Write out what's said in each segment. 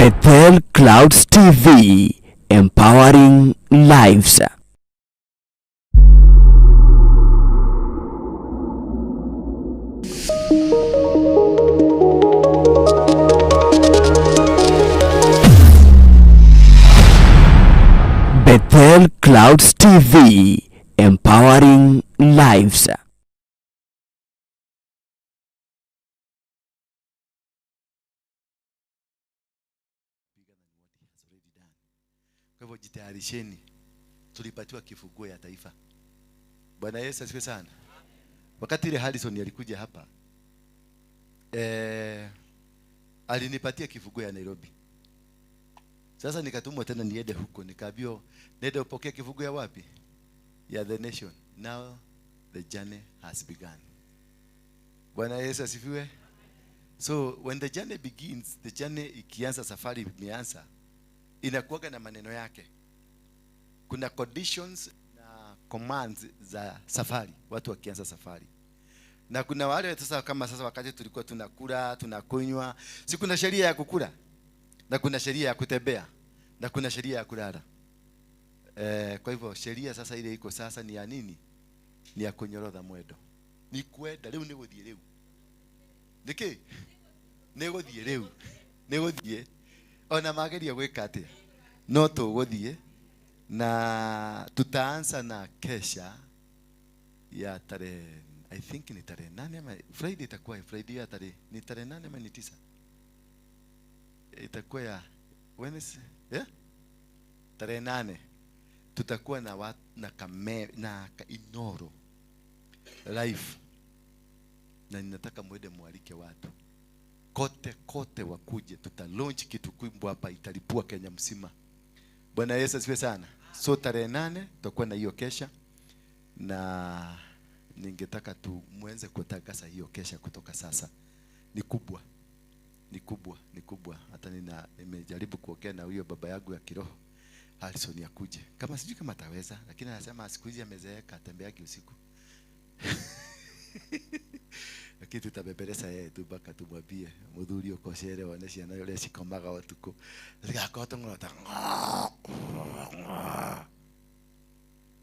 Bethel Clouds TV, empowering lives. Bethel Clouds TV, empowering lives. Kwa hivyo jitayarisheni, tulipatiwa kifunguo ya taifa. Bwana Yesu asifiwe sana. Wakati ile Harrison alikuja hapa alinipatia kifunguo ya Nairobi. Sasa nikatumwa tena niende huko, nikaambiwa niende upokee kifunguo ya wapi? Ya the nation. Now the journey has begun. Bwana Yesu asifiwe. So when the journey begins, the journey ikianza, safari imeanza, inakuwaga na maneno yake. Kuna conditions na commands za safari, watu wakianza safari. Na kuna wale sasa, kama sasa wakati tulikuwa tunakula, tunakunywa, si kuna sheria ya kukula na kuna sheria ya kutembea na kuna sheria ya kulala. Kwa hivyo sheria sasa ile iko sasa ni ya nini? Ni ya kunyorotha mwendo. Ni kwenda riu, ni guthie riu. Niki? Ni guthie riu. Ni guthie. Ona mageria gwika atia? No tuguthie na tutaanza na kesha ya tarehe, I think ni tarehe 8 ama Friday, itakuwa Friday ya tarehe, ni tarehe 8 ama ni 9? Itakuwa ya Wednesday, yeah? Tarehe 8 tutakuwa na wat, na kame, na Inoro live, na ninataka mwende mwalike watu kote kote wakuje, tuta launch kitu kubwa hapa, italipua Kenya mzima. Bwana Yesu asifiwe sana. So tarehe 8 tutakuwa na hiyo kesha, na ningetaka tu muanze kutangaza hiyo kesha kutoka sasa. Ni kubwa, ni kubwa, ni kubwa. Hata nimejaribu kuongea na huyo baba yangu ya kiroho Harrison akuje. Kama sijui kama ataweza, lakini anasema siku hizi amezeeka, atembeagi usiku. Lakini tutabebeleza yeye tu mpaka tumwambie muthuri ukocere wone ciana uria cikomaga utuku. Zigakorwo tũng'orota.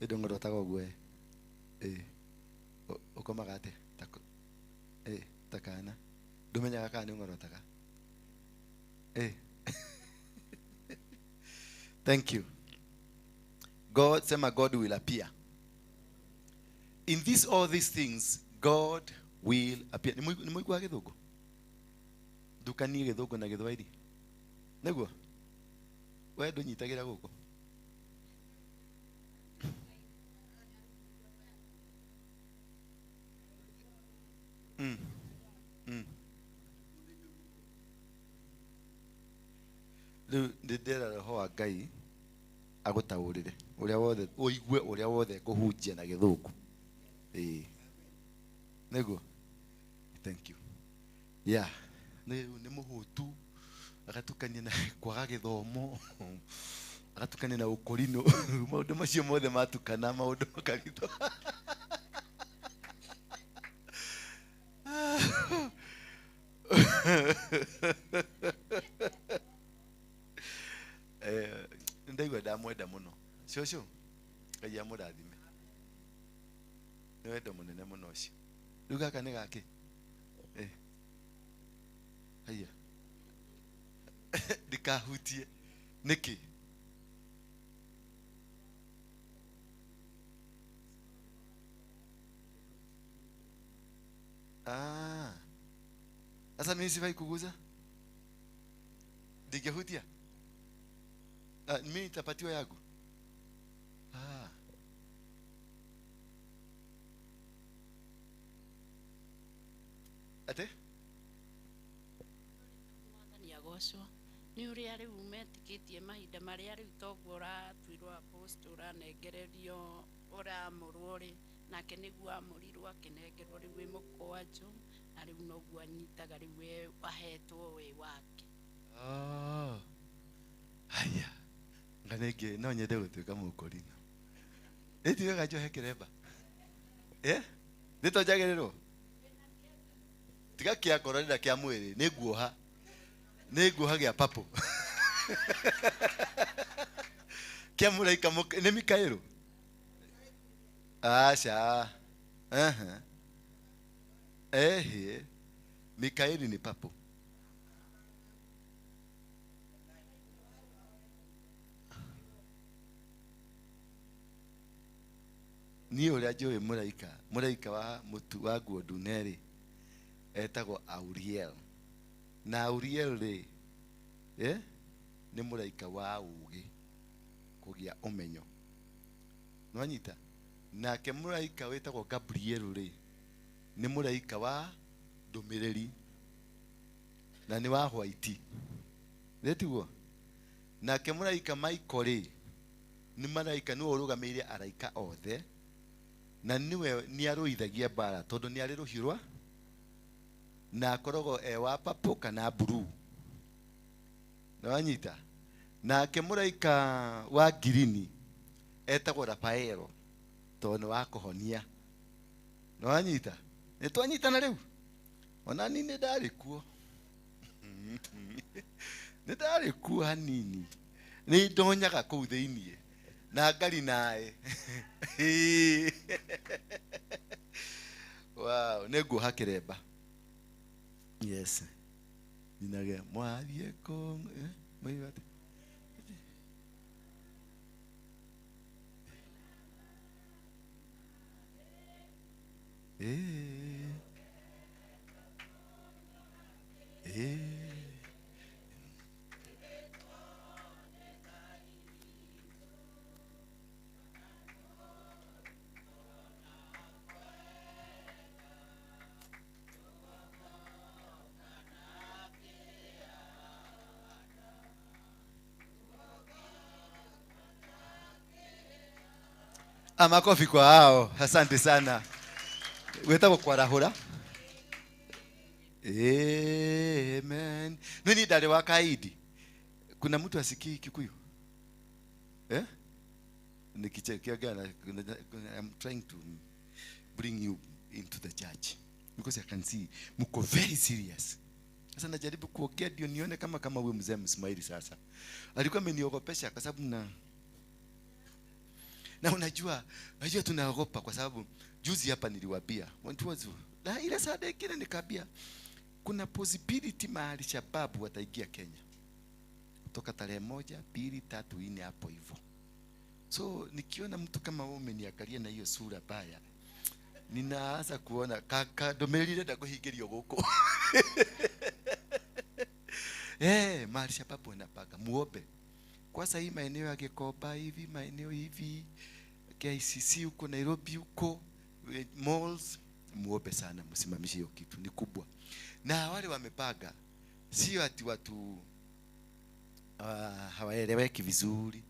Ĩ ndũng'orotaga ũguo ĩ? Ĩ. Ũkomaga atĩa? Ta kana. Ndũmenyaga kana nĩ ũng'orotaga? Ĩ. Thank you. God, sema God will appear. In this all these things, God will appear. Ni mwigua gĩthũngũ? Ndukanie gĩthũngũ na gĩthwaĩri. Nĩguo? We ndũnyitagĩra gũkũ? Rĩu ndĩndĩra roho wa Ngai agũtaũrĩre ũrĩa wothe ũigue, ũrĩa wothe ngũhunjia na gĩthũngũ. Ĩĩ. Nĩguo? Thank you. Yeah. Nĩ mũhũtu, agatukania na kwaga gĩthomo, agatukania na ũkorino. Maũndũ macio mothe matukana, maũndũ makarito. Ndaigua ndamwenda mũno. Cũcũ, Ngai amũrathime. Nĩ wendo mũnene mũno ũcio. Rĩu gaka nĩ gakĩ? Haiya. Ndikahutie. Nĩkĩ? Sasa mimi sifai kuguza? Ndingehutia? Mimi nitapatiwa yangu? Ate? Mwathani agocwo. Nĩ ũrĩa rĩu metĩkĩtie mahinda marĩa rĩu toguo ũratuirwo apostle, ũranengererio, ũramũrwo rĩ, nake nĩguo amũrirwo akĩnengerwo rĩu wĩ mũkwanjũ, na rĩu noguo anyitaga rĩu we ahetwo wĩ wake. Haya. Nga nĩngĩ no nyende gũtuĩka mũkorino. Ĩ ti wega njohe kĩremba? Nĩ to njagĩrĩrwo? Tiga kĩa ngoro na kĩa mwĩrĩ, nĩ nguoha. Nĩ nguoha gĩa papo. Kia mũraika nĩ Mikaelo? Aca. Aha. Ehe. Mikaeli ni papo. Niĩ ũrĩa njũĩ mũraika, mũraika wa mũtu wa nguo ndune rĩ, etagwo Auriel. Na Auriel rĩ, nĩ mũraika wa ũũgĩ, kũgĩa ũmenyo. Nĩwanyita? Nake mũraika wĩtagwo Gabriel rĩ, nĩ mũraika wa ndũmĩrĩri na nĩ wa white. Nĩ tiguo? Nake mũraika Michael rĩ, nĩ mũraika nĩwe ũrũgamĩrĩire araika othe, na nĩwe nĩarũithagia mbara tondũ nĩ arĩ rũhiũ rwa na akoragwo e wa purple kana blue. Nĩwanyita? Nake mũraika wa ngirini etagwo Rafaelo tondũ nĩ wa kũhonia. Nĩwanyita? Nĩtwanyitana rĩu? Ona niĩ nĩ ndarĩ kuo. Nĩ ndarĩ kuo hanini. Nĩ ndonyaga kũu thĩiniĩ na ngari naĩ. Wow, nĩ nguoha kĩremba. Yes. Nyinage mwathiĩ kũ, mũiga atĩa? Makofi kwa hao. Asante sana. Wetagwo kwarahũra. Amen. Nini ndari wa kaidi? Kuna mtu asikii Kikuyu? Eh? Nikichekia gana, I'm trying to bring you into the church because I can see mko very serious. Sasa najaribu kuongea ndio nione kama huyo mzee Msmaili sasa. Alikuwa ameniogopesha kwa sababu na unajua tunaogopa kwa sababu juzi hapa niliwaambia watu wazu. Na ile saa nyingine nikaambia kuna possibility mahali shababu wataingia Kenya. Kutoka tarehe 1, 2, 3, 4 hapo hivyo. So nikiona mtu kama wewe umeniangalia na hiyo sura baya, ninaanza kuona kaka ndomerire ndakuhingirio guku. Mahali shababu wanapanga muombe. Kwa sasa hii maeneo ya Gikomba hivi, maeneo hivi KICC huko Nairobi huko malls, muombe sana, msimamishe hiyo kitu, ni kubwa. Na wale wamepanga sio ati watu hawaeleweki vizuri.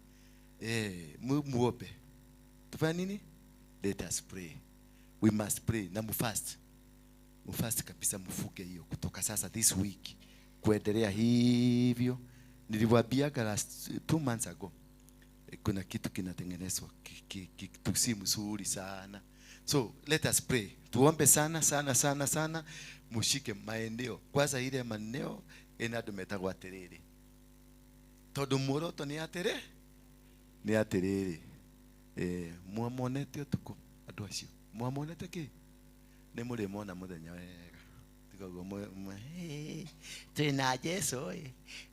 Muombe. Tufanye nini? Let us pray. We must pray na mufast. Mufast kabisa, mfuke hiyo kutoka sasa this week kuendelea hivyo. Niliwaambia last 2 months ago kuna kitu kinatengenezwa kitu si mzuri sana. So let us pray. Tuombe sana sana sana sana, mushike maeneo. Kwanza ile maeneo ina metagwo atiriri. Tondu muoroto ni atiri? Ni atiriri. Mwamonete utuku andu acio. Mwamonete ki? Ni murimona muthenya wega. Tikoguo twina Jesu,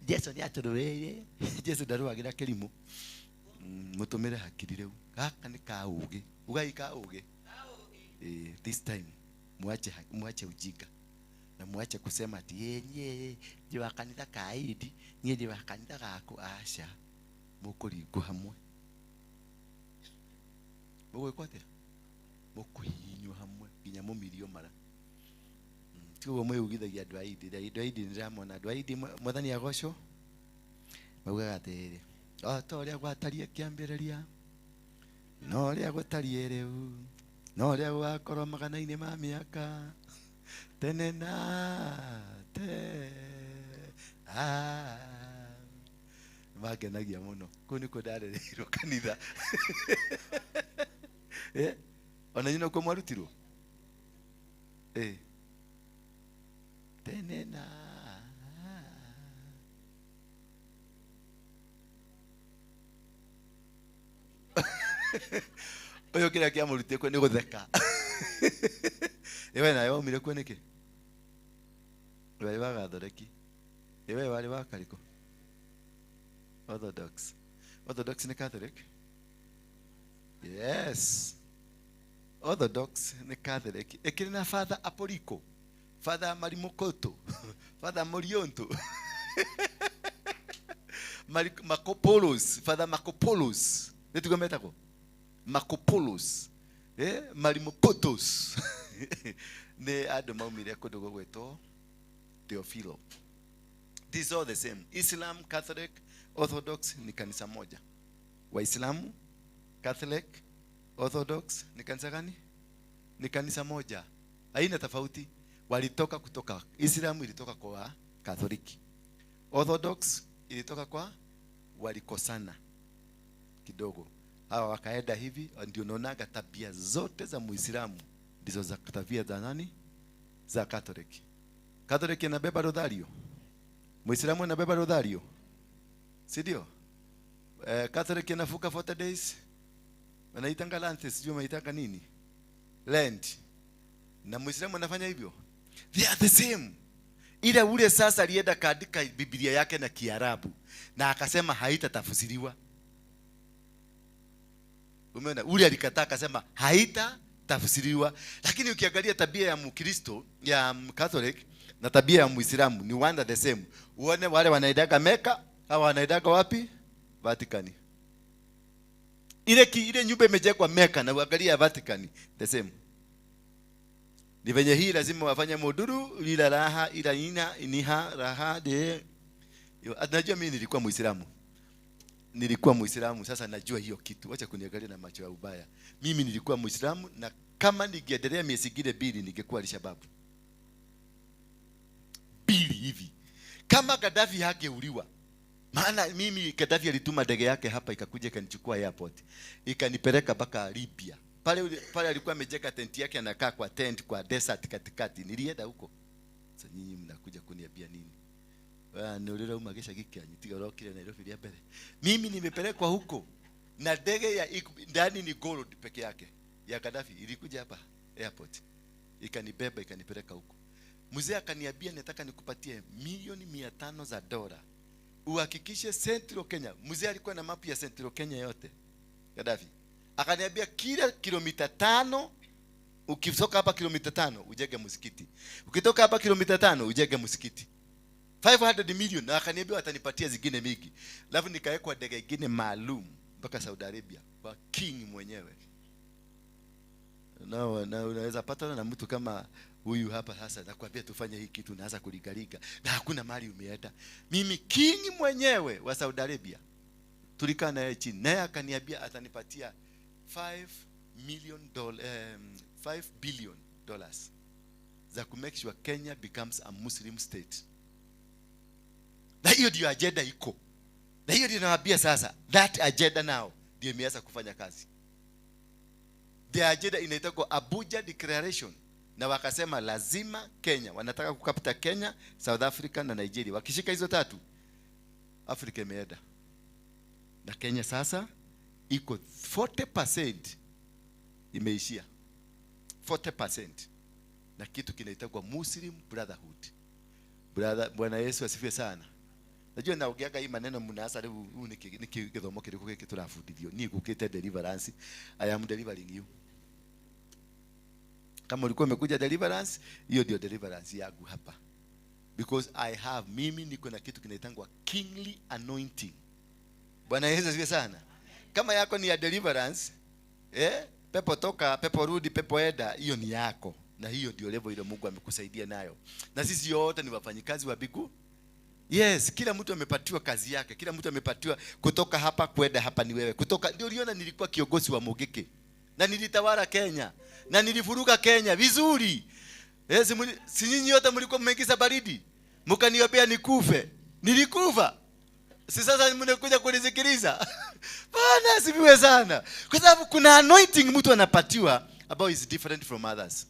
Jesu ni aturuire. Jesu ndaruagira kirimu. Mutumire hakiri riu. Gaka ni ka ugi. Ugai ka ugi. This time muache ujinga na muache kusema ati yenye ndi wa kanitha kaidi, nie ndi wa kanitha gaku. Aca, mukuringwo hamwe, mugwikwo atia? Mukuhihinywo hamwe nginya mumirio mara. Tiguo mwĩugithagia andũ a Idi. Andũ a Idi nĩndĩramona andũ a Idi, mwathani agocwo, maugaga atĩrĩrĩ, o ta ũrĩa gwatariĩ kĩambĩrĩria, no ũrĩa gũtariĩ rĩu, no ũrĩa gũgakorwo magana-inĩ ma mĩaka tene na tene. Mangenagia mũno. Kũu nĩkuo ndarereirwo kanitha. Ona inyuĩ nokuo mwarutirwo? Tene na Ũyũ kĩrĩa kĩamũrutire kuo nĩ gũtheka. Ĩ we nawe waumire kuo nĩkĩ? Warĩ wa Gathoreki. Ĩ we warĩ wa karĩkũ? Orthodox. Orthodox nĩ Catholic? Yes. Orthodox nĩ Catholic. Ĩkĩrĩ na Father Apoliko, Father Marimokoto, Father Morionto. Marcopoulos, Father Marcopoulos. Nĩ tiguo metagwo? Marcopoulos. Eh, Marimokotos. Nĩ andũ maumire kũndũ gũgwĩtwo Theophilo. These are all the same. Islam, Catholic, Orthodox ni kanisa moja. Waislamu, Catholic, Orthodox ni kanisa gani? Ni kanisa moja. Haina tofauti. Walitoka kutoka Islam ilitoka kwa Katholiki. Orthodox ilitoka kwa walikosana kidogo. Hawa wakaenda hivi, ndio unaonaga tabia zote za Muislamu ndizo za tabia za nani? Za Catholic. Catholic inabeba rodhario. Muislamu anabeba rodhario. Si ndio? Eh, Catholic inafunga 40 days. Wanaitanga Lent, sijui wanaitanga nini? Lent. Na Muislamu anafanya hivyo. They are the same. Ila ule sasa alienda kaandika Biblia yake na Kiarabu na akasema haitatafsiriwa. Umeona, ule alikataa akasema haitatafsiriwa. Lakini ukiangalia tabia ya Mkristo ya Catholic na tabia ya Muislamu ni one and the same. Uone wale wanaendaga Meka au wanaendaga wapi? Vatican. Ile nyumba imejengwa Meka na uangalia Vatican, the same. Ni venye hii lazima wafanye muduru ila raha ila ina iniha raha de. Yo, najua mimi nilikuwa Muislamu. Nilikuwa Muislamu, sasa najua hiyo kitu. Wacha kuniangalia na macho ya ubaya. Mimi nilikuwa Muislamu na kama ningeendelea miezi ingine mbili ningekuwa Al-Shabaab. Mbili hivi. Kama Gaddafi hangeuliwa. Maana mimi Gaddafi alituma ndege yake hapa ikakuja ikanichukua airport. Ikanipeleka mpaka Libya. Pale pale alikuwa amejenga tent yake, anakaa kwa tent kwa desert katikati. Nilienda huko. Sasa nyinyi mnakuja kuniambia nini? Wewe nĩ ũrĩa uma gĩcagi kĩanyu tiga ũrokire Nairobi rĩa mbere. Mimi nimepelekwa huko na ndege ya ndani ni gold peke yake ya Gaddafi ilikuja hapa airport, ikanibeba, ikanipeleka huko. Mzee akaniambia, nataka nikupatie milioni 500 za dola uhakikishe Central Kenya. Mzee alikuwa na map ya Central Kenya yote, Gaddafi. Akaniambia kila kilomita 5, ukitoka hapa kilomita 5 ujenge msikiti, ukitoka hapa kilomita 5 ujenge msikiti. 500 million, na akaniambia watanipatia zingine mingi. Alafu nikawekwa ndege ingine maalum mpaka Saudi Arabia kwa king mwenyewe. Na unaweza patana na mtu kama huyu hapa sasa, nakwambia tufanye hii kitu, naanza kuligaliga na hakuna mahali umeenda. Mimi king mwenyewe wa Saudi Arabia tulikaa naye chini, naye akaniambia atanipatia 5 million dollar, $5 billion za ku make sure Kenya becomes a Muslim state. Na hiyo ndio agenda iko, na hiyo ndio nawaambia sasa, that agenda now ndio imeanza kufanya kazi. The agenda inaitwa Abuja Declaration, na wakasema lazima Kenya, wanataka kukapta Kenya, South Africa na Nigeria. Wakishika hizo tatu, Afrika imeenda. Na Kenya sasa iko 40% imeishia 40% na kitu kinaitwa Muslim Brotherhood. Brother, Bwana Yesu asifiwe sana. Najua naongeaga hii maneno mnaanza rĩu rĩu nĩ gĩthomo kĩrĩkũ gĩkĩ tũrabundithio. Niĩ ngũkĩte deliverance. I am delivering you. Kama ulikuwa umekuja deliverance, hiyo ndio deliverance yangu hapa. Because I have, mimi niko na kitu kinaitangwa kingly anointing. Bwana Yesu asifiwe sana. Kama yako ni ya deliverance, eh, pepo toka, pepo rudi, pepo enda, hiyo ni yako. Na hiyo ndio level ile Mungu amekusaidia nayo. Na sisi yote ni wafanyikazi wa mbingu. Yes, kila mtu amepatiwa kazi yake. Kila mtu amepatiwa kutoka hapa kwenda hapa ni wewe. Kutoka ndio uliona nilikuwa kiongozi wa Mugiki. Na nilitawala Kenya. Na nilivuruga Kenya vizuri. Yes, si nyinyi yote mlikuwa mmeingiza baridi. Mkaniombea nikufe. Nilikufa. Si sasa mnakuja kunisikiliza? Bwana asifiwe sana. Kwa sababu kuna anointing mtu anapatiwa about is different from others.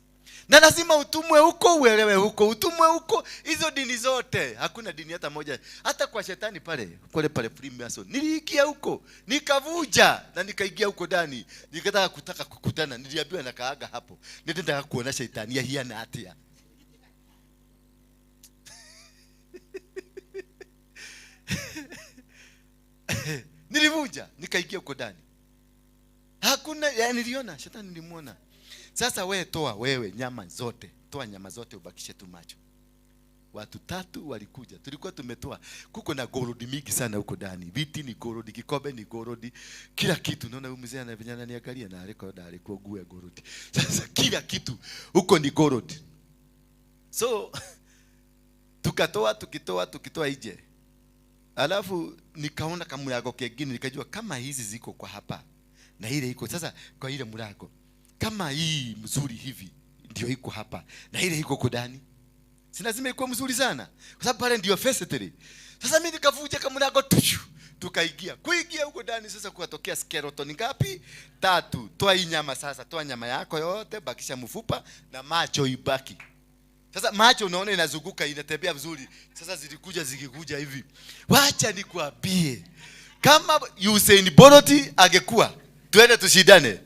Na lazima utumwe huko, uelewe huko, utumwe huko. Hizo dini zote, hakuna dini hata moja. Hata kwa shetani pale, kule pale Freemason. Niliingia huko, nikavuja na nikaingia huko ndani. Nikataka kutaka kukutana, niliambiwa nakaaga hapo. Nilitaka kuona shetani ya hiana atia. Nilivuja, nikaingia huko ndani. Hakuna, yani niliona shetani, nilimuona. Sasa wewe toa wewe nyama zote, toa nyama zote ubakishe tu macho. Watu tatu walikuja, tulikuwa tumetoa. Kuko na gold mingi sana huko ndani. Viti ni gold, kikombe ni gold, kila kitu. Naona huyu mzee anavijana niangalia na aliko na alikuwa guu ya gold. Sasa kila kitu huko ni gold. So tukatoa, tukitoa nje. Alafu nikaona kamulago kengine, nikajua kama hizi ziko kwa hapa na ile iko sasa kwa ile mlango. Kama hii mzuri hivi ndio iko hapa na ile iko huko ndani. Si lazima ikuwe mzuri sana, kwa sababu pale ndio factory. Sasa mimi nikavuja kama mlango tushu, tukaingia. Kuingia huko ndani sasa kukatokea skeleton ngapi? Tatu. Toa hii nyama sasa, toa nyama yako yote, bakisha mfupa na macho ibaki. Sasa macho unaona inazunguka, inatembea vizuri. Sasa zilikuja zikikuja hivi. Wacha nikuambie, kama Usain Bolt angekuwa tuende tushindane,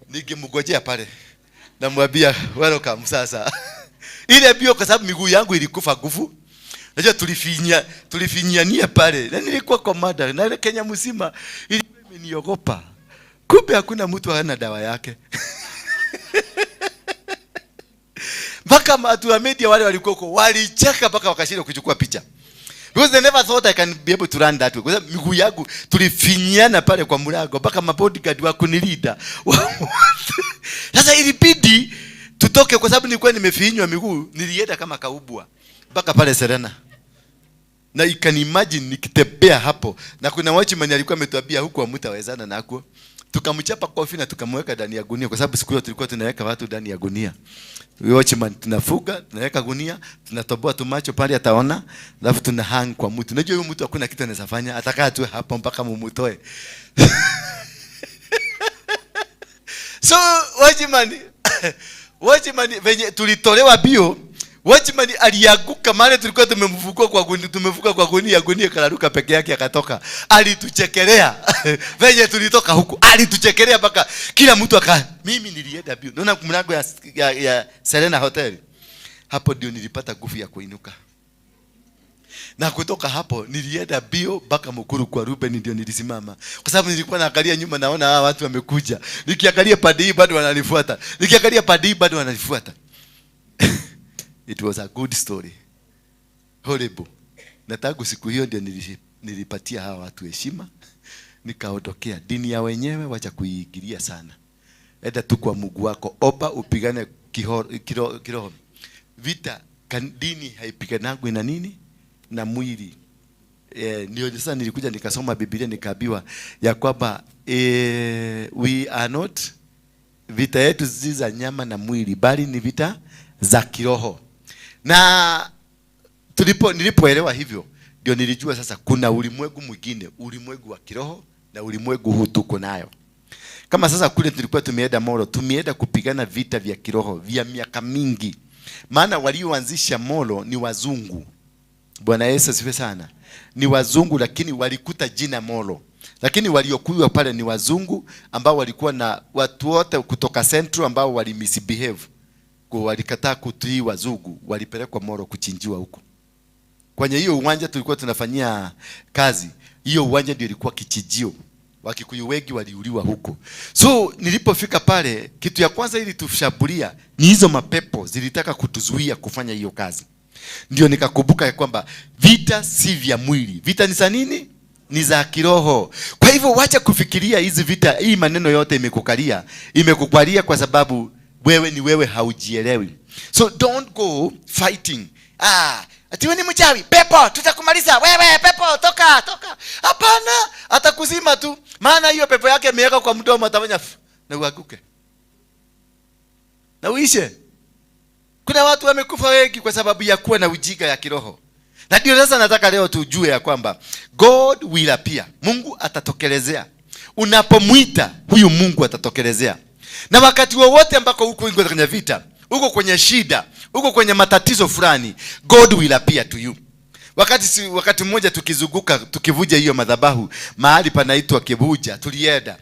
ningemngojea pale. Namwambia welcome sasa. Ile bio, kwa sababu miguu yangu ilikufa nguvu. Unajua tulifinyania pale. Na nilikuwa komanda na Kenya mzima ilikuwa imeniogopa. Kumbe hakuna mtu hana dawa yake. Mpaka watu wa media wale walikuwa huko walicheka mpaka wakashindwa kuchukua picha. Because they never thought I can be able to run that way. Kwa sababu miguu yangu tulifinyana pale kwa mlango mpaka mabodyguard wa kunilinda. Sasa ilibidi tutoke kwa sababu nilikuwa nimefinywa miguu, nilienda kama kaubwa mpaka pale Serena. Na you can imagine nikitembea hapo, na kuna watchman alikuwa ametuambia huko hamtawezana nako. Tukamchapa kofi na tukamweka ndani ya gunia, kwa sababu siku hiyo tulikuwa tunaweka watu ndani ya gunia. Watchman tunafuga, tunaweka gunia, tunatoboa tumacho pale ataona, alafu tuna hang kwa mtu. Unajua huyu mtu hakuna kitu anaweza fanya, atakaa tu hapo mpaka mumutoe. So watchman venye tulitolewa bio, watchman alianguka maana tulikuwa tumemfukua kwa gunia, tumefuka kwa gunia, gunia kararuka peke yake akatoka. Alituchekelea venye tulitoka huku, alituchekelea mpaka kila mtu aka. Mimi nilienda bio. Naona mlango ya Serena Hotel. Hapo ndio nilipata nguvu ya kuinuka. Na kutoka hapo nilienda bio mpaka Mukuru kwa Ruben ndio nilisimama. Kwa sababu nilikuwa naangalia nyuma naona hawa watu wamekuja. Nikiangalia pande hii bado wananifuata. Nikiangalia pande hii bado wananifuata. It was a good story. Horrible. Na tangu siku hiyo ndio nilipatia hawa watu heshima. Nikaondokea dini ya wenyewe, wacha kuiingilia sana. Enda tu kwa Mungu wako, omba upigane kiroho. Vita dini haipiganagwi na nini? Na mwili. Ndio sasa nilikuja nikasoma Biblia nikaambiwa ya kwamba we are not, vita yetu si za nyama na mwili, bali ni vita za kiroho. Na nilipoelewa hivyo ndio nilijua sasa kuna ulimwengu mwingine, ulimwengu wa kiroho na ulimwengu huu tuko nayo. Kama sasa kule tulikuwa tumeenda Molo, tumeenda kupigana vita vya kiroho vya miaka mingi. Maana walioanzisha Molo ni wazungu. Bwana Yesu asifiwe sana. Ni wazungu, lakini walikuta jina Molo. Lakini waliokuwa pale ni wazungu ambao walikuwa na watu wote kutoka Central ambao wali misbehave. Kwa walikataa kutii wazungu, walipelekwa Molo kuchinjiwa huko. Kwenye hiyo uwanja tulikuwa tunafanyia kazi, hiyo uwanja ndio ilikuwa kichinjio. Wakikuyu wengi waliuliwa huko. So nilipofika pale, kitu ya kwanza ili tushambulia ni hizo mapepo zilitaka kutuzuia kufanya hiyo kazi. Ndio nikakumbuka ya kwamba vita si vya mwili. Vita ni za nini? Ni za kiroho. Kwa hivyo wacha kufikiria hizi vita, hii maneno yote imekukalia. Imekukalia kwa sababu wewe ni wewe, haujielewi. So don't go fighting. Ati wewe ni mchawi, pepo tutakumaliza wewe, pepo toka, toka. Hapana, atakuzima tu. Maana hiyo pepo yake imeweka kwa mdomo, atafanya na uanguke. Na uishe. Kuna watu wamekufa wengi kwa sababu ya kuwa na ujinga ya kiroho. Na ndio sasa nataka leo tujue ya kwamba God will appear. Mungu atatokelezea. Unapomuita huyu Mungu atatokelezea. Na wakati wowote ambako uko kwenye vita, uko kwenye shida, uko kwenye matatizo fulani, God will appear to you. Wakati mmoja tukizunguka tukivuja hiyo madhabahu mahali panaitwa Kibuja, tulienda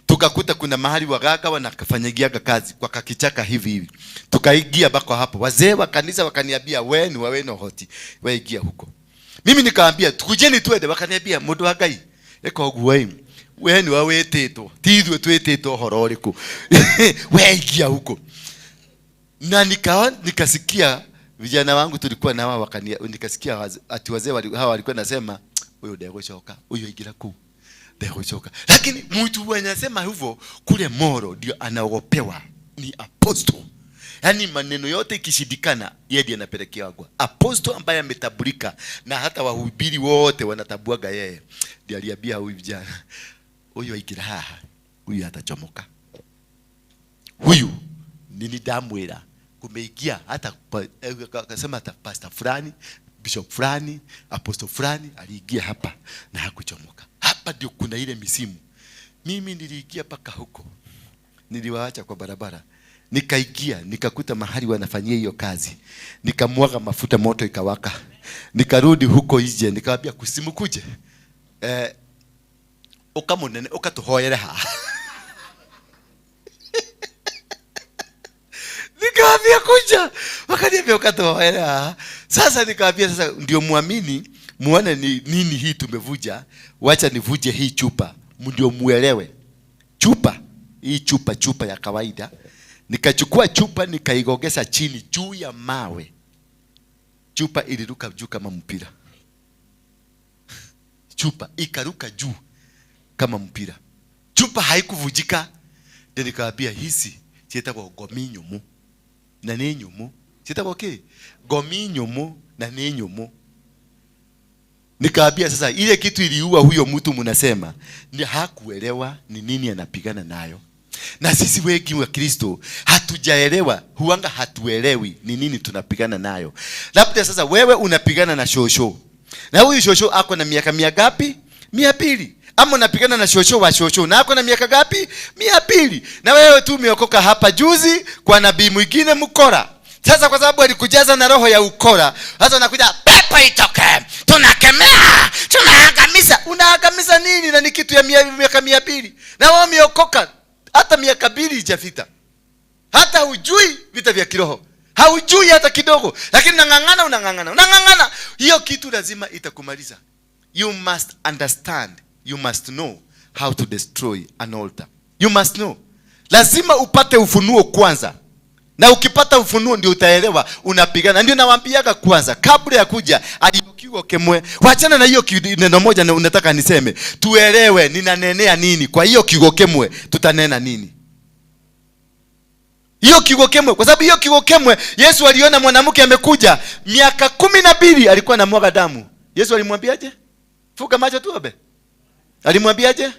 tukakuta kuna mahali waganga wanafanyigiaga kazi kwa kakichaka hivi hivi, tukaingia bako hapo. Wazee wa kanisa wakaniambia we ni wawe no hoti, we ingia huko. Mimi nikaambia tukujeni twende, wakaniambia mundu wa Ngai eka uguo we ni wawetitwo, ti ithuĩ twĩtĩtwo ũhoro ũrĩkũ? We ingia huko. Na nikasikia vijana wangu tulikuwa na wao nikasikia ati wazee hawa walikuwa nasema huyu ndegũcoka, huyu aingira kuu ndegũcoka. Lakini mtu mwenye anasema hivyo kule Moro ndio anaogopewa ni apostle. Yaani maneno yote ikishindikana yeye ndiye anapelekewa kwa apostle ambaye ametabulika na hata wahubiri wote wanatabuaga yeye. Ndiye aliambia huyu vijana, huyu aingira haha, huyu atachomoka. Huyu nini ndamwira kumeingia hata akasema hata pastor fulani, bishop fulani, apostle fulani aliingia hapa na hakuchomoka. Hapa ndio kuna ile misimu. Mimi niliingia paka huko. Niliwaacha kwa barabara. Nikaingia, nikakuta mahali wanafanyia hiyo kazi. Nikamwaga mafuta, moto ikawaka. Nikarudi huko nje, nikamwambia kusimukuje. Ukamunene, ukatuhoyere ha. Nikaambia kuja, wakaniambia ukatoa hela. Sasa nikaambia sasa ndio muamini, muone ni nini hii tumevuja, wacha nivuje hii chupa, ndio muelewe. Chupa, hii chupa, chupa ya kawaida. Nikachukua chupa nikaigogesa chini juu ya mawe. Chupa iliruka juu kama mpira. Chupa ikaruka juu kama mpira. Chupa haikuvujika. Ndio nikaambia hizi ciĩtagwo ngomi nyũmũ. Na nĩ nyũmũ. Ciĩtagwo kĩ? Ngomi nyũmũ na nĩ nyũmũ. Nikaambia sasa ile kitu iliua huyo mtu mnasema ni hakuelewa ni nini anapigana nayo. Na sisi wengi wa Kristo hatujaelewa, huanga hatuelewi ni nini tunapigana nayo. Labda sasa wewe unapigana na shosho. Na huyu shosho ako na miaka mingapi? 200. Ama unapigana na shosho wa shosho na ako na miaka gapi? 200. Na wewe tu umeokoka hapa juzi kwa nabii mwingine mkora. Sasa kwa sababu alikujaza na roho ya ukora, sasa unakuja pepo itoke, tunakemea, tunaangamiza. Unaangamiza nini na ni kitu ya miaka 200? Na wewe umeokoka hata miaka 2 haijafika. Hata hujui vita vya kiroho. Haujui hata kidogo. Lakini unang'ang'ana, unang'ang'ana, unang'ang'ana. Hiyo kitu lazima itakumaliza. You must understand. You must know how to destroy an altar. You must know. Lazima upate ufunuo kwanza. Na ukipata ufunuo ndio utaelewa unapigana. Ndio nawaambiaga kwanza kabla ya kuja aliyokiwa kemwe. Wachana na hiyo neno moja na unataka niseme. Tuelewe ninanenea nini. Kwa hiyo kiugo kemwe tutanena nini? Hiyo kiugo kemwe, kwa sababu hiyo kiugo kemwe Yesu aliona mwanamke amekuja miaka 12 alikuwa anamwaga damu. Yesu alimwambiaje? Fuka macho tu abe. Alimwambiaje?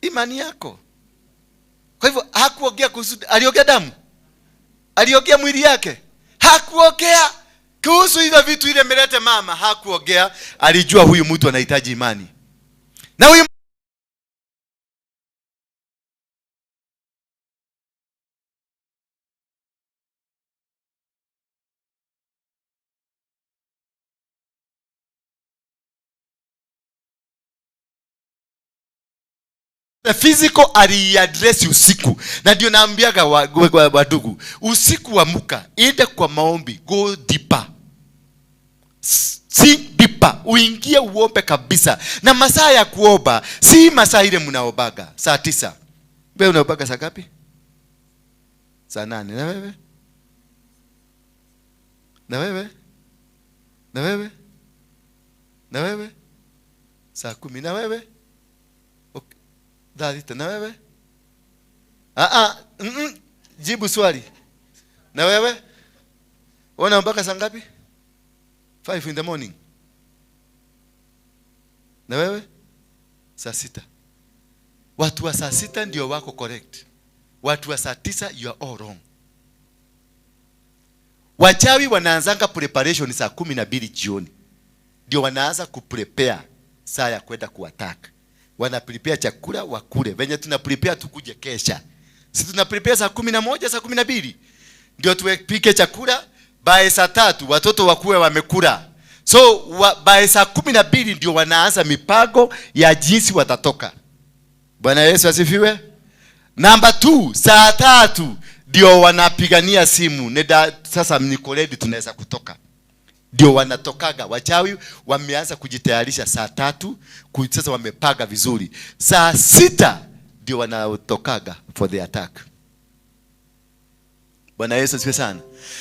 Imani yako. Kwa hivyo hakuongea kuhusu, aliongea damu? Aliongea mwili yake? Hakuongea kuhusu hizo vitu ile melete mama, hakuongea. Alijua huyu mtu anahitaji imani. Na huyu the physical aliaddress usiku. Na ndio naambiaga wadugu, usiku wa muka, enda kwa maombi, go deeper. Sink deeper, uingie uombe kabisa. Na masaa ya kuomba, si masaa ile mnaobaga, saa 9. Wewe unaobaga saa ngapi? Saa 8. Na wewe? Na wewe? Na wewe? Na wewe? Saa 10. Na wewe? Dhalita, na wewe? Jibu swali. Na wewe? Wana mpaka saa ngapi? 5 in the morning. Na wewe? Saa 6. Watu wa saa 6 ndio wako correct. Watu wa saa 9 you are all wrong. Wachawi wanaanzanga preparation saa 12 jioni. Ndio wanaanza kuprepare saa ya kwenda kuattack. Wana prepare chakula wakule. Venye tuna prepare tukuje kesha. Si tuna prepare saa 11, saa 12 ndio tuwepike chakula. By saa 3 watoto wakuwe wamekula. So by saa 12 ndio wanaanza mipango ya jinsi watatoka. Bwana Yesu asifiwe. Namba 2, saa 3 ndio wanapigania simu. Neda, sasa niko ready, tunaweza kutoka. Ndio wanatokaga. Wachawi wameanza kujitayarisha saa 3, sasa wamepanga vizuri. Saa 6 ndio wanatokaga for the attack. Bwana Yesu asifiwe sana.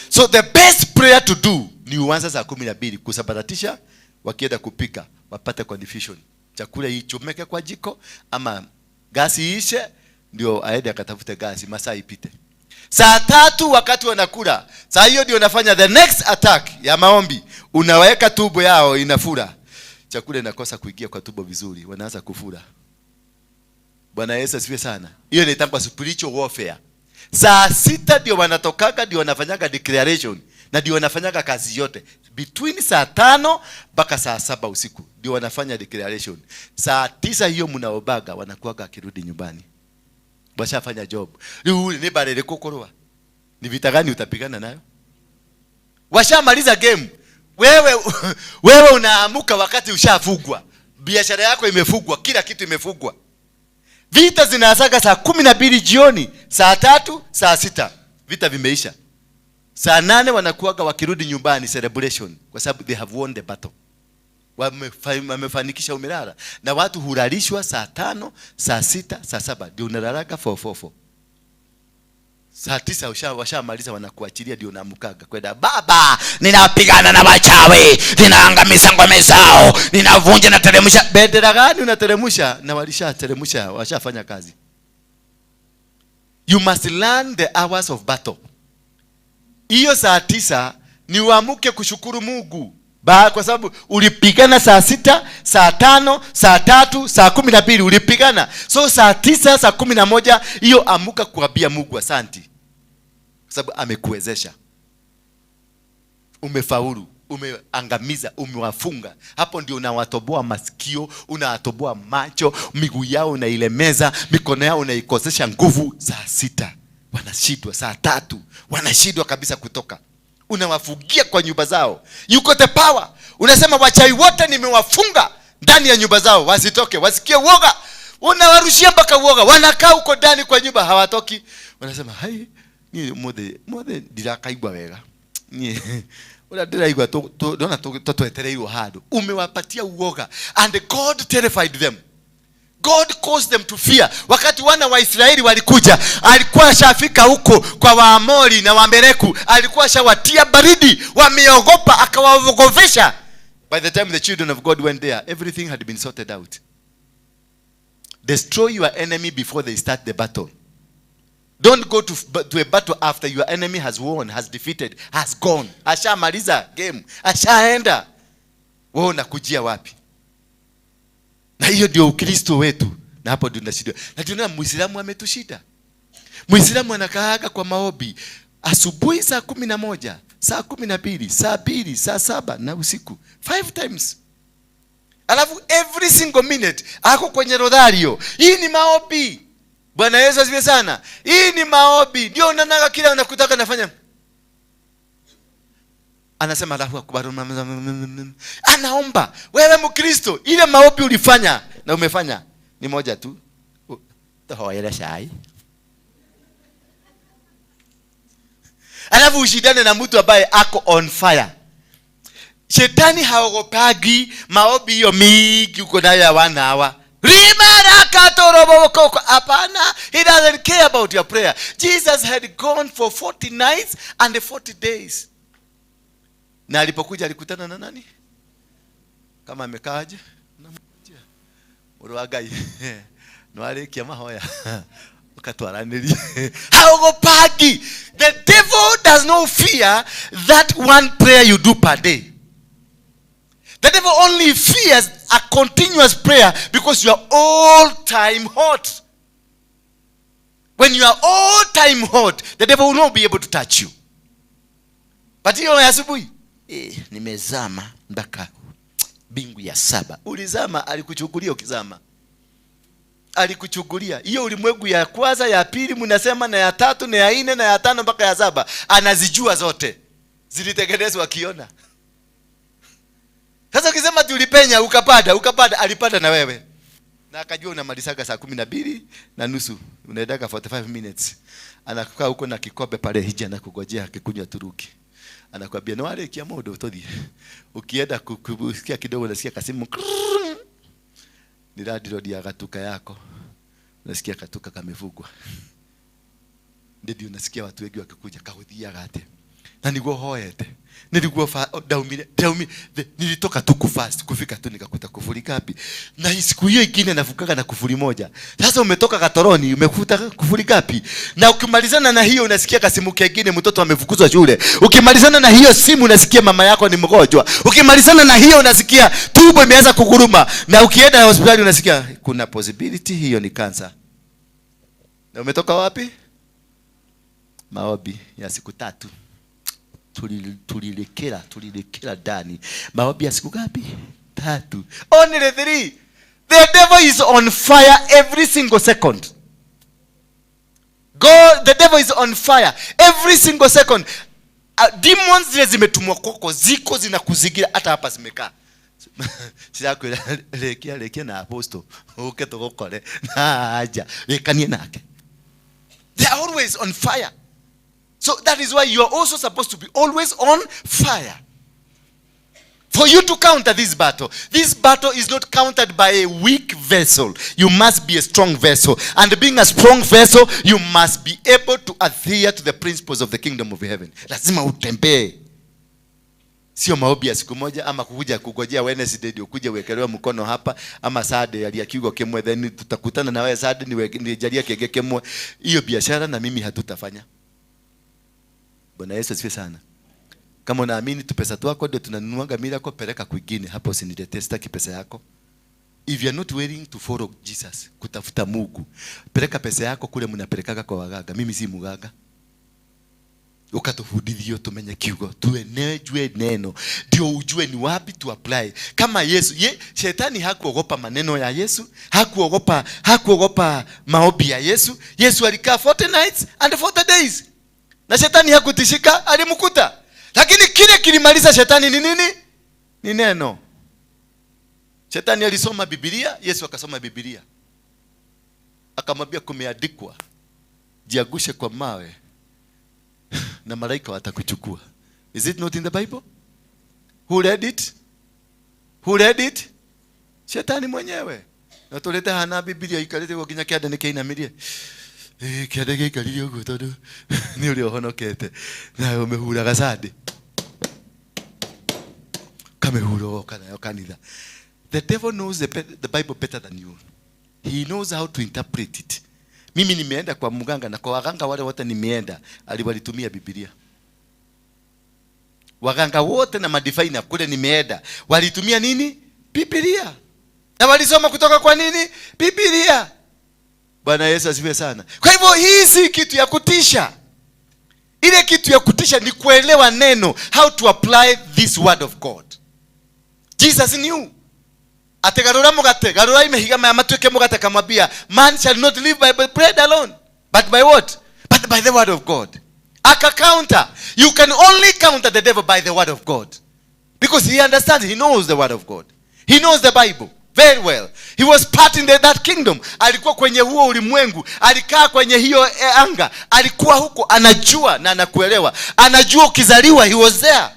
So the best prayer to do ni uanze saa 12 kusabaratisha, wakienda kupika wapate confusion. Chakula ichomeke kwa jiko ama gasi iishe, ndio aende akatafute gasi, masaa ipite. Saa 3 wakati wanakula, saa hiyo ndio unafanya the next attack ya maombi. Unaweka tumbo yao inafura. Chakula inakosa kuingia kwa tumbo vizuri, wanaanza kufura. Bwana Yesu asifiwe sana. Hiyo inaitwa spiritual warfare. Saa 6 ndio wanatokaga, ndio wanafanyaga declaration na ndio wanafanyaga kazi yote. Between saa 5 mpaka saa 7 usiku ndio wanafanya declaration. Saa 9 hiyo mnaobaga, wanakuwaga akirudi nyumbani. Washafanya job. Riu ni barere kokoroa. Ni vita gani utapigana nayo? Washamaliza game. Wewe unaamuka wakati ushafugwa. Biashara yako imefugwa, kila kitu imefugwa. Vita zinaanzaga saa 12 jioni, saa 3, saa 6. Vita vimeisha. Saa 8 wanakuwaga wakirudi nyumbani celebration, kwa sababu they have won the battle. Wamefanikisha umelala. Na watu hulalishwa saa 5, saa 6, saa 7. Ndio unalalaga 444. Saa 9 washamaliza, wanakuachilia, ndio unaamkaga kwenda, baba ninapigana na wachawi, ninaangamiza ngome zao, ninavunja na teremsha. Bendera gani unateremsha? Na walishateremsha, washafanya kazi. You must learn the hours of battle. Hiyo saa 9 ni uamuke kushukuru Mungu. Kwa sababu ulipigana saa 6, saa 5, saa 3, saa 12 ulipigana. So saa 9, saa 11 hiyo amuka kuambia Mungu asanti. Kwa sababu amekuwezesha. Umefaulu, umeangamiza, umewafunga. Hapo ndio unawatoboa masikio, unawatoboa macho, miguu yao unailemeza, mikono yao unaikosesha nguvu. Saa 6 wanashindwa, saa 3 wanashindwa kabisa kutoka. Unawafungia kwa nyumba zao. You got the power. Unasema wachawi wote nimewafunga ndani ya nyumba zao, wasitoke, wasikie uoga. Unawarushia mpaka uoga. Wanakaa huko ndani kwa nyumba hawatoki. Wanasema hai, ni mothe ndirakaigwa wega. Ni ura ndiraigwa ndona twetereirwo handu. Umewapatia uoga and God terrified them. God caused them to fear. Wakati wana wa Israeli walikuja, alikuwa ashafika huko kwa Waamori na Waamaleku, alikuwa ashawatia baridi, wameogopa, akawaogofesha. By the time the children of God went there, everything had been sorted out. Destroy your enemy before they start the battle. Don't go to a battle after your enemy has won, has defeated, has gone. Ashamaliza game, ashaenda. Wewe unakujia wapi? Na hiyo ndio Ukristo wetu. Na hapo ndio tunashindwa. Na tunaona Muislamu ametushinda. Muislamu anakaaga kwa maombi asubuhi saa 11, saa 12, saa 2, saa 7 na usiku. 5 times. Alafu every single minute ako kwenye rosario. Hii ni maombi. Bwana Yesu asifiwe sana. Hii ni maombi. Ndio unaona kila unakutaka nafanya. Anasema Allahu Akbar. Anaomba. Wewe Mkristo, ile maombi ulifanya na umefanya ni moja tu. Tohoera chai. Alafu ushindane na mtu ambaye ako on fire. Shetani haogopagi maombi hiyo mingi uko nayo ya 1 hour. Rimarakatorobo. Hapana, he doesn't care about your prayer. Jesus had gone for 40 nights and 40 days. Na alipokuja alikutana na nani? Kama amekaaje? Namwambia, Mũrũ wa Ngai, nĩwarĩkia mahoya? Ũkatwaranĩrie. Haogopagi. The devil does not fear that one prayer you do per day. The devil only fears a continuous prayer because you are all time hot. When you are all time hot, the devil will not be able to touch you. But hiyo ya asubuhi, nimezama mpaka mbingu ya 7. Ulizama, alikuchukulia ukizama. Alikuchukulia hiyo ulimwengu ya kwanza, ya pili, mnasema na ya tatu na ya nne na ya tano mpaka ya saba, anazijua zote, zilitengenezwa akiona. Sasa ukisema ati ulipenya ukapanda ukapanda, alipanda na wewe na akajua unamalizaga saa 12:30, unaendaga 45 minutes. Anakaa huko na kikombe pale hija na kugojea akikunywa turuki, anakwambia nĩwarĩkia mũndũ tũthiĩ. Ukienda kusikia kidogo, unasikia kasimu krrrr, ni landlord ya gatuka yako, unasikia katuka kamefungwa. Ndio unasikia watu wengi wakikuja, kahuthiaga atia na niguo hoete, nilikuwa ndaumire ndaumire, nilitoka tu kufast, kufika tu nikakuta kufuri ngapi, na siku hiyo ingine nafukaga na kufuri moja. Sasa umetoka katoroni, umekuta kufuri ngapi? Na ukimalizana na hiyo, unasikia kasimu kengine, mtoto amefukuzwa shule. Ukimalizana na hiyo simu, unasikia mama yako ni mgonjwa. Ukimalizana na hiyo, unasikia tumbo imeanza kuguruma, na ukienda hospitali unasikia kuna possibility hiyo ni cancer. Na umetoka wapi? Maombi ya siku 3. Tulilekera ndani. Maombi ya siku ngapi? 3. Only 3. The devil is on fire every single second. God, the devil is on fire every single second. Demons zile zimetumwa kwako ziko zinakuzingira, hata hapa zimekaa. Sirakwira rekia rekia na apostle uke tugukore na aja rekanie nake. They are always on fire. So that is why you are also supposed to be always on fire. For you to counter this battle. This battle is not countered by a weak vessel. You must be a strong vessel. And being a strong vessel, you must be able to adhere to the principles of the kingdom of heaven. Lazima utembee. Sio maombi ya siku moja ama kukuja kugojea Wednesday ndio kuja uwekelewe mkono hapa, ama Sunday alia kiugo kimwe, then tutakutana na wewe Sunday nijalie kege kimwe. Hiyo biashara na mimi hatutafanya. Bwana Yesu asifiwe sana. Kama unaamini tu pesa twako ndio tunanunuanga miracle, peleka kwingine, hapo usiniletee, sitaki pesa yako. If you are not willing to follow Jesus, kutafuta Mungu, peleka pesa yako kule mnapelekaga kwa waganga. Mimi si mganga. Ukatufundithio tumenye kiugo, tuenejwe neno, ndio ujue ni wapi tu apply. Kama Yesu, shetani hakuogopa maneno ya Yesu, hakuogopa maombi ya Yesu. Yesu alikaa 40 nights and 40 days. Na shetani hakutishika, alimkuta. Lakini kile kilimaliza shetani ni nini? Ni neno. Shetani alisoma Biblia, Yesu akasoma Biblia. Akamwambia kumeandikwa, jiangushe kwa mawe na malaika watakuchukua. Is it not in the Bible? Who read it? Who read it? Shetani mwenyewe. Na tulete hana Biblia ikalete kwa kinya kianda nikiinamirie. Kianda gĩikarire ũguo tondũ nĩ ũrĩa ũhonokete. Na ũmĩhuraga Sunday. Kamĩhura woka nayo kanitha. The devil knows the Bible better than you. He knows how to interpret it. Mimi nimeenda kwa mganga na kwa waganga wale wote nimeenda, aliwalitumia Biblia. Waganga wote na madivina kule nimeenda, walitumia nini? Biblia. Na walisoma kutoka kwa nini? Biblia. Bwana Yesu asifiwe sana. Kwa hivyo hii si kitu ya kutisha. Ile kitu ya kutisha ni kuelewa neno, how to apply this word of God. Jesus knew. Ate garura mugate, garura imehiga maya matuike mugate, akamwambia, man shall not live by bread alone, but by what? But by the word of God. Aka counter. You can only counter the devil by the word of God. Because he understands, he knows the word of God. He knows the Bible very well. He was part in that kingdom. Alikuwa kwenye huo ulimwengu, alikaa kwenye hiyo anga, alikuwa huko, anajua na anakuelewa. Anajua ukizaliwa, he was there.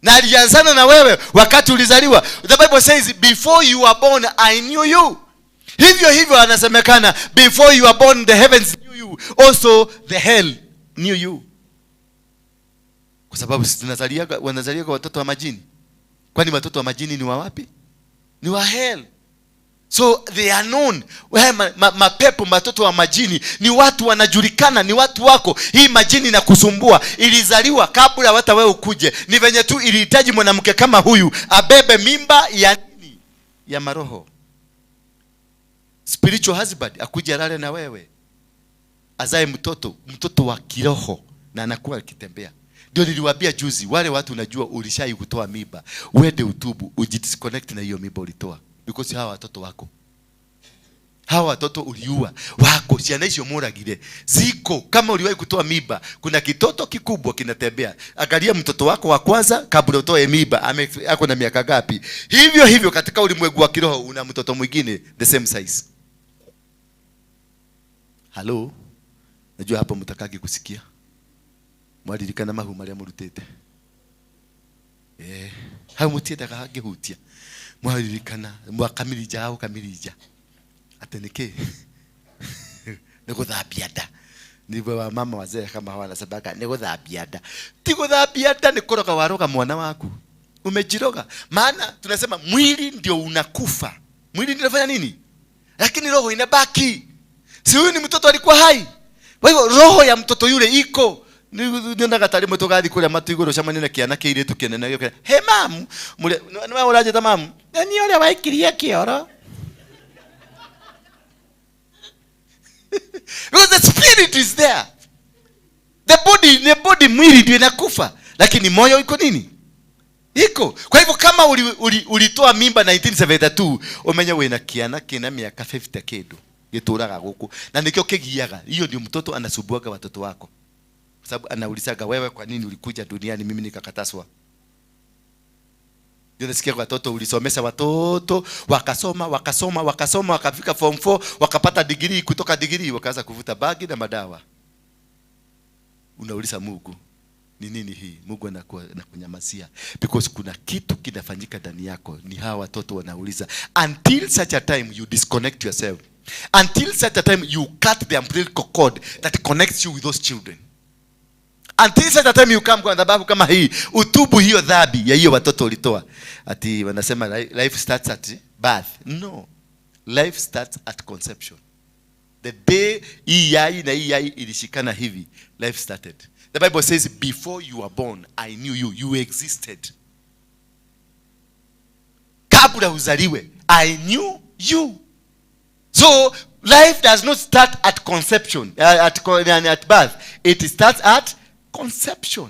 Na alianzana na wewe wakati ulizaliwa. The Bible says, before you were born, I knew you. Hivyo hivyo anasemekana, before you were born, the heavens knew you. Also, the hell knew you. Kwa sababu sisi wanazaliaga watoto wa majini. Kwani watoto wa majini ni wa wapi? Ni wa hell. So they are known. Mapepo, watoto wa majini ni watu wanajulikana, ni watu wako. Hii majini inakusumbua, ilizaliwa kabla hata wewe ukuje. Ni venye tu ilihitaji mwanamke kama huyu abebe mimba ya nini? Ya maroho. Spiritual husband akuje alale na wewe, azae mtoto, mtoto wa kiroho, na anakuwa akitembea. Ndio niliwaambia juzi, wale watu unajua ulishai kutoa mimba, uende utubu, ujidisconnect na hiyo mimba ulitoa. Because hawa watoto wako. Hawa watoto uliua wako, ciana icio muragire ziko. Kama uliwahi kutoa mimba, kuna kitoto kikubwa kinatembea. Angalia mtoto wako wa kwanza kabla utoe mimba, ako na miaka ngapi? Hivyo hivyo katika ulimwengu wa kiroho una mtoto mwingine the same size. Hello, najua hapo mtakaki kusikia. Mwaririkana mahu maria murutite. Hau mutiendaga hangihutia. Mwaririkana mwakamirija au kamirija. Ate niki? Ni guthambia nda. Nibwe wa mama wazee kama hawa wanasemaga ni guthambia nda. Ti guthambia nda, ni kuroga waroga mwana waku. Umejiroga. Maana tunasema mwili ndio unakufa. Mwili ndio unafanya nini? Lakini roho inabaki. Si huyu ni mtoto alikuwa hai. Kwa hivyo roho ya mtoto yule iko. Nyonaga tari mwe tugathi kuria matu iguru cemanie na kiana kiiritu kinene gĩũkĩra, He mamu, mũrĩ, nĩ we ũranjĩta mamu? Nĩ niĩ ũrĩa waikirie kĩoro. Because the spirit is there. The body mwili ndio inakufa, lakini moyo iko nini? Iko. Kwa hivyo kama ulitoa mimba 1972, umenye wĩna kiana kina miaka 50 kĩndũ gĩtũraga gũkũ. Na nĩkĩo kĩgiaga. Hiyo ndio mtoto anasumbuaga watoto wako. Kwa sababu anaulizaga wewe kwa nini ulikuja duniani mimi nikakataswa. Ndio nasikia watoto ulisomesha watoto wakasoma wakasoma wakasoma wakafika form 4 wakapata degree, kutoka degree wakaanza kuvuta bagi na madawa. Unauliza Mungu ni nini hii? Mungu anakunyamazia because kuna kitu kinafanyika ndani yako. Ni hawa watoto wanauliza until such a time you disconnect yourself, until such a time you cut the umbilical cord that connects you with those children. Until such a time you come kwa dhabahu kama hii, utubu hiyo dhambi ya hiyo watoto ulitoa. Ati wanasema life starts at birth. No. Life starts at conception. The day hii yai na hii yai ilishikana hivi, life started. The Bible says before you were born, I knew you. You existed. Kabla uzaliwe, I knew you. So life does not start at conception, at birth. It starts at conception.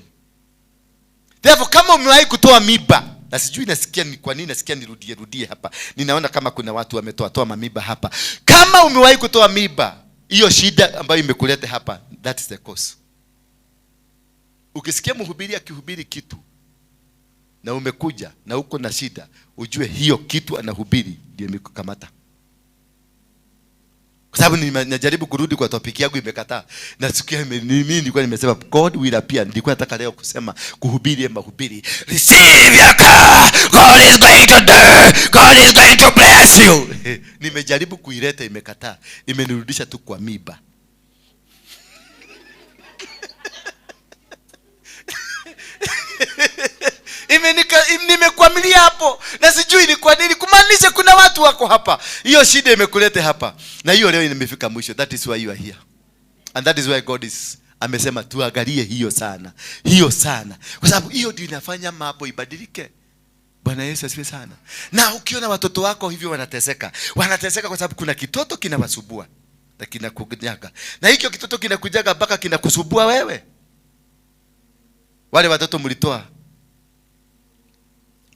Therefore, kama umewahi kutoa mimba, na sijui nasikia ni kwa nini nasikia nirudie rudie hapa. Ninaona kama kuna watu wametoa toa mimba hapa. Kama umewahi kutoa mimba, hiyo shida ambayo imekuleta hapa, that is the cause. Ukisikia mhubiri akihubiri kitu na umekuja na uko na shida, ujue hiyo kitu anahubiri ndio imekukamata. Kwa sababu najaribu kurudi kwa topic yangu imekataa. Na sikia mimi nilikuwa nimesema God will appear. Nilikuwa nataka leo kusema kuhubiri mahubiri. Receive your car. God is going to do. God is going to bless you. Nimejaribu kuileta imekataa. Imenirudisha tu kwa miba. Nimekwamilia hapo na sijui ni kwa nini. Kumaanisha kuna watu wako hapa. Hiyo shida imekuleta hapa. Na hiyo leo imefika mwisho. That is why you are here. And that is why God is amesema tuangalie hiyo sana. Hiyo sana. Kwa sababu hiyo ndio inafanya mambo ibadilike. Bwana Yesu asifiwe sana. Na ukiona watoto wako hivyo wanateseka, wanateseka kwa sababu kuna kitoto kinawasumbua na kinakujaga. Na hicho kitoto kinakujaga mpaka kinakusumbua wewe. Wale watoto mlitoa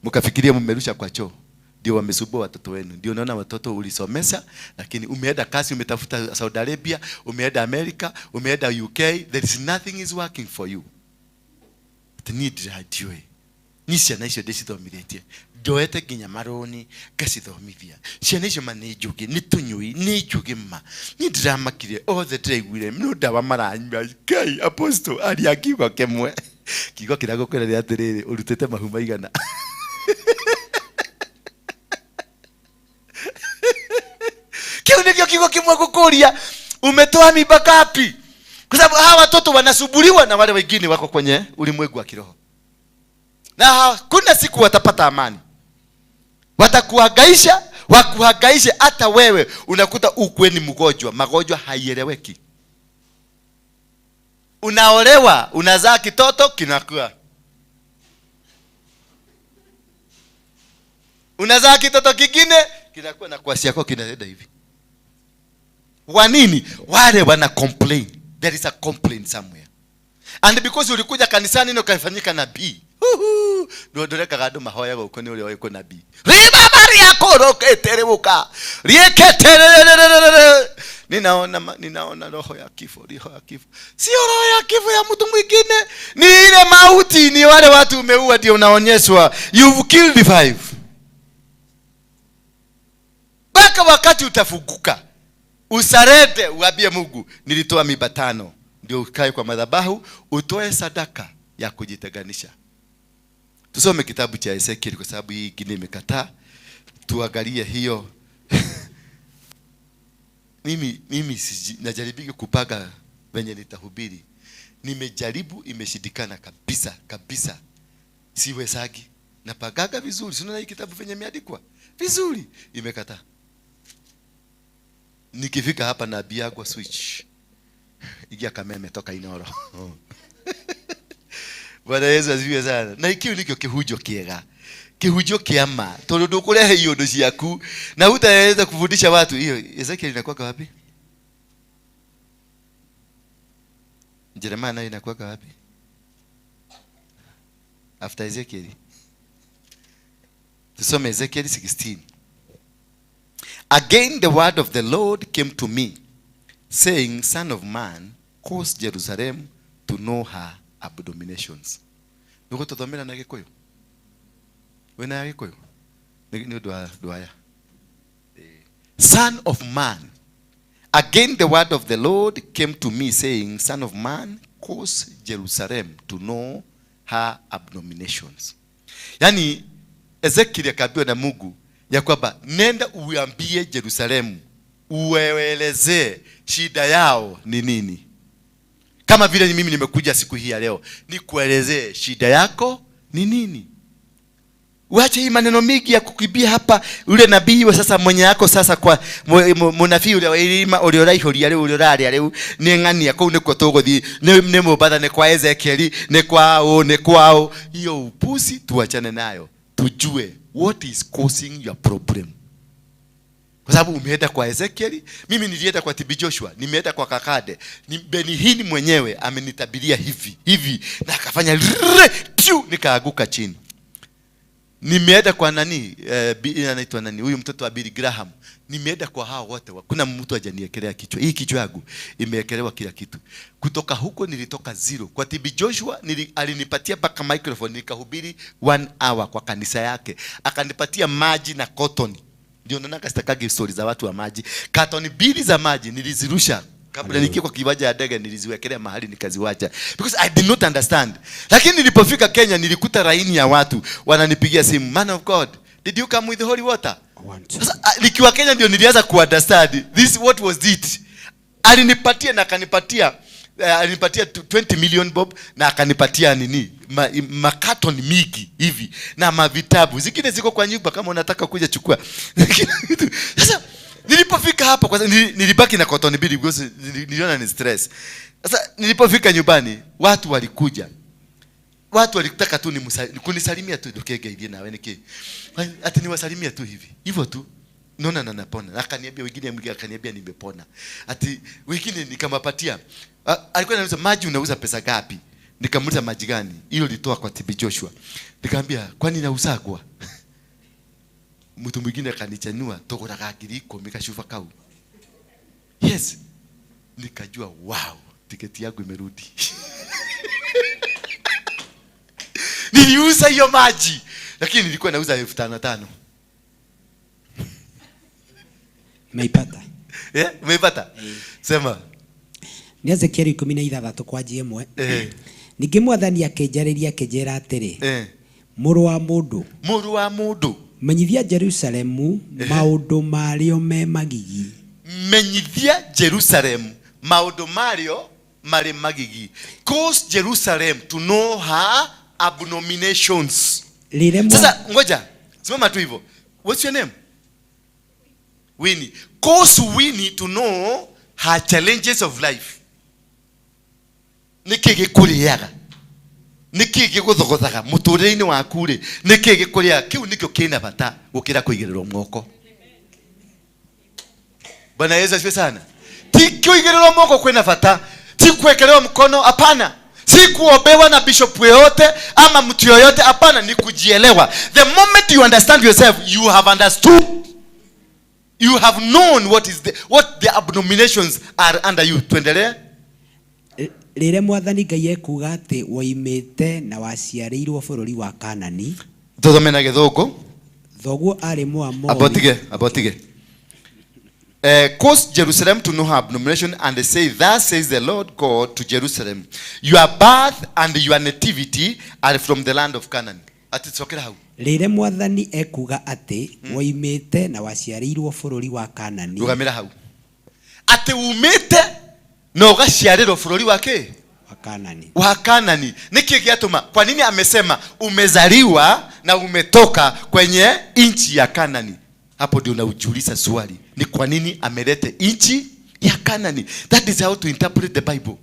mkafikiria mmerusha kwa choo, ndio wamesumbua watoto wenu. Ndio unaona watoto ulisomesha, lakini umeenda kazi, umetafuta Saudi Arabia, umeenda America, umeenda UK, there is nothing is working for you. It need radio. Ni ciana icio ndĩcithomithetie, njoete nginya marũni ngacithomithia. Ciana icio ma nĩ njũgĩ, nĩ tũnyui, nĩ njũgĩ ma. Niĩ ndĩramakire othe ndĩraiguire no ndawa maranyua. Ngai, apostle aria kiugo kĩmwe. Kiugo kĩrĩa ngũkwĩra nĩ atĩrĩrĩ, ũrutĩte mahu maigana. Kiu nĩkĩo kiugo kĩmwe ngũkũria, umetoa mimba ngapi? Kwa sababu hawa watoto wanasumbuliwa na wale wengine wako kwenye ulimwengu wa kiroho. Na hakuna siku watapata amani. Watakuhangaisha, wakuhangaishe hata wewe unakuta ukwe ni mgonjwa, magonjwa haieleweki. Unaolewa, unazaa kitoto kinakuwa. Unazaa kitoto kingine kinakuwa na kwasi yako kinaenda hivi. Kwa nini? Wale wana complain. There is a complaint somewhere. And because ulikuja kanisani na ukafanyika nabii. Huhu, ndio ndorekaga andũ mahoyaga gũkũ nĩ ũrĩa ũyũ nabii. Rĩba bari yako roke terewuka. Rieketererererere. Ninaona roho ya kifo, roho ya kifo. Sio roho ya kifo ya mtu mwingine, ni ile mauti, ni wale watu umeua ndio unaonyeshwa. You've killed 5. Mpaka wakati utafuguka, usarete, uambie Mungu, nilitoa mimba 5. Ndio ukae kwa madhabahu, utoe sadaka ya kujitenganisha. Tusome kitabu cha Ezekiel kwa sababu hii ingine imekataa. Tuangalie hiyo. Mimi najaribiki kupanga venye nitahubiri. Nimejaribu, imeshindikana kabisa kabisa. Siwezagi. Napagaga vizuri. Si unaona hii kitabu venye imeandikwa vizuri, imekataa. Nikifika hapa na biagwa switch. Igia kameme toka Inoro. Bwana Yesu asifiwe sana. Na ikiu nikio kihujo kiega. Kihujo kia ma. Tondu ndukurehe iondu ciaku na hutaweza kufundisha watu. Hiyo Ezekiel inakuwa wapi? Jeremiah nayo inakuwa wapi? After Ezekiel. Tusome Ezekiel 16. Again the word of the Lord came to me, saying, Son of man, cause Jerusalem to know her abominations. Niko tuthomera na Gikuyu? Wena ya Gikuyu? Ni undu wa ndwaya. Son of man, again the word of the Lord came to me, saying, Son of man, cause Jerusalem to know her abominations. Yani Ezekiel akaambiwa na Mungu ya kwamba nenda uambie Jerusalemu, uelezee shida yao ni nini. Kama vile mimi nimekuja siku hii ya leo nikuelezee shida yako ni nini. Uache hii maneno mingi ya kukimbia hapa. Ule nabii wa sasa mwenye yako sasa kwa munabii ule wa irima ule uraihuria riu ule uraria riu ni ng'ania kuu nikuo tuguthii, ni Mombatha, ni kwa Ezekiel, ni kwa u, ni kwa u. Hiyo upuzi tuachane nayo. Tujue what is causing your problem. Kwa sababu umeenda kwa Ezekiel, mimi nilienda kwa TB Joshua, nimeenda kwa Kakade, ni Benny Hinn mwenyewe amenitabiria hivi hivi na akafanya rrrr, tiu, nikaaguka chini. Nimeenda kwa nani, anaitwa nani huyu mtoto wa Billy Graham. Nimeenda kwa hao wote, kuna mtu hajaniekelea kichwa. Hii kichwa yangu imeekelewa kila kitu. Kutoka huko nilitoka zero. Kwa TB Joshua alinipatia mpaka microphone nikahubiri 1 hour kwa kanisa yake. Akanipatia maji na cotton. Ndio naona sitakagi stories za watu wa maji. Carton 2 za maji nilizirusha. Kabla nikiwa kwa kiwanja ya ndege niliziwekelea mahali nikaziwacha. Because I did not understand. Lakini nilipofika Kenya nilikuta laini ya watu wananipigia simu, Man of God, did you come with holy water? 1, 2. Sasa nikiwa Kenya ndio nilianza kuunderstand this, what was it. Alinipatia na akanipatia, alinipatia 20 million bob na akanipatia nini? Makaton mingi hivi na mavitabu. Zingine ziko kwa nyumba kama unataka kuja chukua. Sasa nilipofika hapa kwanza nilibaki na cotton mbili because niliona ni stress. Sasa nilipofika nyumbani watu walikuja. Watu walitaka tu kunisalimia tu, ndokegeithie nawe niki. Ati niwasalimia tu hivi. Hivyo tu. Naona na napona. Akaniambia wengine, mwingine akaniambia nimepona. Ati wengine nikamapatia. Alikuwa anauliza maji unauza pesa ngapi? Nikamuuliza maji gani? Hilo litoa kwa TB Joshua. Nikamwambia kwani nauzagwa? Mtu mwingine akanichanua togora ngiri ikumi gacuba kau. Yes. Nikajua wow, tiketi yangu imerudi. Niliuza hiyo maji, lakini nilikuwa nauza elfu tano tano. Umeipata? Umeipata? Sema. Ni Ezekiel ikumi na ithathatũ kwa njia ĩmwe. Ningĩ mwathani akĩnjarĩria akĩnjĩra atĩrĩ, Mũrũ wa mũndũ. Mũrũ wa mũndũ. Menyithia Jerusalemu maũndũ marĩo me magigi. Menyithia Jerusalemu maũndũ marĩo marĩ magigi. Cause Jerusalem to know her abominations. Rĩrĩa mwa- Sasa ngoja, simama tu hivyo. What's your name? Winnie. Cause Winnie to know her challenges of life. Nĩkĩ gĩkũrĩaga? Nĩkĩ gĩgũthogothaga mũtũrĩre-inĩ waku rĩ? Nĩkĩ gĩkũrĩaga? Kĩu nĩkĩo kĩna bata gũkĩra kũigĩrĩrwo moko. Bwana Yesu asifiwe sana. Ti kũigĩrĩrwo moko kwĩna bata, ti kuwekelewa mkono, hapana. Si kuombewa na bishop yeyote ama mtu yoyote, hapana, ni kujielewa. The moment you understand yourself, you have understood. You have known what the abominations are under you. Tuendelee. Rĩrĩa Mwathani Ngai ekuuga atĩ woimĩte na waciarĩirwo bũrũri wa Kanani. Tuthome na Gĩthũngũ. Thoguo arĩ Mũamori. Abotige. Cause Jerusalem to know her abomination and say, thus says the Lord God to Jerusalem, your birth and your nativity are from the land of Canaan. Ati cokera hau. Rĩrĩa Mwathani ekuuga atĩ woimĩte na waciarĩirwo bũrũri wa Kanani. Rugamĩra hau. Atĩ umĩte na ũgaciarĩrwo bũrũri wa kĩ? Wa Kanani. Wa Kanani. Nĩkĩ gĩatũma? Kwa nini amesema umezaliwa na umetoka kwenye nchi ya Kanani? Hapo ndio unaujiuliza swali. Ni kwa nini amelete nchi ya Kanani? That is how to interpret the Bible.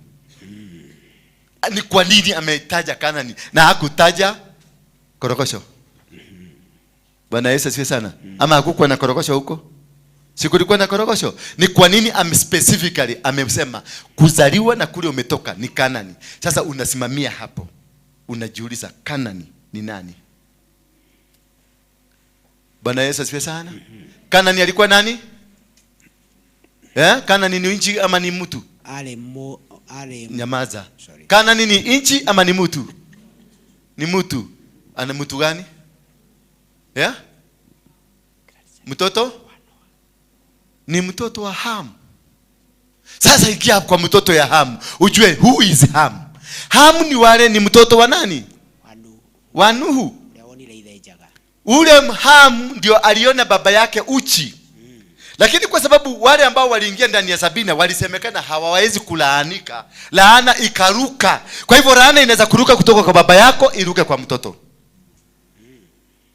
Ni kwa nini ametaja Kanani na hakutaja korokosho? Bwana Yesu asifiwe sana. Ama hakukuwa na korokosho huko? Si kulikuwa na korokosho? Ni kwa nini specifically amesema kuzaliwa na kule umetoka ni Kanani? Sasa unasimamia hapo. Unajiuliza Kanani ni nani? Bwana Yesu asifiwe sana. Kanani alikuwa nani? Kanani ni nchi ama ni mtu? Nyamaza. Kanani ni nchi ama ni mtu? Ni mtu. Ana mtu gani? Mtoto? Ni mtoto wa Ham. Sasa ikia kwa mtoto ya Ham, ujue who is Ham. Ham ni wale ni mtoto wa nani? Wa Nuhu. Ule Ham ndio aliona baba yake uchi. Lakini kwa sababu wale ambao waliingia ndani ya Sabina walisemekana hawawezi kulaanika, laana ikaruka. Kwa hivyo laana inaweza kuruka kutoka kwa baba yako iruke kwa mtoto.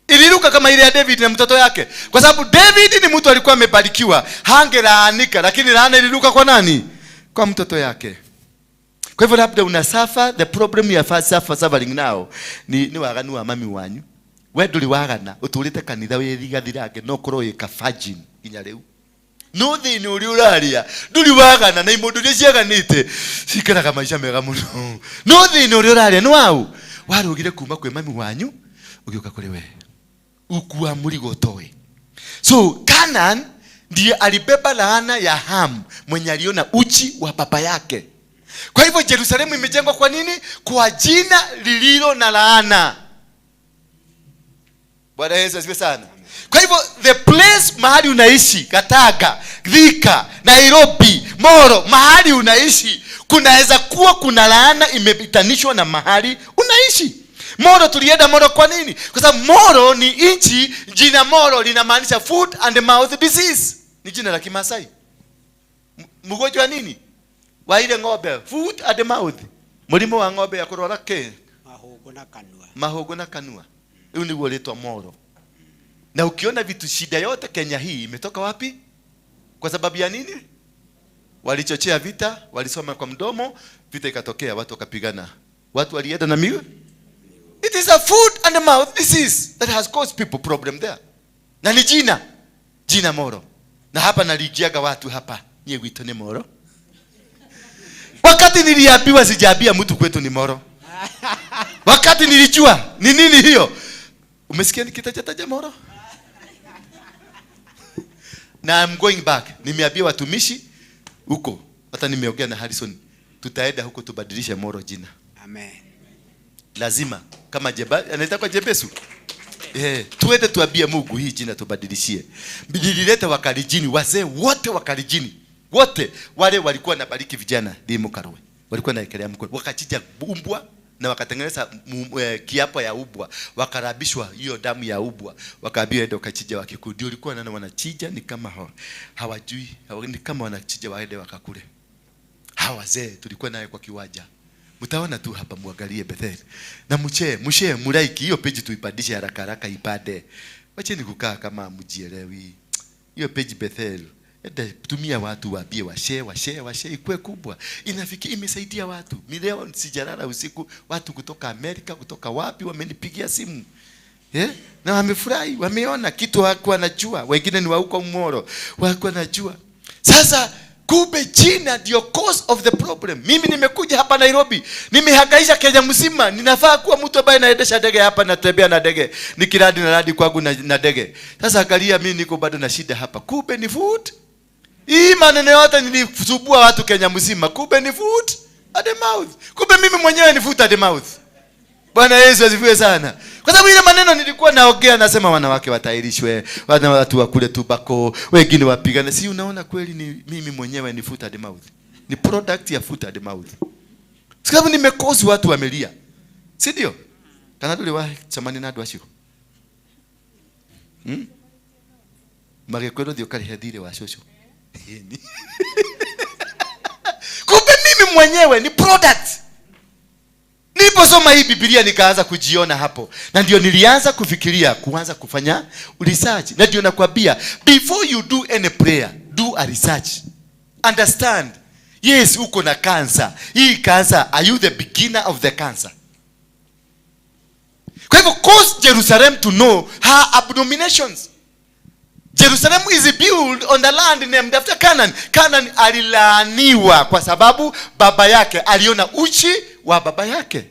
Iliruka kama ile ya David na mtoto yake. Kwa sababu David ni mtu alikuwa amebarikiwa, hangelaanika, lakini laana iliruka kwa nani? Kwa mtoto yake. Kwa hivyo labda una suffer the problem you are suffering now ni waganu wa mami wanyu. We nduri wagana uturite kanitha withigathirange no korwo wi ka virgin nginya riu. No thini uri uraria nduri wagana na imundu iria ciaganite cikaraga maica mega muno. No thini uri uraria ni wau warugire kuma kwi mami wanyu ugiuka kuri we ukua murigo toe. So Canaan ndiye alibeba laana ya Ham mwenye aliona uchi wa baba yake. Kwa hivyo Yerusalemu imejengwa kwa nini? Kwa jina lililo na laana. Bwana Yesu asifiwe sana. Kwa hivyo the place mahali unaishi, Kataga, Thika, Nairobi, Moro, mahali unaishi kunaweza kuwa kuna laana imepitanishwa na mahali unaishi. Moro, tulienda Moro kwa nini? Kwa sababu Moro ni nchi, jina Moro linamaanisha foot and mouth disease. Ni jina la Kimasai. Mgonjwa nini? Wa ile ng'ombe, foot and mouth. Mulimo wa ng'ombe ya kurwara ke? Mahugo na kanua. Mahugo na kanua. Hiyo ni uletwa Moro. Na ukiona vitu shida yote Kenya hii imetoka wapi? Kwa sababu ya nini? Walichochea vita, walisoma kwa mdomo, vita ikatokea, watu wakapigana. Watu walienda na miguu. It is a foot and mouth disease that has caused people problem there. Na ni jina Moro. Na hapa nalijiaga watu hapa, nyie wito ni Moro. Wakati niliambiwa sijaambia mtu kwetu ni Moro. Wakati nilijua ni nini hiyo. Umesikia nikitaja Moro? Na I'm going back. Nimeambia watumishi huko. Hata nimeongea na Harrison. Tutaenda huko tubadilishe Moro jina. Amen. Lazima kama jeba anaita kwa Jebesu. Tuende tuambie Mungu hii jina tubadilishie. Nilileta wakalijini, wazee wote wakalijini. Wote wale walikuwa na bariki vijana dimo Karwe. Walikuwa naekelea mkono. Wakachinja umbwa na wakatengeneza kiapo ya ubwa. Wakarabishwa hiyo damu ya ubwa. Wakaambiwa ende wakachinja wa kikundi. Walikuwa nani wanachinja ni kama hawajui, ni kama wanachinja waende wakakule. Hawa wazee tulikuwa naye kwa kiwanja. Mtaona tu hapa, muangalie Bethel. Na mshare, mulaiki hiyo page tuipandishe haraka haraka ipande. Wacheni kukaa kama mjielewi. Hiyo page Bethel. Enda tumia watu waambie wa share ikue kubwa. Inafiki imesaidia watu. Mimi leo sijalala usiku, watu kutoka Amerika, kutoka wapi wamenipigia simu. Na wamefurahi, wameona kitu hawakuwa wanajua. Wengine ni wa huko Moro, hawakuwa wanajua. Sasa Kumbe jina ndio cause of the problem. Mimi nimekuja hapa Nairobi, nimehangaisha Kenya mzima, ninafaa kuwa mtu ambaye naendesha ndege hapa, natembea na ndege, nikiradi na radi kwangu na ndege. Sasa angalia, mimi niko bado na shida hapa. Kumbe ni foot. Hii maneno yote nilisubua watu Kenya mzima, kumbe ni foot at the mouth. Kumbe mimi mwenyewe ni foot at the mouth. Bwana Yesu asifiwe sana. Kwa sababu ile maneno nilikuwa naongea, nasema wanawake watairishwe, watu wakule tubako, wengine wapigane. Si unaona kweli ni mimi mwenyewe ni foot at the mouth. Ni product ya foot at the mouth. Sababu nimekosi watu wamelia. Si ndio? Kana tuli wa chamani na andũ acio. Magĩkwĩrwo thiĩ ũkarĩhe thirĩ wa cũcũ. Kumbe mimi mwenyewe ni product. Niliposoma hii Biblia nikaanza kujiona hapo. Na ndio nilianza kufikiria kuanza kufanya research. Na ndio nakwambia, before you do any prayer, do a research. Understand. Yes, uko na cancer. Hii cancer, are you the beginner of the cancer? Kwa hivyo cause Jerusalem to know her abominations. Jerusalem is built on the land named after Canaan. Canaan alilaaniwa kwa sababu baba yake aliona uchi wa baba yake.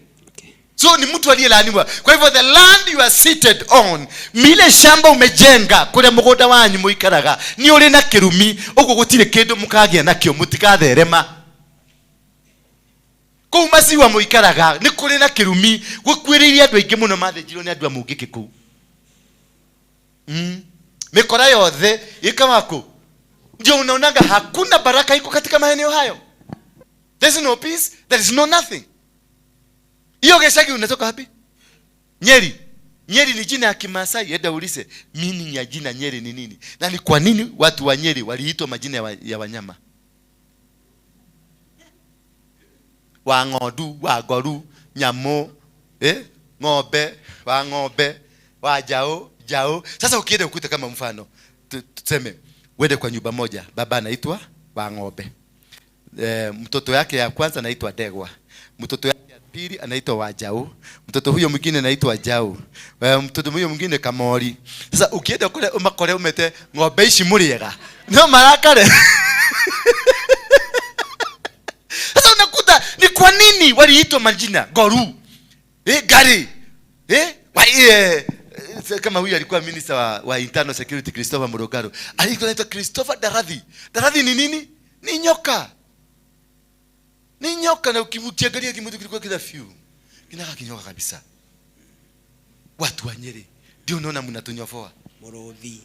So ni mtu aliyelaaniwa. Kwa hivyo the land you are seated on, mile shamba umejenga kule mugunda wanyu muikaraga, ni uri na kirumi, uguo gutire kindu mukagia nakio, mutigatherema. Kuu maciwa muikaraga ni kuri na kirumi, gukuiririe andu aingi muno mathinjirwo ni andu a mungiki kuu. Mikora yothe ikawako. Ndio unaonanga hakuna baraka iko katika maeneo hayo. There is no peace, there is no nothing. Hiyo geshagi unatoka wapi? Nyeri. Nyeri ni jina ya Kimasai, enda ulize meaning ya jina Nyeri ni nini? Na ni kwa nini watu wa Nyeri waliitwa majina ya wanyama? Wa ng'ondu, wa ngoru, nyamu, ng'ombe, wa ng'ombe, wa jao, jao. Sasa ukienda ukute kama mfano, tuseme uende kwa nyumba moja, baba anaitwa wa ng'ombe. Mtoto yake ya kwanza anaitwa Degwa. Mtoto yake ya pili anaitwa Wajau. Mtoto huyo mwingine anaitwa Jau. Mtoto huyo mwingine Kamori. Sasa ukienda kule umakore umete ng'ombe ici muriega. No marakare. Sasa unakuta ni kwa nini waliitwa majina Goru? Gari. Kama huyu alikuwa minister wa internal security Christopher Murugaro. Alikuwa anaitwa Christopher Darathi. Darathi ni nini? Ni nyoka. Ni nyoka, na ukiangalia kimutu kilikuwa kila few. Kinaka kinyoka kabisa. Watu wa Nyeri ndio unaona mnatunyofoa. Muruthi.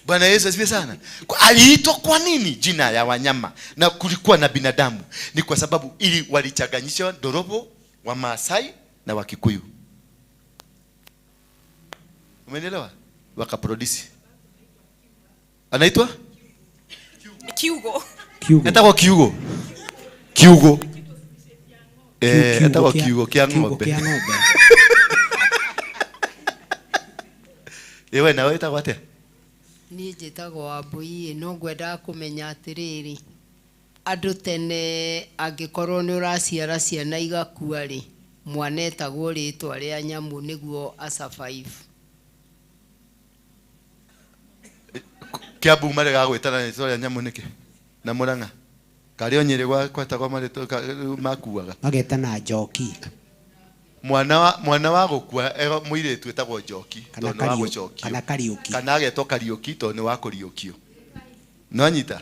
Bwana Yesu asifiwe sana. Aliitwa kwa nini jina ya wanyama na kulikuwa na binadamu? Ni kwa sababu ili walichanganyisha Ndorobo wa Maasai na wa Kikuyu. Umeelewa? Wakaproduce. Anaitwa Kiugo. Kiugo. Anaitwa Kiugo. Kiugo. Anaitwa Kiugo kia ng'ombe. Ewe na wewe utakuwa atia? Niĩ njĩtagwo Wambui, no ngwendaga kũmenya atĩrĩrĩ, andũ tene angĩkorwo nĩ ũraciara ciana igakua rĩ, mwana etagwo rĩtwa rĩa nyamũ nĩguo asurvive. Kiambu marega gwĩtana rĩtwa rĩa nyamũ nĩkĩ? Na Murang'a. Karĩ o Nyĩrĩ gwetagwo marĩtwa makuaga. Magetana Njoki. Mwana wa gũkua mũirĩtu etagwo Njoki tondũ nĩ wa gũcokio. Kana Kariũki. Kana agetwo Kariũki tondũ nĩ wa kũriũkio. Nĩwanyita?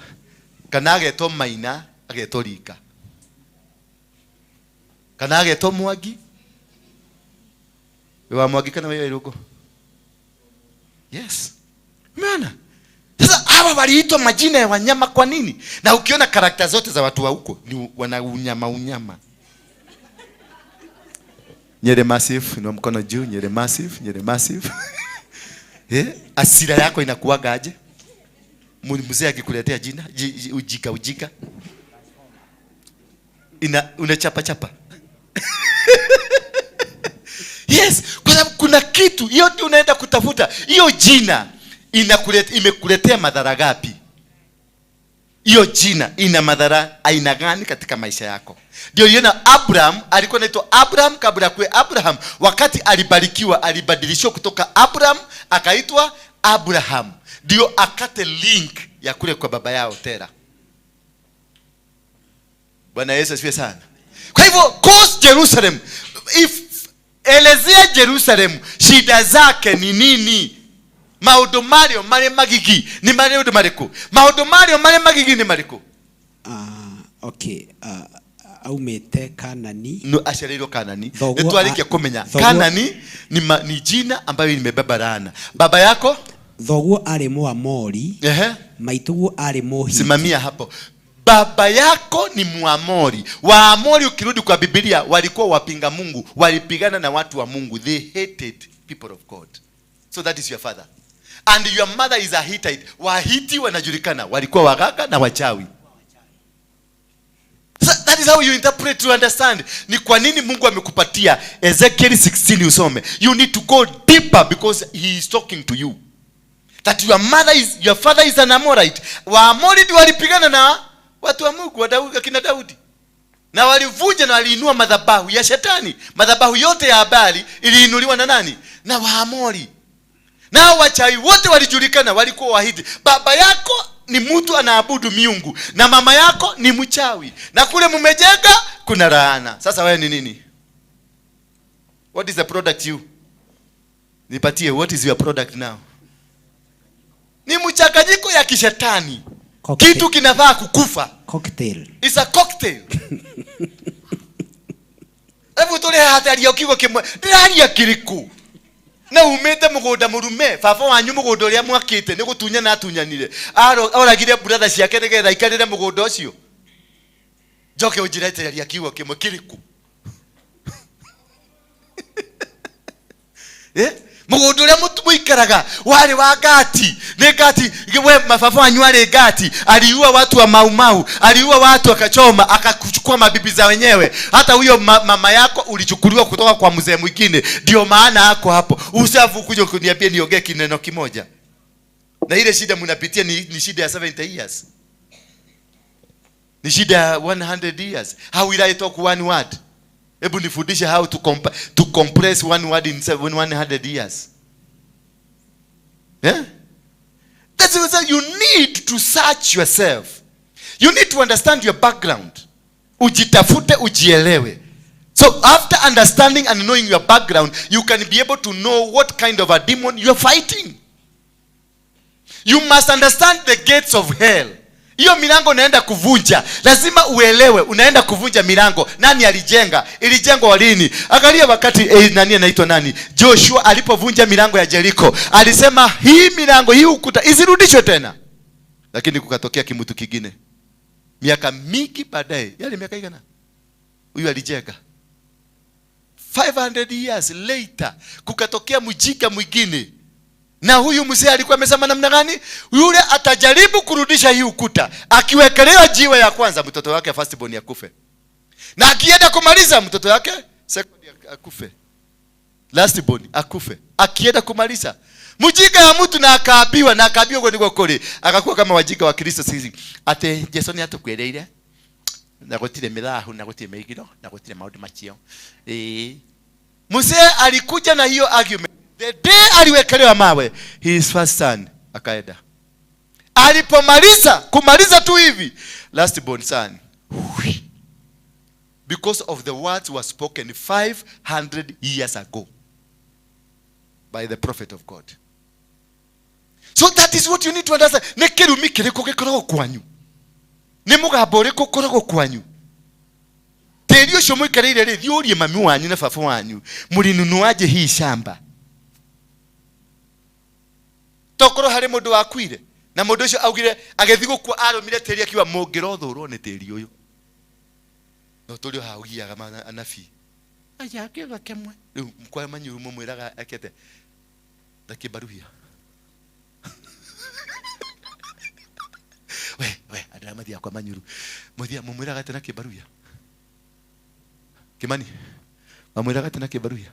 Kana agetwo Maina, agetwo Rika. Kana agetwo Mwangi. Wa Mwangi kana wa Irũngũ? Yes. Maana sasa hawa waliitwa majina ya wanyama kwa nini? Na ukiona karakta zote za watu wa huko ni wana unyama unyama. Nyeri massive, inua mkono juu, Nyeri massive, Nyeri massive. Asira yako inakuwaga aje? Mzee akikuletea jina, ujika ujika. Unachapa chapa. Yes, kwa sababu kuna kitu hiyo ndio unaenda kutafuta. Hiyo jina imekuletea madhara gapi? Hiyo jina ina madhara aina gani katika maisha yako? Ndio yena Abraham alikuwa anaitwa Abraham kabla kuwe Abraham. Wakati alibarikiwa alibadilishwa kutoka Abraham akaitwa Abraham. Ndio akate link ya kule kwa baba yao Tera. Bwana Yesu asifiwe sana. Kwa hivyo cause Jerusalem, if elezea Jerusalem shida zake ni nini? Maundu mario mari magigi ni maundu mariku? Maundu mario mari magigi ni mariku? Okay, aumite Kanani. No, aciarĩirwo Kanani. Nĩ twarĩkia kũmenya Kanani ni jina ambayo imebeba laana. Baba yako thoguo arĩ Mũamori. Maituguo arĩ Mũhiti. Simamia hapo. Baba yako ni Muamori. Waamori ukirudi kwa Biblia walikuwa wapinga Mungu, walipigana na watu wa Mungu. They hated people of God. So that is your father. And your mother is a Hittite. Wahiti wanajulikana, walikuwa waganga na wachawi. So that is how you interpret to understand. Ni kwa nini Mungu amekupatia Ezekiel 16 usome. You need to go deeper because he is talking to you. That your mother is, your father is an Amorite. Waamori ndio walipigana na watu wa Mungu, wa Daudi, akina Daudi. Na walivunja na waliinua madhabahu ya shetani. Madhabahu yote ya Baali iliinuliwa na nani? Na Waamori. Na wachawi wote walijulikana, walikuwa Wahiti. Baba yako ni mtu anaabudu miungu na mama yako ni mchawi. Na kule mumejenga kuna laana. Sasa wewe ni nini? What is the product you? Nipatie, what is your product now? Ni mchanganyiko ya kishetani. Cocktail. Kitu kinafaa kukufa. Cocktail. It's a cocktail. Hebu tuli hataria kiugo kimwe. Ndiraria kiriku. Na umete mugunda murume, baba wanyu mugunda uria mwakite ni gutunyana atunyanire. Oragire brother ciake nigetha ikarire mugunda ucio. Njoke unjiretereria kiugo kimwe kiriku. Mugunda uria muikaraga wari wa ngati, ni ngati we mababa wanyu ari ngati, aliua watu wa Mau Mau, aliua watu akachoma, akachukua mabibi za wenyewe. Hata huyo mama yako ulichukuliwa kutoka kwa mzee mwingine, ndio maana yako hapo. Usafu kuja kuniambia niongee kineno kimoja. Na ile shida mnapitia ni shida ya 70 years. Ni shida ya 100 years. How will I talk one word? Hebu nifundishe how to compress one word in 100 years. Yeah? That's what you need to search yourself. You need to understand your background. Ujitafute, ujielewe. So after understanding and knowing your background, you can be able to know what kind of a demon you are fighting. You must understand the gates of hell. Hiyo milango unaenda kuvunja. Lazima uelewe unaenda kuvunja milango. Nani alijenga? Ilijengwa lini? Angalia wakati nani anaitwa nani? Joshua alipovunja milango ya Jericho, alisema hii milango, hii ukuta isirudishwe tena. Lakini kukatokea kimutu kingine. Miaka mingi baadaye, yale miaka igana. Huyu alijenga. 500 years later kukatokea mjinga mwingine. Na huyu mzee alikuwa amesema namna gani? Yule atajaribu kurudisha hii ukuta. Akiwekelewa jiwe ya kwanza mtoto wake first born akufe. Na akienda kumaliza mtoto wake second akufe. Last born akufe. Akienda kumaliza. Mjinga ya mtu na akaabiwa na akaabiwa kwa niko kule. Akakuwa kama wajinga wa Kristo sisi. Ate Jesu ni atukweleire. Na gutire mithahu na gutire meigiro na gutire maundu macio. Mzee alikuja na hiyo argument. The day aliwekelewa mawe, his first son akaenda. Alipomaliza, kumaliza tu hivi, last born son. Because of the words were spoken 500 years ago by the prophet of God. So that is what you need to understand. Nĩ kĩrumi kĩrĩkũ gĩkoragwo kwanyu? Nĩ mũgambo ũrĩkũ ũkoragwo kwanyu? Tĩri ũcio mũikarĩire rĩ, thiĩ ũrie mami wanyu na baba wanyu, mũrinunuaje hii shamba? Tokorwo harĩ mũndũ wakuire na mũndũ ũcio augire agĩthiĩ gũkua arũmire tĩri akiuga mũngĩrothũrwo nĩ tĩri ũyũ. No tũrĩ o haha ũgiaga anabii. Aya akiuga kĩmwe. Rĩu kwa manyuru mũmwĩraga ekete na kĩbaruhia. We andũ arĩa mathiaga kwa manyuru mũmwĩraga atĩ na kĩbaruhia. Kimani mamwĩraga atĩ na kĩbaruhia.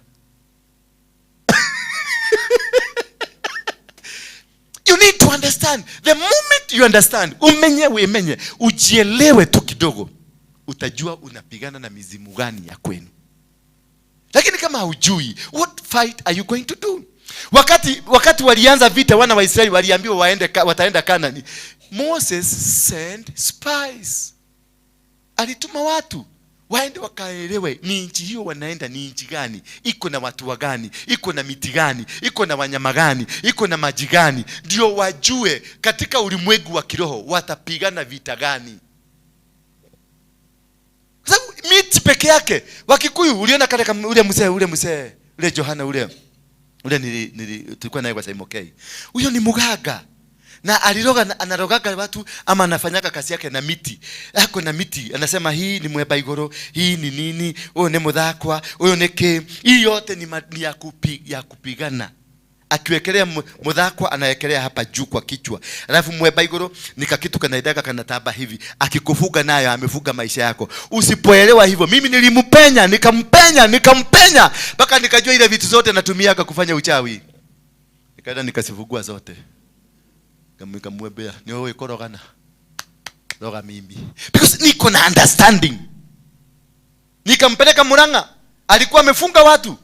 You need to understand. The moment you understand, umenye uimenye, ujielewe tu kidogo, utajua unapigana na mizimu gani ya kwenu. Lakini kama hujui, what fight are you going to do? Wakati walianza vita wana wa Israeli waliambiwa wataenda Kanani. Moses sent spies. Alituma watu waende wakaelewe ni nchi hiyo wanaenda ni nchi gani, iko na watu wa gani, iko na miti gani, iko na wanyama gani, iko na maji gani, ndio wajue katika ulimwengu wa kiroho watapigana vita gani. Kwa sababu miti peke yake, Wakikuyu uliona kale kama ule mzee ule Johana ule tulikuwa naye kwa Saimokei. Huyo ni muganga. Na aliroga, anarogaga watu ama anafanyaga kazi yake na miti. Ako na miti, anasema hii ni mweba igoro, hii ni nini, huyo ni muthakwa, huyo ni ke. Hii yote ni ya kupigana. Akiwekelea muthakwa anawekelea hapa juu kwa kichwa. Alafu mweba igoro ni kakitu kanaidaka kanataba hivi. Akikufuga nayo amefuga maisha yako. Usipoelewa hivyo, mimi nilimpenya, nikampenya mpaka nikajua ile vitu zote natumiaga kufanya uchawi. Nikaenda nikasifugua zote. Nikamwambia ni wewe korogana. Roga mimi. Because niko na understanding. Nikampeleka Murang'a, alikuwa amefunga watu.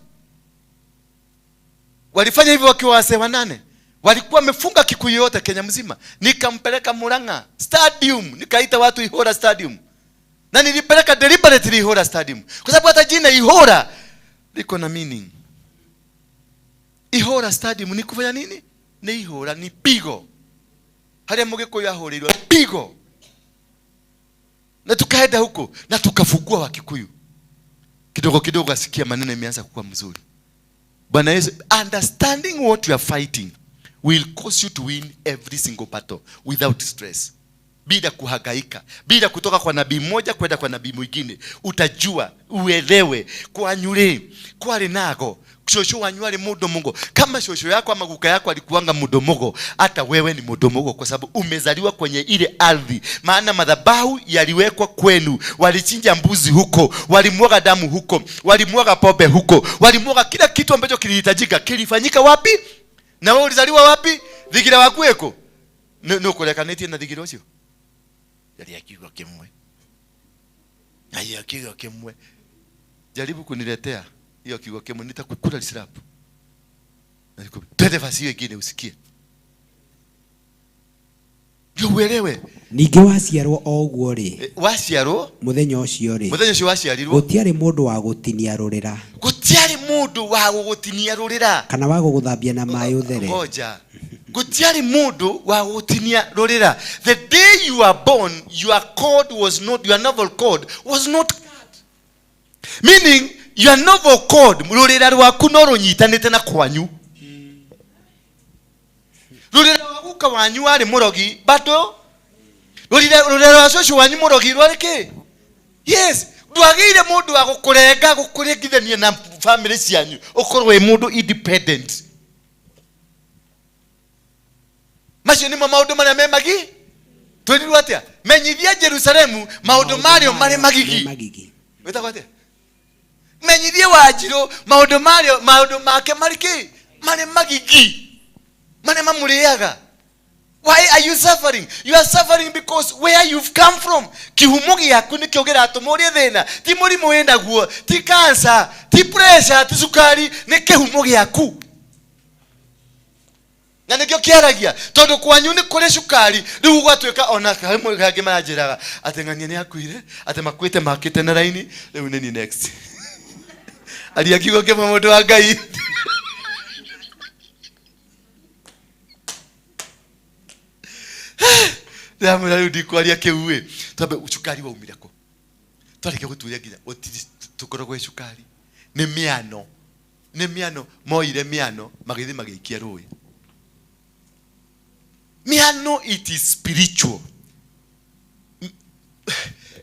Walifanya hivyo wakiwa wazee 8. Walikuwa wamefunga Kikuyu yote Kenya mzima. Nikampeleka Murang'a Stadium, nikaita watu Ihora Stadium. Na nilipeleka deliberately Ihora Stadium. Kwa sababu hata jina Ihora liko na meaning. Ihora Stadium ni kufanya nini? Ni Ihora ni pigo. Haria Mugikuyu ahũrĩirwo pigo. Na tukaenda huko na tukafungua Wakikuyu. Kidogo kidogo asikia maneno imeanza kuwa mzuri. Bwana Yesu, understanding what you are fighting will cause you to win every single battle without stress. Bila kuhangaika, bila kutoka kwa nabii mmoja kwenda kwa nabii mwingine. Utajua, uelewe kwa nyure, kwa nago. Shosho wanyu ali mundu mugo. Kama shosho yako ama guka yako alikuanga mundu mugo, hata wewe ni mundu mugo kwa sababu umezaliwa kwenye ile ardhi. Maana madhabahu yaliwekwa kwenu. Walichinja mbuzi huko, walimwaga damu huko, walimwaga pombe huko, walimwaga kila kitu ambacho kilihitajika. Kilifanyika wapi? Na wewe ulizaliwa wapi? Thigira waku eko. No kurekanĩtie na thigira ucio. Yaria kiugo kimwe. Yaria kiugo kimwe. Jaribu kuniletea hiyo kiugo kimwe nitakukula slap. Na twende fasi hiyo ingine usikie. Ndio uelewe. Ningĩ waciarwo o ũguo rĩ. Waciarwo mũthenya ũcio rĩ. Mũthenya ũcio waciarirwo. Gũtiarĩ mũndũ wa gũtinia rũrĩra. Gũtiarĩ mũndũ wa gũgũtinia rũrĩra. Kana wa gũgũthambia na maĩ ũthere. Ngoja. Gũtiarĩ mũndũ wa gũgũtinia rũrĩra. The day you are born, your cord was not, your novel cord was not cut. Meaning your novel cord, rũrĩra rwaku no rũnyitanĩte na kwanyu. Rũrĩra rwa guka wanyu warĩ mũrogi bado. Rũrĩra rwa cũcũ wanyu mũrogi rwarĩ kĩ? Yes, ndwagĩire mũndũ wa gũkũrenga gũkũringithania na family cianyu ũkorwo wĩ mũndũ independent. Macio nĩmo maũndũ marĩa me magi. Twerirwo atĩa? Menyithia Jerusalemu maũndũ marĩo marĩ magigi. Wĩtagwo atĩa? Menyithie Wanjirũ maũndũ marĩo maũndũ make marĩ kĩ? Marĩ magigi. Marĩa mamũrĩaga. Why are you suffering? You are suffering because where you've come from. Kihumo gĩaku nĩkĩo kĩratũma ũrĩe thĩna. Ti mũrimũ wĩnaguo, ti cancer, ti pressure, ti cukari, nĩ kĩhumo gĩaku. Na nĩkĩo kĩaragia tondũ kwanyu nĩ kũrĩ cukari, rĩu gũgatuĩka ona harĩ angĩ maranjĩraga atĩ ng'ania nĩ akuire, atĩ makuĩte makĩte na raini, rĩu nĩ niĩ next. Aria kiugo kĩmwe mũndũ wa Ngai. Ndamwĩra rĩu ndikwaria kĩu ĩ. Twambe cukari waumire kũ? Twarĩkia gũturia nginya tũkoragwo cukari. Nĩ mĩano. Nĩ mĩano moire mĩano magĩthiĩ magĩikia rũĩ. Mĩano it is spiritual.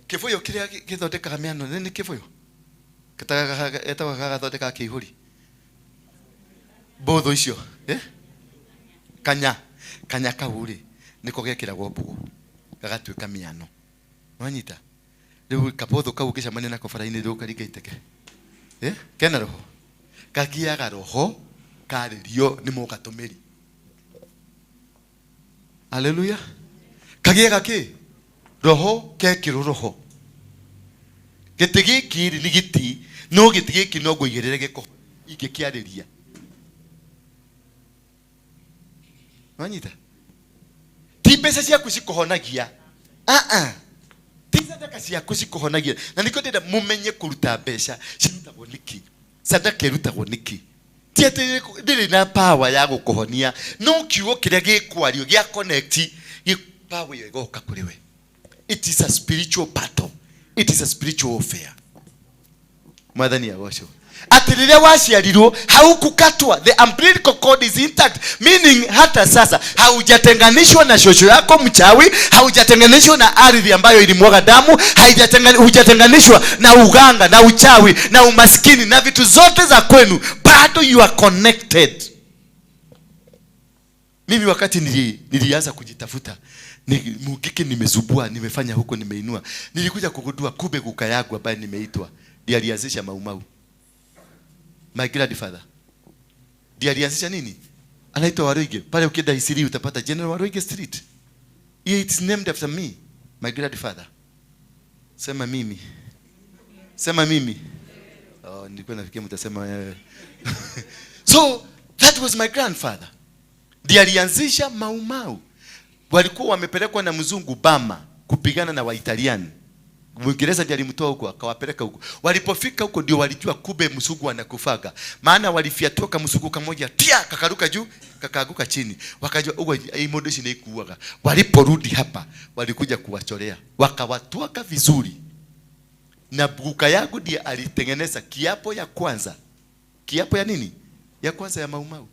Kĩbũyũ kĩrĩa gĩthondekaga mĩano nĩ kĩbũyũ? Getagwo gagathondekaga kĩihũri. Mbũthũ icio, eh? Kanya, kanya kau rĩ nĩko gekĩragwo mbũgũ gagatuĩka mĩano. Wanyita? Rĩu kabũthũ kau ũngĩcemania nako bara-inĩ ndũkaringa iteke. Eh? Kena roho. Kagiaga roho karĩrio nĩ mũgatũmĩri. Hallelujah. Kagiaga kĩ? Roho kekĩrwo roho. Gĩtĩ gĩkĩ rĩ nĩ gĩti, no gĩtĩ gĩkĩ no ngũigĩrĩre gĩko ingĩkĩarĩria. Wanyita? Ti mbeca ciaku cikũhonagia. Ti Sadaka ciaku cikuhonagia. Na niko ndĩrenda mumenye kuruta mbeca cirutagwo niki. Sadaka ĩrutagwo niki. Ti atĩ ndĩrĩ na power ya gũkũhonia, no kiugo kĩrĩa gĩkwario gĩa connect gĩ power ĩyo ĩgoka kũrĩ we. It is a spiritual battle. It is a spiritual warfare. Mwathani agocwo. Ati rĩrĩa waciarirwo haukukatwa, the umbilical cord is intact, meaning hata sasa haujatenganishwa na shosho yako mchawi, haujatenganishwa na ardhi ambayo ilimwaga damu, hujatenganishwa na uganga na uchawi na umaskini na vitu zote za kwenu, bado you are connected. Mimi wakati nilianza kujitafuta, Mungiki nimezubua, nimefanya huko, nimeinua, nilikuja kugundua kumbe guka yangu ambaye nimeitwa ndiye alianzisha Mau Mau. My grandfather ndiye alianzisha nini? Anaitwa Waruinge. Pale ukienda Isili utapata General Waruinge Street. It's named after me, my grandfather. Sema mimi. Sema mimi. Oh, nilikuwa nafikiria mtasema wewe. So that was my grandfather. Ndiye alianzisha Mau Mau. Walikuwa wamepelekwa na mzungu Bama kupigana na Waitaliani. Mwingereza ndiye alimtoa huko akawapeleka huko. Walipofika huko ndio walijua kumbe mzungu anakufaga. Maana walifyatua kamzungu kamoja, tia kakaruka juu, kakaanguka chini. Wakajua huko hii modo ici nikuaga. Waliporudi hapa walikuja kuwachorea. Wakawatwaka vizuri. Na guka yangu ndiye alitengeneza kiapo ya kwanza. Kiapo ya nini? Ya kwanza ya Mau Mau.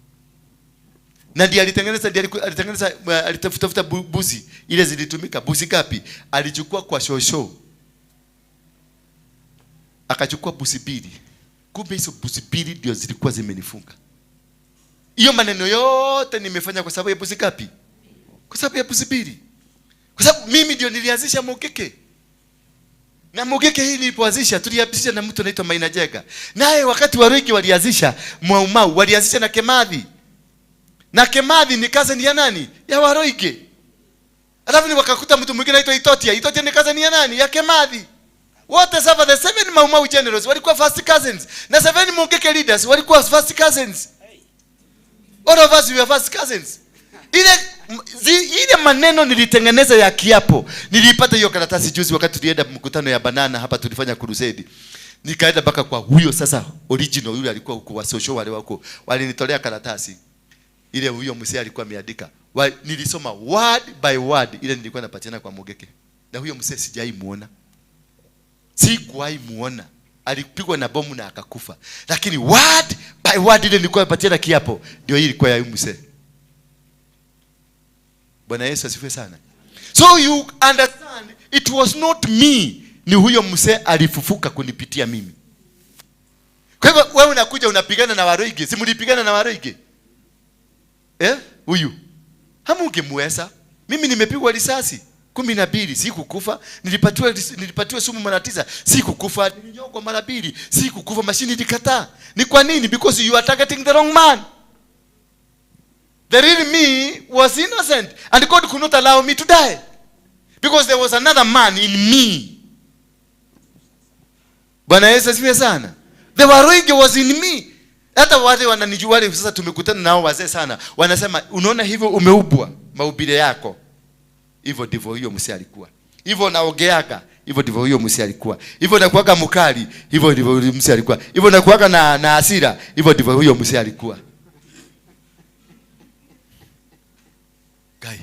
Na ndiye alitengeneza, ndiye alitengeneza, alitafuta buzi ile zilitumika. Buzi ngapi? Alichukua kwa shosho. Akachukua buzi mbili. Kumbe hizo buzi mbili ndio zilikuwa zimenifunga. Hiyo maneno yote nimefanya kwa sababu ya buzi ngapi? Kwa sababu ya buzi mbili. Kwa sababu mimi ndio nilianzisha Mungiki. Na Mungiki hii nilipoanzisha, tulianzisha na mtu anaitwa Maina Jega. Naye wakati Waruinge walianzisha Mau Mau, walianzisha na Kemathi. Na Kemathi ni cousin ya nani? Ya Waruinge. Alafu ni wakakuta mtu mwingine anaitwa Itotia. Itotia ni cousin ya nani? Ya Kemathi. Wote sasa the 7 Mau Mau generals walikuwa first cousins. Na 7 Mungiki leaders walikuwa first cousins. All of us we were first cousins. Ile maneno nilitengeneza ya kiapo. Nilipata hiyo karatasi juzi wakati tulienda mkutano ya banana hapa, tulifanya crusade. Nikaenda mpaka kwa huyo sasa original yule alikuwa huko wa social wale wako. Walinitolea karatasi. Ile huyo mzee alikuwa ameandika. Nilisoma word by word ile nilikuwa napatiana kwa Mungiki. Na huyo mzee sijai muona. Sikuwahi muona. Alipigwa na bomu na akakufa. Lakini word by word ile nilikuwa napatiana kiapo ndio hii ilikuwa ya huyo mzee. Bwana Yesu asifiwe sana. So you understand it was not me. Ni huyo mzee alifufuka kunipitia mimi. Kwa hivyo wewe unakuja unapigana na Waruinge. Si mlipigana na Waruinge? Huyu. Hamungemweza. Mimi nimepigwa risasi 12, sikukufa. Nilipatiwa sumu mara 9, sikukufa. Nilinyongwa mara 2, sikukufa. Mashini ilikataa. Ni kwa nini? Because you are targeting the wrong man. The real me was innocent and God could not allow me to die because there was another man in me. Bwana Yesu asifiwe sana. The Waruinge was in me. Hata wale wananijua wale sasa tumekutana nao wazee sana. Wanasema unaona hivyo umeubwa mahubiri yako. Hivyo ndivyo huyo mzee alikuwa. Hivyo naogeaga, hivyo ndivyo huyo mzee alikuwa. Hivyo nakuaga mkali, hivyo ndivyo huyo mzee alikuwa. Hivyo nakuaga na hasira, hivyo ndivyo huyo mzee alikuwa. Guy.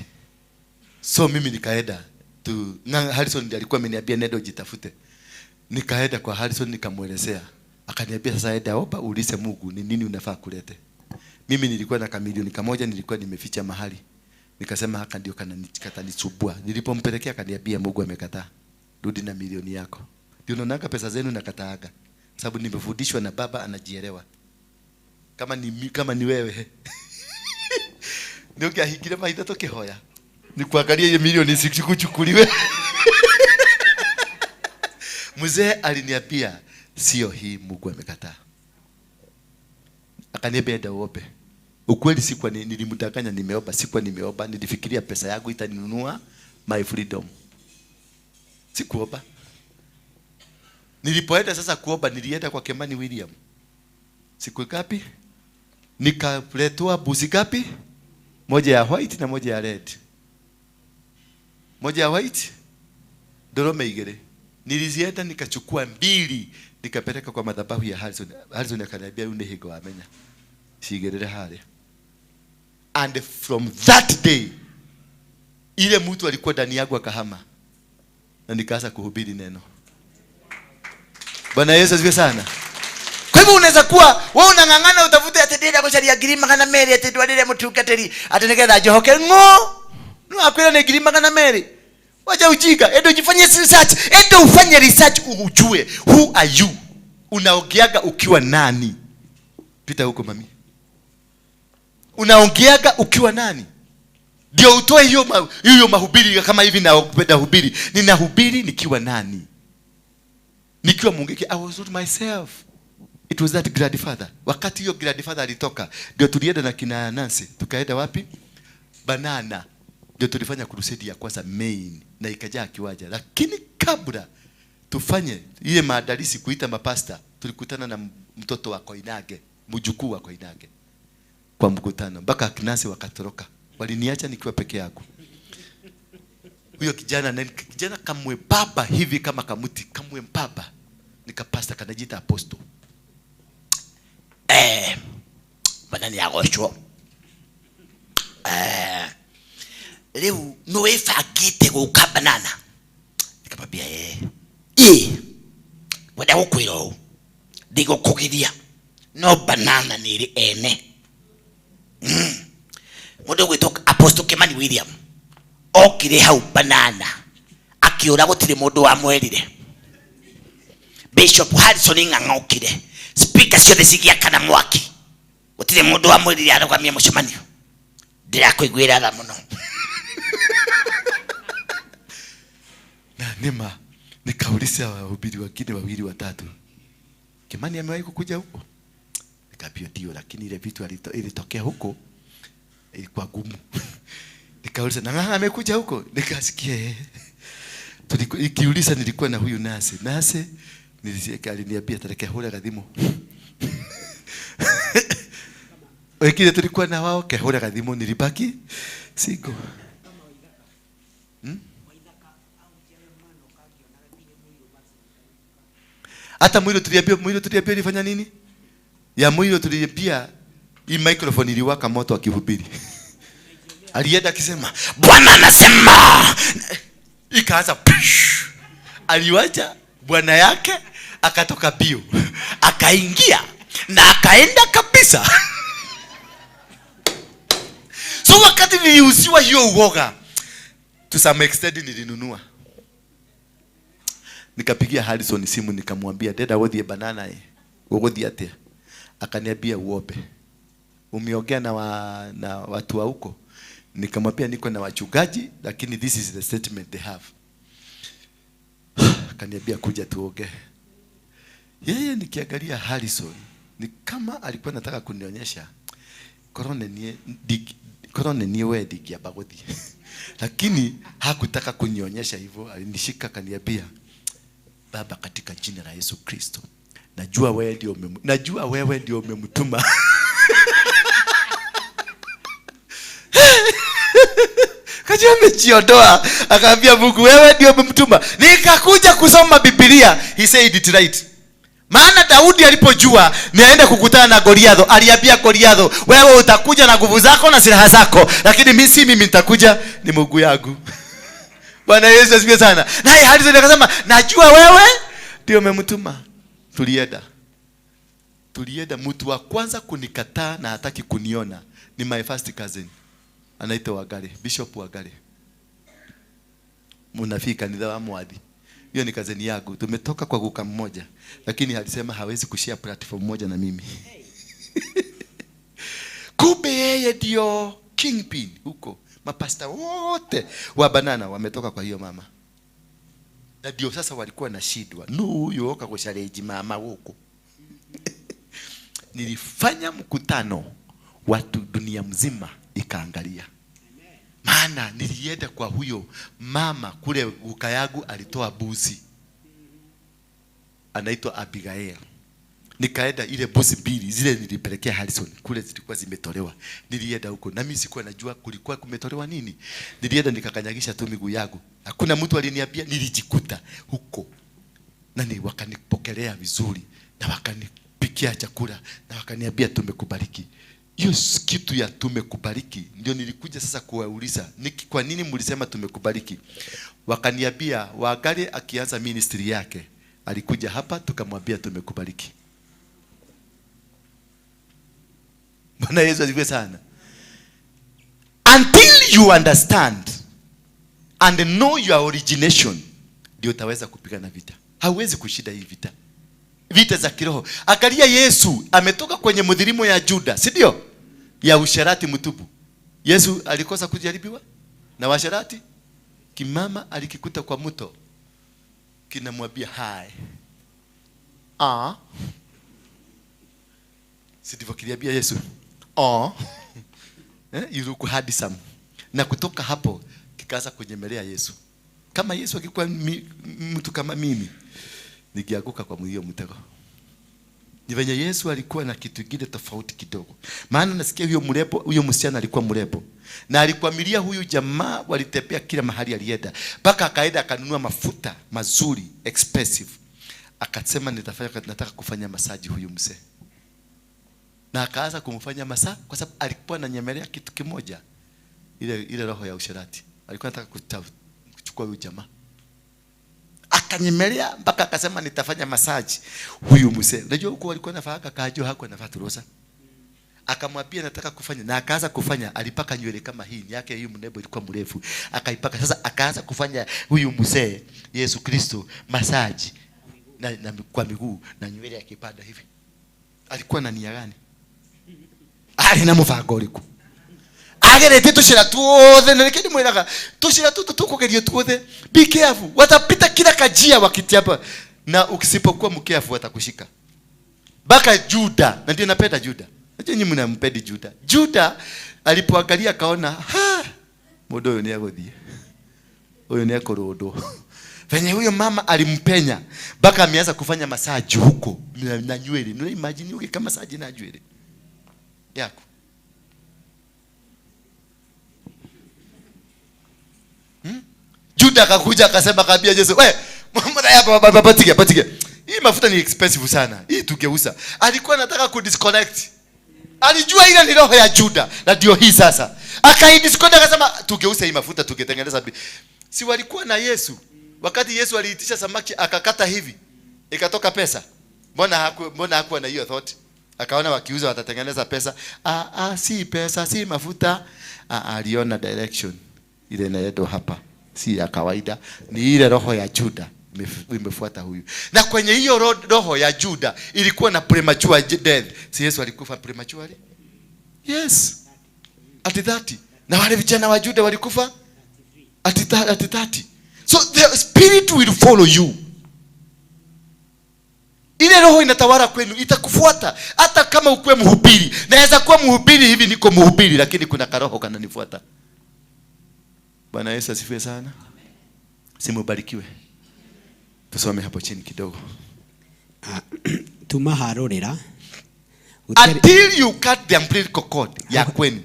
So mimi nikaenda tu na Harrison ndiye alikuwa ameniambia nenda ujitafute. Nikaenda kwa Harrison nikamuelezea. Akaniambia sasa enda omba uulize Mungu ni nini unafaa kulete. Mimi nilikuwa na kamilioni kamoja nilikuwa nimeficha mahali. Nikasema haka ndio katanisumbua. Nilipompelekea akaniambia Mungu amekataa. Rudi na milioni yako. Ndio unaona pesa zenu nakataaga. Sababu nimefundishwa na baba anajielewa. Kama ni wewe. Ndio kiahigire maitha tukihoya. Nikuangalia hiyo milioni sikuchukuliwe. Mzee aliniambia sio hii, Mungu amekataa. Akaniambia enda uombe. Ukweli sikuwa nilimdanganya nimeomba, sikuwa nimeomba, nilifikiria pesa yangu itaninunua my freedom. Sikuomba. Nilipoenda sasa kuomba nilienda kwa Kemani William. Siku ngapi? Nikaletwa buzi ngapi? Moja ya white na moja ya red. Moja ya white ndorome igere. Nilizienda nikachukua 2 nikapeleka kwa madhabahu ya Harrison. Harrison akaniambia une higo amenya. Shigerere hale. And from that day ile mtu alikuwa ndani yangu akahama. Na nikaanza kuhubiri neno. Bwana Yesu asifiwe sana. Kwa hivyo unaweza kuwa wewe unang'ang'ana utafute ati ndira gucaria ngiri magana meri ati ndwarire mutungatiri ati nigetha njohoke ng'o. No akwira ni ngiri magana meri. Wacha ujinga, endo ujifanyie research, endo ufanye research ujue who are you. Unaongeaga ukiwa nani? Pita huko mami. Unaongeaga ukiwa nani? Ndio utoe hiyo mahubiri kama hivi na hubiri. Ninahubiri nikiwa nani? Nikiwa Mungiki. I was not myself. It was that grandfather. Wakati hiyo grandfather alitoka, ndio tulienda na kina Nancy. Tukaenda wapi? Banana. Ndio tulifanya crusade ya kwanza main na ikajaa kiwanja. Lakini kabla tufanye ile maandalizi kuita mapasta, tulikutana na mtoto wa Koinange, mjukuu wa Koinange kwa mkutano. Mpaka Nancy wakatoroka. Waliniacha nikiwa peke yangu. Huyo kijana na kijana kamwe baba hivi kama kamuti, kamwe baba. Nikapasta kanajiita apostle. Bwana ni agocho. Leo no ifagite guka banana. Nikamwambia Wenda gukwira uu. Ndigũkũgiria. No banana nĩ ĩrĩ ene. Mũndũ ũgwĩtwo Apostle Kimani William okire hau banana akiũra gũtirĩ mũndũ wamwerire. Bishop Harrison Ng'ang'a okire, speaker ciothe cigĩakana mwaki, gũtirĩ mũndũ wamwerire arũgamie mũcemanio. Ndĩrakũiguĩra tha mũno. Na nima nikauliza wahubiri wengine wawili watatu, Kimani amewahi kukuja huko? Nikaambia ndio, lakini ile vitu ilitokea huko ilikuwa gumu. Nikauliza na Ng'ang'a amekuja huko? Nikasikia ikiuliza nilikuwa na huyu Nase. Nase nilisikia aliniambia tarehe hura gathimu. Wengine tulikuwa na wao kehura gathimu, nilibaki single. Hata mwilo tuliambia ilifanya nini? Ya mwilo tuliambia hii microphone iliwaka moto akihubiri. Alienda akisema Bwana anasema, ikaanza. Aliwacha bwana yake akatoka bio, akaingia na akaenda kabisa. So wakati niliuziwa hiyo uoga, to some extent nilinunua. Nikapigia Harrison simu nikamwambia dada wothie banana ugothie atia? Akaniambia uombe. Umeongea na watu wa huko? Nikamwambia niko na wachungaji, lakini this is the statement they have. Akaniambia kuja tuoge. Yeye nikiangalia Harrison ni kama alikuwa anataka kunionyesha korone nie we digia bagothi. Lakini hakutaka kunionyesha hivyo, alinishika akaniambia, Baba, katika jina la Yesu Kristo, najua wewe ndio umemtuma. Kaja amejiondoa, akaambia Mungu wewe ndio umemtuma. Nikakuja kusoma Biblia, he said it right. Maana Daudi alipojua niaenda kukutana na Goliatho, aliambia Goliatho, wewe utakuja na nguvu zako na silaha zako, lakini mimi si mimi nitakuja, ni Mungu yangu. Bwana Yesu asifiwe sana. Naye Harrison akasema, najua wewe ndio umemtuma. Tulienda. Mtu wa kwanza kunikataa na hataki kuniona ni my first cousin. Anaitwa Wagare, Bishop Wagare. Munafika ni wa Mwadhi. Hiyo ni cousin yangu. Tumetoka kwa kuka mmoja, lakini alisema hawezi kushare platform moja na mimi. Kumbe yeye ndio kingpin huko. Mapasta wote wa banana wametoka kwa hiyo mama. Na ndio sasa walikuwa na shidwa. No, huyo oka kushareji mama huko. Nilifanya mkutano watu dunia mzima ikaangalia. Maana nilienda kwa huyo mama kule Ukayagu, alitoa buzi. Anaitwa Abigail. Nikaenda ile buzi mbili zile nilipelekea Harrison kule zilikuwa zimetolewa. Nilienda huko na mimi sikuwa najua kulikuwa kumetolewa nini. Nilienda nikakanyagisha tu miguu yangu. Hakuna mtu aliniambia, nilijikuta huko. Na ni wakanipokelea vizuri na wakanipikia chakula na wakaniambia tumekubariki. Hiyo kitu ya tumekubariki ndio nilikuja sasa kuwauliza, kwa nini mlisema tumekubariki? Wakaniambia Wangari akianza ministry yake alikuja hapa tukamwambia tumekubariki. Bwana Yesu asifiwe sana. Until you understand and know your origination, ndio utaweza kupigana vita. Hauwezi kushinda hii vita. Vita za kiroho. Angalia Yesu ametoka kwenye mdhirimo ya Juda, si ndio? Ya usherati mtupu. Yesu alikosa kujaribiwa na washerati? Kimama alikikuta kwa mto, kinamwambia hi. Ah. Si ndivyo kiliambia Yesu? Ah. You look handsome. Na kutoka hapo kikaanza kunyemelea Yesu. Kama Yesu akikuwa mtu kama mimi, nikianguka kwa hiyo mtego. Ni venye Yesu alikuwa na kitu kingine tofauti kidogo. Maana nasikia huyo mrembo, huyo msichana alikuwa mrembo. Na alikwamilia huyu jamaa, walitembea kila mahali alienda. Mpaka akaenda akanunua mafuta mazuri, expensive. Akasema nataka kufanya masaji huyu mzee. Na akaanza kumfanya masaa kwa sababu alikuwa ananyemelea kitu kimoja. Ile roho ya usherati. Alikuwa anataka kuchukua huyu jamaa. Akanyemelea mpaka akasema nitafanya masaji huyu mzee. Unajua huko alikuwa anafaa kajo, hakuwa anafaa turosa. Akamwambia nataka kufanya, na akaanza kufanya. Alipaka nywele kama hii yake, hii mnebo ilikuwa mrefu, akaipaka. Sasa akaanza kufanya huyu mzee Yesu Kristo masaji na kwa miguu na nywele akipanda hivi. Alikuwa na nia gani? Ali na mfango uriku? Agerete tushira tuothe, na nikindi mwiraga tushira tutu tukugerio tuothe. Be careful, watapita kila kajia wakitiapa, na ukisipokuwa mkeafu watakushika. Baka Juda, na ndio napenda Juda. Najua nyinyi mnampendi Juda. Juda alipoangalia akaona, ha, mundu uyu ni aguthie. Uyu ni akurundwo. Venye huyo mama alimpenya, baka ameanza kufanya masaji huko na nywele. Ndio imagine uke kama masaji na nywele yako. Juda akakuja akasema kabia Yesu, "We, mbona hapa baba patige. Hii mafuta ni expensive sana. Hii tugeusa." Alikuwa anataka ku disconnect. Alijua ile ni roho ya Juda na ndio hii sasa. Akaidisconnect akasema tugeusa hii mafuta tugetengeneza. Si walikuwa na Yesu. Wakati Yesu aliitisha samaki akakata hivi, ikatoka pesa. Mbona hakuwa na hiyo thought? Akaona wakiuza watatengeneza pesa. Si pesa, si mafuta. Aliona direction ile inaenda hapa. Si ya kawaida, ni ile roho ya Juda imefuata huyu. Na kwenye hiyo roho ya Juda ilikuwa na premature death. Si Yesu alikufa prematurely? Yes. At 30. Na wale vijana wa Juda walikufa at 30. So the spirit will follow you. Ile roho inatawala kwenu, itakufuata hata kama ukuwe mhubiri. Naweza kuwa mhubiri hivi, niko mhubiri, lakini kuna karoho kananifuata. Bwana Yesu asifiwe sana. Simubarikiwe. Tusome hapo chini kidogo. Tumaharorera. Until you cut the umbilical cord ya kwenu.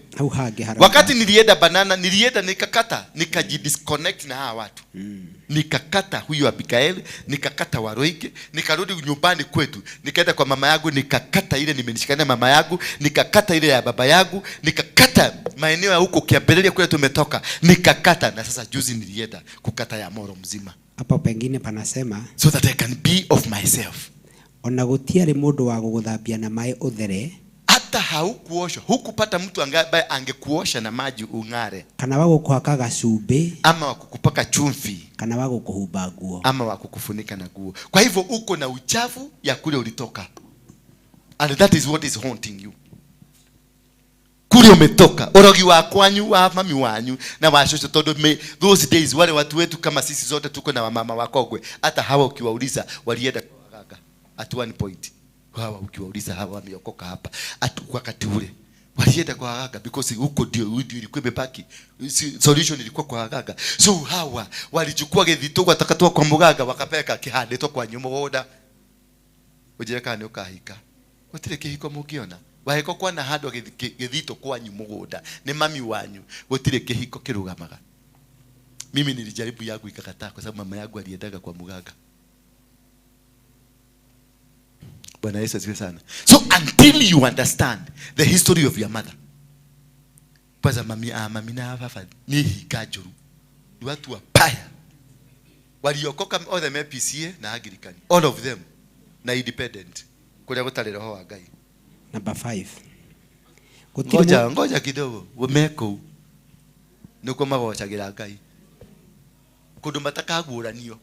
Wakati nilienda banana, nilienda nikakata, nikajidisconnect na hawa watu. Nikakata huyu Abigail, nikakata Waroike, nikarudi nyumbani kwetu, nikaenda kwa mama yangu, nikakata ile nimenishikana mama yangu, nikakata ile ya baba yangu, nikakata maeneo ya huko Kiambeleria kule tumetoka, nikakata. Na sasa juzi nilienda kukata ya Moro mzima. Hapo pengine panasema so that I can be of myself. Ona gutiari mundu wa guguthambia na mai uthere. Hata haukuoshwa, hukupata mtu ambaye angekuosha na maji ung'are. Kana wa gukuhaka gacumbi, ama wa kukupaka chumvi, kana wa gukuhumba nguo, ama wa kukufunika na nguo. Kwa hivyo uko na uchafu ya kule ulitoka. And that is what is haunting you. Kule umetoka, urogi wa kwanyu, wa mami wanyu na wa shosho, todo those days wale watu wetu kama sisi zote tuko na wamama wakogwe. Hata hawa ukiwauliza walienda kwa waganga at one point. Hawa ukiwauliza hawa wameokoka hapa at wakati ule walienda kwa waganga because huko ndio ilikuwa imebaki. Solution ilikuwa kwa waganga. So hawa walichukua githito watakatoa kwa muganga wakapeka kihandito kwa nyuma woda. Ujeka ni ukahika. Gutire kihiko mugiona. Wahiko kwa na handwa githito kwa nyumugunda ni mami wanyu, gutire kihiko kirugamaga. Mimi nilijaribu yangu ikakataa kwa sababu mama yangu aliendaga kwa muganga. Bwana Yesu asifiwe sana. So until you understand the history of your mother. Kwanza mami mami na baba ni hinga njũru. Ni watu wabaya. Waliokoka othe me PCA na Anglican. All of them na independent. Kuria gutari roho wa Ngai. Number 5. Ngoja ngoja kidogo. Me kũu. Nĩkuo magocagĩra Ngai. Kũndũ matakaguũranio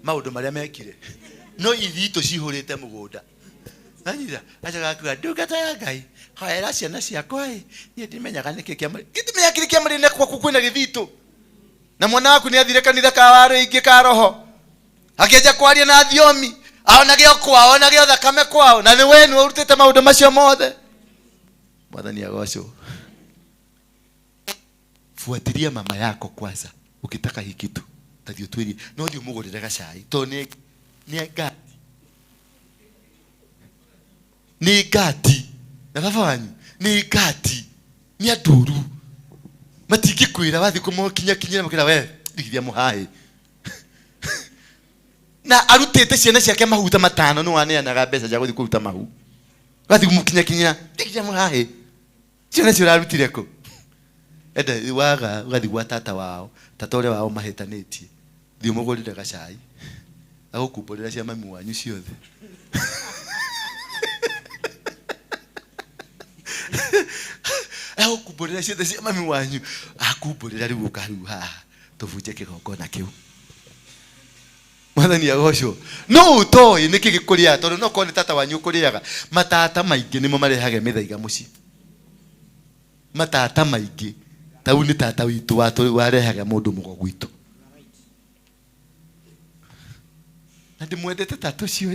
maũndũ marĩa mekire. No ithitũ cihũrĩte mũgũnda. Nanyita acoka kuga ndungata ya Ngai hoera ciana ciakwa ĩ niĩ ndimenyaga nĩkĩ kĩamũrĩ gĩtimenyaga kĩrĩa kĩamũrĩ na gwaku kwĩna gĩthitũ na mwana waku nĩ athire kanitha ka warũ ka roho akĩanjia kwaria na thiomi aonage o kwao onage o thakame kwao na nĩ we nĩwe ũrutĩte maũndũ macio mothe. Mwathani agocwo. Fuatilia mama yako kwanza ukitaka hii kitu tathio twĩrie no thiĩ ũmũgũrĩre gacai tondũ nĩ ngati nĩ ngati na baba wanyu nĩ ngati nĩ andũru matingĩkwĩra wathiĩ kũmũkinyakinyĩra makĩra we ndigithia mũhaĩ na arutĩte ciana ciake mahuta matano nĩ waneanaga mbeca cia gũthiĩ kũruta mahu wathiĩ kũmũkinyakinyĩra ndigithia mũhaĩ ciana cio ũrarutire kũ enda waga ũgathiĩ gwa tata wao tata ũrĩa wao mahĩtanĩtie thiĩ ũmũgũrĩre gacai agũkumbũrĩra cia mami wanyu ciothe. Agũkumbũrĩra ciothe cia mami wanyu akumbũrĩra rĩu ũka rĩu haha tũbunje kĩgongona kĩu. Mwathani agocwo. No ũtoĩ nĩkĩ gĩkũrĩaga tondũ no korwo nĩ tata wanyu ũkũrĩaga matata maingĩ nĩmo marehage mĩthaiga mũciĩ. Matata maingĩ tau nĩ tata witũ warehaga mũndũ mũgo gwitũ na ndĩmwendete tata ũcio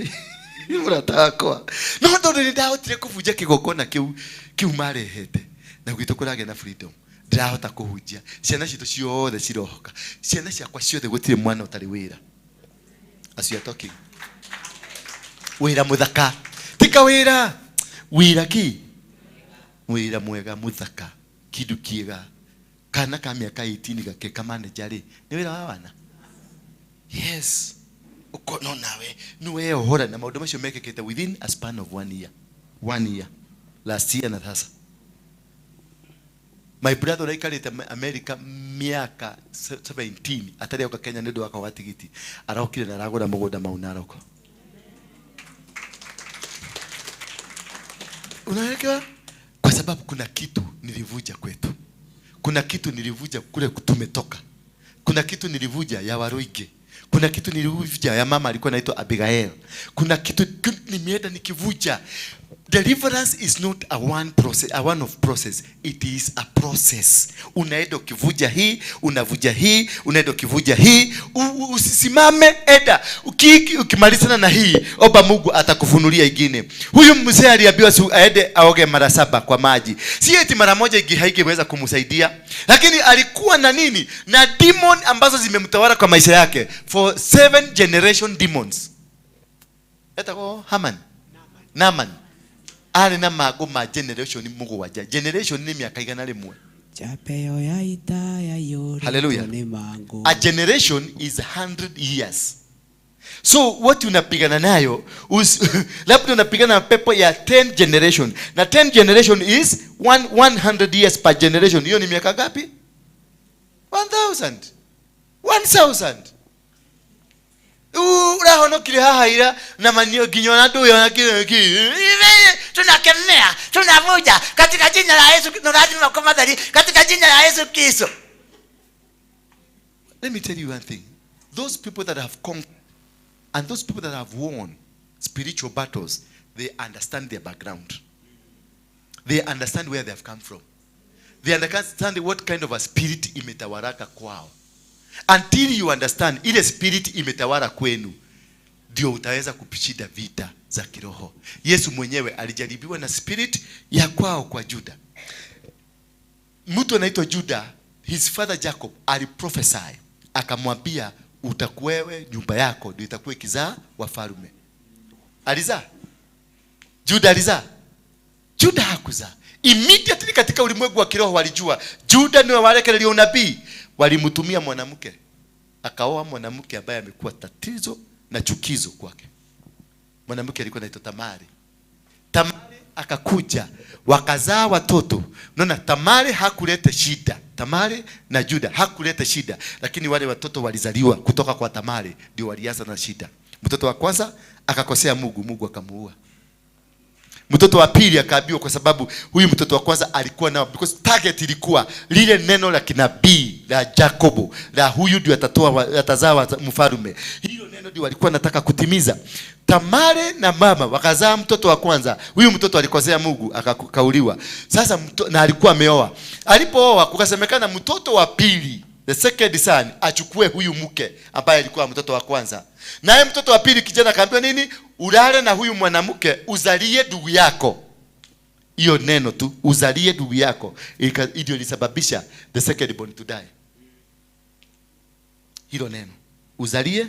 nĩ mũrata wakwa no tondũ nĩ ndahotire kũbunja kĩgongona kĩu marehete na gwitũ kũragĩa na freedom ndĩrahota kũhunjia ciana citũ ciothe cirohoka ciana ciakwa ciothe gũtirĩ mwana ũtarĩ wĩra. As you are talking wĩra mũthaka tika wĩra wĩra ki wĩra mwega mũthaka kindu kiega kana ka mĩaka 18 gake ka manager rĩ nĩ wĩra wa wana. Yes ukono nawe niwe ohora na maũndũ macio mekĩkĩte within a span of 1 year. 1 year last year na sasa my brother ũraikarĩte America mĩaka 17 atarĩ oka Kenya nĩ ũndũ wa kwaga tigiti arokire na aragũra mũgũnda Mau Narok. Unaelewa? Kwa sababu kuna kitu nilivuja kwetu. Kuna kitu nilivuja kule tumetoka. Kuna kitu nilivuja ya Waruige. Kuna kitu nilivuja ya mama alikuwa anaitwa Abigail. Kuna kitu nimeenda nikivuja. Deliverance is not a one process, a one of process. It is a process. Unaenda ukivuja hii, unavuja hii, unaenda ukivuja hii, usisimame eda. Ukimalizana na hii, omba Mungu atakufunulia ingine. Huyu mzee aliambiwa aende aoge mara 7 kwa maji. Si eti mara moja haingeweza kumsaidia, lakini alikuwa na nini? Na demon ambazo zimemtawala kwa maisha yake for 7 generation demons. Etako Haman. Naaman. Ari na mago ma generation mugwanja. Generation ni miaka 100. Chapeo ya ita ya yori. Hallelujah. A generation is 100 years. So what unapigana nayo labda unapigana na pepo ya 10 generation. Na 10 generation is 100 years per generation. Hiyo ni miaka ngapi? 1000. 1000. Urahonokire haha ira na manio nginya na nduyo na kile tunakemea tunavuja katika jina la Yesu tunazima kwa madhari katika jina la Yesu Kristo. Let me tell you one thing. Those people that have conquered and those people that have won spiritual battles, they understand their background. They understand where they have come from. They understand what kind of a spirit imetawaraka kwao. Until you understand ile spirit imetawala kwenu, ndio utaweza kupishinda vita za kiroho. Yesu mwenyewe alijaribiwa na spirit ya kwao kwa Juda. Mtu anaitwa Juda, his father Jacob aliprophesy, akamwambia utakuwewe nyumba yako ndio itakuwa kizaa wafalme. Alizaa? Juda alizaa? Juda hakuzaa. Immediately katika ulimwengu wa kiroho walijua Juda niwe walekelelio unabii. Walimtumia mwanamke, akaoa mwanamke ambaye amekuwa tatizo na chukizo kwake. Mwanamke alikuwa anaitwa Tamari. Tamari akakuja, wakazaa watoto. Unaona, Tamari hakuleta shida. Tamari na Juda hakuleta shida, lakini wale watoto walizaliwa kutoka kwa Tamari ndio walianza na shida. Mtoto wa kwanza akakosea Mungu, Mungu akamuua. Mtoto wa pili akaambiwa, kwa sababu huyu mtoto wa kwanza alikuwa nao, because target ilikuwa lile neno la kinabii la Jacobo la huyu ndio atazaa mfalme. Hilo neno ndio walikuwa nataka kutimiza. Tamare na mama wakazaa mtoto wa kwanza. Huyu mtoto alikosea Mungu akakauliwa. Sasa na alikuwa ameoa. Alipooa kukasemekana mtoto wa pili, the second son, achukue huyu mke ambaye alikuwa mtoto wa kwanza. Naye mtoto wa pili kijana akaambiwa nini? Ulale na huyu mwanamke uzalie ndugu yako. Hiyo neno tu, uzalie ndugu yako, ndio ilisababisha the second born to die. Hilo neno, uzalie.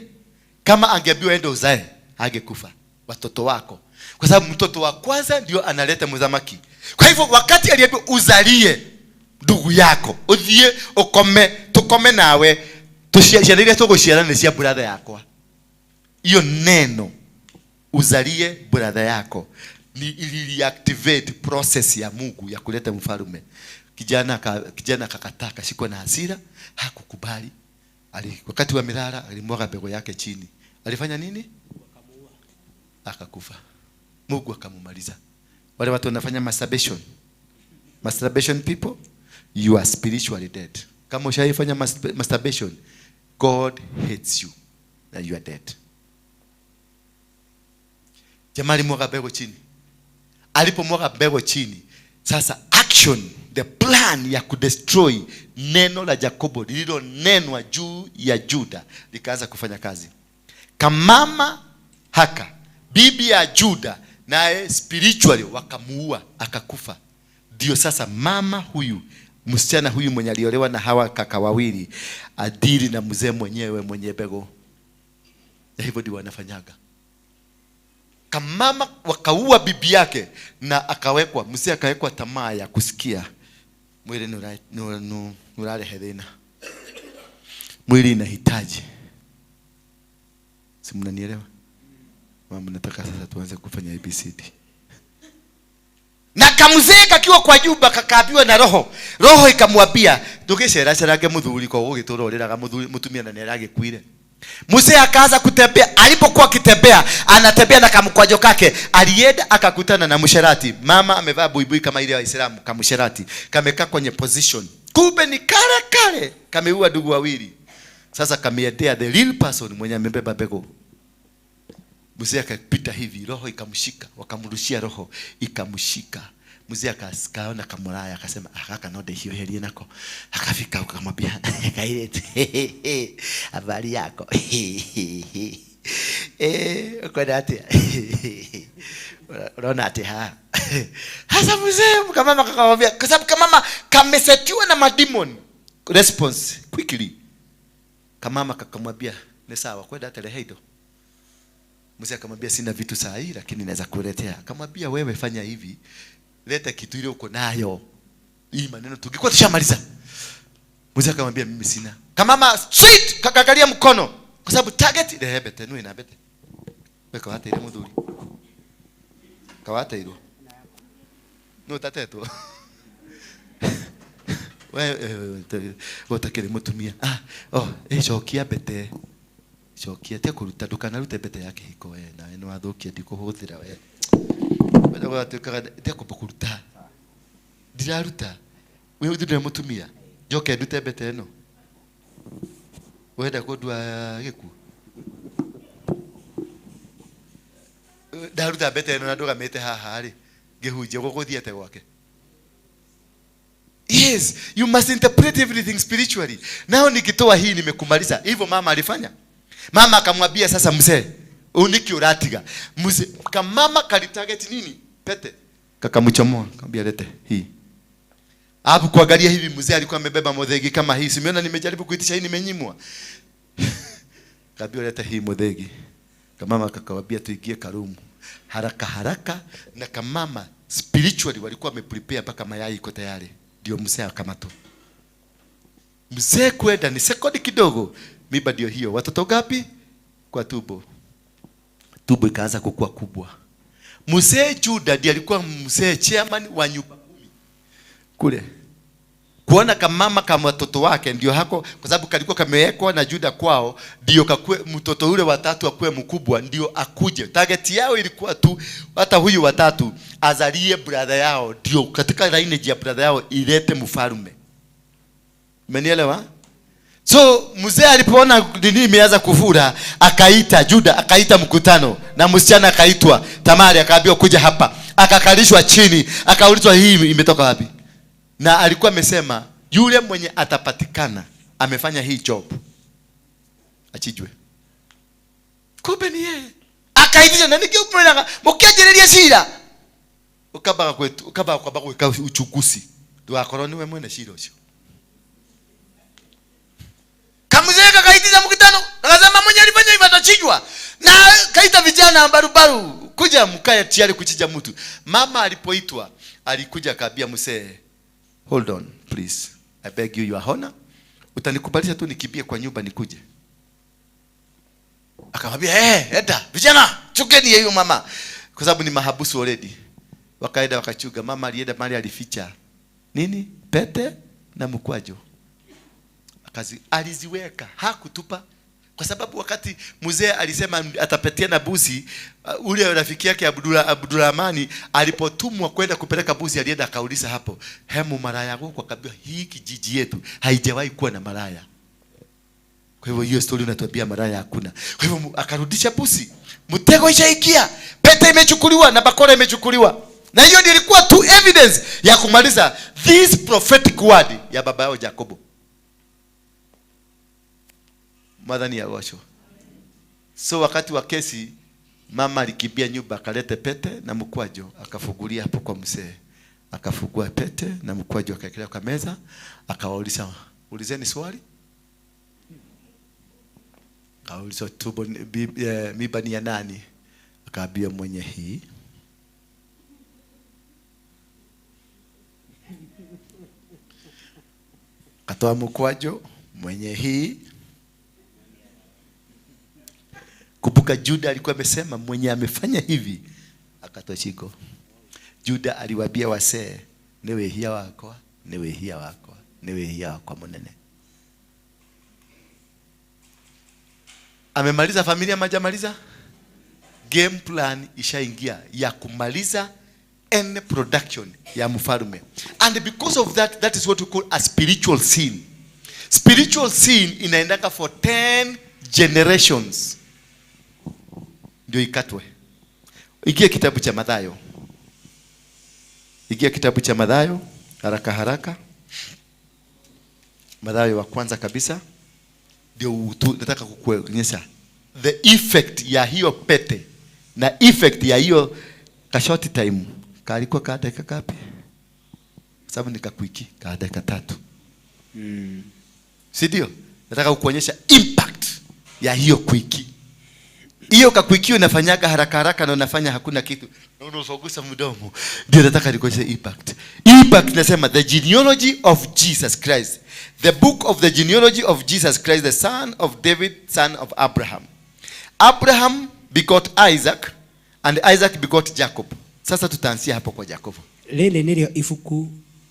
Kama angeambiwa ende uzae, angekufa watoto wako, kwa sababu mtoto wa kwanza ndio analeta mzamaki. Kwa hivyo wakati aliambiwa uzalie ndugu yako, uthie ukome, tukome nawe, tuciarire tuguciarana cia brother yakwa. Hiyo neno uzalie brother yako ni ili reactivate process ya Mungu ya kuleta mfalme. Kijana akakataa, akashikwa na hasira, hakukubali. Wakati wa milala alimwaga mbegu yake chini. Alifanya nini? Akakufa. Mungu akamumaliza. Wale watu wanafanya masturbation. Masturbation people, you are spiritually dead. Kama ushaifanya masturbation, God hates you and you are dead. Jamaa alimwaga mbegu chini. Alipomwaga mbegu chini, sasa action, the plan ya kudestroy neno la Jacobo lililonenwa juu ya Juda likaanza kufanya kazi. Kamama haka bibi ya Juda naye spiritually wakamuua, akakufa. Ndio sasa mama huyu, msichana huyu mwenye aliolewa na hawa kaka wawili, adili na mzee mwenyewe mwenye bego. Na hivyo ndio wanafanyaga. Kamama wakaua bibi yake na akawekwa, mzee akawekwa tamaa ya kusikia mwili nurarehe thina, mwili inahitaji. Si mnanielewa? Mama, nataka sasa tuanze kufanya ABCD. Na kamzee kakiwa kwa nyumba kakaambiwa na roho. Roho ikamwambia ndugiceracerage muthuri kwa gugĩtũra muthuri mutumia na nĩaragĩkuire. Mzee akaanza kutembea. Alipokuwa akitembea, anatembea na kamkwajo kake, alienda akakutana na msherati. Mama amevaa buibui kama ile ya Waislamu, kamsherati. Kamekaa kwenye position. Kumbe ni kale kale kameua ndugu wawili. Sasa kameendea the real person mwenye amebeba bego. Mzee akapita hivi, roho ikamshika, wakamrushia roho ikamshika. Mzee akaona kamuraya akasema akaka no ndĩhiũhĩrie nako. Akafika akamwambia kairĩtu, habari yako? Ukwenda atia? Unaona atia ha? Hasa mzee kamama akamwambia, kwa sababu kamama kamesetiwa na mademon. Response quickly. Kamama kakamwambia ni sawa, kwenda atia heido. Mzee akamwambia sina vitu saa hii lakini naweza kuletea. Akamwambia wewe fanya hivi, leta kitu ile uko nayo. Hii maneno tungekuwa tushamaliza. Mzee akamwambia mimi sina. Kamama straight kakaangalia mkono. Kwa sababu target ile hebete nui na bete. Wewe kawate ile mudhuri. Kawate ile. No tateto. Wewe utakire mutumia. Cokia bete. Cokia te kuruta ndukanarute bete ya kihiko we nawe nĩ wathũkia ndikũhũthĩra we. Wenda gwatuĩkaga te kũruta. Ndiraruta. We ũthire mũtumia. Njoke ndute bete ĩno. Wenda kũndua gĩkuũ. Ndaruta bete ĩno na ndũgamĩte haha rĩ, ngĩhunjia gũgũthiĩte gwake. Yes, you must interpret everything spiritually. Nao nikitoa hii nimekumaliza. Hivyo mama alifanya. Mama akamwambia sasa mzee, uniki uratiga. Mzee, kamama kalitarget nini? Pete. Kakamchomoa, akamwambia lete hii. Hapo kuangalia hivi mzee alikuwa amebeba modhegi kama hii. Simeona nimejaribu kuitisha hii nimenyimwa. Kaambia lete hii modhegi. Kamama akakwambia tuingie karumu. Haraka haraka na kamama spiritually walikuwa wameprepare mpaka mayai iko tayari. Ndio mzee akamato. Mzee kwenda ni sekondi kidogo. Mimba ndio hiyo. Watoto ngapi? Kwa tumbo. Tumbo ikaanza kukua kubwa. Mzee Juda ndiye alikuwa mzee chairman wa nyumba 10 kule. Kuona kamama kama watoto wake ndio hako, kwa sababu kalikuwa kamewekwa na Juda kwao, ndio kakue mtoto yule watatu akue mkubwa ndio akuje. Target yao ilikuwa tu hata huyu watatu azalie brother yao, ndio katika lineage ya brother yao ilete mfalme. Umenielewa? So mzee alipoona nini imeanza kufura, akaita Juda, akaita mkutano na msichana akaitwa Tamari, akaambiwa kuja hapa. Akakalishwa chini, akaulizwa hii imetoka wapi? Na alikuwa amesema yule mwenye atapatikana amefanya hii job achijwe. Kumbe ni yeye. Akaitisha na nikiumwiraga mukianjiriria cira. Ukabaga kwetu, ukabaga kwamba gwika uchuguzi. Ndwakorwo niwe mwene cira ucio. Kamzee kakaitisha mkutano, akasema mwenye alifanya hivyo atachinjwa. Na kaita vijana barubaru kuja mkae tayari kuchinja mtu. Mama alipoitwa alikuja akaambia mzee, hold on please, I beg you your honor, utanikubalisha tu nikimbie kwa nyumba nikuje. Akamwambia enda vijana chukeni hiyo mama, kwa sababu ni mahabusu already. Wakaenda wakachuga. Mama alienda mahali alificha nini, pete na mkwajo, aliziweka, hakutupa. Kwa sababu wakati mzee alisema atapatia na buzi, ule rafiki yake Abdurrahmani alipotumwa kwenda kupeleka buzi, alienda akauliza hapo, hemu maraya huko? Akaambiwa hii kijiji yetu haijawahi kuwa na maraya. Kwa hivyo hiyo story unatuambia maraya hakuna. Kwa hivyo akarudisha buzi. Mtego ishaingia, pete imechukuliwa na bakora imechukuliwa. Na hiyo ndio ilikuwa tu evidence ya kumaliza this prophetic word ya baba yao Jacobo. Mwathani agocwo. So wakati wa kesi mama alikimbia nyumba akalete pete na mkwajo, akafungulia hapo kwa mzee. Akafungua pete na mkwajo akaekelea kwa meza, akawauliza, ulizeni swali. Akauliza tumbo mimba ni ya nani? Akaambia mwenye hii. Akatoa mkwajo, mwenye hii. Kumbuka Juda alikuwa amesema mwenye amefanya hivi akatoa shiko. Juda aliwaambia wasee, ni wehia wakwa, ni wehia wakwa, ni wehia wakwa munene. Amemaliza familia majamaliza? Game plan ishaingia ya kumaliza any production ya mfalme. And because of that, that is what we call a spiritual sin. Spiritual sin inaendaka for 10 generations. Ndio ikatwe. Ingia kitabu cha Mathayo. Ingia kitabu cha Mathayo haraka haraka. Mathayo wa kwanza kabisa. Ndio nataka kukuonyesha the effect ya hiyo pete na effect ya hiyo ka short time. Kalikuwa ka dakika ngapi? Sababu nikakuiki ka dakika 3. Si ndio? Nataka kukuonyesha impact ya hiyo kuiki. Hiyo kakuikio inafanyaga haraka haraka na unafanya hakuna kitu. Na unasogusa mdomo. Ndio nataka nikuonyeshe impact. Impact nasema the genealogy of Jesus Christ. The book of the genealogy of Jesus Christ, the son of David, son of Abraham. Abraham begot Isaac and Isaac begot Jacob. Sasa tutaanzia hapo kwa Jacob. Rĩrĩ nĩrĩo ibuku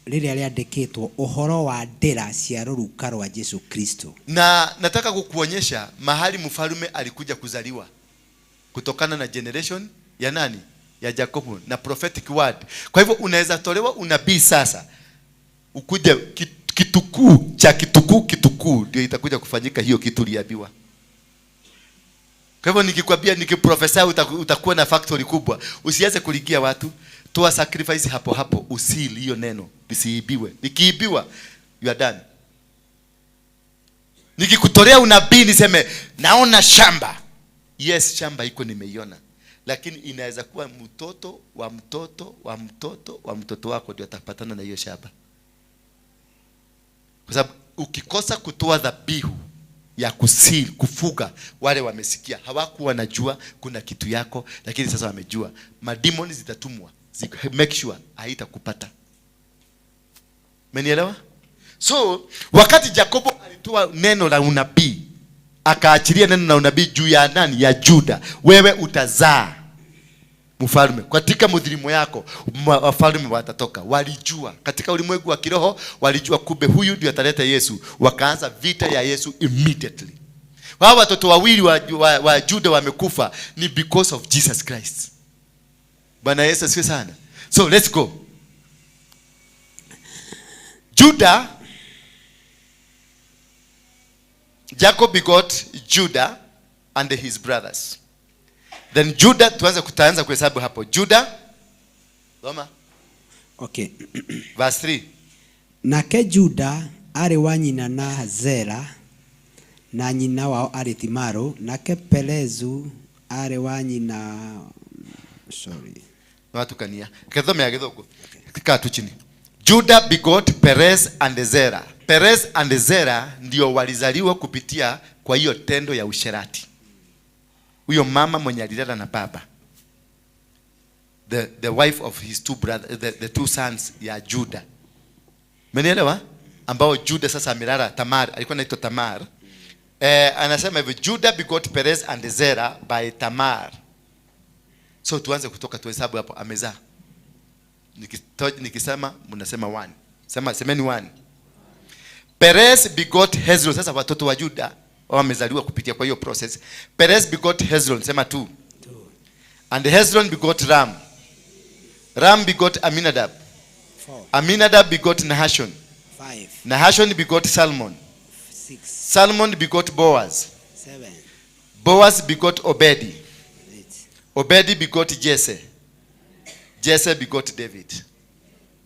rĩrĩa rĩandĩkĩtwo ũhoro wa ndĩra cia rũruka rwa Jesu Kristo. Na nataka kukuonyesha mahali mfalme alikuja kuzaliwa kutokana na generation ya nani? Ya Jacob na prophetic word. Kwa hivyo unaweza tolewa unabii sasa. Ukuje kitukuu cha kitukuu ndio itakuja kufanyika hiyo kitu uliambiwa. Kwa hivyo nikikwambia nikiprophesy utakuwa na factory kubwa, usianze kuligia watu. Toa sacrifice hapo hapo, usili hiyo neno lisiibiwe. Nikiibiwa you are done. Nikikutolea unabii niseme naona shamba. Yes, shamba iko nimeiona. Lakini inaweza kuwa mtoto wa mtoto wa mtoto wa mtoto wako ndio atapatana na hiyo shamba. Kwa sababu ukikosa kutoa dhabihu ya kusili, kufuga, wale wamesikia hawakuwa wanajua kuna kitu yako, lakini sasa wamejua. Mademoni zitatumwa, make sure haitakupata. Umenielewa? So wakati Jacobo alitoa neno la unabii, Akaachilia neno na unabii juu ya nani? Ya Juda. Wewe utazaa mfalme. Katika mudhilimo yako wafalme watatoka. Walijua katika ulimwengu wa kiroho, walijua kumbe huyu ndio ataleta Yesu. Wakaanza vita ya Yesu immediately. Wao watoto wawili wa Juda wamekufa ni because of Jesus Christ. Bwana Yesu asifiwe sana. So let's go. Judah, Jacob begot Judah and his brothers. Then Judah, tuanze kutaanza kuhesabu hapo. Judah, soma. Okay. Verse 3. Nake Judah arĩ wa nyina na Zera na nyina wao arĩ Timaru, nake Perezu arĩ wa nyina, sorry. Watukania. Kethome ya Githũngũ. Kaa tu chini. Judah begot Perez and Zera. Perez and Zera ndio walizaliwa kupitia kwa hiyo tendo ya usherati. Huyo mama mwenye alilala na baba. The wife of his two brothers, the two sons ya Judah. Umenielewa? Ambao Judah sasa amelala Tamar, alikuwa anaitwa Tamar. Anasema hivi, Judah begot Perez and Zera by Tamar. So tuanze kutoka tuhesabu hapo amezaa. Nikisema mnasema 1. Sema semeni 1. Perez begot Hezron. Sasa watoto wa Judah wamezaliwa kupitia kwa hiyo process. Perez begot Hezron, sema 2. And Hezron begot Ram. Ram begot Aminadab. 4. Aminadab begot Nahashon. 5. Nahashon begot Salmon. 6. Salmon begot Boaz. 7. Boaz begot Obedi. 8. Obedi begot Jesse. Jesse begot David.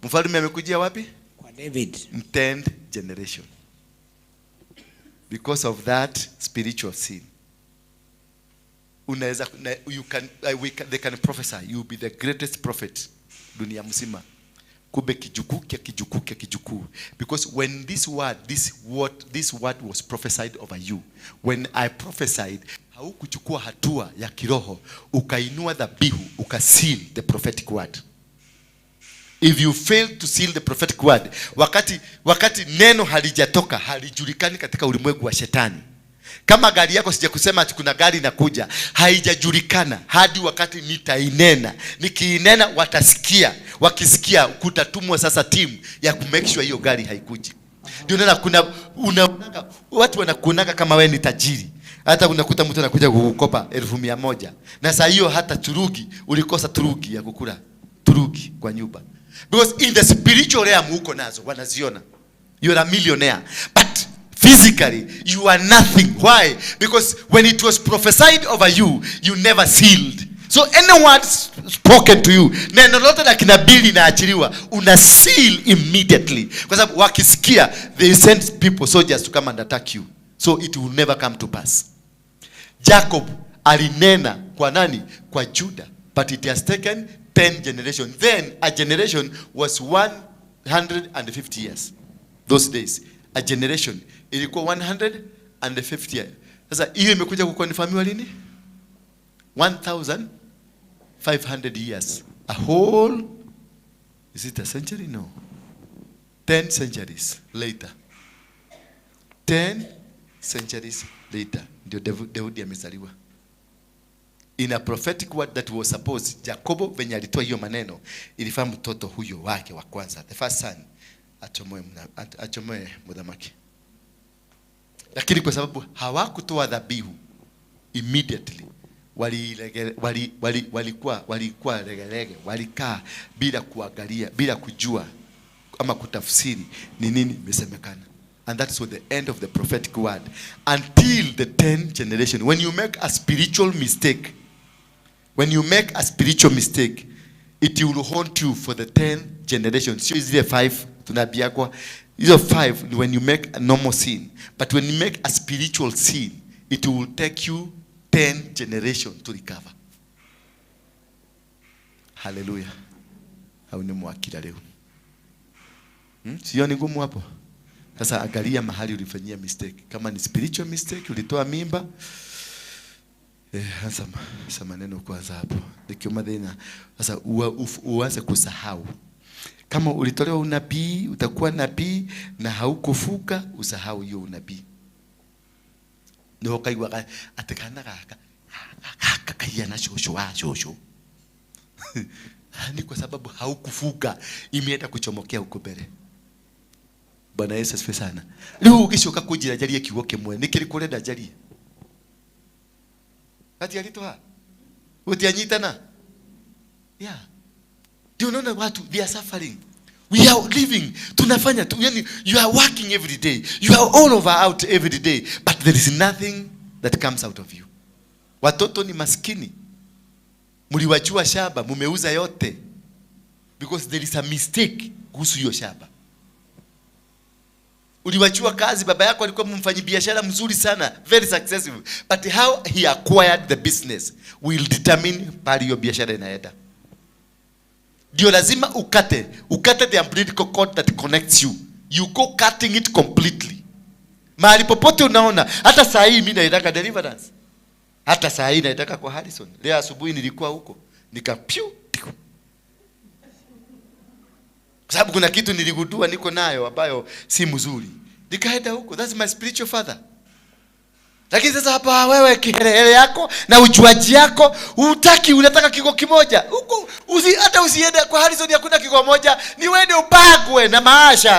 Mfalme amekujia wapi? Kwa David. 10th generation. Because of that spiritual sin. Unaweza, you can, we can, they can prophesy you will be the greatest prophet dunia mzima. Kumbe kijukuu kia kijukuu kia kijukuu. Because when this word was prophesied over you, when I prophesied, haukuchukua hatua ya kiroho, ukainua dhabihu, ukaseal the prophetic word. If you fail to seal the prophetic word, wakati neno halijatoka, halijulikani katika ulimwengu wa shetani. Kama gari yako, sijakusema ati kuna gari inakuja, haijajulikana hadi wakati nitainena. Nikiinena watasikia, wakisikia kutatumwa sasa timu ya ku make sure hiyo gari haikuji. Ndio naona kuna unaonaga watu wanakuonaga kama wewe ni tajiri. Hata unakuta mtu anakuja kukukopa 100,000. Na saa hiyo hata turugi ulikosa turugi ya kukula, turugi kwa nyumba. Because in the spiritual realm uko nazo wanaziona. You are a millionaire, but physically you are nothing. Why? Because when it was prophesied over you, you never sealed. So any words spoken to you, neno lote la kinabii linaachiliwa, una seal immediately. Kwa sababu wakisikia, they send people, soldiers to come and attack you. So it will never come to pass. Jacob alinena kwa nani? Kwa Judah. But it has taken 10 generations. Then a generation was 150 years. Those days, a generation ilikuwa 150 years. Sasa hiyo imekuja kukonfirmiwa lini? 1500 years. A whole, is it a century? No. 10 centuries later. 10 centuries later ndio Daudi amezaliwa. In a prophetic word that was supposed, Jacobo venye alitoa hiyo maneno, ilifaa mtoto huyo wake wa kwanza, the first son, achomoe mudhamaki. Lakini kwa sababu hawakutoa dhabihu immediately, walikuwa legelege, walikaa bila kuangalia, bila kujua ama kutafsiri ni nini imesemekana. And that's what the end of the prophetic word until the 10th generation. When you make a spiritual mistake, when you make a spiritual mistake, it will haunt you for the 10th generation. Sio zile 5 tunaambiwa. Hizo 5 when you make a normal sin. But when you make a spiritual sin, it will take you 10 generations to recover. Hallelujah. Hau ni mwakila leo. Sio ni ngumu hapo. Sasa angalia mahali ulifanyia mistake. Kama ni spiritual mistake, ulitoa mimba. Sasa maneno kwanza hapo. Nikioma tena. Sasa uanze kusahau. Kama ulitolewa unabii, utakuwa nabii na haukufuka, usahau hiyo unabii. Niho kaiguaga atĩ kana gaka gaka kahiana cũcũ wa cũcũ. Ni kwa sababu haukufuga, imeenda kuchomokea huko mbele. Bwana Yesu asifiwe sana. Rĩu ũgĩcoka kũnjĩra njarie kiugo kĩmwe, nĩ kĩrĩkũ ũrenda njarie? Gatiaritũha? Gũtianyitana? Yeah. Ndio unaona watu they are suffering. We are living. Tunafanya tu, yani you are working every day. You are all over out every day, but there is nothing that comes out of you. Watoto ni maskini. Mliwachua shamba, mumeuza yote. Because there is a mistake kuhusu hiyo shamba. Uliwachua kazi, baba yako alikuwa mfanyabiashara mzuri sana, very successful. But how he acquired the business will determine pale hiyo biashara inaenda. Ndio lazima ukate the umbilical cord that connects you. You go cutting it completely. Mahali popote unaona, hata saa hii mimi naitaka deliverance. Hata saa hii naitaka kwa Harrison. Leo asubuhi nilikuwa huko, nika piu piu. Kwa sababu kuna kitu niligundua niko nayo ambayo si mzuri. Nikaenda huko, that's my spiritual father. Lakini sasa hapa wewe kiherehere yako na ujuaji yako hutaki, unataka kigo kimoja. Huko hata usiende kwa Harrison, hakuna kigo moja, ni wewe upakwe na maasha.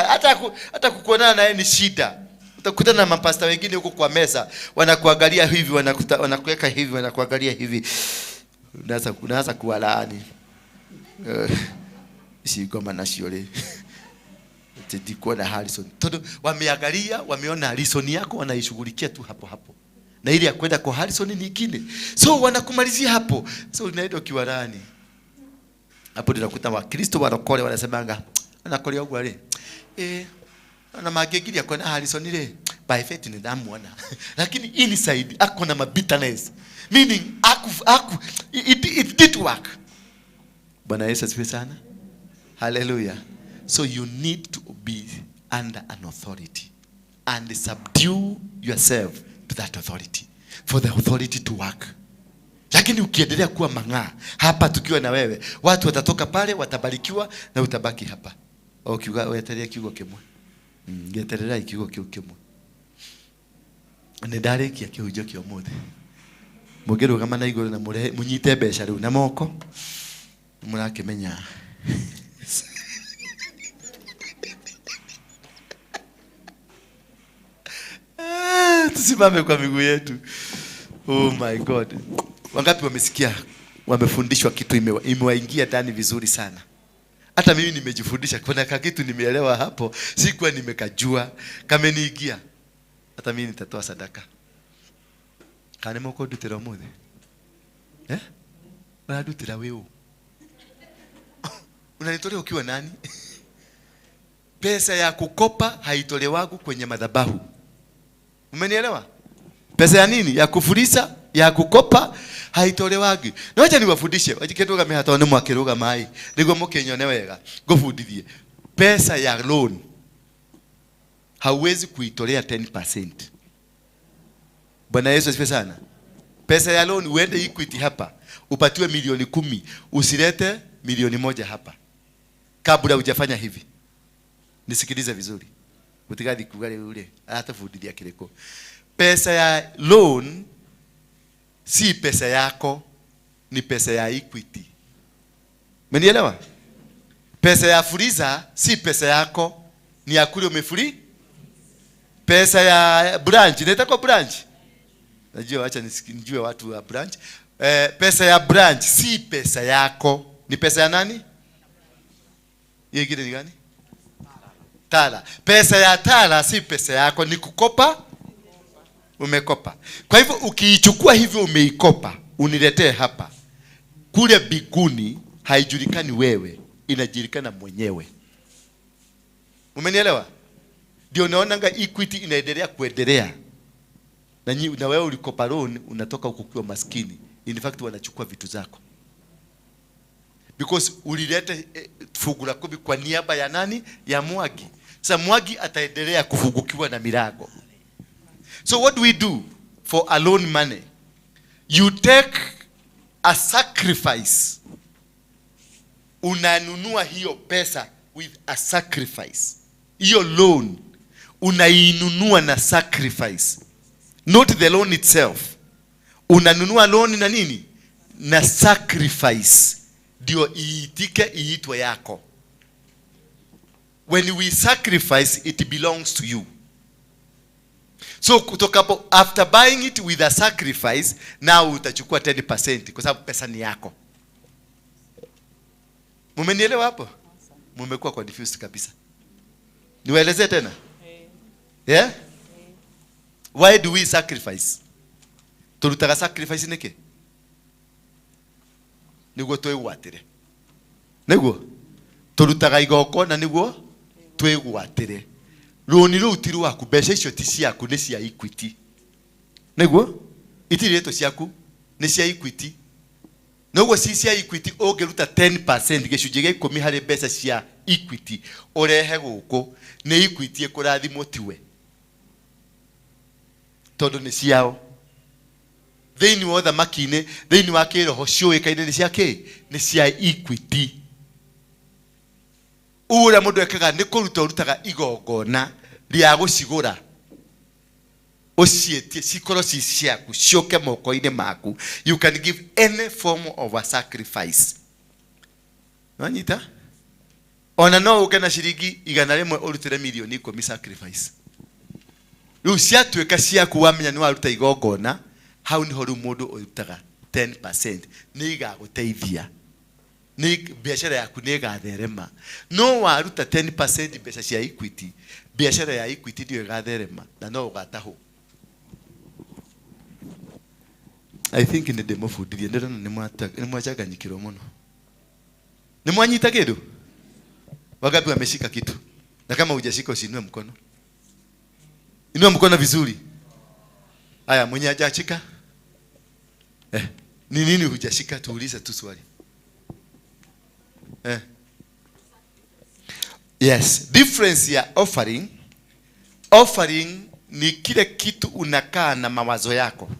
Hata kukuonana naye ni shida. Utakutana na mapasta wengine huko kwa meza, wanakuangalia hivi, wanakuweka hivi, wanakuangalia hivi. Unaanza kuwalaani. Shigoma na shiore. Tedikuwa na Harrison. Todo wameangalia, wameona Harrison yako wanaishughulikia tu hapo hapo. Na ile ya kwenda kwa Harrison ni nyingine. So wanakumalizia hapo. So unaenda ukiwalaani. Hapo ndio unakuta Wakristo warokole wanasemanga, anakolia uguo ri. Na mangigiria kwena Harrison ri, by faith ni ndamuona. Lakini inside ako na bitterness. Meaning it did work. Bwana Yesu asifiwe sana. Hallelujah. So you need to be under an authority and subdue yourself to that authority for the authority to work. Lakini ukiendelea kuwa mang'aa hapa tukiwa na wewe, watu watatoka pale watabarikiwa na utabaki hapa. O kiuga weteria kiugo kimwe. Ngeterera kiugo kiu kimwe. Nĩ ndarĩkia kĩhunjio kĩa ũmũthĩ. Mũngĩrũgama na igũrũ na mũnyite mbeca rĩu na moko, mũrakĩmenya. Tusimame kwa miguu yetu. Oh my God. Wangapi wamesikia, wamefundishwa kitu imewaingia ndani vizuri sana. Hata mimi nimejifundisha, kuna kitu nimeelewa hapo, sikuwa nimekajua, kameniingia. Hata mimi nitatoa sadaka. Kane moko ndutira umuthi? Ũrandutĩra wĩ ũ? Unanitolea ukiwa nani? Pesa ya kukopa haitolewagu kwenye madhabahu. Umenielewa? Pesa ya nini? Ya kufurisa, ya kukopa haitolewagi. Na wacha niwafundishe, wacha kidogo mimi hata mwakiruga mai. Niguo mukinyone wega. Ngufundithie. Pesa ya loan hauwezi kuitolea 10%. Bwana Yesu asifiwe sana. Pesa ya loan uende Equity hapa, upatiwe milioni 10, usilete milioni 1 hapa. Kabla hujafanya hivi. Nisikilize vizuri. Utigathi kuga ule, atafundithia kiriko. Pesa ya loan si pesa yako, ni pesa ya Equity. Umenielewa? Pesa ya fuliza si pesa yako, ni ya kule umefuli. Pesa ya branch, inaitwa kwa branch. Najua, acha nijue watu wa branch. Pesa ya branch si pesa yako, ni pesa ya nani? Hiyo ingine ni gani? Tala. Pesa ya tala si pesa yako, ni kukopa. Umekopa. Kwa hivyo ukiichukua hivyo umeikopa, uniletee hapa. Kule biguni haijulikani wewe, inajulikana mwenyewe. Umenielewa? Ndio naonanga Equity inaendelea kuendelea. Na wewe ulikopa loan unatoka huko ukiwa maskini. In fact wanachukua vitu zako. Because ulileta fungu la 10 kwa niaba ya nani? Ya Mwagi. Sasa Mwagi ataendelea kufungukiwa na milango. So what do we do for a loan money? You take a sacrifice. Unanunua hiyo pesa with a sacrifice. Hiyo loan unainunua na sacrifice. Not the loan itself. Unanunua loan na nini? Na sacrifice ndio iitike iitwe yako. When we sacrifice, it belongs to you. So kutoka hapo, after buying it with a sacrifice, now utachukua 10% kwa sababu pesa ni yako. Mumenielewa hapo? Mumekuwa confused kabisa. Niwaelezee tena? Yeah? Why do we sacrifice? Turutaga sacrifice niki? Niguo twĩgwatĩre. Niguo turutaga igongona niguo twĩgwatĩre. Rũni rũu ti rwaku, mbeca icio ti ciaku, nĩ cia Equity. Niguo itirĩ rĩtũ ciaku, nĩ cia Equity. Noguo ci cia Equity, ũngĩruta 10%, gĩcunjĩ gĩa 10 harĩ mbeca cia Equity, ũrehe gũkũ, nĩ Equity ĩkũrathimwo, tiwe, tondũ nĩ ciao. Thĩinĩ wa ũthamaki-inĩ, thĩinĩ wa kĩroho, ciũĩkaine nĩ cia kĩ? Nĩ cia Equity. Ũguo ũrĩa mũndũ ekaga nĩ kũruta ũrutaga igongona rĩa gũcigũra, ũciĩtie cikorwo ci ciaku, ciũke moko-inĩ maku. You can give any form of a sacrifice. Wanyita? Ona no ũke na ciringi 100 ũrutĩre 10,000,000 sacrifice. Rĩu ciatuĩka ciaku, wamenya nĩ waruta igongona, hau niho rĩu mũndũ ũrutaga 10%. Nĩ igagũteithia, nĩ biacara yaku nĩ ĩgatherema. No waruta 10% mbeca cia Equity, biacara ya Equity ndio ĩgatherema na no ũgatahwo. I think nĩ ndĩmũbundithie. Ndĩrona nĩ mwachanganyikirwo mũno. Nĩ mwanyita kĩndũ? Wangapi wameshika kitu? Na kama hujashika, usiinue mkono. Inua mkono vizuri. Haya, mwenye hajashika, ni nini hujashika? Tuulize tu swali. Yes, difference ya offering. Offering ni kile kitu unakaa na mawazo yako,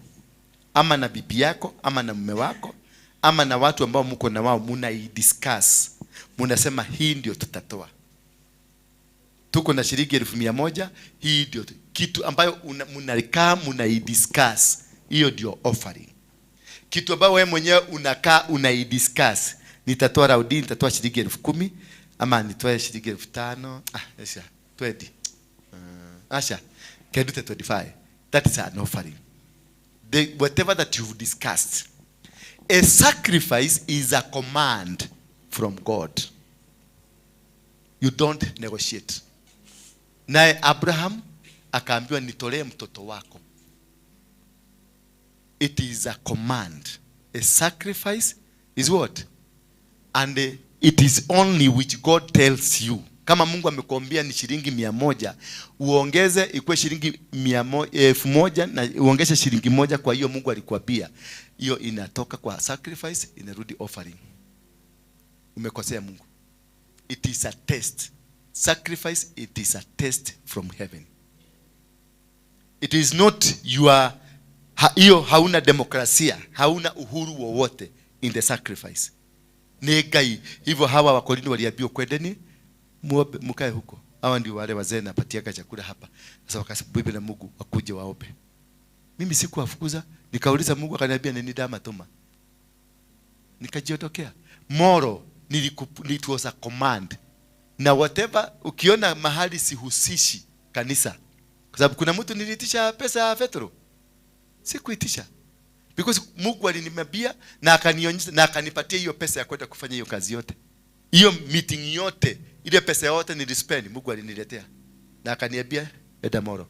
ama na bibi yako, ama na mume wako, ama na watu ambao mko na wao, muna discuss, munasema hii ndio tutatoa. Tuko na shilingi 100,000, hii ndio kitu ambayo munakaa munaidiscuss, hiyo ndio offering. Kitu ambayo wewe mwenyewe unakaa unaidiscuss, nitatoa raudi, nitatoa shilingi 10,000 ama nitoe shilingi 5,000, ah, acha 20, acha kendute 25. That is an offering, whatever that you've discussed. A sacrifice is a command from God. You don't negotiate. Naye Abraham akaambiwa, "Nitolee mtoto wako." It is a command. A sacrifice is what? And it is only which God tells you. Kama Mungu amekuambia ni shilingi 100, uongeze ikuwe shilingi 1,000 na uongeze shilingi 1 kwa hiyo Mungu alikuambia, hiyo inatoka kwa sacrifice, inarudi offering. Umekosea Mungu. It is a test. Sacrifice, it is a test from heaven. It is not your hiyo hauna demokrasia, hauna uhuru wowote in the sacrifice. Ni Ngai. Hivyo hawa Wakorintho waliambiwa, "Kwendeni muombe, mkae huko." Hawa ndio wale wazee napatiaga chakula hapa. Sasa wakasema na Mungu wakuje waombe. Mimi sikuwafukuza, nikauliza Mungu, akaniambia nini ndamatuma. Nikajiondokea. Moro it was a command. Na whatever ukiona mahali sihusishi kanisa. Kwa sababu kuna mtu niliitisha pesa ya Petro. Sikuitisha. Because Mungu aliniambia na akanionyesha na akanipatia hiyo pesa ya kwenda kufanya hiyo kazi yote. Hiyo meeting yote, ile pesa yote nilispend, Mungu aliniletea. Na akaniambia, "Enda Moro.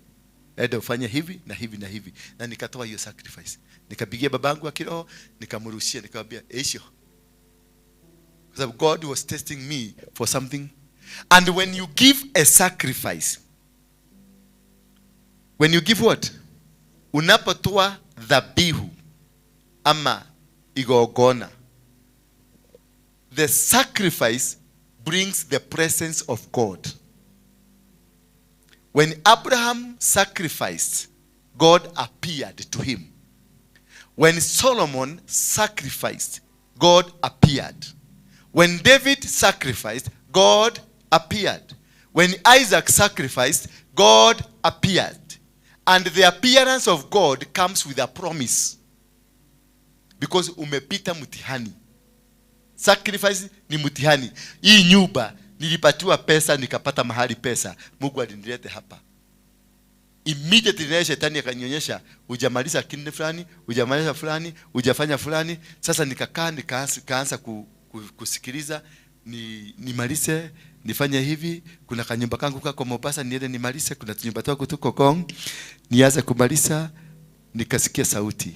Enda ufanye hivi na hivi na hivi." Na nikatoa hiyo sacrifice. Nikapigia babangu wa kiroho, nikamrushia, nikamwambia, "Isho." Kwa sababu God was testing me for something. And when you give a sacrifice, when you give what? Unapotoa dhabihu ama igongona, the sacrifice brings the presence of God. When Abraham sacrificed, God appeared to him. When Solomon sacrificed, God appeared. When David sacrificed, God appeared. When Isaac sacrificed, God appeared. And the appearance of God comes with a promise, because umepita mtihani. Sacrifice ni mtihani. Hii nyumba nilipatiwa pesa, nikapata mahali pesa, Mungu alinilete hapa. Immediately naye shetani akanionyesha, hujamaliza kinde fulani, hujamaliza fulani, hujafanya fulani. Sasa nikakaa, nikaanza kusikiliza, nimalize, nifanye hivi. Kuna kanyumba kangu kako Mombasa, niende nimalize. Kuna tunyumba twangu tuko Kong, nianze kumaliza. Nikasikia sauti,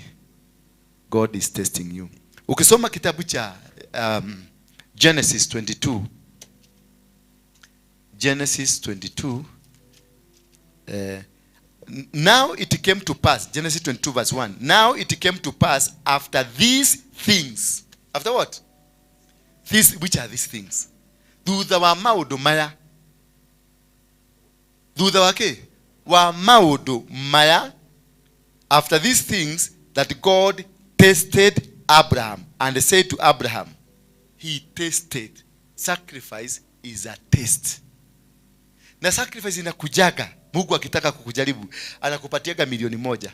God is testing you. Ukisoma kitabu cha Genesis 22, Genesis 22, now it came to pass, Genesis 22 verse 1, now it came to pass after these things. After what? These, which are these things? Thutha wa maundu maya. Thutha wa kĩ? Wa maundu maya. After these things that God tested Abraham and said to Abraham, he tested. Sacrifice is a test. Na sacrifice inakujaga. Mungu akitaka kukujaribu, anakupatiaga 1,000,000.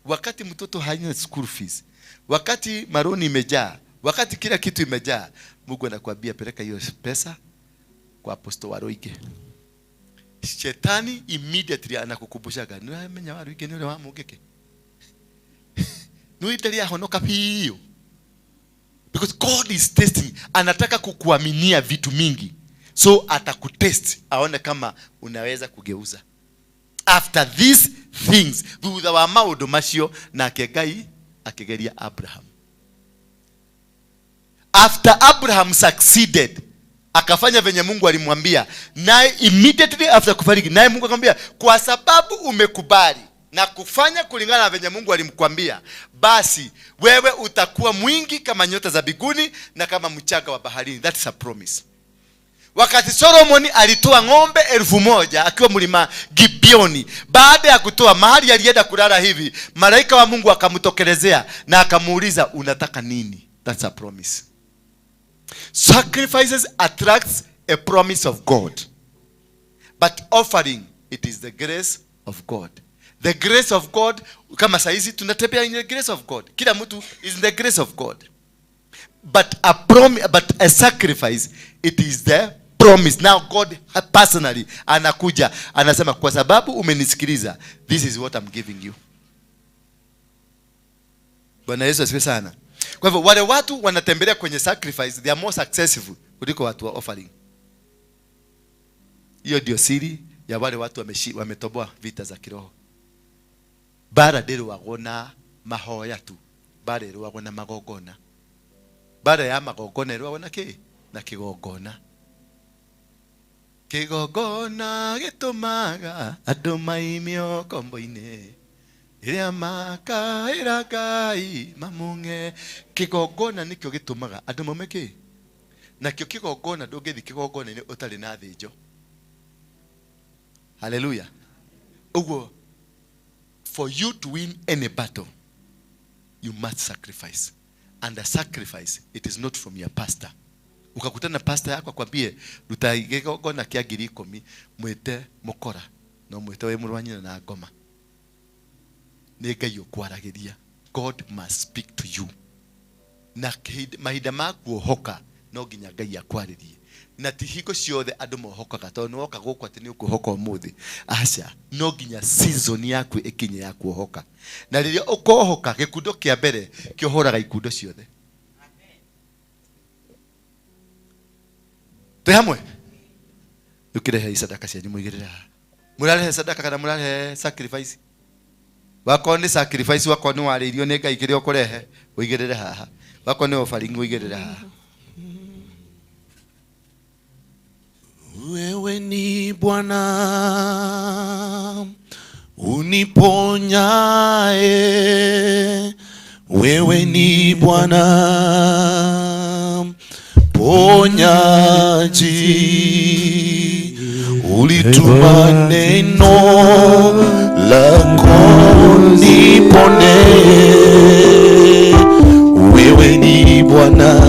Wakati mtoto haina school fees, wakati maroni imejaa, wakati kila kitu imejaa, Mungu anakuambia peleka hiyo pesa kwa Apostle Waruinge. Shetani immediately anakukumbushaga, nĩũramenya Waruinge nĩ ũrĩa wa Mũngĩkĩ? Nĩũĩ ahonoka biũ. Because God is testing. Anataka kukuaminia vitu mingi. So atakutest aone kama unaweza kugeuza. After these things, thutha wa maundu macio, nake Ngai akigeria Abraham. After Abraham succeeded, akafanya venye Mungu alimwambia, naye immediately after kufariki, naye Mungu akamwambia, kwa sababu umekubali na kufanya kulingana na venye Mungu alimkwambia, basi wewe utakuwa mwingi kama nyota za mbinguni na kama mchanga wa baharini. That is a promise. Wakati Solomoni alitoa ng'ombe 1000 akiwa mlima Gibeoni, baada ya kutoa mahali alienda kulala hivi, malaika wa Mungu akamtokelezea na akamuuliza, unataka nini? That's a promise. Sacrifices attracts a promise of God. But offering, it is the grace of God. The grace of God, kama saizi tunatembea in the grace of God. Kila mtu is in the grace of God. But a sacrifice, it is the promise. Now God personally anakuja, anasema kwa sababu umenisikiliza, this is what I'm giving you. Bwana Yesu asifiwe sana. Kwa hivyo wale watu wanatembelea kwenye sacrifice, they are more successful kuliko watu wa offering. Hiyo ndio siri ya wale watu wametoboa vita za kiroho. Bara ndĩrũagwo na mahoya tu, bara ĩrũagwo na magongona. Bara ya magongona ĩrũagwo na kĩ? Na kĩgongona. Kĩgongona gĩtũmaga andũ maimio kombo-inĩ, rĩrĩa makaĩra Ngai mamung'e. Kĩgongona nĩkĩo gĩtũmaga andũ maume kĩ? Nakĩo kĩgongona, ndũngĩthiĩ kĩgongona-inĩ ũtarĩ na thĩnjo. Hallelujah. Ũguo, for you to win any battle, you must sacrifice. And the sacrifice, it is not from your pastor. Ukakutana na pastor yako akwambie ruta kĩgongona kĩa 10,000, mwĩte mũkora, no mwĩte wĩ mũrũ wa nyina na ngoma. Nĩ Ngai ũkwaragĩria. God must speak to you. Na mahinda ma kuohoka no nginya Ngai akwarĩrie. Na ti hingo ciothe andũ mohokaga, tondũ nĩ woka gũkũ atĩ nĩ ũkũhoka ũmũthĩ. Aca, no nginya season yaku ĩkinye ya kuohoka. Na rĩrĩa ũkohoka, gĩkundo kĩa mbere kĩohoraga ikundo ciothe. Twĩ hamwe? Rĩu sadaka cianyu mũigĩrĩre haha. Mũrarehe sadaka kana mũrarehe sacrifice? Wakorwo nĩ sacrifice, wakorwo nĩ warĩirio nĩ Ngai kĩrĩa ũkũrehe, ũigĩrĩre haha. Wakorwo nĩ offering, ũigĩrĩre haha. Wewe ni Bwana uniponyae, wewe ni Bwana ponyaji, ulituma neno lako nipone, wewe ni Bwana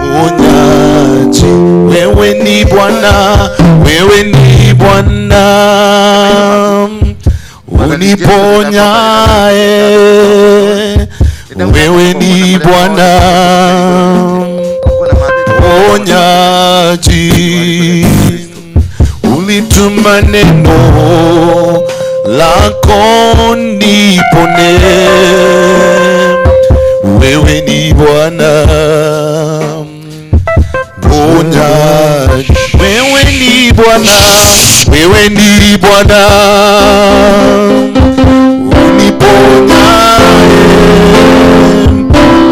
ponyaji, wewe ni Bwana, wewe ni Bwana Uniponyae, wewe ni Bwana ponyaji. Ulituma neno lako nipone, wewe ni Bwana ponyaji. Wewe ni Bwana, wewe ni Bwana uniponyae,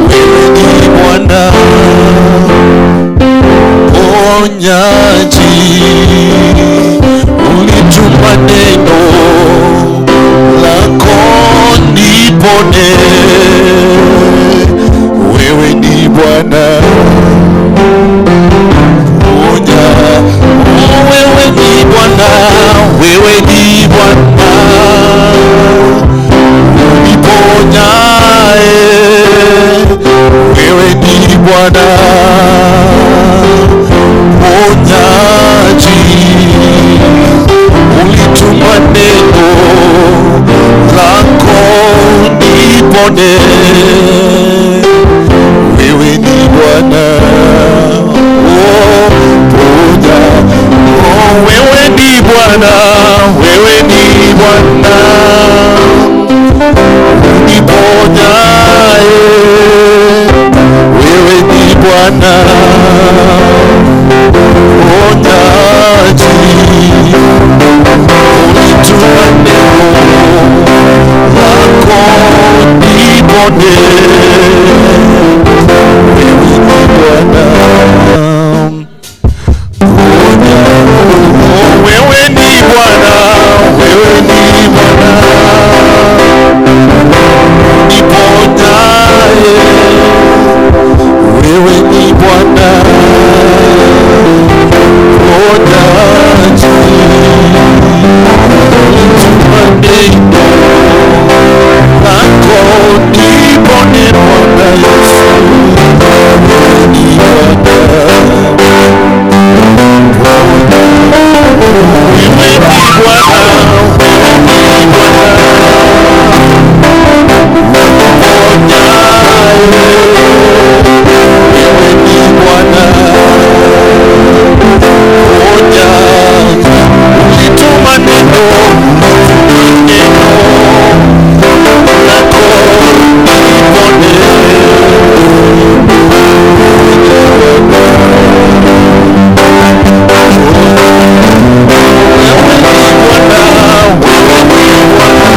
wewe ni Bwana ponyaji. Ulituma neno lako nipone, wewe ni Bwana ponya. Oh, wewe ni Bwana, wewe ni Bwana uniponyae, wewe ni Bwana ponyaji. Ulituma neno lako nipone, wewe ni Bwana oh, ponya. Oh, wewe ni Bwana, wewe ni Bwana uniponyae, wewe ni Bwana ponyaji. Ulituma neno lako nipone, wewe ni Bwana ponya. Oh, wewe ni Bwana, wewe ni Bwana uniponyae, wewe ni Bwana ponyaji. Ulituma neno lako nipone, Bwana Yesu, wewe ni Bwana ponya. Wewe ni Bwana, wewe ni Bwana uniponyae, wewe ni Bwana ponyaji. Ulituma neno, neno lako nipone, wewe ni Bwana, wewe ni Bwana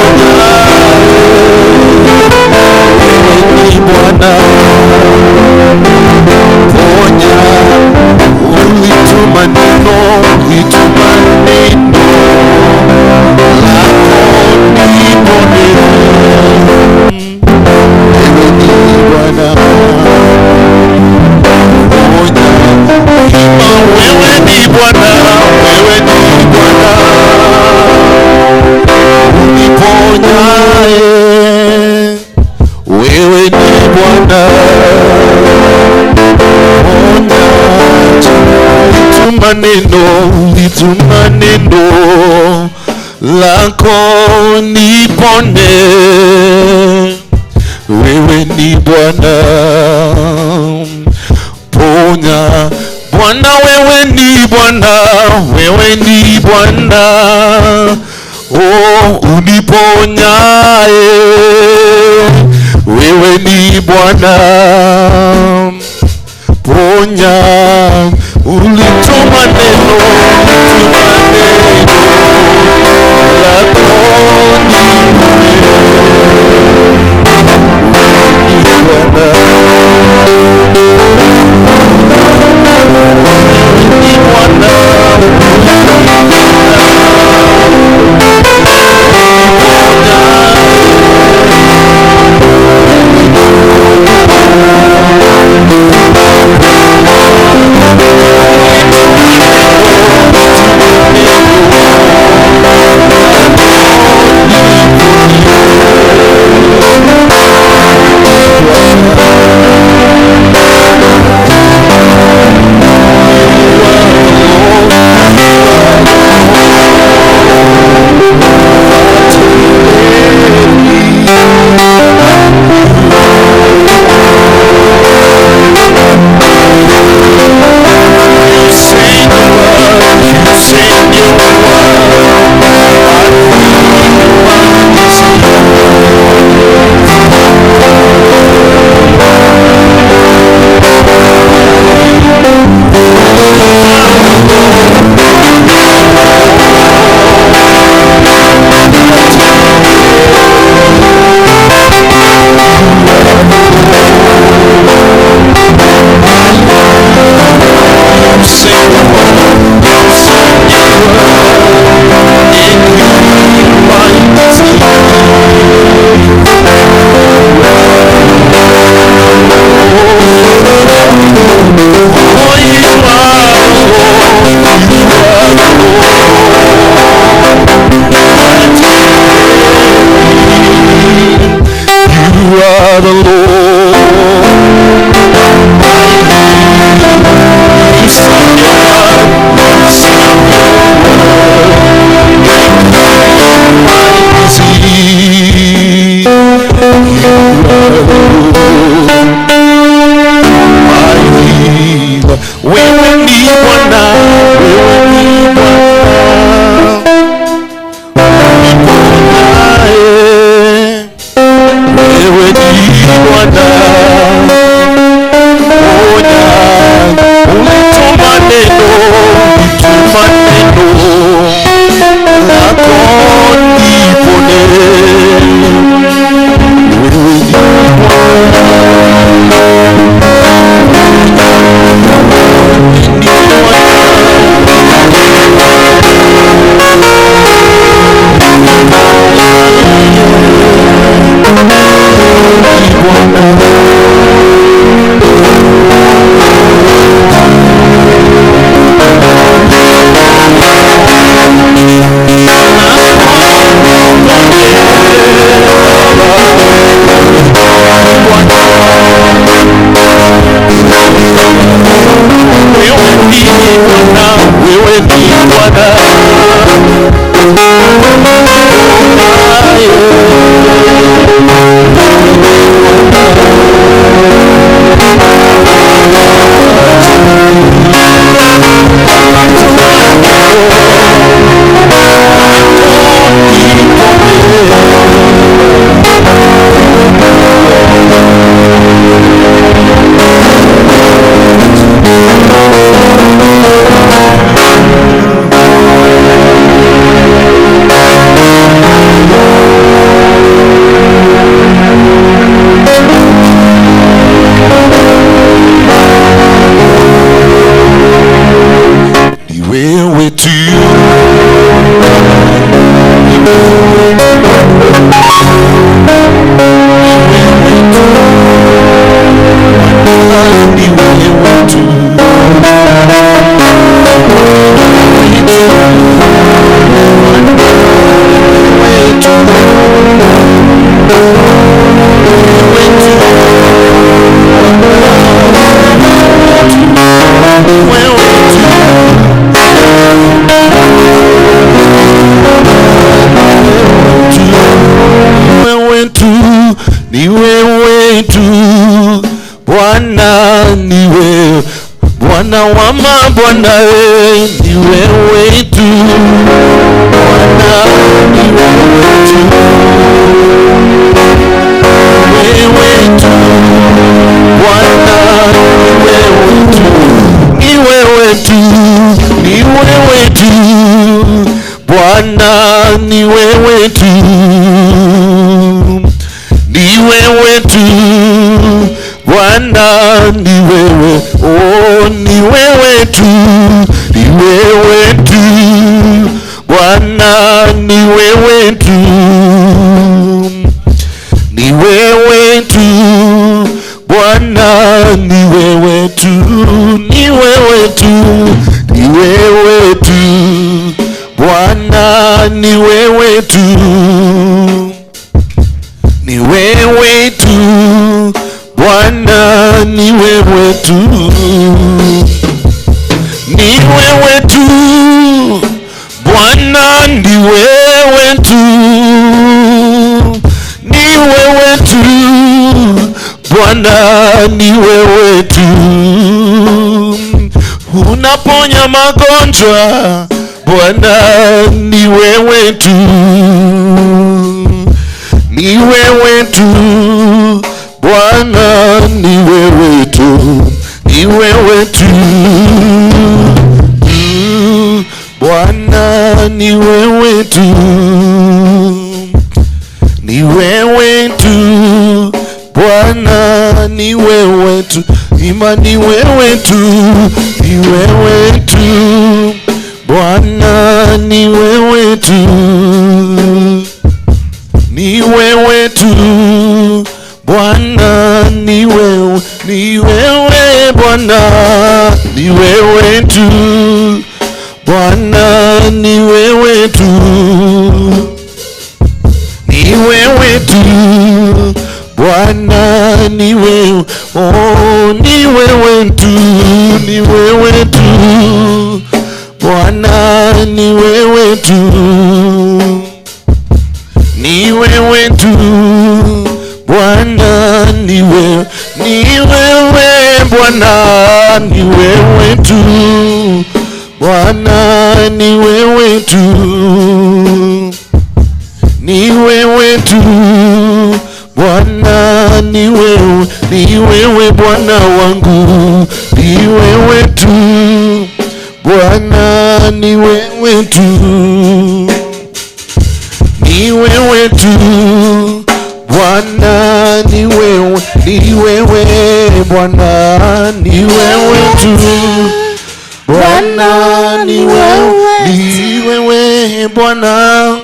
uniponyae, wewe ni Bwana ponya. Ulituma neno, ulituma neno lako nipone, wewe ni Bwana ponya. Ima, wewe ni Bwana, wewe ni Bwana uniponyae, wewe ni Bwana ponyaji. Ulituma neno, ulituma neno lako nipone, wewe ni Bwana ponya. Bwana wewe ni Bwana, wewe ni Bwana oh, uniponyae, wewe ni Bwana ponya. Ulituma neno, ulituma neno lako nipone, wewe ni Bwana, wewe ni Bwana. Uniponyae. Ni wewe tu Bwana, ni wewe Bwana wa mabwana, ni wewe tu Bwana, ni wewe tu, wewe tu Bwana, ni wewe tu, ni wewe tu, ni wewe tu Bwana, ni wewe tu, ni wewe tu Bwana, ni wewe, oh, ni wewe tu, ni wewe tu Bwana, ni wewe tu, ni wewe tu Bwana, ni wewe tu, ni wewe tu, ni wewe tu Bwana, ni wewe tu, ni wewe tu Bwana, ni wewe tu, ni wewe tu Bwana, ni wewe tu, ni wewe Bwana ni wewe tu. Unaponya magonjwa, Bwana ni wewe tu. Ni wewe tu, Bwana ni wewe tu. Ni wewe tu, Bwana ni wewe tu. Ni wewe tu, Bwana ni wewe tu. Ima ni wewe tu, ni wewe tu, Bwana ni wewe tu. Ni wewe tu, Bwana ni wewe, ni wewe Bwana, ni wewe tu, Bwana ni wewe tu. Ni wewe tu, Bwana ni wewe, oh ni wewe tu, ni wewe tu, Bwana ni wewe tu. Ni wewe tu, Bwana ni wewe, ni wewe Bwana, ni wewe tu, Bwana ni wewe tu. Ni wewe tu, Bwana ni wewe, ni wewe Bwana wangu, ni wewe tu, Bwana ni wewe tu. Ni wewe tu, Bwana ni wewe, ni wewe Bwana, ni wewe tu, Bwana ni wewe, ni wewe Bwana.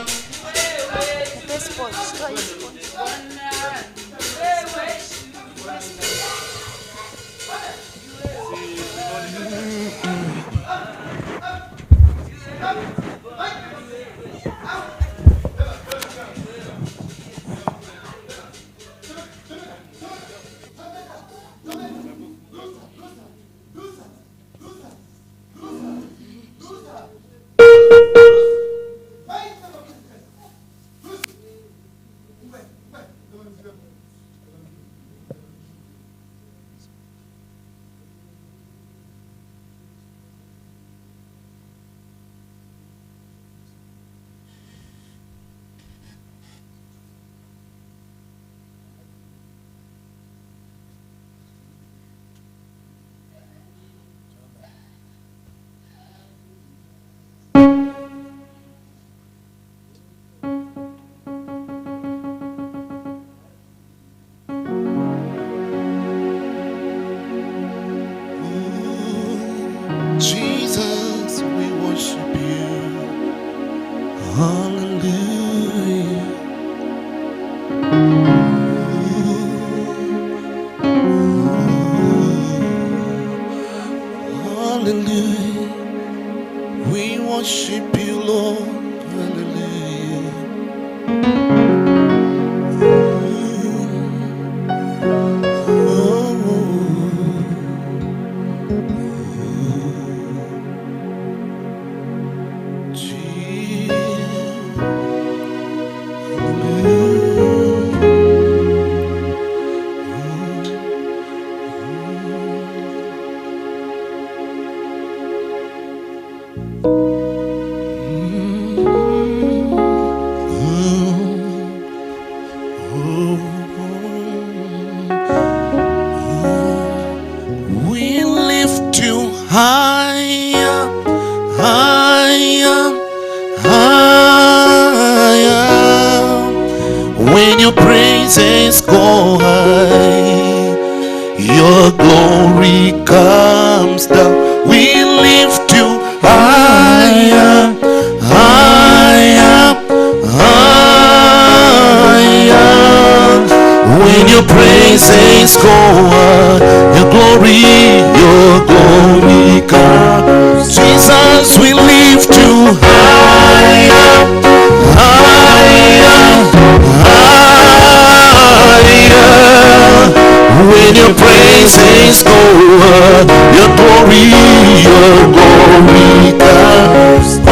Jesus, we worship you. Hallelujah. Hallelujah. We worship you, Lord. Hallelujah. We lift you higher, higher, higher. When your praises go high, your glory comes down. We lift you higher, higher, higher. When your praises go high, your glory comes. Jesus, we lift you higher, higher, higher. When your praises go up, your glory comes. Oh,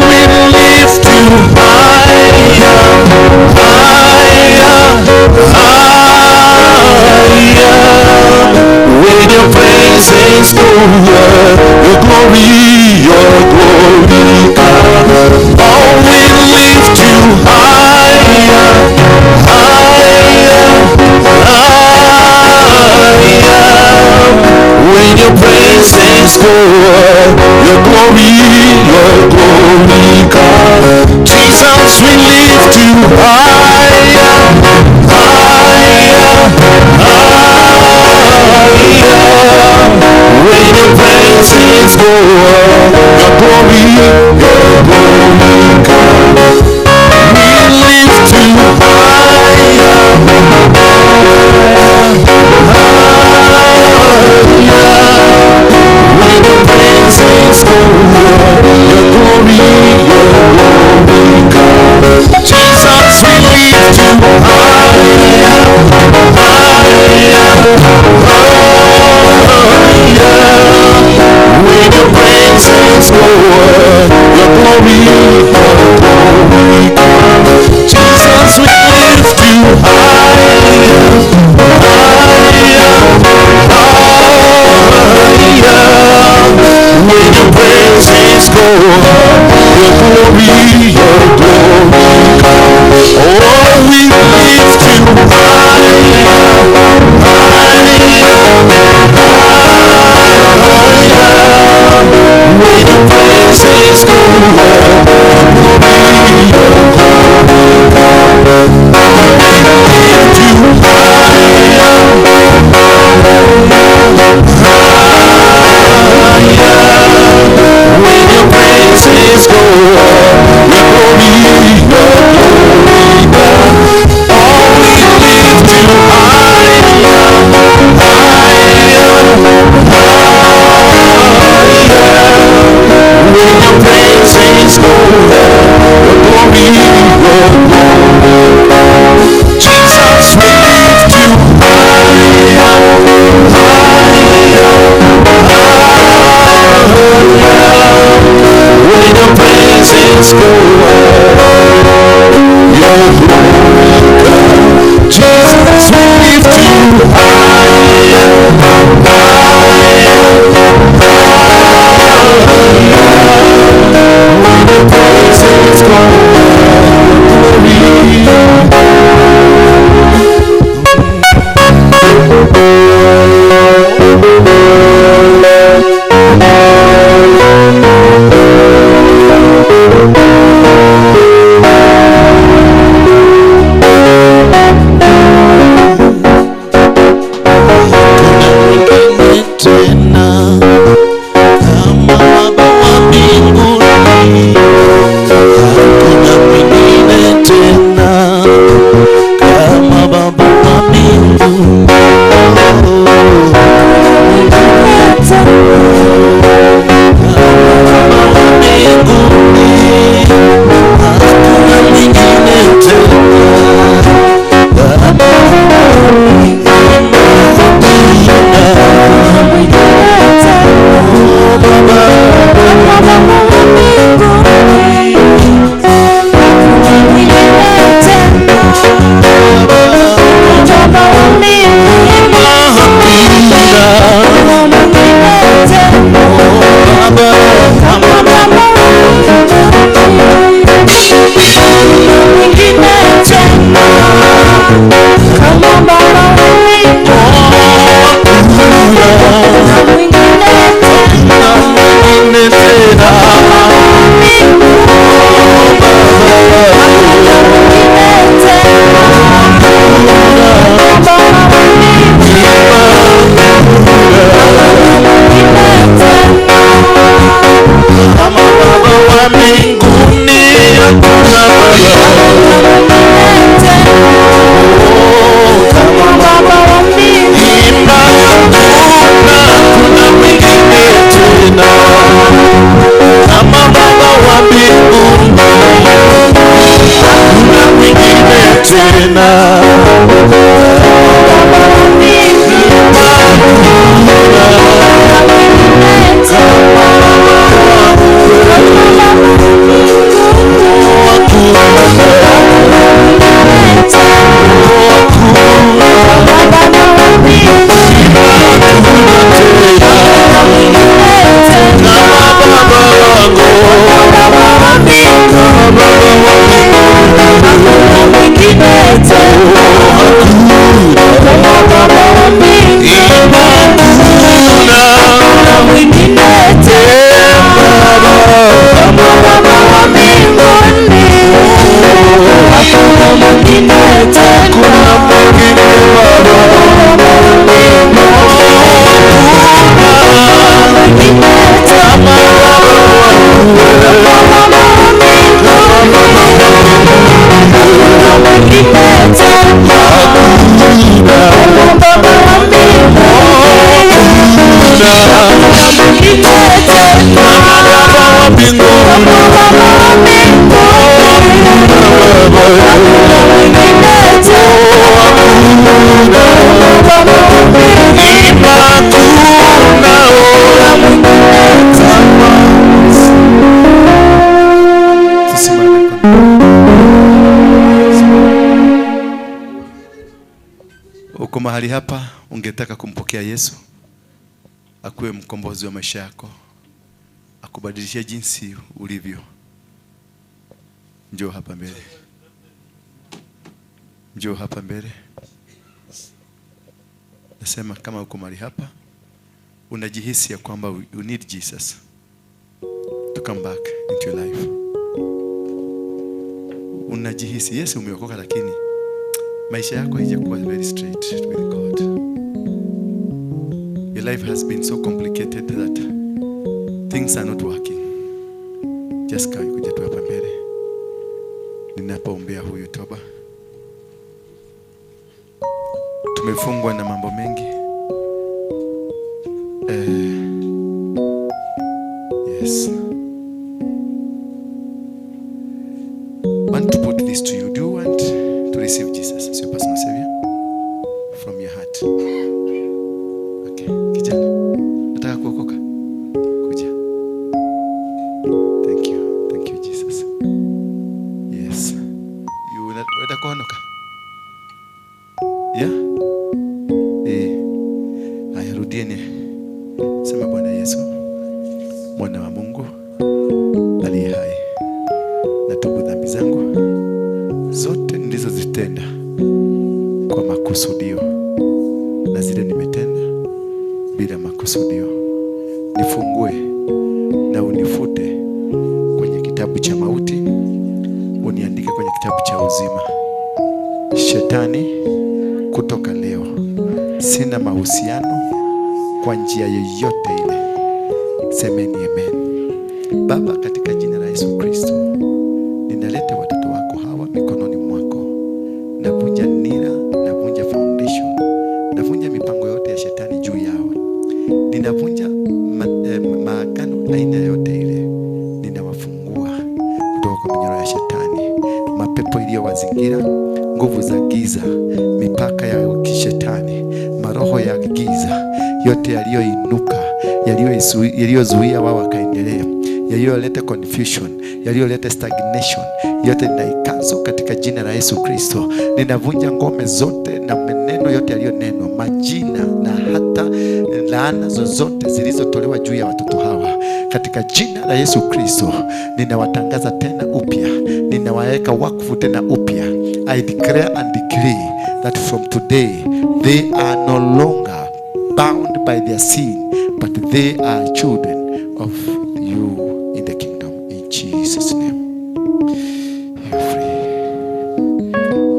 we lift you higher, higher, higher. go, your glory come. Oh, we lift you higher, higher, higher. When your presence go, your glory come. Jesus, we lift you higher, higher, higher. When your presence go, your glory come. We lift you higher, higher. When your presence go, your glory come. Jesus, we lift you higher, higher, higher. When your presence go, your glory come. Jesus, we lift you higher, higher, higher. When your presence go, your glory come. Oh, we lift you higher, higher, higher. When your presence go, your glory come. We lift you higher, higher. When your presence go, your glory come. Oh, we lift you higher, higher, higher. When your presence go, your glory come. Jesus, we lift you higher, higher, higher. When your presence go, your glory come. Jesus, we lift you higher, higher, higher. When your presence go, your glory. Tena kama Baba wa mbinguni, hakuna mwingine tena kama Baba wa mbinguni. Baba wa mbinguni, hakuna mwingine tena Tena. Hakuna mwingine Uko mahali hapa ungetaka kumpokea Yesu akuwe mkombozi wa maisha yako, akubadilishie jinsi ulivyo, njoo hapa mbele, njoo hapa mbele. Nasema kama uko mahali hapa unajihisi ya kwamba you need Jesus to come back into your life, unajihisi Yesu umeokoka, lakini maisha yako haijakuwa very straight with God. Your life has been so complicated that things are not working. Just kuja tu hapa mbele ninapoombea huyu toba. Tumefungwa na mambo mengi. Yes. Want to put this to you. Do you want to receive Jesus as your personal savior from your heart? Okay, kijana, nataka kuokoka. Kuja. Thank you. Thank you, Jesus. Yes. You unataka kuokoka? Yeah? Haya, rudieni. Sema, Bwana Yesu, mwana wa Mungu aliye hai, natubu dhambi zangu zote nilizozitenda kwa makusudio na zile nimetenda bila makusudio. Nifungue na unifute kwenye kitabu cha mauti, uniandike kwenye kitabu cha uzima. Shetani, kutoka leo sina mahusiano kwa njia yoyote ile. Semeni amen. Baba, katika jina la Yesu Kristo, ninaleta watoto wako hawa mikononi mwako. Navunja nira, navunja foundation, navunja mipango yote ya shetani juu yao. Ninavunja maagano aina yote ile. Ninawafungua kutoka kwa minyororo ya shetani, mapepo iliyowazingira, nguvu za giza, mipaka ya kishetani, maroho ya giza yote yaliyoinuka, yaliyozuia wao wakaendelea, yaliyoleta confusion, yaliyoleta stagnation, yote ninaikazo katika jina la Yesu Kristo. Ninavunja ngome zote na maneno yote yaliyonenwa, majina na hata laana zozote zilizotolewa juu ya watoto hawa katika jina la Yesu Kristo. Ninawatangaza tena upya, ninawaweka wakfu tena upya. I declare and decree that from today they are no longer bound by their sin, but they are children of you in the kingdom. In Jesus' name. You're free.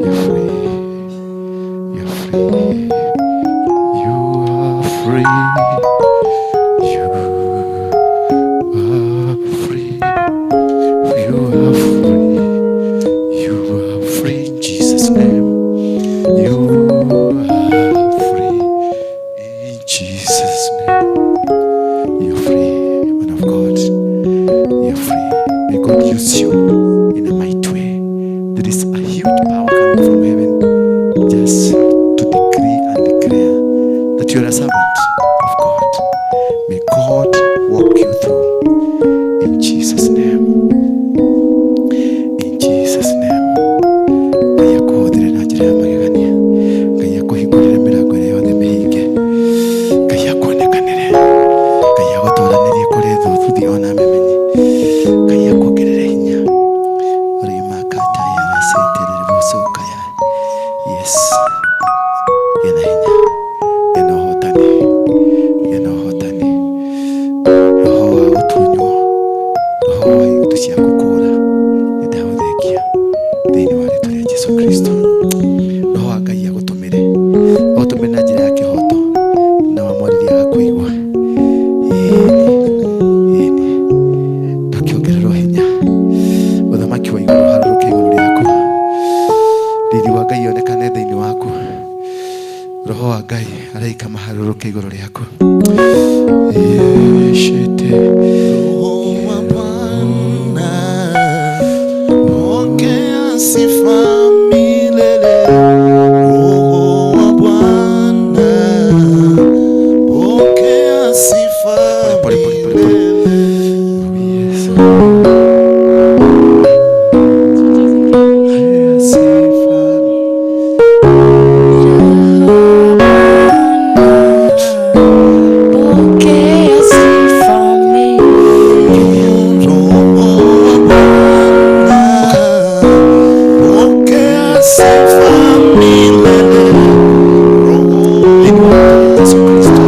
You're free. You're free. You are free. You are free. You are free. You are free in Jesus' name. You are free in Jesus' name. You're free, man of God. You're free. May God use you in a mighty way. There is a huge power coming from heaven just to decree and declare that you are a servant of God. May God walk you through in Jesus' name. In Jesus' name. Ngai akũhũthĩre na njĩra ya magegania. Ngai akũhingũrĩre mĩrango ĩrĩa yothe mĩhinge. Ngai akuonekanĩre. Ngai agũtũranĩrie kũrĩ thuthuthi ona memenyi. Ngai akuongerere hinya. Rimakatayarasetererebosoka. Yes. Gĩa na hinya. Gĩa na ũhotani. Yesu Kristo. Roho wa Ngai agũtũmĩre. Agũtũmĩre na njĩra ya kĩhooto na wamwarĩrie agakũigua. Ĩni. Ndũkĩongererwo hinya. Ũthamaki wa igũrũ ũharũrũke igũrũ rĩaku. Riri wa Ngai onekane thĩinĩ waku. Roho wa Ngai araika maharũrũke igũrũ rĩaku. Shete. Roho wa Bwana, pokea sifa milele. Roho wa Bwana, pokea sifa Pole, pole, pole, pole. milele. Yes. Sifa. Pokea sifa milele. Roho wa Bwana, pokea sifa milele. Roho Thĩinĩ wa Yesu Kristo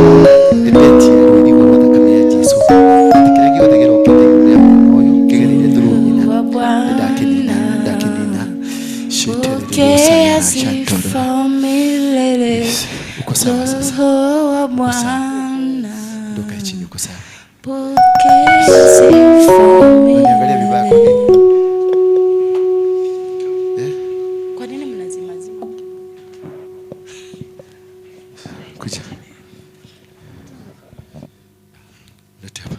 nĩndetia rũirigo rwa thakame ya Jesu atĩ kĩrĩa gĩothe kĩrokĩte igũrũ rĩa mwana ũyũ kĩgereire through nyina Wa nĩndakĩnina Bwana, nĩndakĩnina. pokea Sheterere sifa milele. Uko sawa sasa, Roho wa uko sawa, Bwana, ndokae chini, uko sawa. pokea sifa Unaniangalia vibaya kwa milele. nini? Eh? Kwa nini mnazimazima? Kuja. Lete hapa.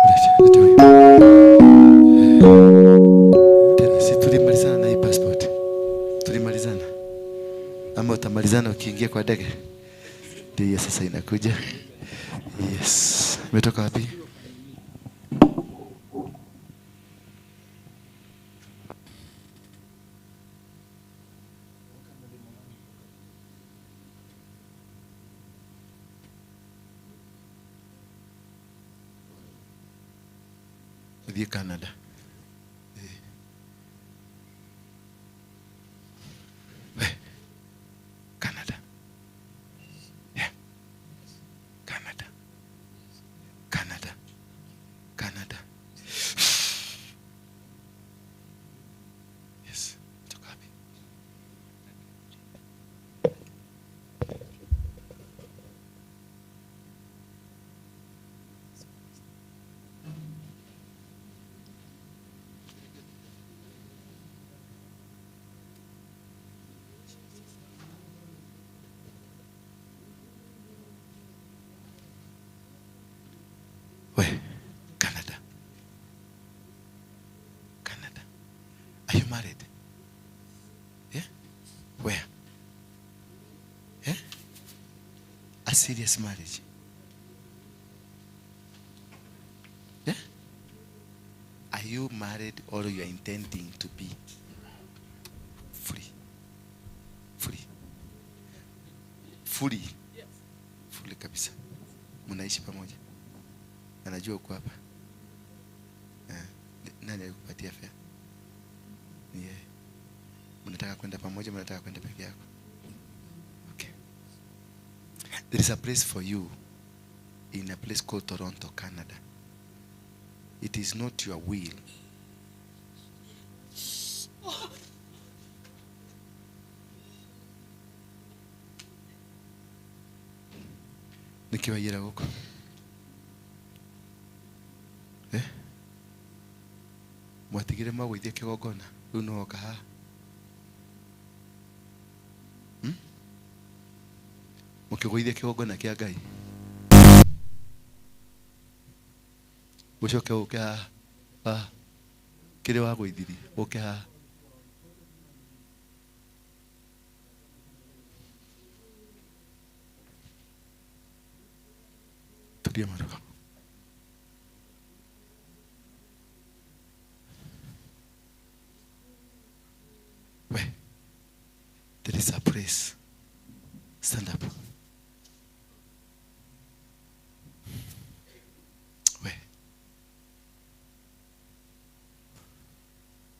Lete, lete wewe. Tena si tulimalizana na hii passport. Tulimalizana. Ama utamalizana ukiingia kwa ndege. Ndio hiyo sasa inakuja. Yes. Imetoka wapi? Uthiĩ Canada. We. Canada. Yeah. Canada. Canada. Canada. Yes. Toka wapi? We, Canada. Canada. Are you married? Yeah? Where? Yeah? A serious marriage. Yeah? Are you married or you are intending to be? Free. Free. Fully. Fully kabisa. Mnaishi pamoja. Anajua uko hapa. Eh, nani alikupatia fare? Ni yeye. Mnataka kwenda pamoja, mnataka kwenda peke yako? Okay. There is a place for you in a place called Toronto, Canada. It is not your will. Nikiwaira huko. Eh? Mwatigire magũithie kĩgongona rĩu no oka haha. Hmm? Mũkĩgũithia kĩgongona kĩa Ngai ũcoke ũke haha haha kĩrĩa wagũithirie ũke haha. Tulia maruka. We, there is a place. Stand up. We.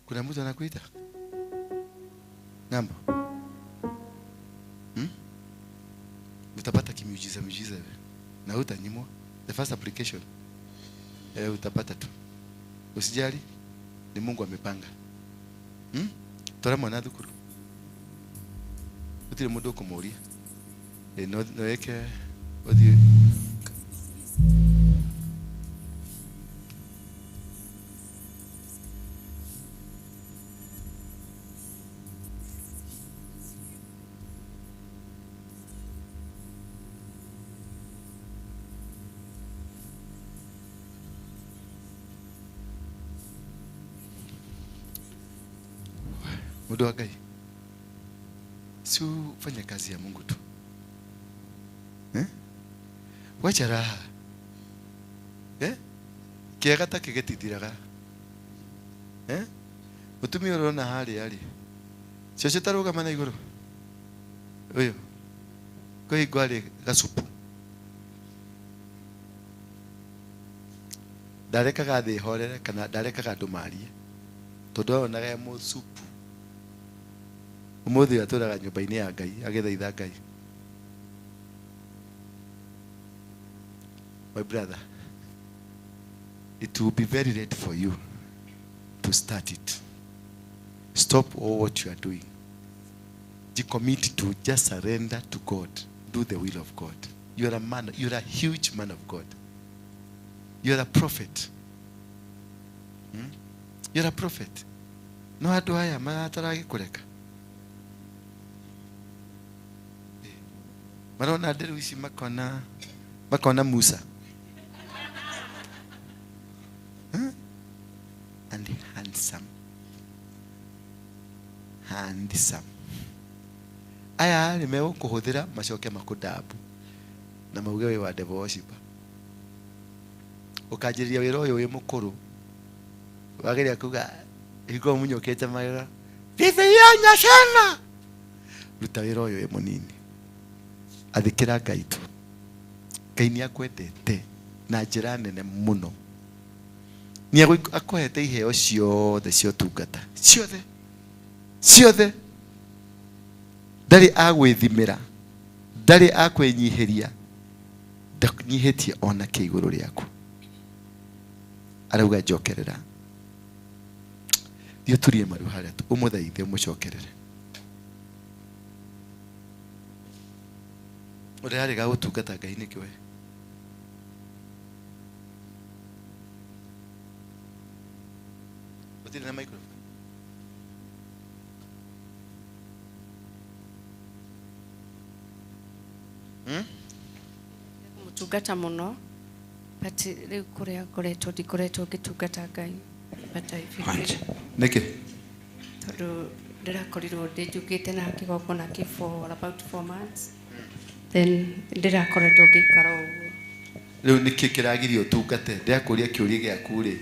Kuna mtu anakuita? Ng'ambo. Hmm? Utapata kimiujiza miujiza wewe. Na hutanyimwa. The first application. Utapata tu. Usijali, ni Mungu amepanga. Hmm? Twara mwana thukuru. Gũtirĩ mũndũ ũkũmũria. No wĩke ũthiĩ. Mundu wa Ngai, si ufanye kazi ya Mungu tu. Eh? Wacha raha. Eh? Kiaga ta kĩgĩtithiraga. Eh? Mũtumia ũrona harĩa rĩ, cũcũ ta rũgama na igũrũ. Ũyũ. Kwĩ hingo arĩ gacupu. Ndarekaga thĩ ĩhorere kana ndarekaga andũ marie. Tondũ onaga e mũcupu. Ũmũthĩ ũyũ atũraga nyũmba-inĩ ya Ngai, agĩthaitha Ngai. My brother, it will be very late for you to start it. Stop all what you are doing. Commit to just surrender to God. Do the will of God. You are a man. You are a huge man of God. You are a prophet. You are a prophet. No andũ aya marataragĩkũreka. Marona nderu ici makona Musa. Huh? And handsome. Handsome. Aya nĩ megũkũhũthĩra macoke makũndambu na mauge wĩ wa devil worshiper. Ũkanjĩrĩria wĩra ũyũ wĩ mũkũrũ wageria kuga hingo mũnyũkĩte magego Bibilia nyacena. Ruta wĩra ũyũ wĩ mũnini. Athĩkĩra Ngai tu. Ngai nĩ akwendete na njĩra nene mũno. Nĩ akũhete iheo ciothe cia ũtungata. Ciothe. Ciothe. Ndarĩ agwĩthimĩra. Ndarĩ akwĩnyihĩria. Ndanyihĩtie ona kĩ igũrũ rĩaku. Arauga njokerera. Thiĩ ũturie maru harĩa tu, ũmũthaithe ũmũcokerere. Ũrarega gũtungata Ngai nĩkĩ we? Ũtirĩ na microphone? Mũtungata mũno, but rĩu kũrĩa ngoretwo ndikoretwo ngĩtungata Ngai. But I feel very Nĩkĩ? Tondũ ndĩrakorirwo ndĩnjukĩte na kĩgongona kĩ for about 4 months. Then ndĩrakoretwo ngĩikara ũguo. Rĩu nĩkĩ kĩragiria ũtungate? Ndĩrakũria kĩũria gĩaku rĩ,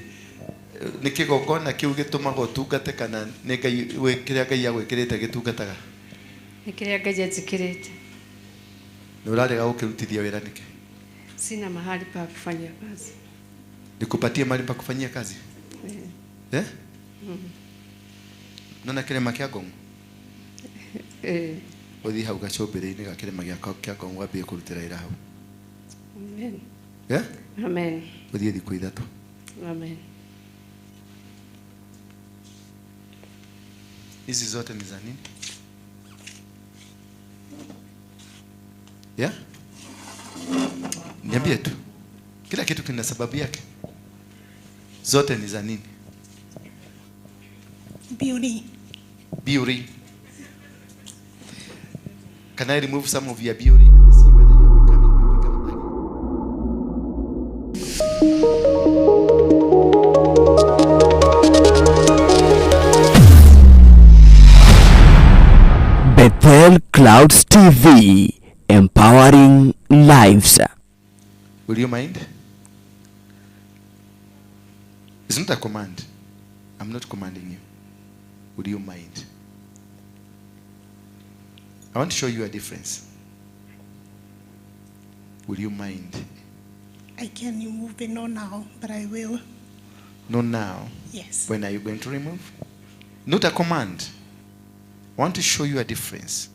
nĩ kĩgongona kĩu gĩtũmaga ũtungate kana nĩ Ngai kĩrĩa Ngai agwĩkĩrĩte gĩtungataga? Nĩ kĩrĩa Ngai anjĩkĩrĩte. Nĩ ũrarega gũkĩrutithia wĩra nĩkĩ? Sina mahali pa kufanyia kazi. Nikupatie mahali pa kufanyia kazi? Eh? Nona kĩrĩma kĩa Ngong? Ũthiĩ hau gacũmbĩrĩ-inĩ ga kĩrĩma kĩa Ngong wambie kũrutĩra wĩra hau. Amen. Eh? Amen. Ũthiĩ thikũ 3. Amen. Hizi zote ni za nini? Yeah? Niambie tu. Kila kitu kina sababu yake. Zote ni za nini? Beauty. Beauty. Can I remove some of your beauty and see whether you become ugly? Bethel Clouds TV, empowering lives. Will you mind? It's not a command. I'm not commanding you. Would you mind? I want to show you a difference. Will you mind? I can remove it, not now, but I will. Not now? Yes. When are you going to remove? Not a command. I want to show you a difference.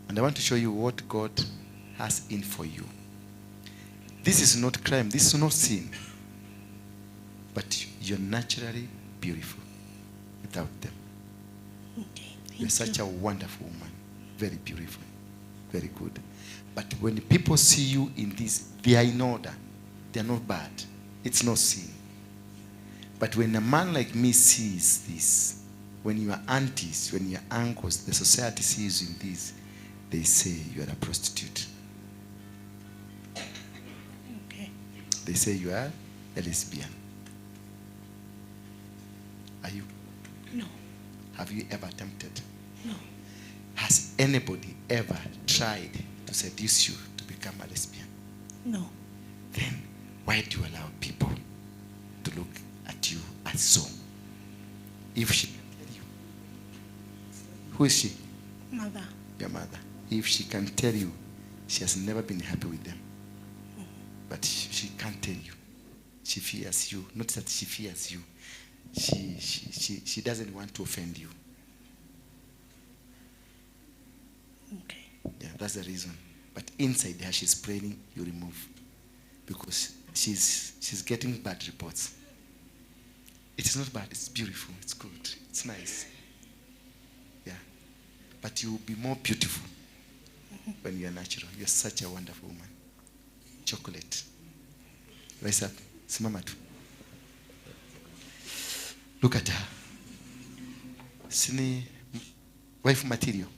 And I want to show you what God has in for you. This is not crime. This is not sin. But you're naturally beautiful without them. You're such a wonderful woman. Very beautiful. Very good. But when people see you in this, they are in order. They are not bad. It's not sin. But when a man like me sees this, when your aunties, when your uncles, the society sees you in this, they say you are a prostitute. Okay. They say you are a lesbian. Are you? No. Have you ever attempted? No. Has anybody ever tried to seduce you to become a lesbian? No. Then why do you allow people to look at you as so? If she can tell you. Who is she? Mother. Your mother. If she can tell you, she has never been happy with them. But she can't tell you. She fears you. Not that she fears you. She doesn't want to offend you. Okay. Yeah, that's the reason. But inside her, she's praying you remove. Because she's getting bad reports. It is not bad. It's beautiful. It's good. It's nice. Yeah. But you will be more beautiful when you are natural. You're such a wonderful woman. Chocolate. Rise up. Simama tu. Look at her. Sini wife material.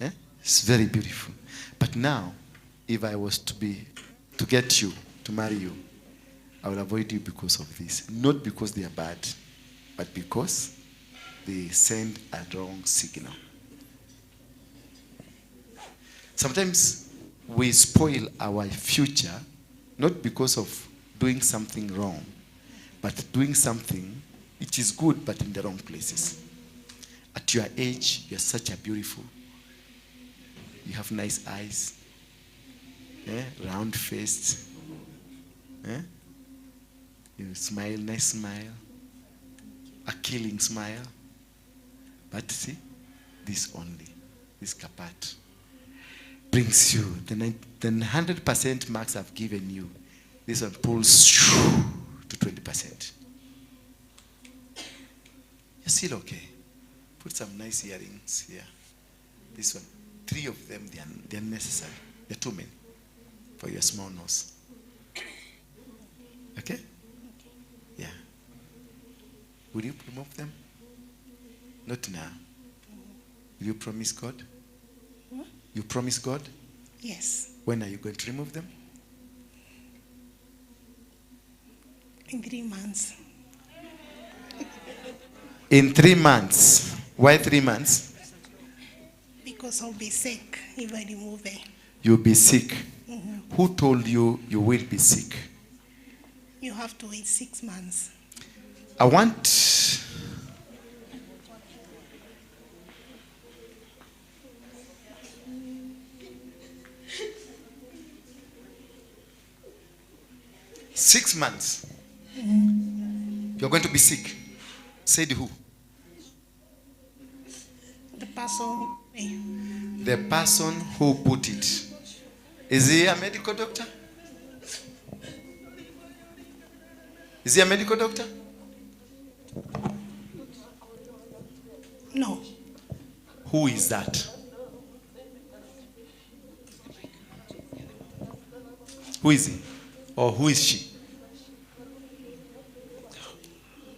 Eh? It's very beautiful. But now, if I was to get you, to marry you, I will avoid you because of this. Not because they are bad, but because they send a wrong signal. Sometimes we spoil our future, not because of doing something wrong, but doing something which is good, but in the wrong places. At your age, you're such a beautiful. You have nice eyes, round faced. You smile, nice smile, a killing smile. But see, this only, this kapat, brings you the 100% marks I've given you. This one pulls to 20%. You're still okay. Put some nice earrings here. This one, 3 of them, they are necessary. They're too many for your small nose. Okay? Yeah. Will you remove them? Not now. Will you promise God? Hmm? You promise God? Yes. When are you going to remove them? In 3 months. In 3 months. Why 3 months? Because I'll be sick if I remove it. You'll be sick. Mm-hmm. Who told you you will be sick? You have to wait 6 months. I want 6 months. Mm-hmm. You're going to be sick. Said who? The person. The person who put it. Is he a medical doctor? Is he a medical doctor? No. Who is that? Who is he? Or who is she?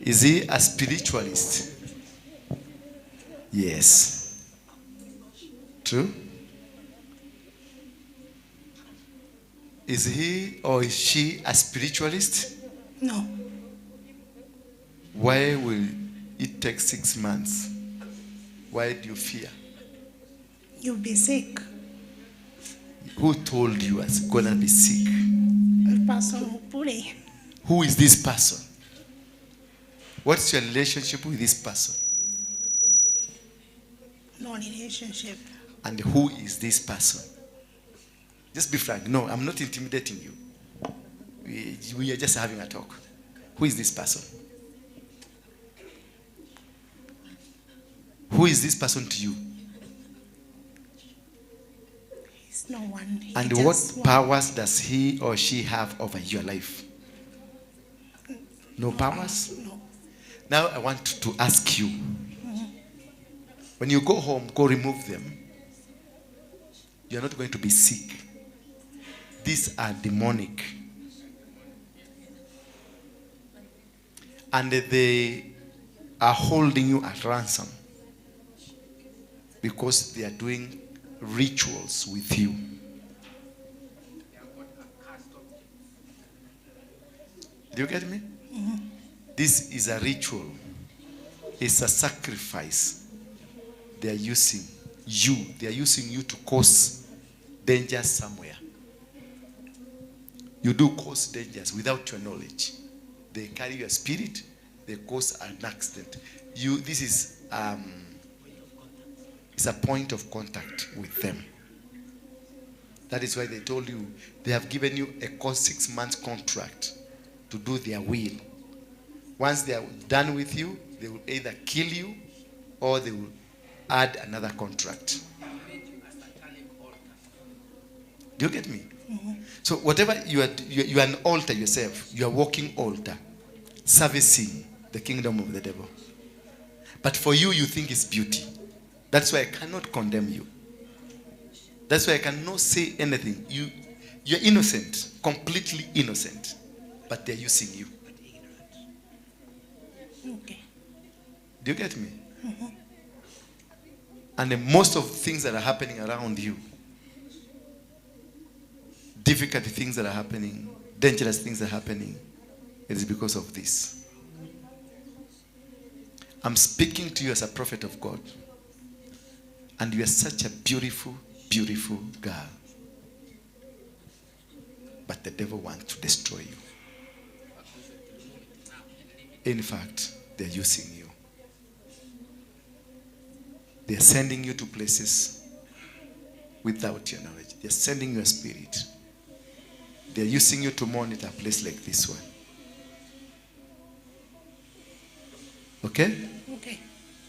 Is he a spiritualist? Yes. True? Is he or is she a spiritualist? No. Why will it take 6 months? Why do you fear? You'll be sick. Who told you I was going to be sick? The person who put it. Who is this person? What's your relationship with this person? No relationship. And who is this person? Just be frank. No, I'm not intimidating you. We are just having a talk. Who is this person? Who is this person to you? He's no one. He And what powers does he or she have over your life? No powers? No. Now I want to ask you, When you go home, go remove them. You're not going to be sick. These are demonic. And they are holding you at ransom because they are doing rituals with you. Do you get me? Mm-hmm. This is a ritual. It's a sacrifice. They are using you. They are using you to cause danger somewhere. You do cause dangers without your knowledge. They carry your spirit. They cause an accident. You. This is it's a point of contact with them. That is why they told you they have given you a 6-month contract to do their will. Once they are done with you, they will either kill you or they will add another contract. Do you get me? Mm-hmm. So whatever you are, you are an altar yourself. You are walking altar, servicing the kingdom of the devil. But for you, you think it's beauty. That's why I cannot condemn you. That's why I cannot say anything. You're innocent, completely innocent. But they're using you. Okay. Do you get me? Mm-hmm. And the most of things that are happening around you, difficult things that are happening, dangerous things that are happening, it is because of this. I'm speaking to you as a prophet of God. And you are such a beautiful, beautiful girl. But the devil wants to destroy you. In fact, they're using you. They're sending you to places without your knowledge. They're sending your spirit. They're using you to monitor a place like this one. Okay? Okay.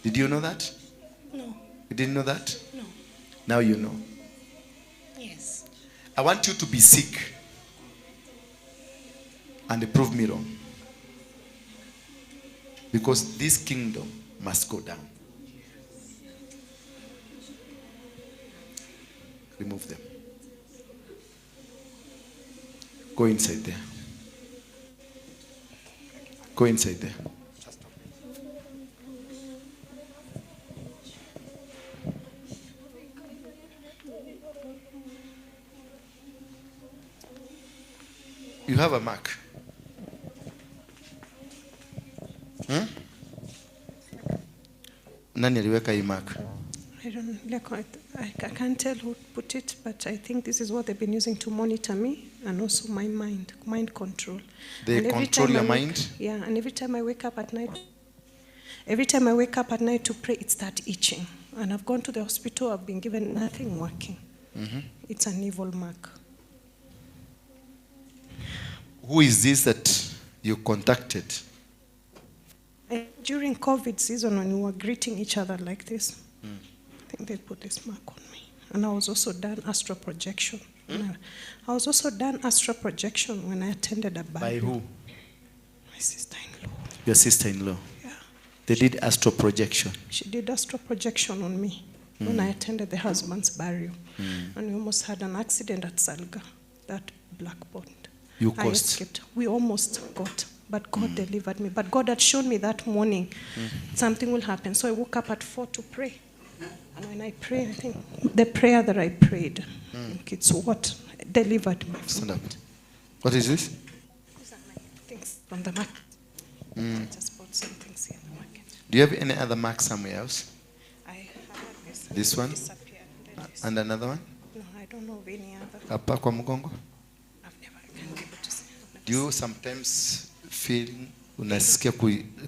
Did you know that? No. You didn't know that? No. Now you know. Yes. I want you to be sick and prove me wrong. Because this kingdom must go down. Remove them. Go inside there. Go inside there. You have a mark. Hmm? Nani aliweka hii mark? I don't, I can't tell who put it, but I think this is what they've been using to monitor me and also my mind control. They control your mind? Yeah, and every time I wake up at night, every time I wake up at night to pray, it starts itching. And I've gone to the hospital, I've been given nothing working. Mm-hmm. It's an evil mark. Who is this that you contacted? During COVID season, when we were greeting each other like this, I think they put this mark on me. And I was also done astral projection. I was also done astral projection when I attended a burial. By who? My sister-in-law. Your sister-in-law? Yeah. They did astral projection? She did astral projection on me when I attended the husband's burial. And we almost had an accident at Salga, that black pond. You caused? I escaped. We almost got, but God delivered me. But God had shown me that morning something will happen. So I woke up at 4 to pray. And when I pray, I think the prayer that I prayed, I think it's what delivered me. Stand up. What is this? These are my things from the market. I just bought some things here in the market. Do you have any other mark somewhere else? I have this. This one? And another one? No, I don't know of any other. Hapa kwa mgongo? I've never, I can't be able to see. Do you sometimes feel unasikia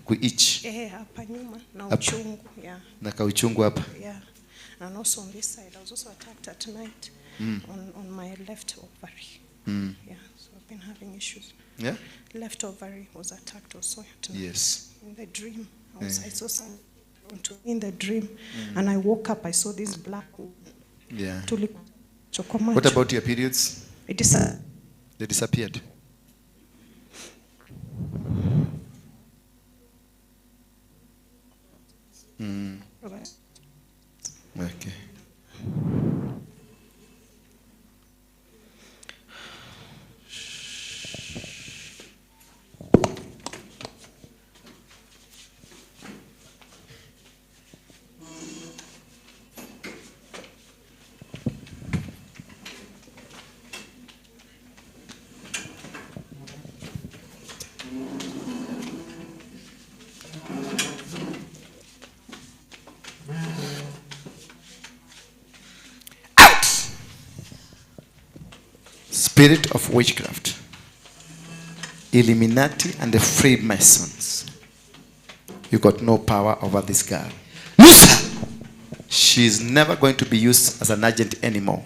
ku itch? Eh, hapa nyuma na uchungu, yeah. Na ka uchungu hapa. Yeah. And also on this side, I was also attacked at night on my left ovary. Yeah, so I've been having issues. Yeah? Left ovary was attacked also at night. Yes. In the dream, I saw something in the dream, and I woke up, I saw this black. Yeah. What about your periods? It disappeared. They disappeared. Okay. Spirit of witchcraft, Illuminati and the Freemasons. You got no power over this girl. Loose her! She is never going to be used as an agent anymore.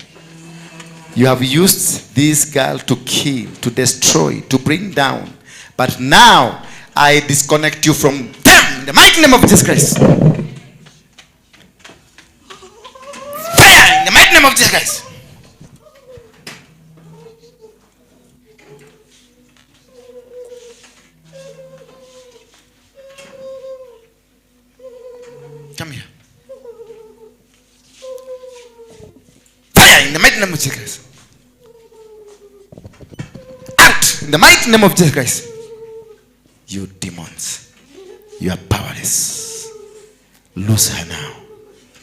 You have used this girl to kill, to destroy, to bring down. But now, I disconnect you from them in the mighty name of Jesus Christ. Fire in the mighty name of Jesus Christ. Come here. Fire in the mighty name of Jesus Christ. Out in the mighty name of Jesus Christ. You demons, you are powerless. Lose her now.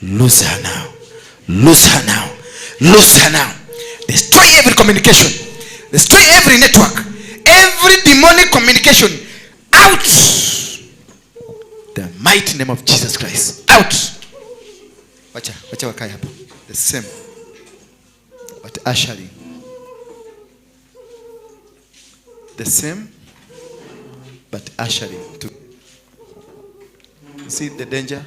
Lose her now. Lose her now. Lose her now. Destroy every communication. Destroy every network. Every demonic communication. Out. The mighty name of Jesus Christ. Out. Wacha, wacha wakae hapo. The same. But ushering. The same, but ushering too. See the danger?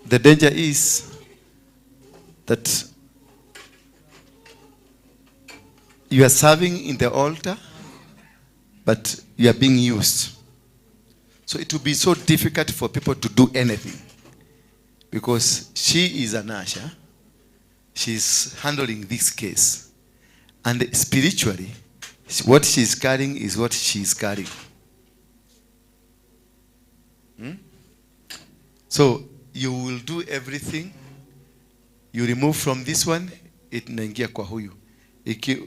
The danger is that you are serving in the altar, but you are being used. So it will be so difficult for people to do anything. Because she is an usher. She's handling this case. And spiritually, what she's carrying is what she's carrying. So you will do everything. You remove from this one, it inaingia kwa huyu.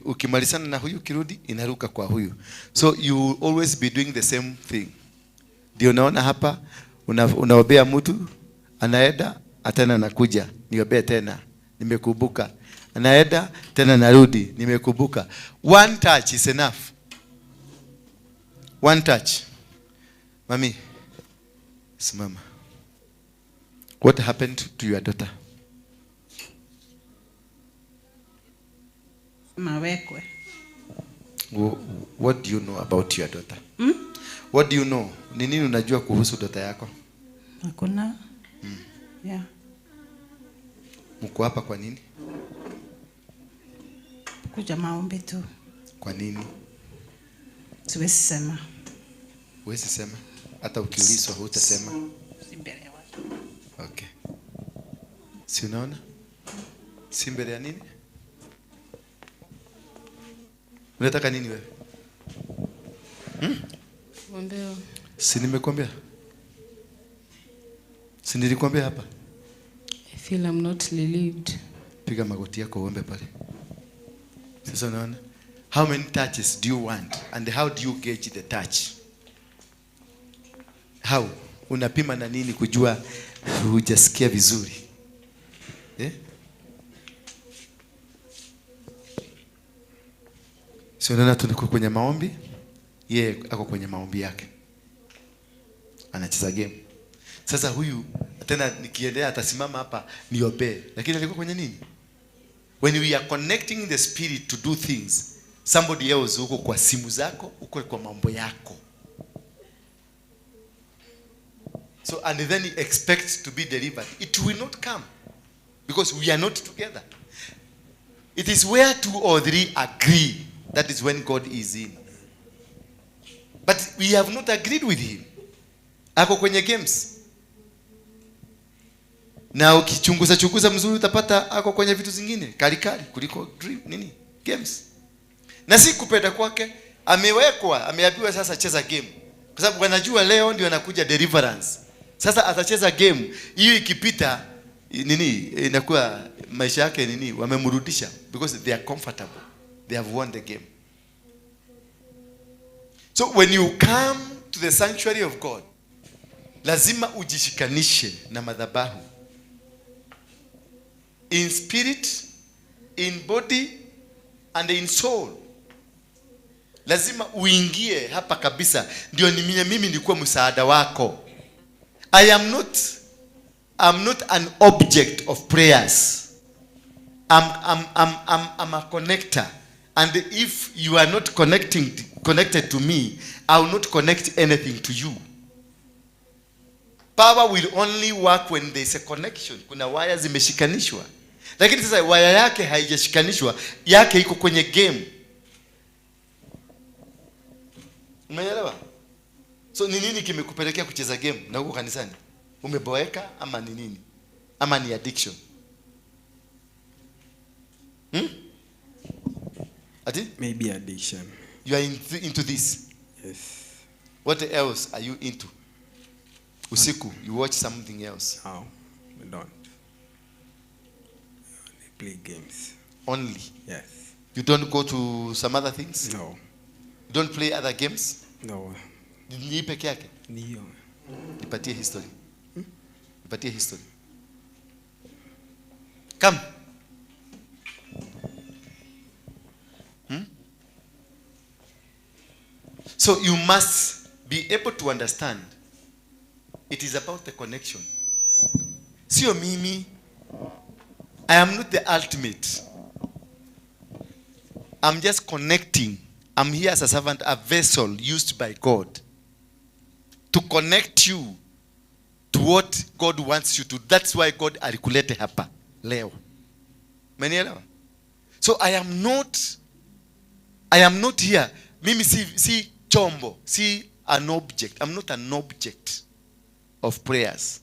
Ukimalizana na huyu kirudi, inaruka kwa huyu. So you will always be doing the same thing. Ndio unaona hapa, unaombea mtu, anaenda, tena anakuja, niombee tena, nimekumbuka. Anaenda, tena narudi, nimekumbuka. One touch is enough. One touch. Mami, simama. What happened to your daughter? Mawekwe. What do you know about your daughter? What do you know? Ni nini unajua kuhusu daughter yako? Hakuna. Yeah. Mko hapa kwa nini? Kuja maombi tu. Kwa nini? Siwezi sema. Huwezi sema? Hata ukiulizwa hutasema? Si mbele ya watu. Okay. Si unaona? Si mbele ya nini? Unataka nini wewe? Kuombewa. Si nimekuambia? Si nilikuambia hapa? I feel I'm not relieved. Piga magoti yako uombe pale. Sasa unaona? How many touches do you want? And how do you gauge the touch? How? Unapima na nini kujua hujasikia vizuri? Eh? Si unaona tuko kwenye maombi? Yeye ako kwenye maombi yake. Anacheza game. Sasa huyu tena nikiendelea atasimama hapa niombe. Lakini alikuwa kwenye nini? When we are connecting the spirit to do things, somebody else uko kwa simu zako, uko kwa mambo yako. So and then he expects to be delivered. It will not come because we are not together. It is where two or three agree. That is when God is in. But we have not agreed with him. Ako kwenye games. Na ukichunguza chunguza mzuri utapata ako kwenye vitu zingine kali kali kuliko dream nini games. Na si kupenda kwake, amewekwa, ameambiwa sasa cheza game. Kwa sababu wanajua leo ndio anakuja deliverance. Sasa atacheza game hiyo, ikipita nini inakuwa maisha yake nini, wamemrudisha because they are comfortable, they have won the game. So when you come to the sanctuary of God, lazima ujishikanishe na madhabahu in spirit, in body and in soul. Lazima uingie hapa kabisa, ndio ni mimi nikuwa msaada wako. I am not I'm not an object of prayers. I'm a connector. And if you are not connected to me, I will not connect anything to you. Power will only work when there is a connection. Kuna waya zimeshikanishwa. Lakini sasa waya yake haijashikanishwa, yake iko kwenye game. Umeelewa? So ni nini kimekupelekea kucheza game na uko kanisani? Umeboeka ama ni nini? Ama ni addiction? Hmm? Ati? Maybe addiction. You are into this? Yes. What else are you into? Usiku, you watch something else? No, I don't. I only play games. Only? Yes. You don't go to some other things? No. You don't play other games? No. Ni peke yake? Ndio. Nipatie history. Nipatie history. Come. So you must be able to understand it is about the connection. Sio mimi. I am not the ultimate. I'm just connecting. I'm here as a servant, a vessel used by God to connect you to what God wants you to. That's why God alikulete hapa leo. Umenielewa? So I am not here. Mimi si chombo, si an object. I'm not an object of prayers.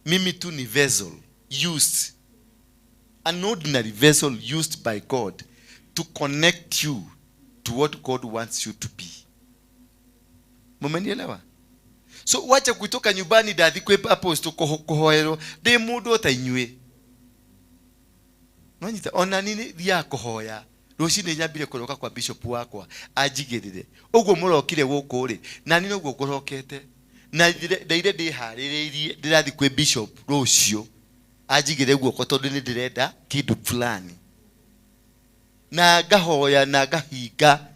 Mimi tu ni vessel used, an ordinary vessel used by God to connect you to what God wants you to be. Mumenielewa? So wacha kutoka nyumbani ndathi kwi apostle kuhoerwo ndi mundu ta inyuĩ. Nonyita ona nini thiaga kũhoya rũcinĩ nyambire kũroka kwa bishop wakwa anjigĩrĩre ũguo mũrokire gũkũ rĩ na nĩ ũguo ngũrokete na ndaire ndĩharĩrĩirie ndĩrathiĩ kwĩ bishop rũciũ anjigĩre guoko tondũ nĩ ndĩrenda kĩndũ fulani na ngahoya na ngahinga.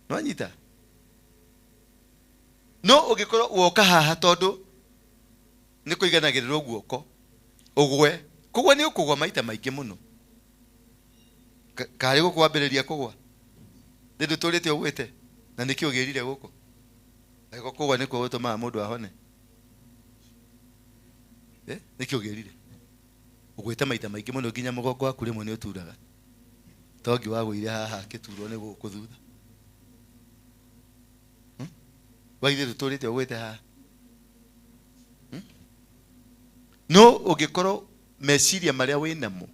Nonyita no ũngĩkorwo woka haha tondũ nĩ kũiganagĩrĩrwo guoko ũgwe kũgwa nĩ ũkũgwa maita maingĩ mũno karĩ gũkũ wambĩrĩria kũgwa nĩ ndũtũrĩte ũgwĩte na nĩkĩ ũgĩrire gũkũ angĩkorwo kũgwa nĩkuo gũtũmaga mũndũ ahone nĩkĩ ũgĩrire ũgwĩte maita maingĩ mũno nginya mũgongo waku rĩmwe nĩ ũturaga tongi wagũire haha akĩturwo nĩ gũkũ thutha waithe ndũtũrĩte ũgwĩte haha no ũngĩkorwo meciria marĩa wĩnamo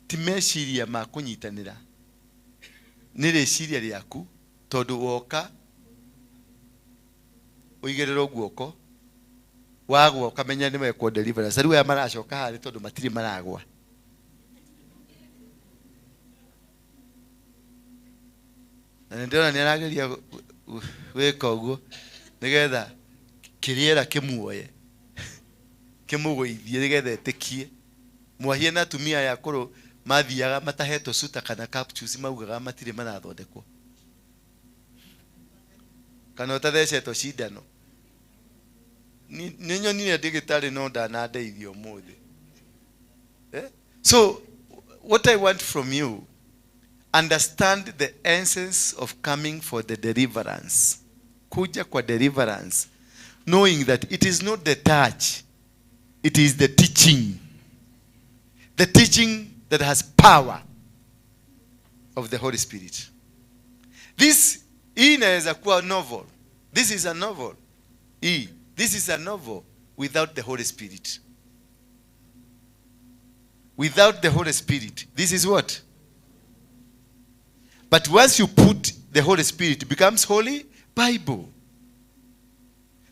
ti meciria ma kũnyitanĩra nĩ rĩciria rĩaku tondũ woka ũigĩrĩrwo guoko wagwa ũkamenya nĩ wekwo deliverance. Rĩu aya maracoka harĩ tondũ matirĩ maragwa. Na nĩ ndĩrona nĩ arageria gwĩka ũguo nĩgetha kĩrĩera kĩmuoye kĩmũgũithie nĩgetha etĩkie. Mwahie na atumia aya akũrũ mathiaga matahetwo suta kana capsules maugaga matirĩ marathondekwo kana ũtathecetwo cindano. Nĩ nyonire ndagĩtarĩ no ndanandeithia ũmũthĩ. So what I want from you, understand the essence of coming for the deliverance. Kuja kwa deliverance, knowing that it is not the touch, it is the teaching. The teaching that has power of the Holy Spirit. This inaweza kuwa novel. This is a novel. This is a novel without the Holy Spirit. Without the Holy Spirit, this is what? But once you put the Holy Spirit, it becomes Holy Bible.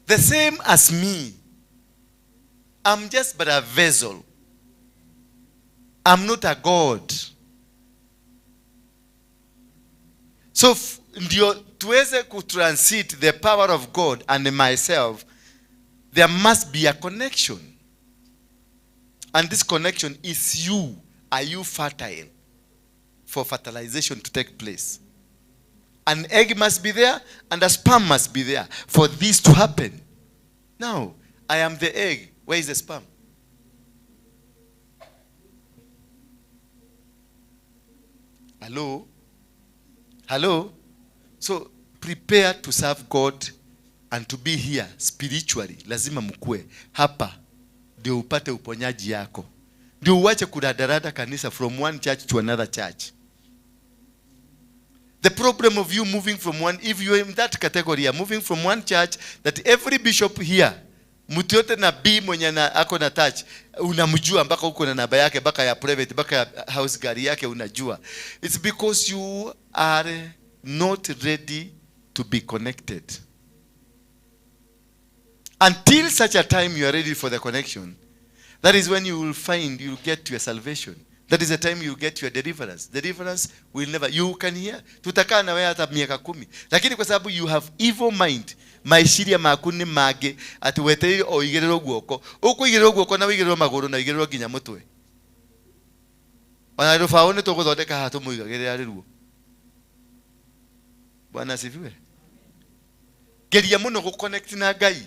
The same as me. I'm just but a vessel. I'm not a god. So ndio tuweze kutransit the power of God and myself, there must be a connection. And this connection is you. Are you fertile for fertilization to take place? An egg must be there and a sperm must be there for this to happen. Now, I am the egg. Where is the sperm? Hello? Hello? So, prepare to serve God and to be here spiritually. Lazima mkue hapa ndio upate uponyaji yako. Ndio uache kuradarada kanisa from one church to another church. The problem of you moving from one, if you are in that category, are moving from one church, that every bishop here, mtu yote na B mwenye na ako na touch, unamjua mpaka uko na namba yake, mpaka ya private, mpaka ya house gari yake unajua. It's because you are not ready to be connected. Until such a time you are ready for the connection, that is when you will find you will get your salvation. That is the time you get your deliverance. Deliverance will never, you can hear. Tutakaa na wewe hata miaka 10. Lakini kwa sababu you have evil mind, maishiria maku ni mage, ati wetereire o igĩrĩrwo guoko. Ũkũigĩrĩrwo guoko na ũigĩrĩrwo magũrũ na ũigĩrĩrwo nginya mũtwe. Ona rũbaũ nĩ tũgũthondeka haha tũmũigagĩrĩra rĩruo. Bwana asifiwe. Geria mũno gũ-connect na Ngai.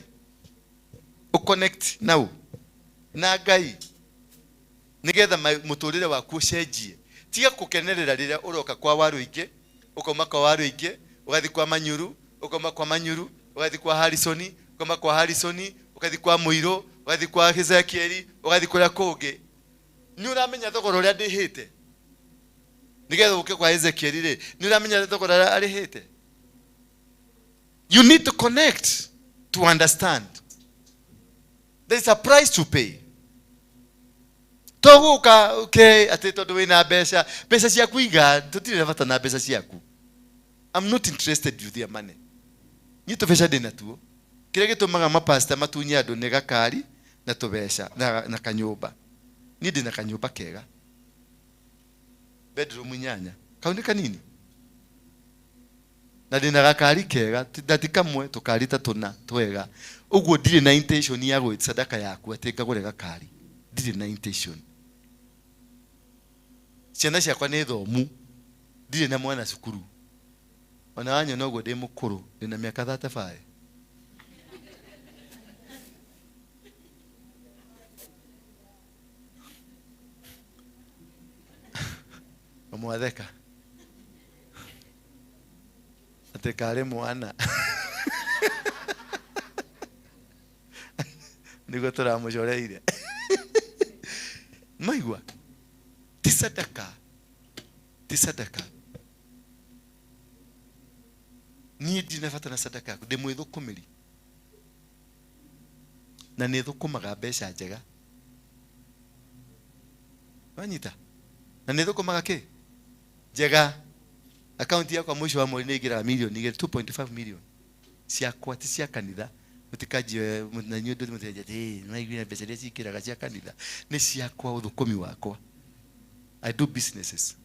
Ũ-connect nau na Ngai. Nigetha mũtũrĩre waku ũcenjie. Tiga gũkenerera rĩrĩa ũroka kwa Waruinge, ũkauma kwa Waruinge, ũgathiĩ kwa Manyuru, ũkauma kwa Manyuru, ũgathiĩ kwa Harrison, ũkauma kwa Harrison, ũgathiĩ kwa Mũirũ, ũgathiĩ kwa Ezekiel, ũgathiĩ kũrĩa kũngĩ. Nĩ ũramenya thogora ũrĩa ndĩhĩte? Nigetha ũke kwa Ezekiel rĩ, nĩ ũramenya thogora ũrĩa arĩhĩte? You need to connect to understand. There is a price to pay. Toguka okay ati tondu wina mbeca, mbeca ciaku iga, tutire na bata na mbeca ciaku. I'm not interested with your money. Ni tubeca ndina tuo. Kĩrĩa gĩtũmaga mapasta matunye andũ nĩ gakari na tũbeca na kanyũmba. Niĩ ndĩna kanyũmba kega. Bedroom 8. Kau nĩ kanini. Na ndĩna gakari kega, na ti kamwe, tũkari ta tũna twega. Ũguo ndirĩ na intention ya gwĩtia sadaka yaku atĩ ngagũre gakari. Ndirĩ na intention. Ciana ciakwa nĩ thomu. Ndirĩ na mwana cukuru. Ona wanyona ũguo ndĩ mũkũrũ, ndĩna mĩaka 35. Mwatheka. Atĩ karĩ mwana. Nĩguo tũramũcoreire. Maigua? Ti sadaka. Ti sadaka. Niĩ ndirĩ na bata na sadaka yaku, ndĩ mwĩthũkũmĩri. Na nĩ thũkũmaga mbeca njega. Wanyita? Na nĩ thũkũmaga kĩ? Njega. Akaunti yakwa mũico wa mweri nĩ ingĩraga mirioni igĩrĩ, 2.5 million. Ciakwa ti cia kanitha. Mũtikanjie, na inyuĩ ndũ mũtikanjie atĩ, nĩ maiguire mbeca iria cingĩraga cia kanitha. Nĩ ciakwa ũthũkũmi wakwa. I do businesses.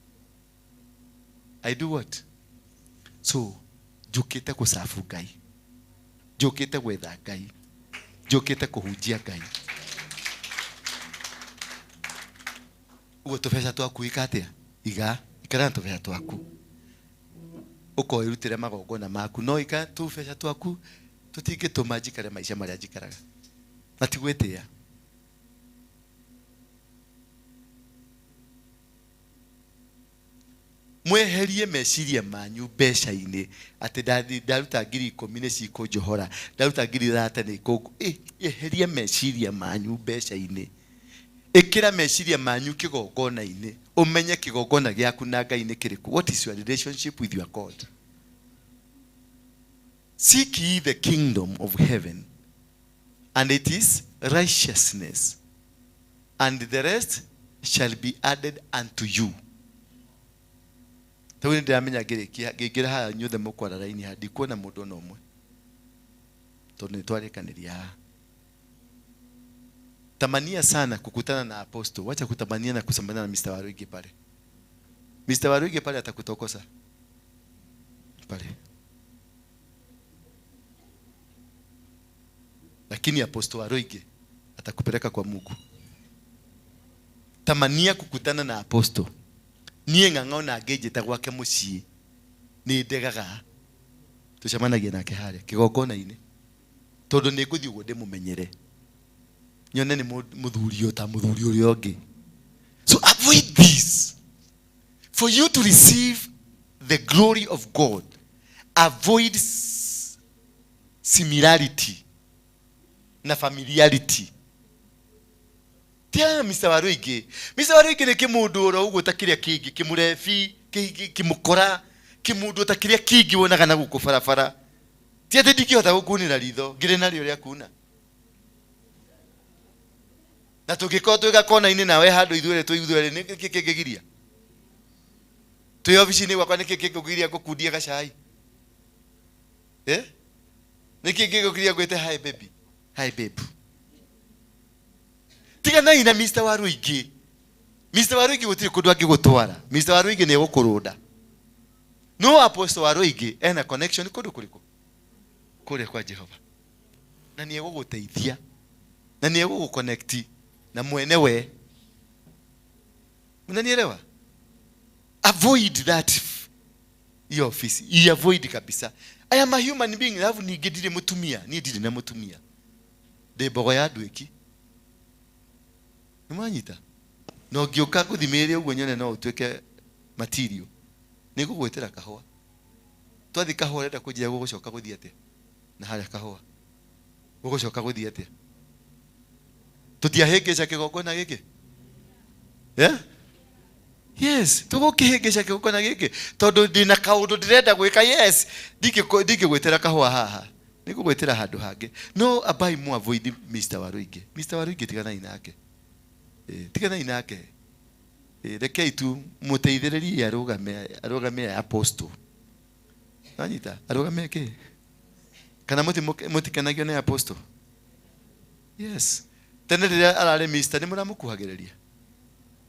I do what? So, njũkĩte gũcabu Ngai. Njũkĩte gwetha Ngai. Njũkĩte kũhunjia Ngai. Ũguo tũbeca twaku ika atĩa? Iga, ikara na tũbeca twaku. Ũkoĩrutĩre magongona maku. No ika tũbeca twaku tũtingĩtũma njikare maica marĩa njikaraga. Na ti gwĩtĩa. Mweherie meciria manyu mbeca-inĩ atĩ ndaruta ngiri ikũmi nĩ cikũnjohora, ndaruta ngiri thate nĩ ikũngũ. Eheria meciria manyu mbeca-inĩ. Ĩkĩra meciria manyu kĩgongona-inĩ. Ũmenye kĩgongona gĩaku na Ngai nĩ kĩrĩkũ. What is your relationship with your God? Seek ye the kingdom of heaven, and it is righteousness, and the rest shall be added unto you. Tau nĩ ndĩramenya ngĩrĩkia, ngĩingĩra haha inyuothe mũkwara raini haha, ndikuona mũndũ ona ũmwe. Tondu nitwarikaniria haha. Tamania sana kukutana na apostle. Wacha kutamania na kusamana na Mr. Waruigi pale. Mr. Waruigi pale atakutokosa pale. Lakini apostle Waruigi atakupeleka kwa Mungu. Tamania kukutana na apostle. Nie ng'ang'o na ngĩnjĩta gwake mũciĩ nĩ ndegaga tũcemanagia nake harĩa kĩgongona-inĩ tondũ nĩ ngũthiĩ ũguo ndĩmũmenyere nyone nĩ mũthuri o ta mũthuri ũrĩa ũngĩ. So avoid this. For you to receive the glory of God, avoid similarity na familiarity. Tia Mr. Waruigi. Mr. Waruigi nĩ kĩmũndũ oro ũguo ta kĩrĩa kĩngĩ, kĩmũrebi, kĩmũkora, kĩmũndũ ta kĩrĩa kĩngĩ wonaga na gũkũ barabara. Ti atĩ ndingĩhota gũkunĩra ritho, ngĩrĩ narĩo rĩa kuna. Na tũngĩkorwo twĩ gakona-inĩ nawe handũ ithuerĩ twĩ ithuerĩ, nĩ kĩ kĩngĩgiria? Twĩ obici-inĩ gwakwa nĩ kĩ kĩngĩkũgiria ngũkundie gacai? Eh? Nĩ kĩ kĩngĩkũgiria ngwĩte hi baby? Hi babe. Tiganai na Mr. Waruigi. Mr. Waruigi gũtirĩ kũndũ angĩgũtwara. Mr. Waruigi nĩ egũkũrũnda. No Apostle Waruigi ena connection kũndũ kũrĩkũ? Kũrĩa kwa Jehova. Na nĩ egũgũteithia. Na nĩ egũgũconnect na mwene we. Unanielewa? Avoid that hiyo office. I avoid kabisa. I am a human being. Alafu ningĩ ndirĩ mũtumia. Niĩ ndirĩ na mũtumia. Ndĩ mbogo ya nduĩki. Nĩmwanyita? Na ũngĩũka ngũthimĩrĩre ũguo nyone no ũtuĩke material. Nĩngũgwĩtĩra kahũa. Twathiĩ kahũa ũrenda kũnjĩra gũgũcoka gũthiĩ atĩa? Na harĩa kahũa. Gũgũcoka gũthiĩ atĩa? Tũtiahĩngĩca kĩgongona gĩkĩ? Yeah? Yes, tũgũkĩhĩngĩca kĩgongona gĩkĩ tondũ ndĩna kaũndũ ndĩrenda gwĩka. Yes, ndingĩgwĩtĩra kahũa haha. Nĩngũgwĩtĩra handũ hangĩ. No abai mu avoid Mr. Waruigi. Mr. Waruigi tiganai nake. Tiganai nake. Rekei tu mũteithĩrĩrie arũgame, arũgame apostle. Nanyita, arũgame kĩ? Kana mũtikenagio nĩ apostle? Yes. Tene rĩrĩa ararĩ Mr. nĩ mũramũkuhagĩrĩria.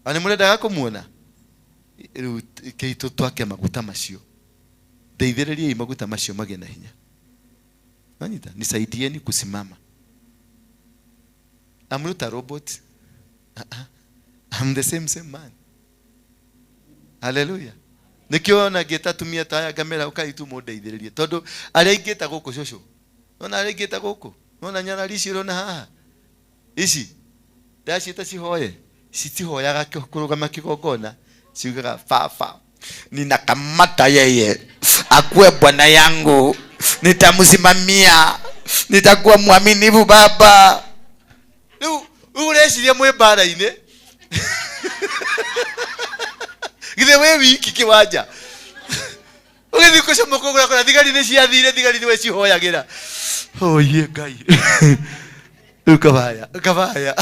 Na nĩ mũrendaga kũmuona? Rĩu kei twake maguta macio. Ndeithĩrĩriei maguta macio magĩe na hinya. Nanyita, nisaidieni kusimama. I'm not a robot. I'm the same man. Hallelujah. Nikio ona ngĩta atumia ta aya ngamera ũkai tu mũndeithĩrĩrie tondũ arĩa ingĩta gũkũ cũcũ. Nona arĩa ingĩta gũkũ. Nona nyarari ici ũrona haha. Ici ndaciĩta cihoye. Citihoyaga kũrũgama kĩgongona. Ciugaga baba ninakamata yeye akuwe bwana yangu, nitamsimamia, nitakuwa mwaminifu baba. Rĩu ũreciria mwĩ mbara-inĩ. Githĩ wĩ wiki kĩwanja. Ũgĩthiĩ gũcomoka ũgũra kũrĩa thigari nĩ ciathire, thigari nĩwe cihoyagĩra. Oye Ngai. Rĩu kabaya, kabaya.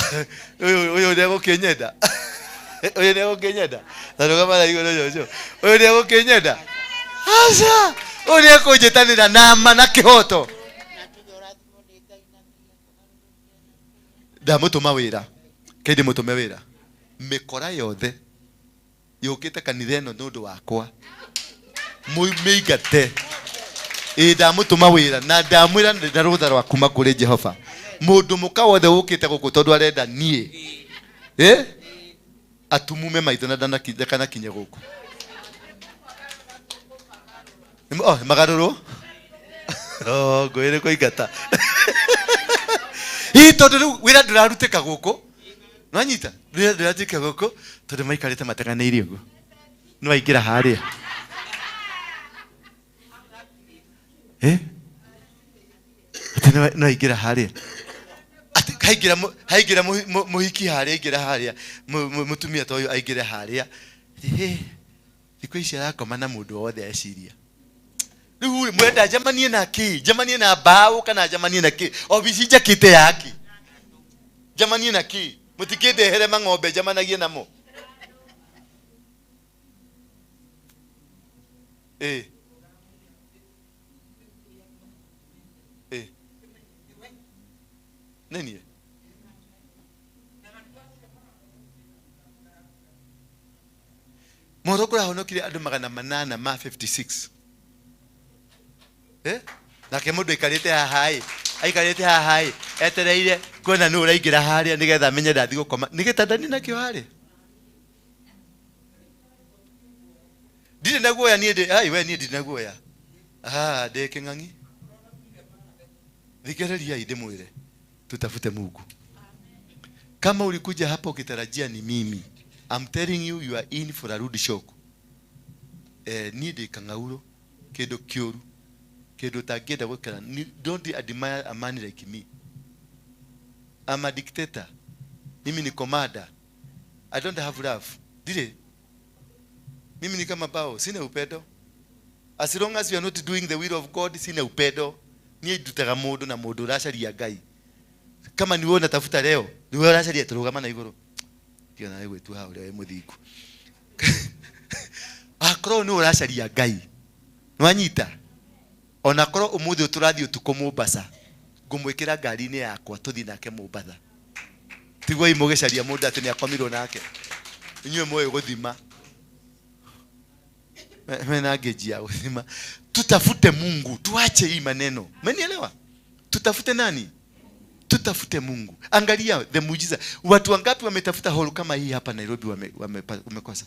Ũyũ nĩegũkĩnyenda. Ũyũ nĩegũkĩnyenda. Ta rũgama na igũrũ cũcũ. Ũyũ nĩegũkĩnyenda. Aca. Ũyũ nĩekũnjĩtanĩra na ma na kĩhoto. Ndamũtũma wĩra. Kei ndĩmũtũme wĩra. Mĩkora yothe yũkĩte kanitha ĩno nĩ ũndũ wakwa. Mũmĩingate. Ĩ ndamũtũma wĩra na ndamwĩra ndĩ na rũtha rwa kuma kũrĩ Jehova. Mũndũ mũka wothe ũkĩte gũkũ tondũ arenda niĩ. Atumume maitho na ndakanakinye gũkũ. Oh, magarũrwo? Oh, ngwĩre kũingata. Ĩ tondũ rĩu wĩra ndũrarutĩka gũkũ. Nĩwanyita? Wĩra ndũrarutĩka gũkũ tondũ maikarĩte mateganĩirie ũguo. Nĩwaingĩra harĩa. Atĩ nĩwaingĩra harĩa. Atĩ haingĩra mũhiki harĩa, aingĩra harĩa. Mũtumia ta ũyũ aingĩre harĩa. Thikũ ici arakoma na mũndũ wothe eciria. Rĩu rĩ, mwenda njemanie na kĩ? Njemanie na mbaũ kana njemanie na kĩ? Obici njakĩte yaki. Njemanie na kĩ? Mũtikĩndehere mang'ombe njemanagie namo. Nini? Moro kũrahonokire andũ 856. Eh? Nake mũndũ aikarĩte haha ĩ, aikarĩte haha ĩ, etereire kuona nũ ũraingĩra harĩa nĩgetha amenye ndathiĩ gũkoma. Nĩ gĩtanda nĩ nakĩo harĩa. Ndirĩ na guoya niĩ ndĩ, ai we niĩ ndirĩ na guoya. Ah, ndĩ kĩng'ang'i. Thikĩrĩriai ndĩmwĩre, tutafute Mungu. Kama ulikuja hapa ukitarajia ni mimi, I'm telling you, you are in for a rude shock. Niĩ ndĩ kang'aurũ, kĩndũ kĩũru, kĩndũ ũtangĩenda gwĩkĩra. Don't admire a man like me. I'm a dictator. Mimi ni commander. I don't have love. Ndirĩ. Mimi ni kama bao, sina upendo. As long as you are not doing the will of God, sina upendo. Niĩ ndutaga mũndũ na mũndũ ũracaria Ngai. Kama ni wewe unatafuta leo, ni wewe ũracaria tũrũgama na igũrũ. Ndio nawe gwĩtua hau ũrĩa wĩ mũthingu. Akorwo nĩ ũracaria Ngai, nĩwanyita? Ona korwo ũmũthĩ tũrathiĩ ũtukũ Mombasa, ngũmwĩkĩra ngari-inĩ yakwa tũthiĩ nake Mombasa. Tiguo mũgĩcaria mũndũ atĩ nĩakomirwo nake. Inyuĩ mũĩ gũthima. Mena geji ya gũthima. Tutafute Mungu, tuache hii maneno. Umenielewa? Tutafute nani? Tutafute Mungu. Angalia the muujiza. Watu wangapi wametafuta hall kama hii hapa Nairobi wamekosa.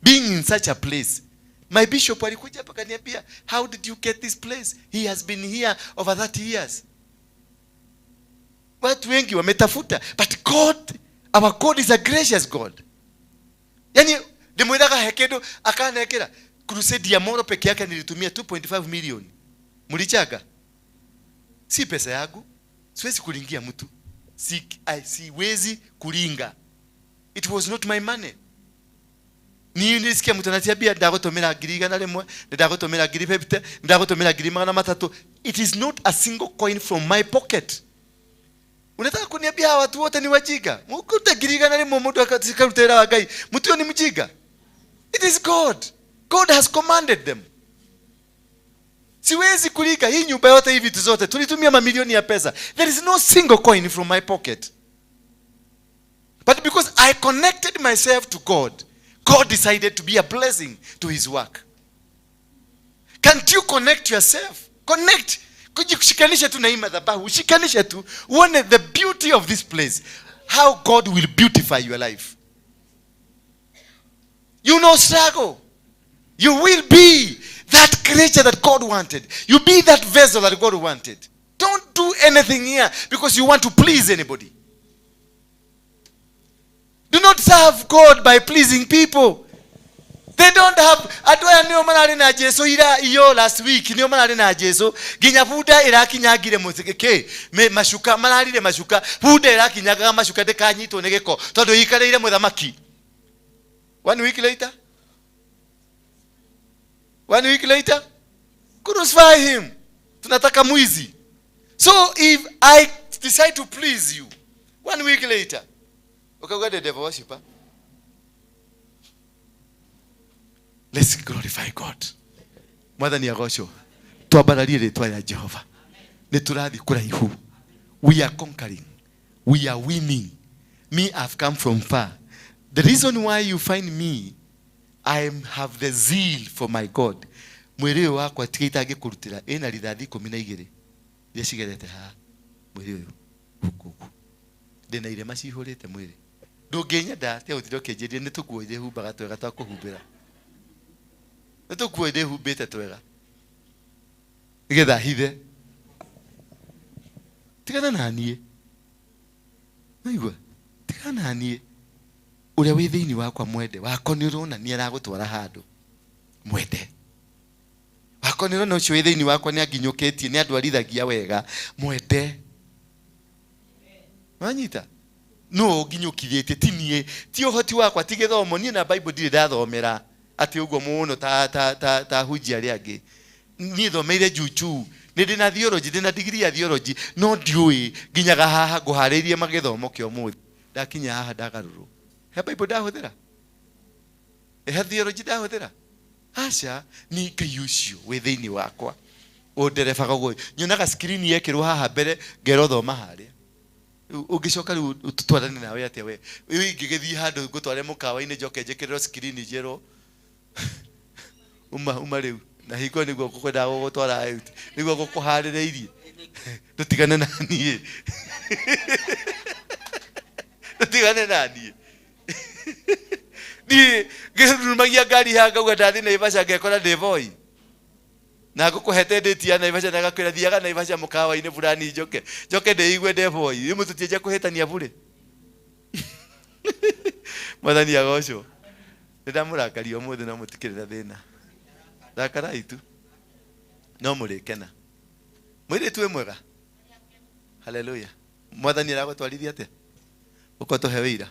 Being in such a place. My bishop alikuja hapa akaniambia, how did you get this place? He has been here over 30 years. Watu wengi wametafuta, but God, our God is a gracious God. Yani ndimwiraga he kindu akanekera crusade ya Moro peke yake nilitumia 2.5 million. Mulichanga? Si pesa yangu. Siwezi kulingia mtu. Siwezi kulinga. It was not my money. Ni nilisikia mtu ananiambia ndagotomera 100,000, ndagotomera 50,000, ndagotomera 300,000. It is not a single coin from my pocket. Unataka kuniambia hawa watu wote ni wajinga? Mkute 100,000 mtu akaruta wĩra wa Ngai. Mtu huyo ni mjinga. It is God. God has commanded them. Siwezi kulika hii nyumba yote, hivi vitu zote. Tulitumia mamilioni ya pesa. There is no single coin from my pocket. But because I connected myself to God, God decided to be a blessing to his work. Can't you connect yourself? Connect. Kujishikanisha tu na hii madhabahu. Ushikanishe tu. Uone the beauty of this place. How God will beautify your life. You no struggle. You will be that creature that God wanted. You be that vessel that God wanted. Don't do anything here because you want to please anybody. Do not serve God by pleasing people. They don't have andũ aya nĩo mararĩ na Jesu ira iyo last week nĩo mararĩ na Jesu nginya bunda ĩrakinyangire mũtĩ kĩ macuka mararire macuka bunda ĩrakinyangaga macuka ndĩkanyitwo nĩ gĩko tondũ ĩikarĩire mũthamaki. 1 week later, 1 week later, crucify him. Tunataka mwizi. So if I decide to please you, 1 week later, okay, the devil worshiper. Let's glorify God. Mwathani agocwo. Twambararie rĩtwa rĩa Jehova. Nĩ tũrathiĩ kũraihu. We are conquering. We are winning. Me, I've come from far. The reason why you find me, I have the zeal for my God. Mwĩrĩ ũyũ wakwa tiga itangĩkũrutĩra, ĩna rithathi 12 iria cigerete haha. Mwĩrĩ ũyũ, gũkũ ũguo. Ndĩna irema cihũrĩte mwĩrĩ. Ndũngĩnyenda atĩa ũtinde ũkĩnjĩria nĩ tũkuo ndĩhumbaga twega twa kũhumbĩra. Nĩ tũkuo ndĩhumbĩte twega. Nĩgetha hithe. Tigana na niĩ. Waigua? Tigana na niĩ. Ũrĩa wĩ thĩinĩ wakwa mwende, wako nĩ ũrona nĩ aragũtwara handũ. Mwende. Wako nĩ ũrona ũcio wĩ thĩinĩ wakwa nĩ anginyũkĩtie, nĩ andwarithagia wega. Mwende. Wanyita? No ũnginyũkithĩtie, ti niĩ, ti ũhoti wakwa, ti gĩthomo, niĩ na Bible ndirĩ ndathomera atĩ ũguo mũno ta hunjia arĩa angĩ. Niĩ thomeire juju, nĩ ndĩ na theology, ndĩ na degree ya theology, no ndiũĩ nginyaga haha ngũharĩirie magĩthomo kĩa ũmũthĩ. Ndakinya haha ndagarũrwo. He Bible ndahũthĩra? He theology ndahũthĩra? Aca, ni Ngai ũcio wĩ thĩinĩ wakwa. Ũnderebaga ũguo. Nyonaga screen yekĩrwo haha mbere, ngerwo thoma harĩa. Ũngĩcoka rĩu tũtwarane nawe atĩa we? Rĩu ingĩgĩthiĩ handũ ngũtware mũkawa-inĩ njoke njĩkĩrĩrwo screen njĩrwo uma uma rĩu na hingo nĩguo ngũkwendaga gũgũtwara out, nĩguo ngũkũharĩrĩirie, ndũtigane na niĩ, ndũtigane na niĩ. Niĩ ngĩrumagia ngari haha ngauga ndathiĩ Naivasha ngekora ndĩ Voi, na ngũkũhete ndĩti ya Naivasha na ngakwĩra thiaga Naivasha mũkawa-inĩ fulani, njoke njoke ndĩigue ndĩ Voi. Rĩmwe tũtienja kũhĩtania bure. Mwathani agocwo. Nĩ ndamũrakaria ũmũthĩ, no mũtikĩrĩ na thĩna, rakarai tu no mũrĩkena. Mũirĩtu wĩ mwega, haleluya. Mwathani aragũtwarithia atĩa? Ũko tũhe wĩira,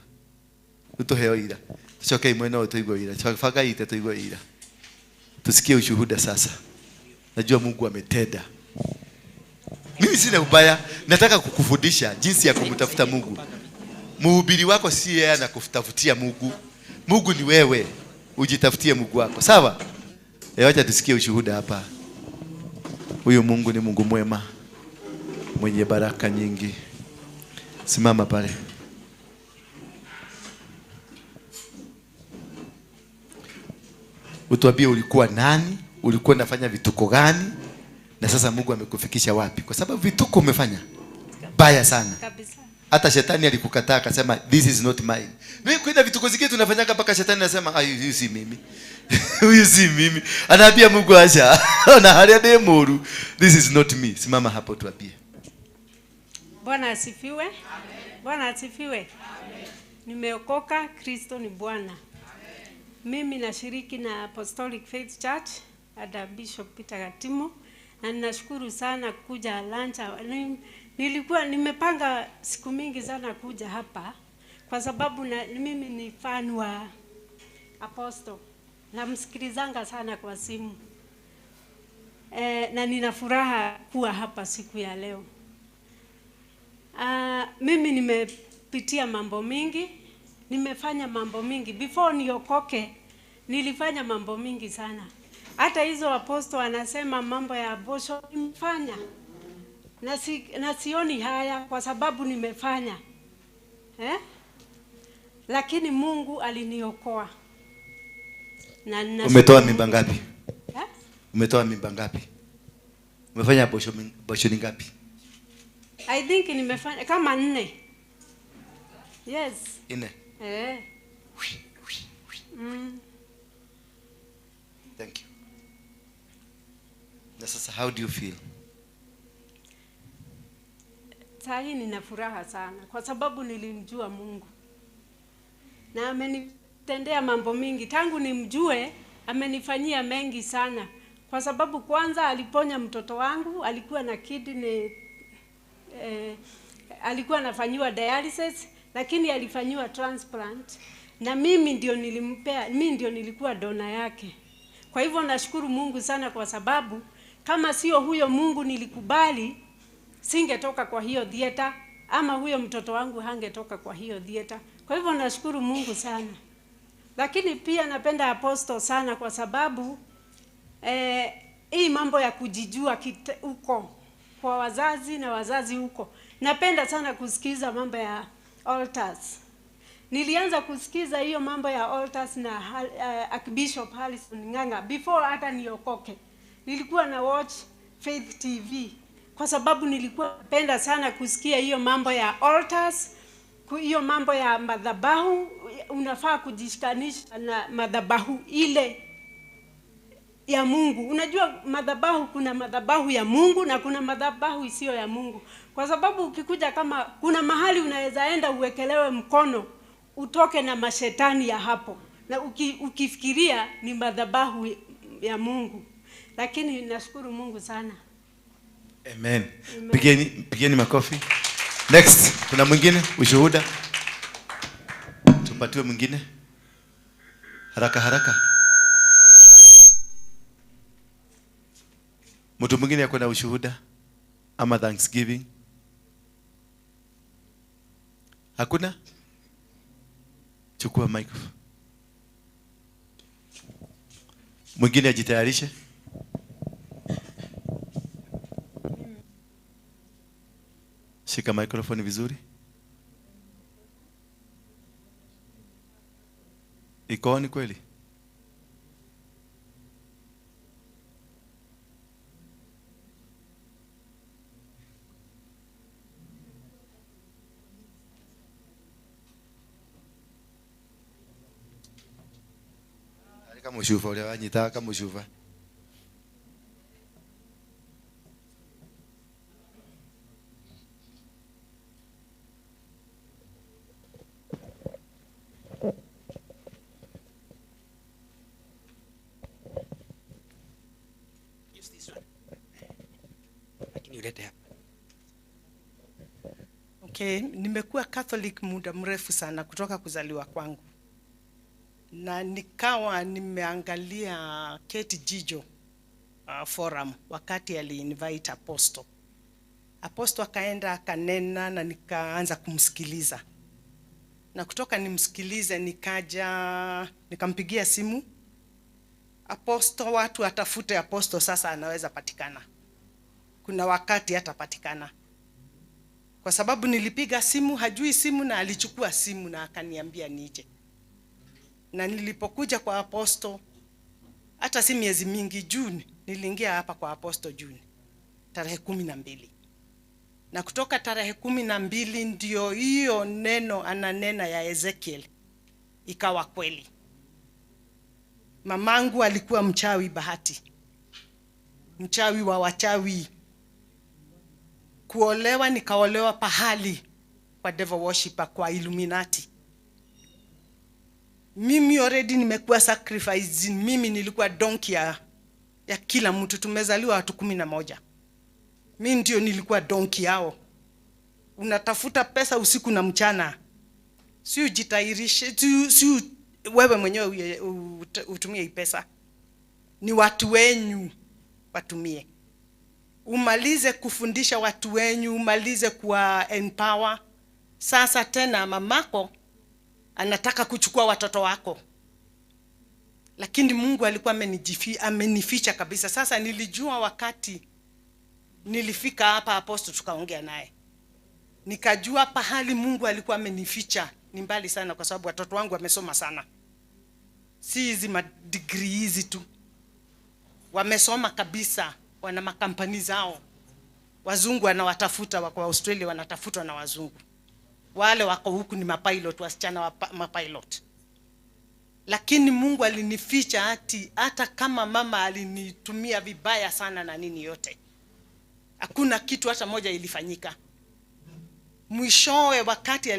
rĩu tũheo ira, tucokei mwena ũyũ tũigue wĩira. Bangai ite tũigue wĩira, tusikie ushuhuda sasa. Najua Mungu ametenda. Mimi sina ubaya, nataka kukufundisha jinsi ya kumtafuta Mungu. Mhubiri wako si yeye anakutafutia Mungu. Mungu ni wewe, ujitafutie Mungu wako, sawa? Wacha tusikie ushuhuda hapa. Huyu Mungu ni Mungu mwema, mwenye baraka nyingi. Simama pale. Utuambie ulikuwa nani, ulikuwa unafanya vituko gani, na sasa Mungu amekufikisha wapi? Kwa sababu vituko umefanya baya sana. Kabisa. Hata shetani alikukataa akasema this is not mine. Mimi kuna vituko zingine tunafanyaga mpaka shetani anasema ai, huyu si mimi. Huyu si mimi. Anaambia Mungu acha. Na haria ndĩ mũru. This is not me. Simama hapo tuambie. Bwana asifiwe. Bwana asifiwe. Amen. Nimeokoka, Kristo ni Bwana. Mimi nashiriki na Apostolic Faith Church ada Bishop Peter Gatimo, na ninashukuru sana kuja lunch. Nilikuwa nimepanga siku mingi sana kuja hapa kwa sababu mimi ni fan wa Apostle. Namsikilizanga sana kwa simu. Na nina furaha kuwa hapa siku ya leo. Mimi nimepitia mambo mingi, nimefanya mambo mingi. Before niokoke, nilifanya mambo mingi sana. Hata hizo apostle anasema mambo ya abortion nimefanya. Na sioni haya kwa sababu nimefanya. Lakini Mungu aliniokoa. Na umetoa mimba ngapi? Umetoa mimba ngapi? Umefanya abortion ngapi? I think nimefanya kama 4. Yes. 4. Thank you. Na sasa how do you feel? Saa hii nina furaha sana kwa sababu nilimjua Mungu. Na amenitendea mambo mingi. Tangu nimjue amenifanyia mengi sana. Kwa sababu kwanza aliponya mtoto wangu, alikuwa na kidney, alikuwa anafanyiwa dialysis, lakini alifanyiwa transplant, na mimi ndio nilimpea, mimi ndio nilikuwa dona yake. Kwa hivyo nashukuru Mungu sana kwa sababu kama sio huyo Mungu nilikubali, singetoka kwa hiyo theater, ama huyo mtoto wangu hangetoka kwa hiyo theater. Kwa hivyo nashukuru Mungu sana. Lakini pia napenda Apostle sana kwa sababu hii mambo ya kujijua huko kwa wazazi na wazazi huko. Napenda sana kusikiza mambo ya altars. Nilianza kusikiza hiyo mambo ya altars na Archbishop Harrison Ng'ang'a before hata niokoke. Nilikuwa na watch Faith TV kwa sababu nilikuwa napenda sana kusikia hiyo mambo ya altars, hiyo mambo ya madhabahu. Unafaa kujishikanisha na madhabahu ile ya Mungu. Unajua madhabahu, kuna madhabahu ya Mungu na kuna madhabahu isiyo ya Mungu. Kwa sababu ukikuja kama kuna mahali unaweza enda uwekelewe mkono utoke na mashetani ya hapo, na ukifikiria ni madhabahu ya Mungu. Lakini nashukuru Mungu sana. Amen. Amen. Pigeni makofi. Next, kuna mwingine ushuhuda? Tupatiwe mwingine. Haraka haraka. Mtu mwingine yako na ushuhuda ama thanksgiving? Hakuna? Chukua microphone. Mwingine ajitayarishe. Shika microphone vizuri. Iko on kweli? Arĩ kamũcuba ũrĩa wanyitaga kamũcuba. Use this one. Lakini ulete hapa. Okay, nimekuwa Catholic muda mrefu sana kutoka kuzaliwa kwangu, na nikawa nimeangalia Kate Jijo forum wakati ali-invite Apostle. Apostle akaenda akanena na nikaanza kumsikiliza, na kutoka nimsikilize nikaja nikampigia simu Apostle, watu atafute Apostle, sasa anaweza patikana, kuna wakati hatapatikana kwa sababu nilipiga simu, hajui simu, na alichukua simu na akaniambia nije. Na nilipokuja kwa Apostle, hata si miezi mingi, June, niliingia hapa kwa Apostle June tarehe 12. Na kutoka tarehe 12 ndio hiyo neno ananena ya Ezekiel ikawa kweli. Mamangu alikuwa mchawi Bahati, mchawi wa wachawi. Kuolewa nikaolewa pahali kwa devil worshipper, kwa Illuminati. Mimi already nimekuwa sacrifice, mimi nilikuwa donkey ya kila mtu. Tumezaliwa watu 11. Mimi ndio nilikuwa donkey yao. Unatafuta pesa usiku na mchana, si ujitairishe, si wewe mwenyewe utumie hii pesa, ni watu wenyu watumie. Umalize kufundisha watu wenyu, umalize kuwa empower. Sasa tena mamako anataka kuchukua watoto wako, lakini Mungu alikuwa amenificha kabisa. Sasa nilijua wakati nilifika hapa Apostle tukaongea naye, nikajua pahali Mungu alikuwa amenificha ni mbali sana, kwa sababu watoto wangu wamesoma sana, si hizi madegree hizi tu, wamesoma kabisa, wana makampani zao. Wazungu wanawatafuta, wako Australia wanatafutwa na wazungu, wale wako huku ni mapilot, wasichana wa mapilot. Lakini Mungu alinificha, hata kama mama alinitumia vibaya sana na nini yote, hakuna kitu hata moja ilifanyika. Mwishowe wakati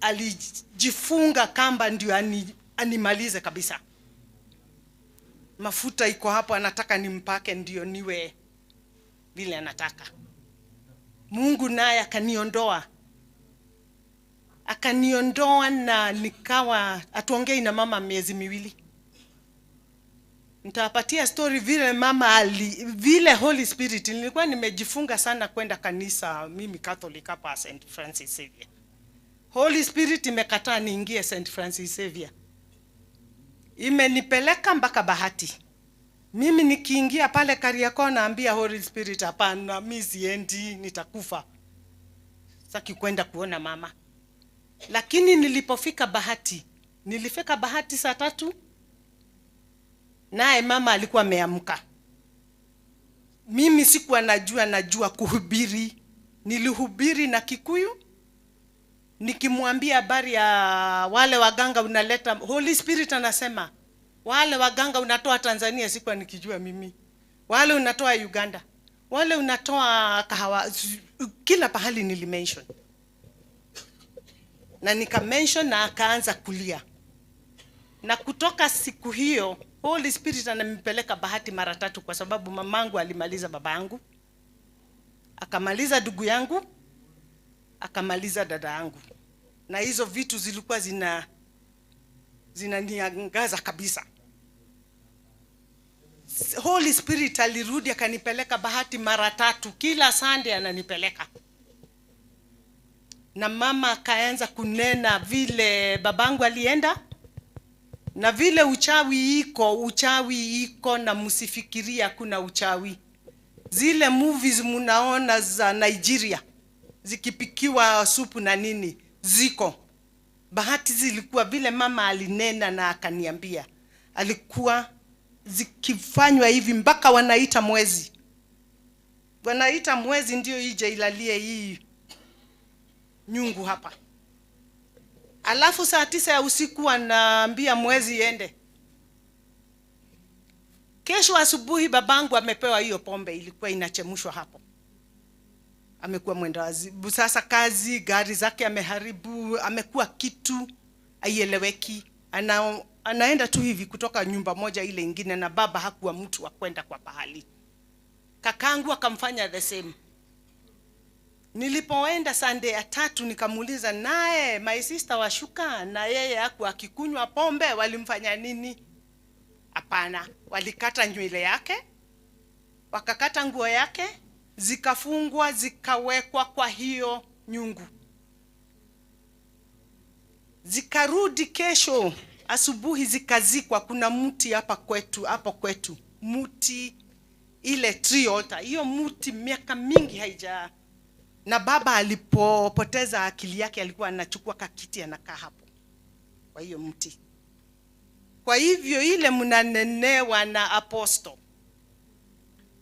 alijifunga kamba ndio animalize kabisa. Mafuta iko hapo, anataka nimpake ndio niwe vile anataka. Mungu naye akaniondoa. Akaniondoa na nikawa atuongei na mama miezi miwili. Nitawapatia story vile mama vile Holy Spirit. Nilikuwa nimejifunga sana kwenda kanisa, mimi Catholic hapa St. Francis Xavier. Holy Spirit imekataa niingie St. Francis Xavier. Imenipeleka mpaka Bahati. Mimi nikiingia pale Kariakoo naambia Holy Spirit, hapana, mimi siendi, nitakufa. Sitaki kwenda kuona mama. Lakini nilipofika Bahati, nilifika Bahati saa 3, naye mama alikuwa ameamka. Mimi sikuwa najua kuhubiri. Nilihubiri na Kikuyu, nikimwambia habari ya wale waganga unaleta. Holy Spirit anasema wale waganga unatoa Tanzania, sikuwa nikijua mimi. Wale unatoa Uganda, wale unatoa kahawa, kila pahali nilimention. Na nikamention na akaanza kulia. Na kutoka siku hiyo Holy Spirit ananipeleka Bahati mara 3, kwa sababu mamangu alimaliza babangu, akamaliza ndugu yangu, akamaliza dada yangu. Na hizo vitu zilikuwa zinaniangaza kabisa. Holy Spirit alirudi akanipeleka Bahati mara 3, kila Sunday ananipeleka. Na mama akaanza kunena vile babangu alienda, na vile uchawi iko, na msifikiria kuna uchawi. Zile movies munaona za Nigeria zikipikiwa supu na nini, ziko. Bahati zilikuwa vile mama alinena na akaniambia, alikuwa zikifanywa hivi mpaka wanaita mwezi, wanaita mwezi ndio ije ilalie hii nyungu hapa. Alafu saa 9 ya usiku wanaambia mwezi iende. Kesho asubuhi babangu amepewa hiyo pombe, ilikuwa inachemshwa hapo. Amekuwa mwendawazimu sasa, kazi gari zake ameharibu, amekuwa kitu haieleweki. Anaenda tu hivi kutoka nyumba moja ile ingine, na baba hakuwa mtu wa kwenda kwa pahali. Kakangu akamfanya the same. Nilipoenda Sunday ya 3 nikamuuliza, naye my sister Washuka na yeye hakuwa akikunywa pombe, walimfanya nini? Hapana, walikata nywele yake, wakakata nguo yake, zikafungwa zikawekwa kwa hiyo nyungu. Zikarudi kesho asubuhi zikazikwa. Kuna mti hapa kwetu, hapo kwetu, mti ile tree altar. Hiyo mti miaka mingi haija. Na baba alipopoteza akili yake alikuwa anachukua kakiti anakaa hapo kwa hiyo mti. Kwa hivyo ile mnanenewa na apostle,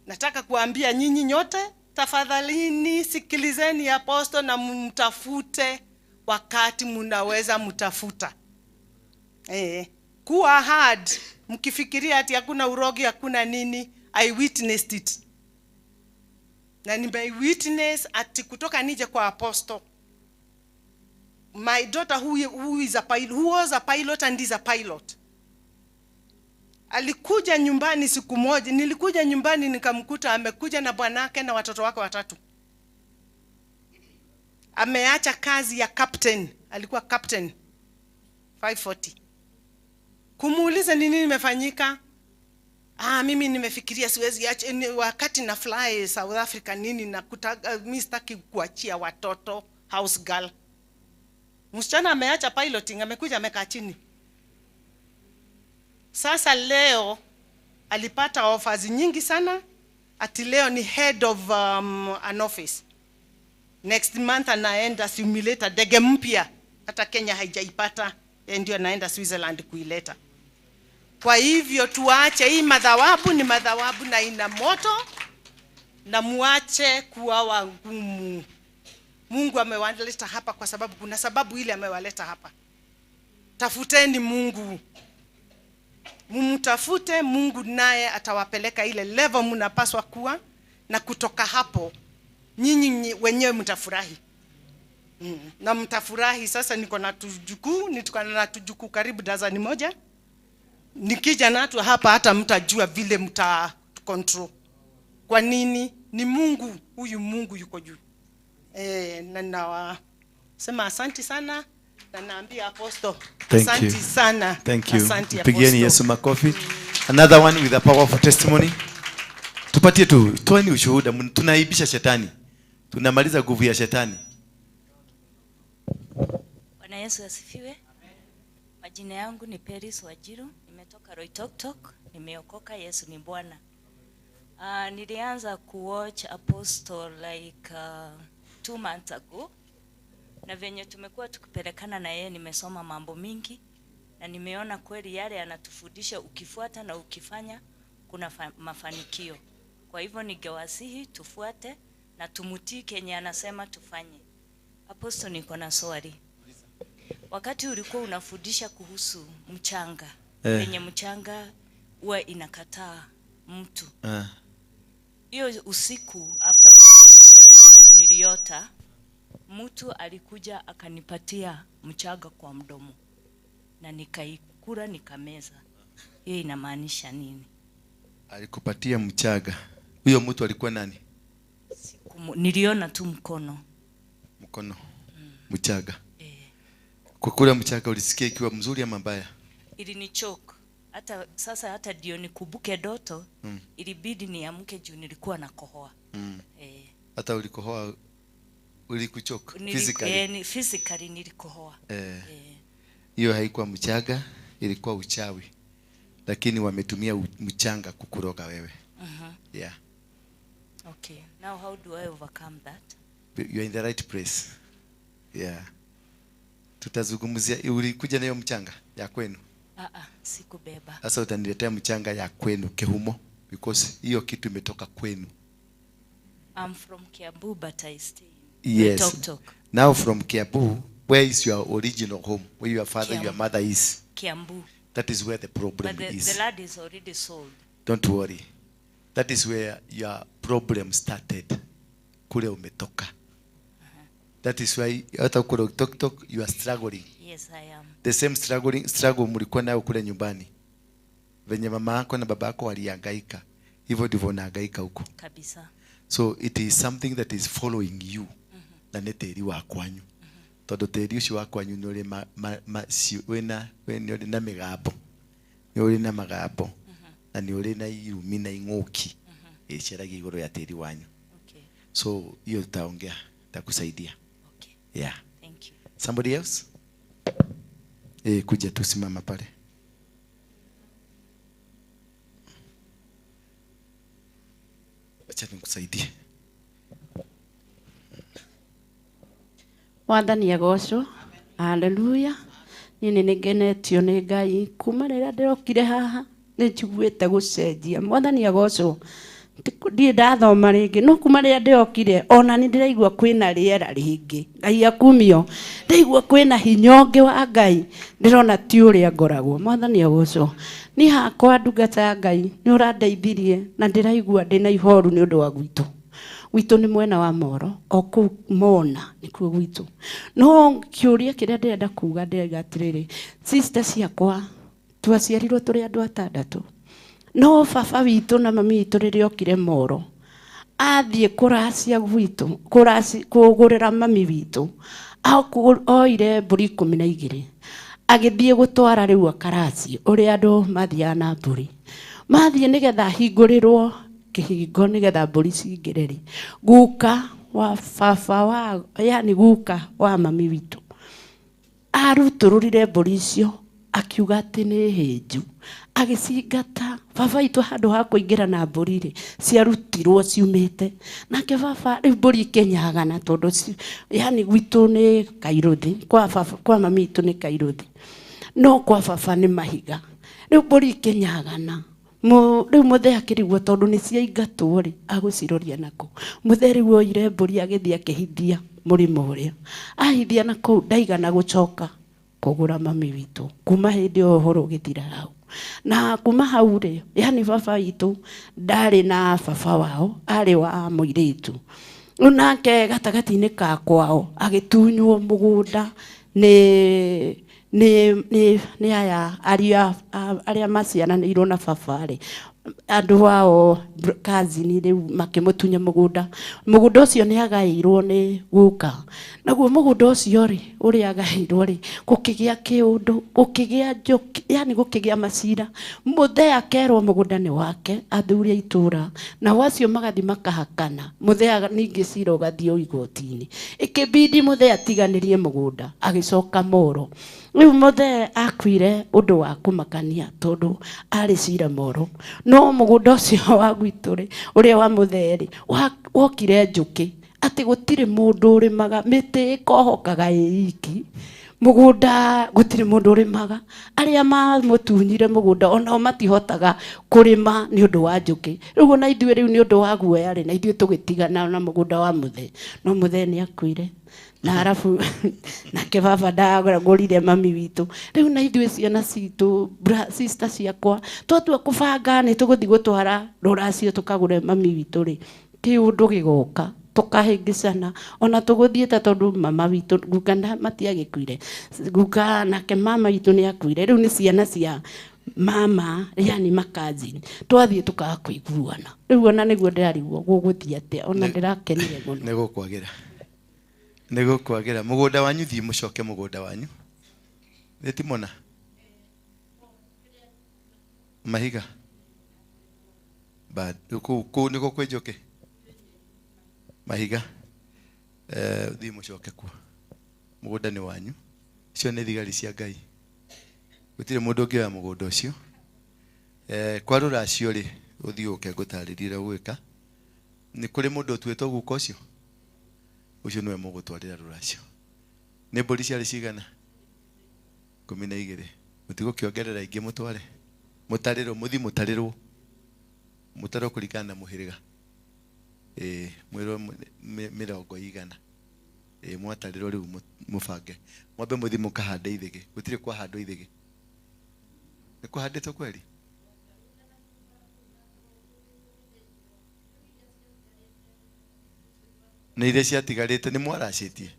nataka kuambia nyinyi nyote, tafadhalini sikilizeni apostle na mtafute wakati mnaweza mtafuta. Kuwa hard, mkifikiria ati hakuna urogi hakuna nini, I witnessed it. Na nime witness ati kutoka nije kwa apostle. My daughter who is a pilot, who was a pilot and is a pilot. Alikuja nyumbani siku moja, nilikuja nyumbani nikamkuta amekuja na bwanake na watoto wake 3. Ameacha kazi ya captain, alikuwa captain 540. Kumuuliza nini nimefanyika? Mimi nimefikiria siwezi acha wakati na fly South Africa nini na mimi sitaki kuachia watoto house girl. Msichana ameacha piloting, amekuja amekaa chini. Sasa leo alipata offers nyingi sana. Ati leo ni head of an office. Next month anaenda simulator ndege mpya, hata Kenya haijaipata, ndio anaenda Switzerland kuileta. Kwa hivyo tuache hii madhawabu, ni madhawabu na ina moto, na muache kuwa wagumu. Mungu amewaleta hapa kwa sababu kuna sababu ile amewaleta hapa. Tafuteni Mungu. Mumtafute Mungu naye atawapeleka ile level mnapaswa kuwa, na kutoka hapo nyinyi wenyewe mtafurahi. Na mtafurahi. Sasa niko na tujukuu, niko na tujukuu karibu dazani moja. Nikija natu hapa hata mtajua vile mta control. Kwa nini? Ni Mungu, huyu Mungu yuko juu. Na nawasema asante sana, na naambia apostle asante sana. Thank you. Asante Pigieni Yesu makofi. Another one with a powerful testimony. Tupatie tu, toeni ushuhuda, tunaibisha shetani. Tunamaliza nguvu ya shetani. Bwana Yesu asifiwe. Majina yangu ni Peris Wajiru, nimetoka Loitoktok, nimeokoka, Yesu ni Bwana. Nilianza kuwatch Apostle like 2 months ago. Na venye tumekuwa tukipelekana na yeye, nimesoma mambo mingi na nimeona kweli yale anatufundisha ukifuata na ukifanya kuna mafanikio. Kwa hivyo ningewasihi tufuate na tumutii kenye anasema tufanye. Apostle, niko na swali. Wakati ulikuwa unafundisha kuhusu mchanga, penye mchanga huwa inakataa mtu. Hiyo usiku after watch kwa YouTube niliota mtu alikuja akanipatia mchanga kwa mdomo na nikaikula nikameza. Hiyo inamaanisha nini? Alikupatia mchanga. Huyo mtu alikuwa nani? Niliona tu mkono. Mkono. Mchanga. Kwa kula mchanga ulisikia ikiwa mzuri ama mbaya? Ilinichoke. Hata sasa hata ndio nikumbuke doto, ilibidi niamke juu nilikuwa nakohoa. Hata ulikohoa, ulikuchoka physically? Physically nilikohoa. Hiyo haikuwa mchanga, ilikuwa uchawi. Lakini wametumia mchanga kukuroga wewe. Yeah. Okay. Now how do I overcome that? You are in the right place. Yeah. Tutazungumzia. Ulikuja na hiyo mchanga ya kwenu? Sikubeba. Sasa utaniletea mchanga ya kwenu Kehumo, because hiyo kitu imetoka kwenu. I'm from Kiambu but I stay in Yes. Loitoktok. Now from Kiambu, where is your original home? Where your father, your Kiambu. mother is? Kiambu. That is where the problem But the, is. the land is already sold. Don't worry. That is where your problem started. Kule umetoka. That is why hata kule Loitoktok you are struggling. Yes, I am. The same struggle mlikuwa nayo kule nyumbani. Venye mama yako na baba yako walihangaika, hivyo ndivyo unahangaika huko. Kabisa. So it is something that is following you. Na nĩ tĩri wa kwanyu. Tondũ tĩri ũcio wa kwanyu nĩ ũrĩ wĩna nĩ ũrĩ na mĩgambo. Nĩ ũrĩ na magambo. Na nĩ ũrĩ na irumi na ing'ũki. Ĩceragia igũrũ ya tĩri wanyu. Okay. So hiyo tutaongea, takusaidia. Okay. Yeah. Thank you. Somebody else? Kuja tu simama pale. Acha nikusaidie. Mwathani agocwo. Haleluya. Niĩ nĩ ngenetio nĩ Ngai kuma rĩrĩa ndĩrokire haha nĩ njiguĩte gũcenjia. Mwathani agocwo. Ndirĩ ndathoma rĩngĩ no kuma rĩrĩa ndĩrokire ona nĩ ndĩraigua kwĩna rĩera rĩngĩ. Ngai akumio. Ndaigua kwĩna hinya ũngĩ wa Ngai ndĩrona ti ũrĩa ngoragwo. Mwathani agocwo. Niĩ hakwa ndungata ya Ngai nĩ ũrandeithirie na ndĩraigua ndĩna ihoru nĩ ũndũ wa gwitũ. Gwitũ nĩ mwena wa Moro o kũu Mona nĩkuo gwitũ. No kĩũria kĩrĩa ndĩrenda kuga ndĩrauga atĩrĩrĩ, sister ciakwa twaciarirwo tũrĩ andũ atandatũ. No baba witũ na mami witũ rĩrĩa okire Moro athiĩ kũracia gwitũ, kũgũrĩra mami witũ, oire mbũri 12 agĩthiĩ gũtwara rĩu akaraci ũrĩa andũ mathiaga na mbũri. Mathiĩ nĩgetha ahingũrĩrwo kĩhingo nĩgetha mbũri cingĩre rĩ, guka wa baba wa, yani guka wa mami witũ arutũrũrire mbũri icio akiuga atĩ nĩ hĩnju, agĩcingata. Baba witũ handũ ha kũingĩra na mbũri rĩ, ciarutirwo ciumĩte nake baba rĩu mbũri ikĩnyagana tondũ yani gwitũ nĩ Kairuthi, kwa baba, kwa mami witũ nĩ Kairuthi, no kwa baba nĩ mahiga. Rĩu mbũri ikĩnyagana. Rĩu mũthee akĩrigwo tondũ nĩ ciaingatwo rĩ, agũciroria nakũ. Mũthee rĩu oire mbũri agĩthiĩ akĩhithia mũrĩmo ũrĩa ahithia nakũu, ndaigana gũcoka kũgũra mami witũ. Kuma hĩndĩ ĩyo ũhoro ũgĩthira hau. Na kuma hau rĩ, yani baba witũ ndarĩ na baba wao, arĩ wa mũirĩtu. Rĩu nake gatagatĩ-inĩ ka kwao agĩtunywo mũgũnda nĩ aya arĩa maciaranĩirwo na baba rĩ, andũ ao cousin rĩu makĩmũtunya mũgũnda. Mũgũnda ũcio nĩ agaĩirwo nĩ guka. Naguo mũgũnda ũcio rĩ, ũrĩa agaĩirwo rĩ, gũkĩgĩa kĩũndũ, gũkĩgĩa njũkĩ, yani gũkĩgĩa macira. Mũthee akerwo mũgũnda nĩ wake, athuri a itũũra nao acio magathiĩ makahakana. Mũthee ningĩ cira ũgathiĩ igoti-inĩ. Ĩkĩbidi mũthee atiganĩrie mũgũnda agĩcoka Moro. Rĩu mũthee akuire ũndũ wa kũmakania tondũ arĩ cira Moro. No mũgũnda ũcio wa gwitũ rĩ, ũrĩa wa mũthee rĩ, wokire njũkĩ atĩ gũtirĩ mũndũ ũrĩmaga, mĩtĩ ĩkohokaga ĩ iki, mũgũnda gũtirĩ mũndũ ũrĩmaga. Arĩa mamũtunyire mũgũnda onao matihotaga kũrĩma nĩ ũndũ wa njũkĩ. Rĩu ona ithuĩ rĩu nĩ ũndũ wa guoya rĩ, na ithuĩ tũgĩtigana na mũgũnda wa mũthee. No mũthee nĩ akuire. Na halafu nake baba ndagũrire mami witũ. Rĩu na ithuĩ ciana citũ, sister ciakwa, twatua kũbanga nĩ tũgũthiĩ gũtwara rũracio tũkagũre mami witũ rĩ, kĩũndũ gĩgoka tũkahĩngĩcana. Ona tũgũthiĩte tondũ mama witũ guka matiagĩkuire, guka nake mama witũ nĩ akuire. Rĩu nĩ ciana cia mama, yani makazini, twathiĩ tũkaga kũiguana. Rĩu ona nĩguo ndĩrarigwo gũgũthiĩ atĩa, ona ndĩrakenire mũno. Nĩ gũkwagĩra. Nĩ gũkwagĩra. Mũgũnda wanyu thiĩ mũcoke mũgũnda wanyu. Nĩ timona mahiga but kũu nĩkuo kwĩ njũkĩ mahiga. Thiĩ mũcoke kuo, mũgũnda nĩ wanyu. Icio nĩ thigari cia Ngai, gũtirĩ mũndũ ũngĩoya mũgũnda ũcio. Kwa rũracio rĩ, ũthiĩ ũke ngũtarĩrie ũrĩa ũgwĩka. Nĩ kũrĩ mũndũ ũtuĩtwo guka ũcio, ũcio nĩwe mũgũtwarĩra rũracio. Nĩ mbũri ciarĩ cigana? 12. Mũtigũkĩongerera ingĩ mũtware. Mũtarĩrwo, mũthi mũtarĩrwo. Mũtarwo kũringana na mũhĩrĩga. Mwĩrwo mĩrongo igana. Mwatarĩrwo rĩu mũbange. Mwambe mũthi mũkahande ithĩgĩ. Gũtirĩ kwahandwo ithĩgĩ. Nĩ kũhandĩtwo kweri? Nĩ iria ciatigarĩte nĩ mwaracĩtie?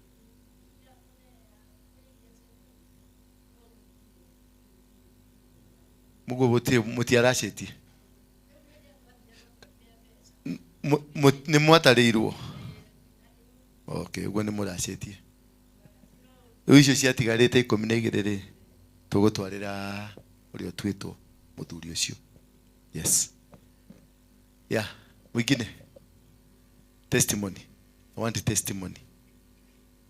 Mũguo gũtirĩ mũtiaracĩtie? Nĩ mwatarĩirwo? Okay, ũguo nĩ mũracĩtie. Rĩu icio ciatigarĩte 12 rĩ, tũgũtwarĩra ũrĩa ũtuĩtwo mũthuri ũcio. Yes. Yeah, mwingine. Testimony. I want testimony.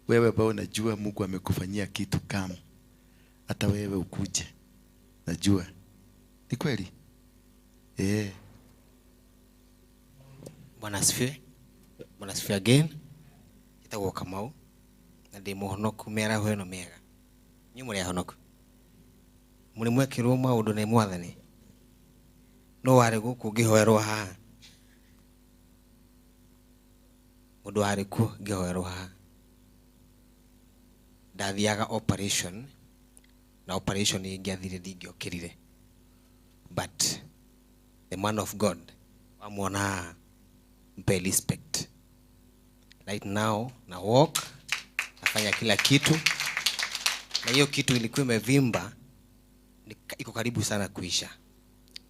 Wewe ambao unajua Mungu amekufanyia kitu kama hata wewe ukuje. Najua. Ni kweli? Bwana asifiwe. Bwana asifiwe again. Njĩtagwo Kamau na ndĩ mũhonoku mĩaraho ĩno mĩega. Inyuĩ mũrĩ ahonoku? Mũrĩ mwekĩrwo maũndũ nĩ Mwathani? No warĩ gũkũ ngĩhoerwo haha? Mũndũ warĩ kuo ngĩhoerwo haha? Ndathiaga operation na operation ingĩathire ndingĩokĩrire. But the man of God wamwona haha, mpe respect. Right now na walk, nafanya kila kitu, na hiyo kitu ilikuwa imevimba, iko karibu sana kuisha.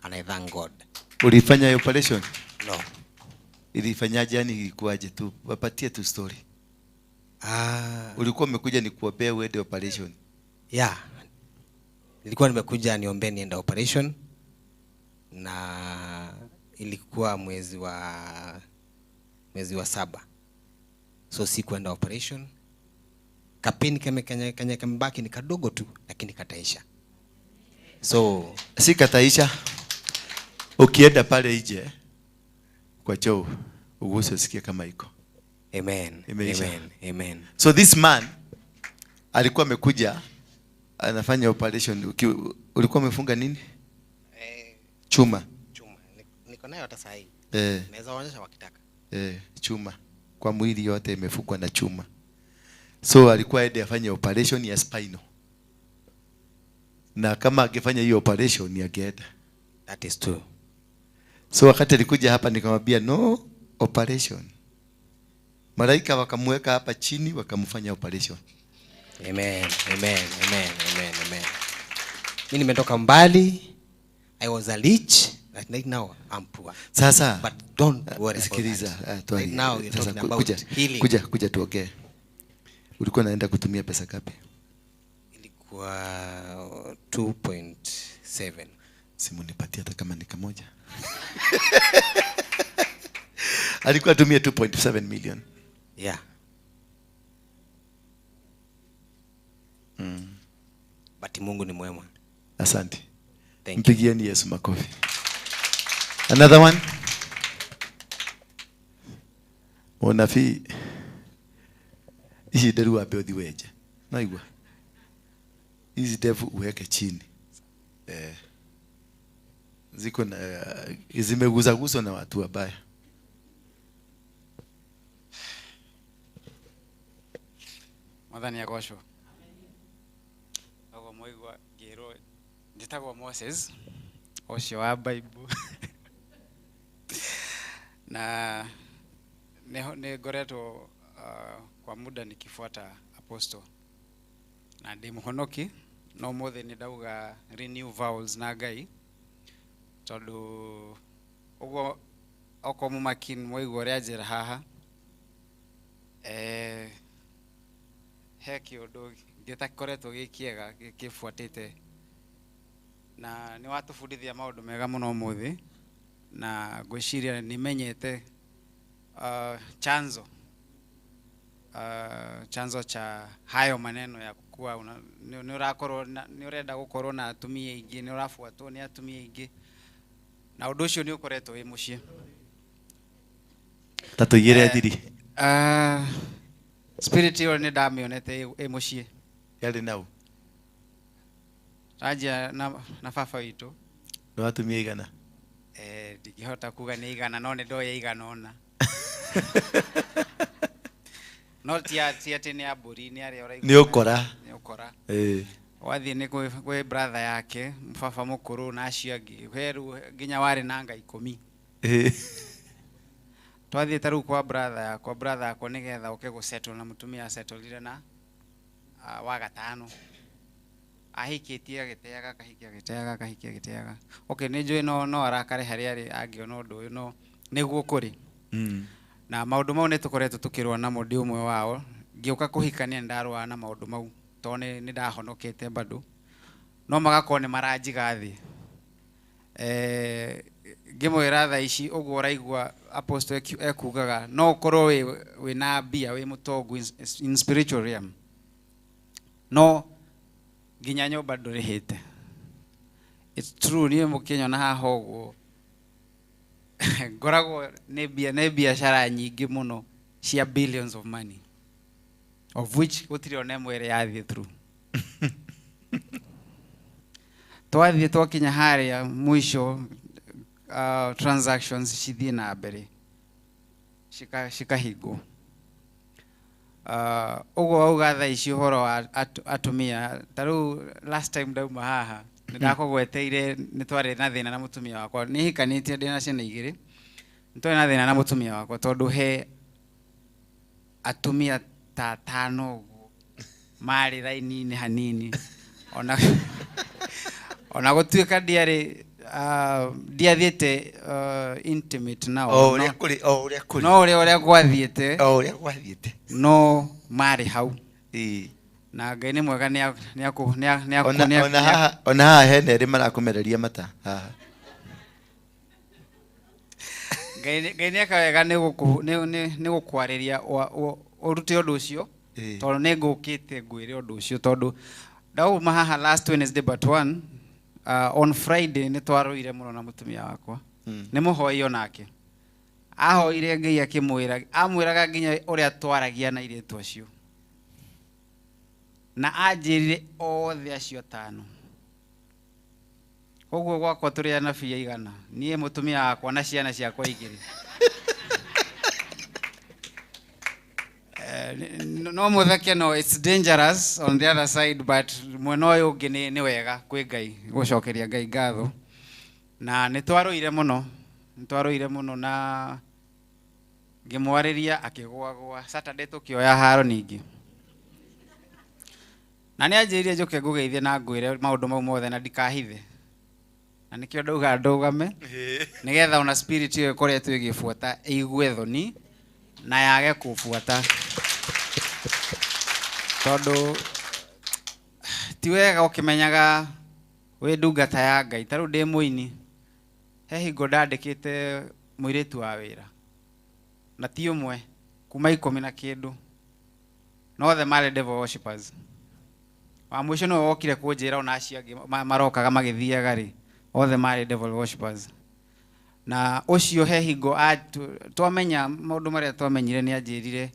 And I thank God. Ulifanya hiyo operation? No. Ilifanyaje? Yani ilikuwaje tu? Wapatie tu story. Ulikuwa umekuja ni kuombea uende operation? Yeah. Nilikuwa nimekuja niombee niende operation, na ilikuwa mwezi wa 7. So sikuenda operation. Kapeni kame kamebaki ni kadogo tu, lakini kataisha. So si kataisha. Ukienda pale nje kwa choo uguse usikie kama iko. Amen. Imeisha. Amen. Amen. So this man alikuwa amekuja anafanya operation. Ulikuwa umefunga nini? Chuma. Chuma. Niko nayo hata saa hii. Naweza waonyesha wakitaka. Chuma. Kwa mwili yote imefungwa na chuma. So alikuwa aende afanye operation ya spinal. Na kama angefanya hiyo operation angeenda. That is true. So wakati alikuja hapa nikamwambia no operation. Malaika wakamweka hapa chini wakamfanya operation. Amen. Amen. Amen. Amen. Amen. Mimi nimetoka mbali. I was a rich, but right now I'm poor. Sasa, but don't worry about sikiliza, that. Right now you're sasa talking about healing. Kuja tuongee. Ulikuwa unaenda kutumia pesa ngapi? Ilikuwa 2.7. Simu nipatie hata kama ni kamoja. Alikuwa atumie 2.7 million. Yeah. But Mungu ni mwema. Asante. Thank you. Mpigieni Yesu makofi. Another one. Mũnabii, ici nderu wambe ũthiĩ wenje. Naigua? Hizi ndevu uweke chini. Ziko na zimegusaguswa na watu wabaya. Mwathani agocwo. Ogo moigwa ngĩrwo njĩtagwo Moses ũcio wa Bible. Na nĩ ngoretwo kwa muda nikifuata apostle. Na ndĩ mũhonoki, no ũmũthĩ nĩ ndauga renew vows na Ngai. Tondũ ũguo okorwo mũmakini mwaigua ũrĩa njĩra haha, he kĩũndũ gĩtakoretwo gĩ kĩega gĩkĩbuatĩte. Na nĩ watũbundithia maũndũ mega mũno ũmũthĩ, na ngwĩciria nĩmenyete chanzo cha hayo maneno ya kukua nĩ ũrakorwo na, nĩ ũrenda gũkorwo na atumia aingĩ, nĩ ũrabuatwo nĩ atumia aingĩ, na ũndũ ũcio nĩ ũkoretwo wĩ mũciĩ. Ta tũigĩre thiri. Spirit ĩyo nĩ ndamĩonete ĩ mũciĩ. Yarĩ nau? Tanjia na baba witũ. Nĩ watumia igana? Ndingĩhota kuga nĩ igana, no nĩ ndoya igana ona. No ti atĩ nĩ a mbũri, nĩ arĩa ũraigua. Nĩ ũkora. Nĩ ũkora. Ĩĩ. Wathiĩ nĩ kwĩ brother yake, baba mũkũrũ na acio angĩ, he rĩu nginya warĩ na nga 10. Ĩĩ. Twathiĩ ta rĩu kwa brother yakwa nĩgetha oke gũsettle na mũtumia asettlire na wa gatano. Ahikĩtie agĩteaga, akahikia agĩteaga, akahikia agĩteaga. Okay, nĩ njũĩ no arakare harĩa arĩ angĩona ũndũ ũyũ, no nĩguo kũrĩ. Na maũndũ mau nĩ tũkoretwo tũkĩrũa namo, ndĩ ũmwe wao. Ngĩũka kũhikania nĩ ndarũaga na maũndũ mau, tondũ nĩ ndahonokete bado. No magakorwo nĩ maranjiga thĩ. Ngĩmwĩra thaa ici ũguo ũraigua apostle ekugaga, no ũkorwo wĩna mbia, wĩ mũtongu in spiritual realm, no nginya nyũmba ndũrĩhĩte. It's true, niĩ mũkĩnyona haha ũguo ngoragwo nĩ biacara nyingĩ mũno cia billions of money, of which gũtirĩ ona ĩmwe ĩrĩa yathiĩ through. Twathiĩ twakinya harĩa mũico, transactions cithiĩ na mbere cikahingwo. Ũguo wauga thaa ici ũhoro wa atumia, ta rĩu last time ndauma haha nĩ ndakũgweteire nĩ twarĩ na thĩna na mũtumia wakwa. Nĩ hikanĩtie ndĩ na ciana 2. Nĩ twarĩ na thĩna na mũtumia wakwa tondũ he atumia ta 5 ũguo marĩ raini-inĩ hanini. Ona gũtuĩka ndiarĩ ndiathiĩte intimate nao. O ũrĩa kũrĩ, o ũrĩa kũrĩ. No ũrĩa gwathiĩte. O ũrĩa gwathiĩte. No marĩ hau. Ĩĩ. Na Ngai nĩ mwega nĩ Ona haha hena erĩ marakũmereria mata haha. Ngai nĩ eka wega nĩ gũkwarĩria ũrute ũndũ ũcio, tondũ nĩ ngũkĩte ngwĩre ũndũ ũcio, tondũ ndauma haha last Wednesday but one, on Friday nĩ twarũire mũno na mũtumia wakwa. Nĩ mũhoi onake. Ahoire Ngai akĩmwĩra, amwĩraga nginya ũrĩa twaragia na airĩtu acio. Na anjĩrire othe acio 5. Koguo gwakwa tũrĩ anabii aigana, niĩ mũtumia wakwa na ciana ciakwa 2. No mũtheke, no it's dangerous on the other side, but mwena ũyũ ũngĩ nĩ wega kwĩ Ngai, gũcokeria Ngai ngatho. Na nĩ twarũire mũno, nĩ twarũire mũno na ngĩmwarĩria akĩgũagũa. Saturday tũkĩoya haro ningĩ. Na nĩ anjĩrire njũke ngũgeithie na ngwĩre maũndũ mau mothe na ndikahithe. Na nĩkĩo ndauga ndũgame, nĩgetha ona spirit ĩyo ĩkoretwo ĩgĩbuata ĩigue thoni na yage kũbuata. Tondũ ti wega ũkĩmenyaga wĩ ndungata ya Ngai. Ta rĩu ndĩ mũini, he hingo ndandĩkĩte mũirĩtu wa wĩra, na ti ũmwe, kuma 10 na kĩndũ, na othe marĩ devil worshippers. Wa mũico nĩwe wokire kũnjĩra ona acio angĩ marokaga magĩthiaga rĩ, othe marĩ devil worshippers. Na ũcio he hingo twamenya maũndũ marĩa twamenyire, nĩ anjĩrire,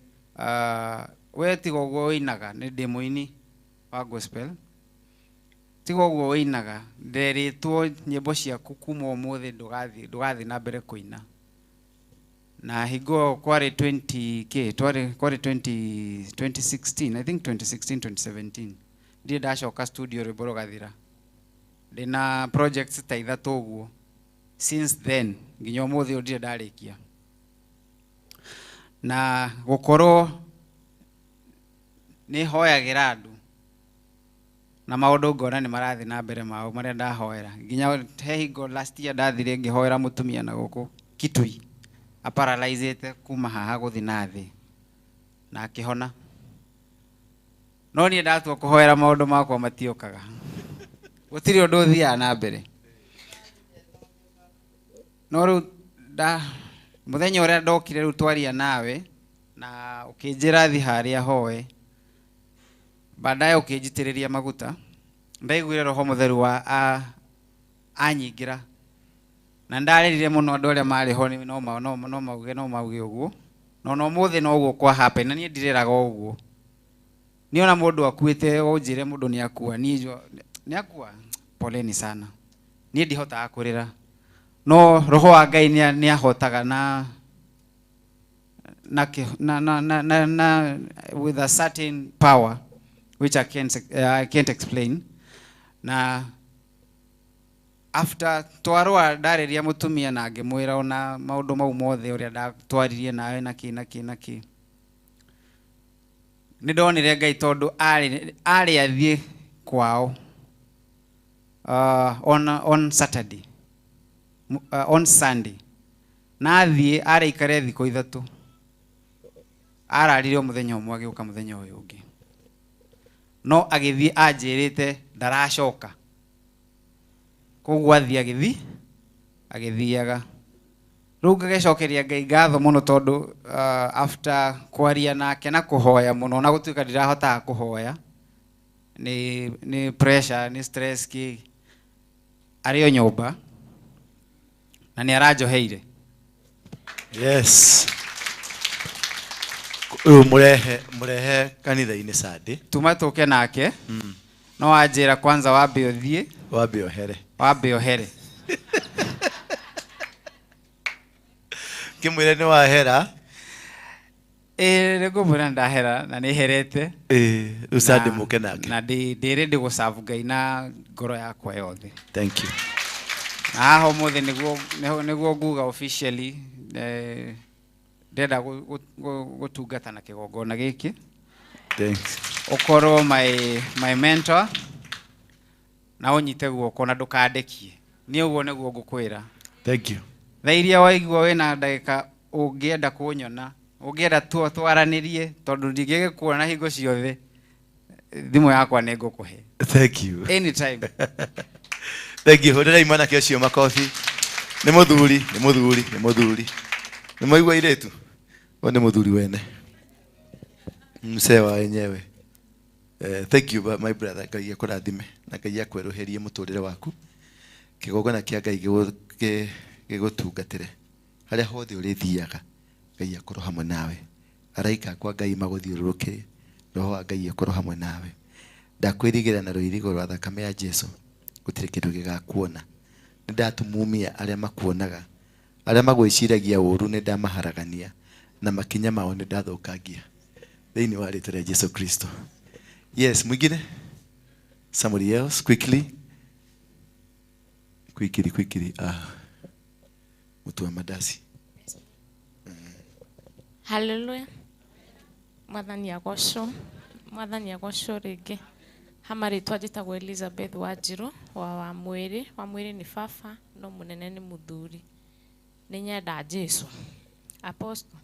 we tiga ũguo ũinaga, nĩ ndĩ mũini wa gospel, tiga ũguo ũinaga, nderĩtwo nyĩmbo ciaku kuma ũmũthĩ ndũgathiĩ na mbere kũina. Na hingo kwarĩ 20k, kwarĩ 2016, I think 2016, 2017. Ndirĩ ndacoka studio rwĩmbo rũgathira. Ndĩna projects ta 3 ũguo. Since then nginya ũmũthĩ ũyũ ndirĩ ndarĩkia. Na gũkorwo nĩ hoyagĩra andũ na maũndũ ngona nĩ marathiĩ na mbere mao marĩa ndahoera. Nginya he hingo last year ndathire ngĩhoera mũtumia na gũkũ Kitui, aparalyzĩte kuma haha gũthiĩ na thĩ, na akĩhona. No niĩ ndatua kũhoera maũndũ makwa matiũkaga, gũtirĩ ũndũ ũthiaga na mbere. No rĩu mũthenya ũrĩa ndokire rĩu twaria nawe na ũkĩnjĩra thiĩ harĩa hoe, baadaye ũkĩnjitĩrĩria maguta, ndaiguire Roho Mũtheru wa anyingĩra, na ndarĩrire mũno. Andũ arĩa marĩ ho no mauge ũguo, no no ũmũthĩ no ũguo kwa happen, na niĩ ndirĩraga ũguo. Niĩ ona mũndũ akuĩte ũnjĩre mũndũ nĩ akua, niĩ nĩ akua, Poleni sana. Niĩ ndihotaga kũrĩra, no roho wa Ngai nĩ ahotaga na na na na na, na, na with a certain power which I can't explain. Na after twarũa, ndarĩria mũtumia na ngĩmwĩra ona maũndũ mau mothe ũrĩa ndatwaririe nawe na kĩ na kĩ na kĩ, nĩ ndonire Ngai tondũ arĩ athiĩ kwao on Saturday, on Sunday, na athiĩ arĩ aikare thikũ 3. Ararire o mũthenya ũmwe, agĩũka mũthenya ũyũ ũngĩ, no agĩthiĩ anjĩrĩte ndaracoka. Koguo athiĩ agĩthiaga. Rĩu ngagĩcokeria Ngai ngatho mũno tondũ after kwaria nake na kũhoya mũno, na gũtuĩka ndirahotaga kũhoya nĩ pressure, nĩ stress kĩ, arĩ o nyũmba na nĩ aranjoheire. Yes, rĩu mũrehe kanitha-inĩ Sunday. Tuma tũke nake, no wanjĩra kwanza wambe ũthiĩ. Wambe ohere. Wambe ohere. Kĩmwĩre nĩ wahera. Ĩĩ, nĩ ngũmwĩra ndahera na nĩ herete. Ĩĩ, rĩu Sunday mũke nake. Na ndĩ ready gũserve Ngai na ngoro yakwa yothe. Thank you. Na haha ũmũthĩ nĩguo nguga officially, ndĩrenda gũtungata na kĩgongona gĩkĩ. Thanks. Ũkorwo my mentor na ũnyite guoko na ndũkandekie. Niĩ ũguo nĩguo ngũkwĩra. Thank you. Thaa iria waigua wĩna ndagĩka ũngĩenda kũnyona, ũngĩenda twaranĩrie, tondũ ndingĩgĩkuona hingo ciothe, thimũ yakwa nĩ ngũkũhe. Thank you. Anytime. Thank you. Hũrĩrai mwanake ũcio makobi. Nĩ mũthuri, nĩ mũthuri, nĩ mũthuri. Nĩ mwaigua airĩtu? Ũyũ nĩ mũthuri wene, msee wa wenyewe. Thank you, my brother. Ngai akũrathime na Ngai akwerũhĩrie mũtũrĩre waku. Kĩgongona kĩa Ngai gĩgũtungatĩre harĩa hothe ũrĩthiaga. Ngai akorwo hamwe nawe, araika akwa Ngai magũthiũrũrũkĩrie, roho wa Ngai akorwo hamwe nawe. Ndakwĩrigĩra na rũirigo rwa thakame ya Jesu, gũtirĩ kĩndũ gĩgakuona. Nĩ ndatumumia arĩa makuonaga, arĩa magwĩciragia ũru nĩ ndamaharagania na makinya mao nĩ ndathũkangia thĩinĩ wa rĩtwa rĩa Jesu Kristo. Yes, mwingine, somebody else, quickly, quickly, quickly. Ah, mtu wa madasi. Haleluya. Mwathani agocwo. Mwathani agocwo rĩngĩ. Hama rĩtwa njĩtagwo Elizabeth Wanjirũ wa Wamwĩrĩ. Wamwĩrĩ nĩ baba no mũnene nĩ mũthuri. Nĩ nyenda Jesu. Apostle,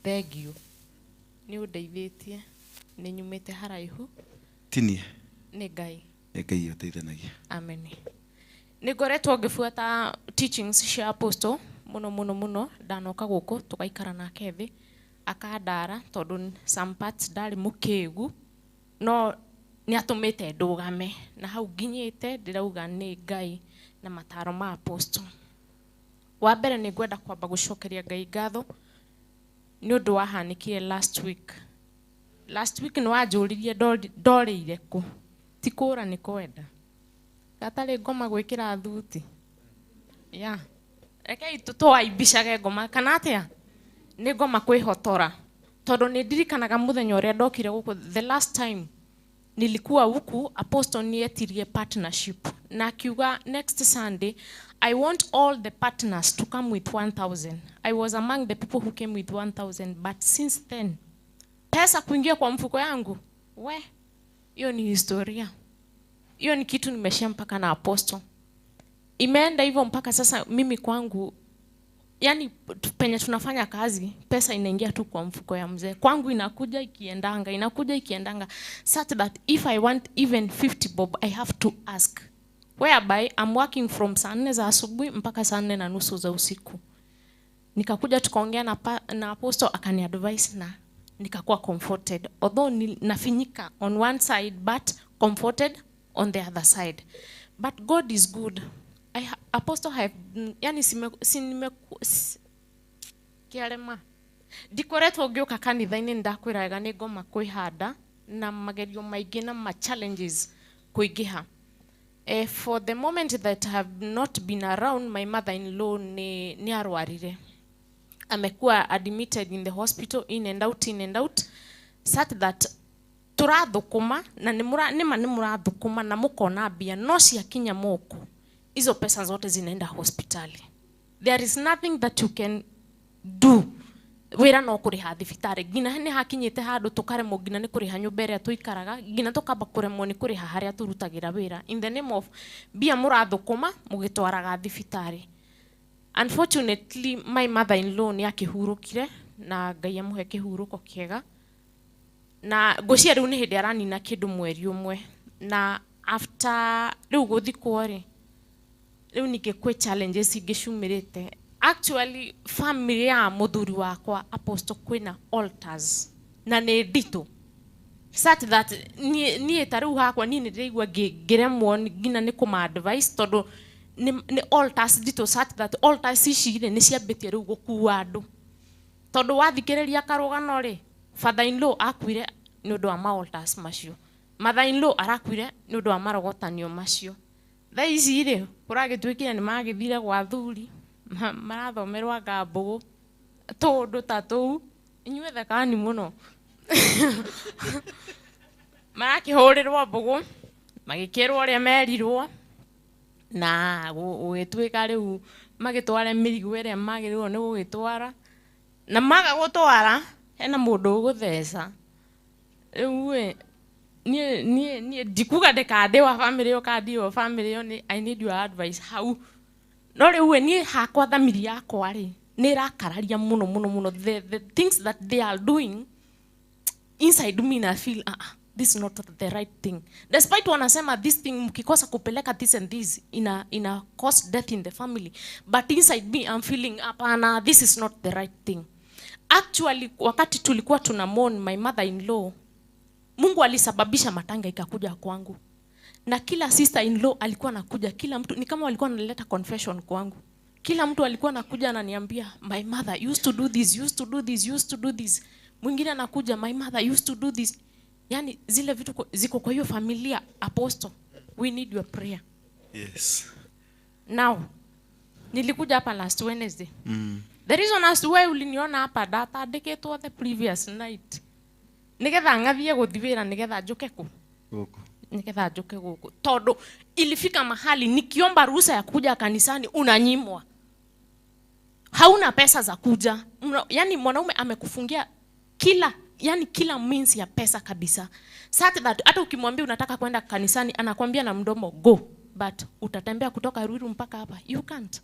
thank you. Nĩ ũndeithĩtie. Nĩ nyumĩte haraihu. Tinie. Nĩ Ngai. Nĩ Ngai ũteithanagia. Amen. Nĩ ngoretwo ngĩbuata teachings cia Apostle mũno mũno mũno. Ndanoka gũkũ tũgaikara nake thĩ akandara, tondũ some parts ndarĩ mũkĩgu, no nĩ atũmĩte ndũgame na hau nginyĩte. Ndĩrauga nĩ Ngai na mataro ma Apostle. Wa mbere, nĩ ngwenda kwamba gũcokeria Ngai ngatho nĩ ũndũ wahanĩkire last week. Last week nĩ wanjũririe ndorĩire kũ. Ti kũra, nĩ kwenda gatarĩ ngoma gwĩkĩra thuti ya rekei tũaibicage ngoma kana atĩa, nĩ ngoma kwĩhotora, tondũ nĩ ndirikanaga mũthenya ũrĩa ndokire gũkũ. The last time nilikuwa huku, Apostle nietirie partnership na akiuga, "Next Sunday I want all the partners to come with 1000." I was among the people who came with 1000, but since then pesa kuingia kwa mfuko yangu, we, hiyo ni historia. Hiyo ni kitu nimeshare mpaka na Apostle. Imeenda hivyo mpaka sasa. Mimi kwangu, yani penye tunafanya kazi, pesa inaingia tu kwa mfuko ya mzee. Kwangu inakuja ikiendanga, inakuja ikiendanga, such that if I want even 50 bob, I have to ask, whereby I'm working from saa 4 za asubuhi mpaka saa 4:30 za usiku. Nikakuja tukaongea na Apostle, akani advise na nikakuwa comforted, although nafinyika on one side but comforted on the other side. But God is good. Apostle have, yani sime, si, kĩarema ndikoretwo ngĩũka kanitha-inĩ. Nĩ ndakwĩra wega, nĩ ngoma kwĩhanda na magerio maingĩ na ma challenges kũingĩha. For the moment that have not been around, my mother-in-law nĩ arwarire, amekuwa admitted in the hospital, in and out, in and out, such that tũrathũkũma na nĩma nĩ mũrathũkũma na mũkona mbia, no ciakinya moko hizo pesa zote zinaenda hospitali. There is nothing that you can do, wĩra no kũrĩha thibitarĩ. Nginya nĩ hakinyĩte handũ tũkaremwo nginya nĩ kũrĩha nyũmba ĩrĩa tũikaraga, nginya tũkamba kũremwo nĩ kũrĩha harĩa tũrutagĩra wĩra, in the name of mbia mũrathũkũma mũgĩtwaraga thibitarĩ. Unfortunately, my mother in law nĩ akĩhurũkire, na Ngai amũhe kĩhurũko kĩega. Na ngwĩciria rĩu nĩ hĩndĩ aranina kĩndũ mweri ũmwe. Na after rĩu gũthikwo rĩ, rĩu ningĩ kwĩ challenges ingĩ ciumĩrĩte. Actually, family ya mũthuri wakwa, Apostle, kwĩna altars na nĩ nditũ, such that niĩ ta rĩu hakwa niĩ nĩ ndĩraigua ngĩremwo nginya nĩ kũma advice, tondũ nĩ altars nditũ, such that altars ici rĩ nĩ ciambĩtie rĩu gũkua andũ. Tondũ wathikĩrĩria karũgano rĩ, father in law akuire nĩ ũndũ wa ma altars macio, mother in law arakuire nĩ ũndũ wa marogotanio macio. Thaa ici rĩ, kũragĩtuĩkire nĩ magĩthire gwa thuri, marathomerwo anga mbũgũ, tũũndũ ta tũu. Inyuĩ thekani mũno. Marakĩhũrĩrwo mbũgũ, magĩkĩrwo ũrĩa merirwo, na gũgĩtuĩka rĩu magĩtware mĩrigo ĩrĩa magĩrĩirwo nĩ gũgĩtwara, na maga gũtwara hena mũndũ ũgũtheca. Rĩu ĩ, niĩ ndikuga ndĩkandĩ wa family ĩyo kana ndirĩ wa family ĩyo, nĩ I need your advice hau. No rĩu ĩ, niĩ hakwa thamiri yakwa rĩ nĩ ĩrakararia mũno mũno mũno the things that they are doing. Inside me na feel, ah, ah, this is not the right thing, despite wanasema this thing, mkikosa kupeleka this and this, ina cause death in the family, but inside me I'm feeling, hapana, this is not the right thing. Actually, wakati tulikuwa tuna mourn my mother in law, Mungu alisababisha matanga ikakuja kwangu, na kila sister in law alikuwa anakuja, kila mtu ni kama walikuwa wanaleta confession kwangu. Kila mtu alikuwa anakuja ananiambia, "My mother used to do this, used to do this, used to do this." Mwingine anakuja, "My mother used to do this." Yani zile vitu ziko kwa hiyo familia. Apostle, we need your prayer. Now nilikuja hapa last Wednesday. The reason as to why uliniona hapa, ndatandĩkĩtwo the previous night nigetha ng'athie gũthi wĩra, nigetha njũke kũ Gũkũ. Nigetha njũke gũkũ, tondũ ilifika mahali nikiomba ruhusa ya kuja kanisani unanyimwa, hauna pesa za kuja. Yani mwanaume amekufungia kila, yani kila means ya pesa kabisa, such that hata ukimwambia unataka kwenda kanisani, anakwambia na mdomo, "Go," but utatembea kutoka Ruiru mpaka hapa? You can't.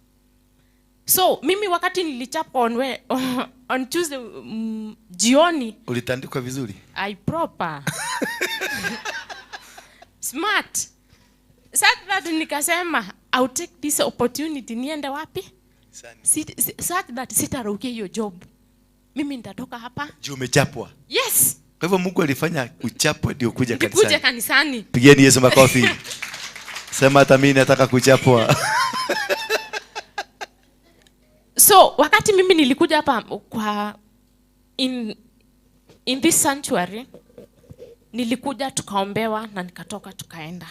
So mimi wakati nilichapwa on Tuesday jioni. Ulitandikwa vizuri? I proper smart, such that nikasema I'll take this opportunity niende wapi? Such that sitaraukia hiyo job, mimi nitatoka hapa. Juu umechapwa. Yes. Kwa hivyo Mungu alifanya uchapwe ndio kuja Nikuje kanisani. Kanisani. Pigieni Yesu makofi. Sema, "Hata mimi nataka kuchapwa." So wakati mimi nilikuja hapa kwa in this sanctuary, nilikuja tukaombewa na nikatoka tukaenda.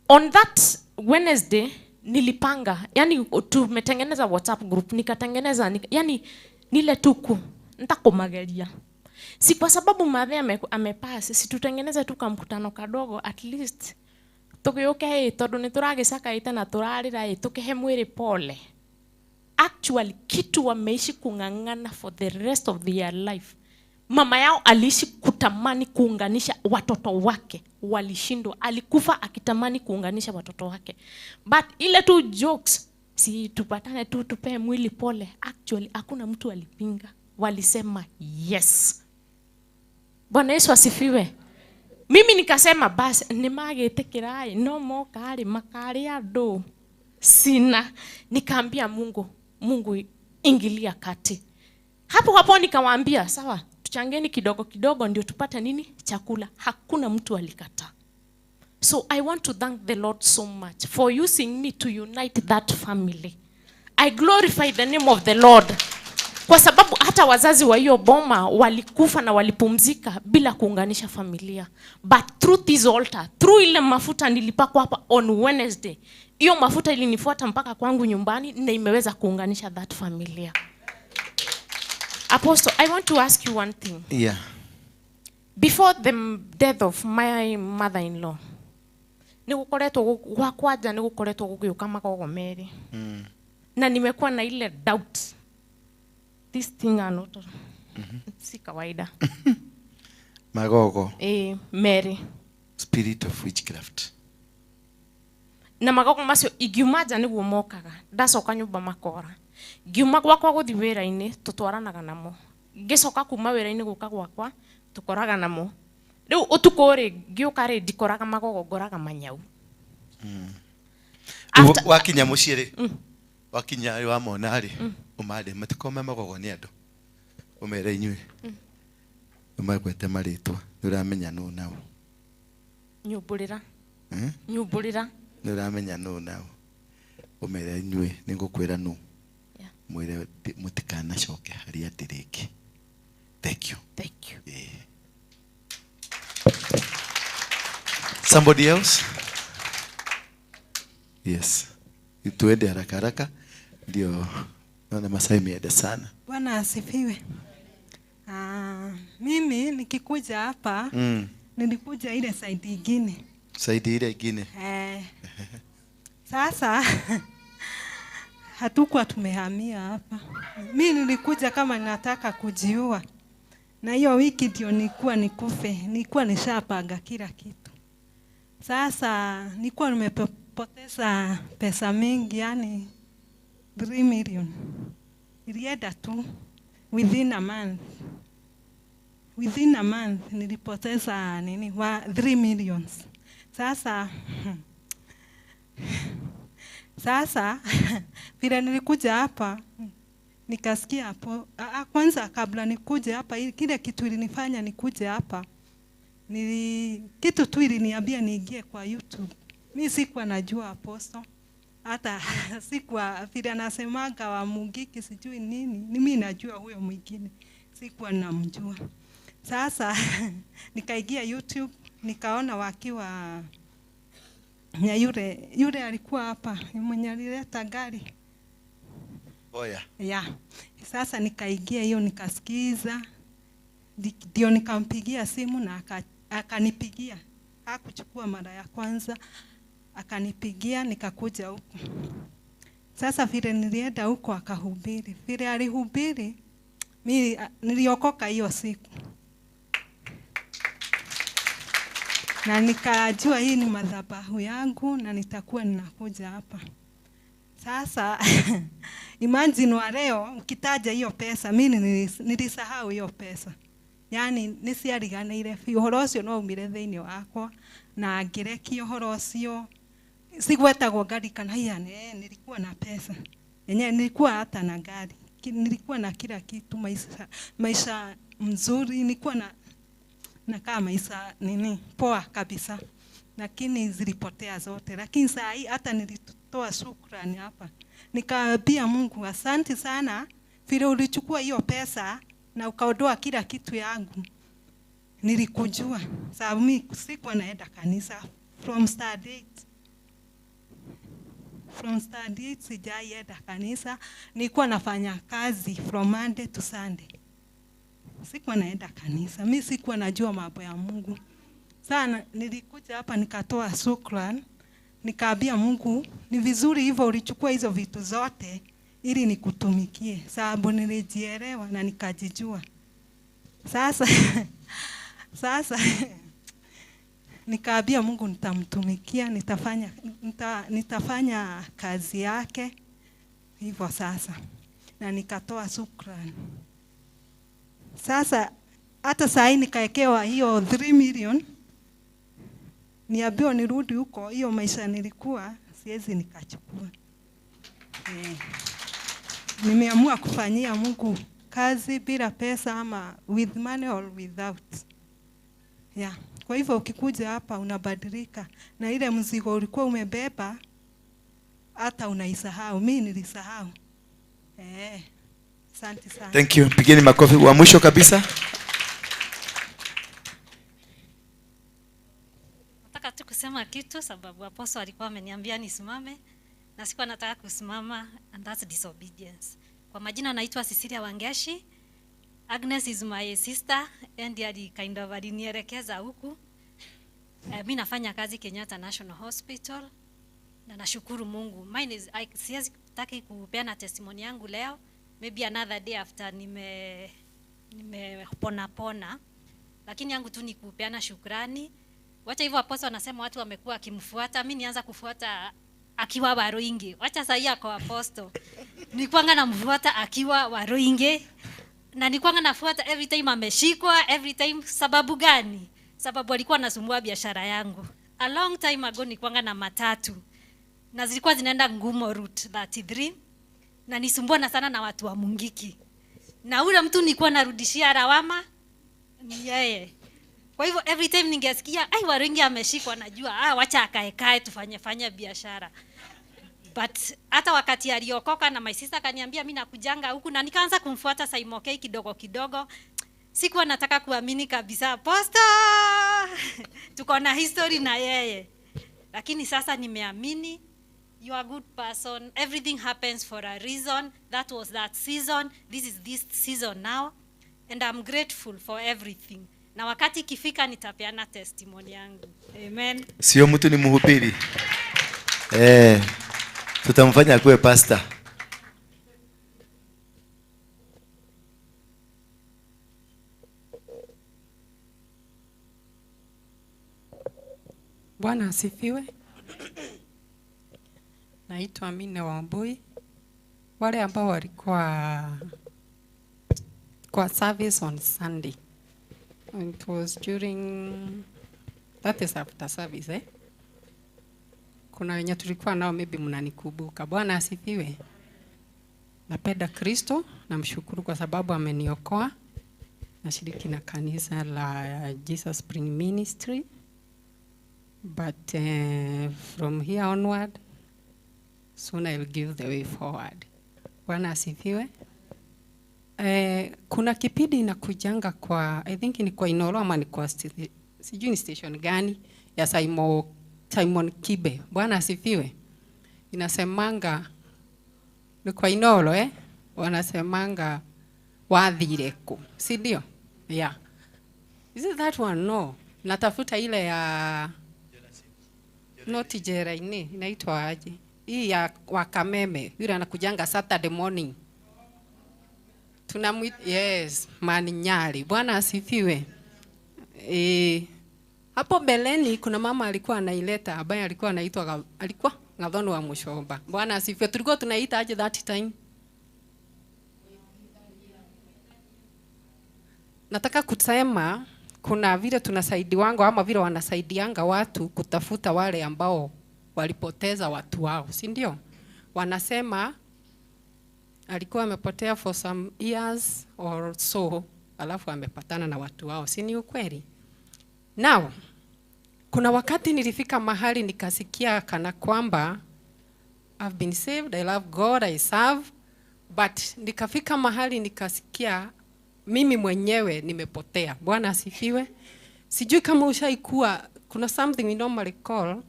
On that Wednesday nilipanga, yani tumetengeneza WhatsApp group, nikatengeneza yani nile tuku ntakumageria, si kwa sababu madhe amepass, si tutengeneze tu kamkutano kadogo, at least tugiuke ĩ, tondu nĩ tũragĩcakaĩte na tũrarĩra ĩ, tũkĩhe mwĩrĩ pole. Actually, kitu wameishi kung'ang'ana for the rest of their life, mama yao aliishi kutamani kuunganisha watoto wake, walishindwa. Alikufa akitamani kuunganisha watoto wake, but ile tu jokes, si tupatane tu tupee mwili pole, actually hakuna mtu alipinga, walisema yes. Bwana Yesu asifiwe. Mimi nikasema basi nĩmagĩtĩkĩra no moka rĩ makarĩa andũ sina. Nikaambia Mungu, "Mungu, ingilia kati." Hapo hapo nikawaambia, "Sawa, tuchangeni kidogo kidogo ndio tupate nini, chakula." Hakuna mtu alikataa. So I want to thank the Lord so much for using me to unite that family. I glorify the name of the Lord kwa sababu hapo Hata wazazi wa hiyo boma walikufa na walipumzika bila kuunganisha familia. But through this altar, through ile mafuta nilipakwa hapa on Wednesday, hiyo mafuta ilinifuata mpaka kwangu nyumbani na imeweza kuunganisha that familia. Apostle, I want to ask you one thing. Yeah. Before the death of my mother-in-law, nigukoretwo gwakwa nja nigukoretwo gugiuka magogo meri. Na nimekuwa na ile doubt. This thing are not si kawaida. Magogo. Mary. Spirit of witchcraft. Na magogo macio ingiuma nja niguo mokaga. Ndacoka nyumba makora. Ngiuma gwakwa guthi wira-ini tutwaranaga namo. Ngicoka kuma wira-ini guka gwakwa tukoraga namo. Riu utuku ri ngiuka ri ndikoraga magogo ngoraga manyau. Wakinya mucii ri. Wakinya ri wamona ri. Umande matikome magogo ni andu. Umere inyuĩ. Umagwete marĩtwa. Nĩ ũramenya nũ nao. Nyumbũrĩra. Nyumbũrĩra. Nĩ ũramenya nũ nao. Umere inyuĩ nĩ ngũkwĩra nũ. Mwĩre mũtikanacoke harĩa ndĩ rĩngĩ. Thank you. Thank you. Yeah. Somebody else? Yes. Tuende haraka haraka ndio naona masaa imeenda sana. Bwana asifiwe. Mimi nikikuja hapa nilikuja ile side nyingine. Side ile nyingine. Sasa hatukuwa tumehamia hapa. Mimi nilikuja kama nataka kujiua. Na hiyo wiki ndio nilikuwa nikufe, nilikuwa nishapanga kila kitu. Sasa nilikuwa nimepoteza pesa mingi, yani 3 million. Ilienda tu within a month. Within a month nilipoteza nini wa 3 millions. Sasa vile nilikuja hapa nikasikia hapo, kwanza kabla nikuje hapa kile kitu ilinifanya nikuje hapa, kitu tu iliniambia niingie kwa YouTube. Mimi sikuwa najua apostle, hata sikuwa vile anasemaga wa Mungiki sijui nini, mimi najua huyo mwingine, sikuwa namjua. Sasa nikaingia YouTube nikaona wakiwa na yule alikuwa hapa mwenye alileta gari. Oya. Yeah. Sasa nikaingia hiyo nikasikiza, ndio nikampigia simu na akanipigia. Hakuchukua mara ya kwanza, akanipigia nikakuja huko. Sasa vile nilienda huko akahubiri. Vile alihubiri, mimi niliokoka hiyo siku. Na nikajua hii ni madhabahu yangu na nitakuwa ninakuja hapa. Sasa imagine wa leo ukitaja hiyo pesa, mimi nilisahau hiyo pesa. Yaani niciariganire biũ, ũhoro ũcio no umire thĩinĩ wakwa na ngĩrekia ũhoro ũcio. Sigwetagwo ngari kana hiya, nilikuwa na pesa. Yenyewe nilikuwa hata na gari. Nilikuwa na kila kitu, maisha mzuri, nilikuwa na kama maisha nini poa kabisa. Lakini zilipotea zote. Lakini saa hii hata nilitoa shukrani hapa. Nikaambia Mungu asante sana vile ulichukua hiyo pesa na ukaondoa kila kitu yangu. Nilikujua sababu mimi sikuwa naenda kanisa from start date. From start date sijaenda kanisa. Nilikuwa nafanya kazi from Monday to Sunday. Sikuwa naenda kanisa. Mimi sikuwa najua mambo ya Mungu. Sana nilikuja hapa nikatoa shukrani. Nikaambia Mungu ni vizuri hivyo ulichukua hizo vitu zote ili nikutumikie, sababu nilijielewa na nikajijua. Sasa nikaambia Mungu nitamtumikia, nitafanya kazi yake hivyo sasa. Na nikatoa shukrani. Sasa hata saa hii nikaekewa hiyo 3 million. Niambiwa nirudi huko, hiyo maisha nilikuwa siwezi nikachukua. Nimeamua kufanyia Mungu kazi bila pesa ama with money or without. Yeah. Kwa hivyo ukikuja hapa unabadilika na ile mzigo ulikuwa umebeba hata unaisahau. Mimi nilisahau. Asante sana. Thank you. Pigeni makofi. Wa mwisho kabisa. Nataka tu kusema kitu sababu apostle alikuwa ameniambia nisimame na sikuwa nataka kusimama, and that's disobedience. Kwa majina naitwa Cecilia Wangeshi. Agnes is my sister and ali kind of alinielekeza huku. Mi nafanya kazi Kenyatta National Hospital na nashukuru Mungu. Mine is I, siwezi kutaki kupeana testimony yangu leo, maybe another day after nimepona pona, lakini yangu tu ni kupeana shukrani. Wacha hivyo apostle anasema watu wamekuwa akimfuata, mi nianza kufuata akiwa Waruingi. Wacha sahii ako apostle. Nilikuwanga namfuata akiwa Waruingi na nilikuwanga nafuata every time ameshikwa, every time. Sababu gani? Sababu alikuwa anasumbua biashara yangu. A long time ago nilikuwanga na matatu na zilikuwa zinaenda Ngumo route 33 na nisumbuana sana na watu wa Mungiki, na ule mtu nilikuwa narudishia lawama ni yeye. Kwa hivyo every time ningesikia ai Waruingi ameshikwa, najua wacha akaekae tufanye fanye biashara. But hata wakati aliokoka na my sister akaniambia mimi nakujanga huku, na nikaanza kumfuata Simon K kidogo kidogo. Sikuwa nataka kuamini kabisa apostle tuko na history na yeye, lakini sasa nimeamini. You are a good person. Everything happens for a reason. That was that season. This is this season now. And I'm grateful for everything. Na wakati ikifika nitapeana testimony yangu. Amen. Sio mtu ni mhubiri. Tutamfanya akuwe pastor. Bwana asifiwe. Naitwa Amina Wambui. Wale ambao walikuwa kwa service on Sunday. It was during, that is after service, eh? Kuna wenye tulikuwa nao, maybe mnanikumbuka. Bwana asifiwe. Napenda Kristo, namshukuru kwa sababu ameniokoa. Nashiriki na kanisa la Jesus Spring Ministry. But from here onward, soon I will give the way forward. Bwana asifiwe. Kuna kipindi inakujanga kwa, I think ni kwa Inoro ama ni kwa sijui ni station gani ya Simon Kibe. Bwana asifiwe. Inasemanga ni kwa Inoro, wanasemanga wathire ku, si ndio? Yeah. Is it that one? No. Natafuta ile ya not jera-ini, inaitwa aje? Hii ya Wakameme, yule anakujanga Saturday morning. Yes, Maninyali. Bwana asifiwe. Hapo mbeleni kuna mama alikuwa anaileta ambaye alikuwa anaitwa alikuwa Ngathono wa Mushomba. Bwana asifiwe. Tulikuwa tunaita aje that time? Nataka kusema kuna vile tunasaidiwanga ama vile wanasaidianga watu kutafuta wale ambao walipoteza watu wao, si ndio? Wanasema alikuwa amepotea for some years or so, alafu amepatana na watu wao, si ni ukweli? Now, kuna wakati nilifika mahali nikasikia kana kwamba I've been saved, I love God, I serve, but nikafika mahali nikasikia mimi mwenyewe nimepotea. Bwana asifiwe. Sijui kama ushaikuwa, kuna something we normally call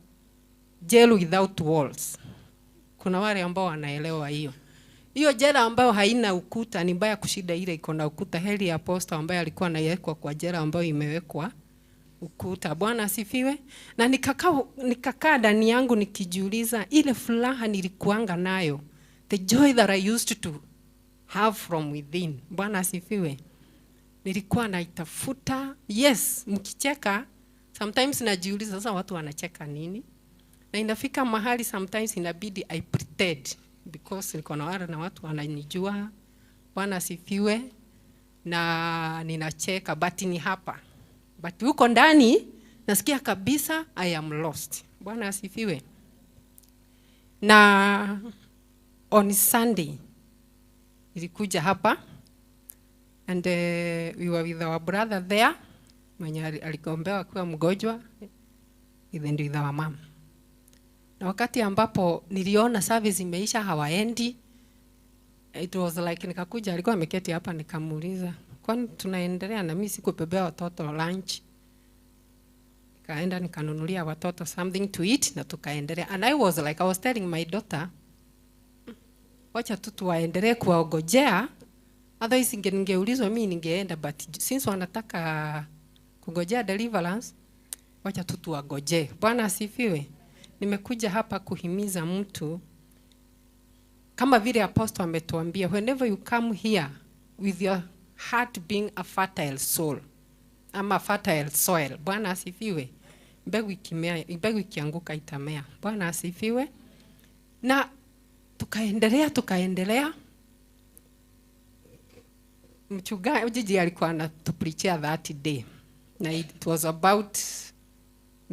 jail without walls. Kuna wale ambao wanaelewa hiyo. Hiyo jela ambayo haina ukuta ni mbaya kushida ile iko na ukuta. Heri ya apostle ambaye alikuwa anawekwa kwa jela ambayo imewekwa ukuta. Bwana asifiwe. Na nikakaa ndani yangu nikijiuliza ile furaha nilikuanga nayo, the joy that I used to have from within. Bwana asifiwe. Nilikuwa naitafuta. Yes, mkicheka sometimes najiuliza sasa watu wanacheka nini? Na inafika mahali sometimes inabidi I pretend because niko na wale na watu wananijua. Bwana asifiwe. Na ninacheka but ni hapa. But huko ndani nasikia kabisa I am lost. Bwana asifiwe. Na on Sunday nilikuja hapa and we were with our brother there mwenye aligombewa akiwa mgonjwa, then with our mom. Na wakati ambapo niliona service imeisha hawaendi, It was like nikakuja, alikuwa ameketi hapa, nikamuuliza, kwani tunaendelea na mimi sikubebea watoto lunch? Nikaenda nikanunulia watoto something to eat na tukaendelea. And I was like, I was telling my daughter, wacha tu tuwaendelee kuwaogojea, otherwise ningeulizwa mimi ningeenda, but since wanataka kungojea deliverance, wacha tu tuwagojee. Bwana asifiwe. Nimekuja hapa kuhimiza mtu kama vile apostle ametuambia, whenever you come here with your heart being a fertile soul ama fertile soil. Bwana asifiwe. Mbegu ikimea, mbegu ikianguka itamea. Bwana asifiwe. Na tukaendelea. Mchungaji alikuwa anatupreachia that day, na it was about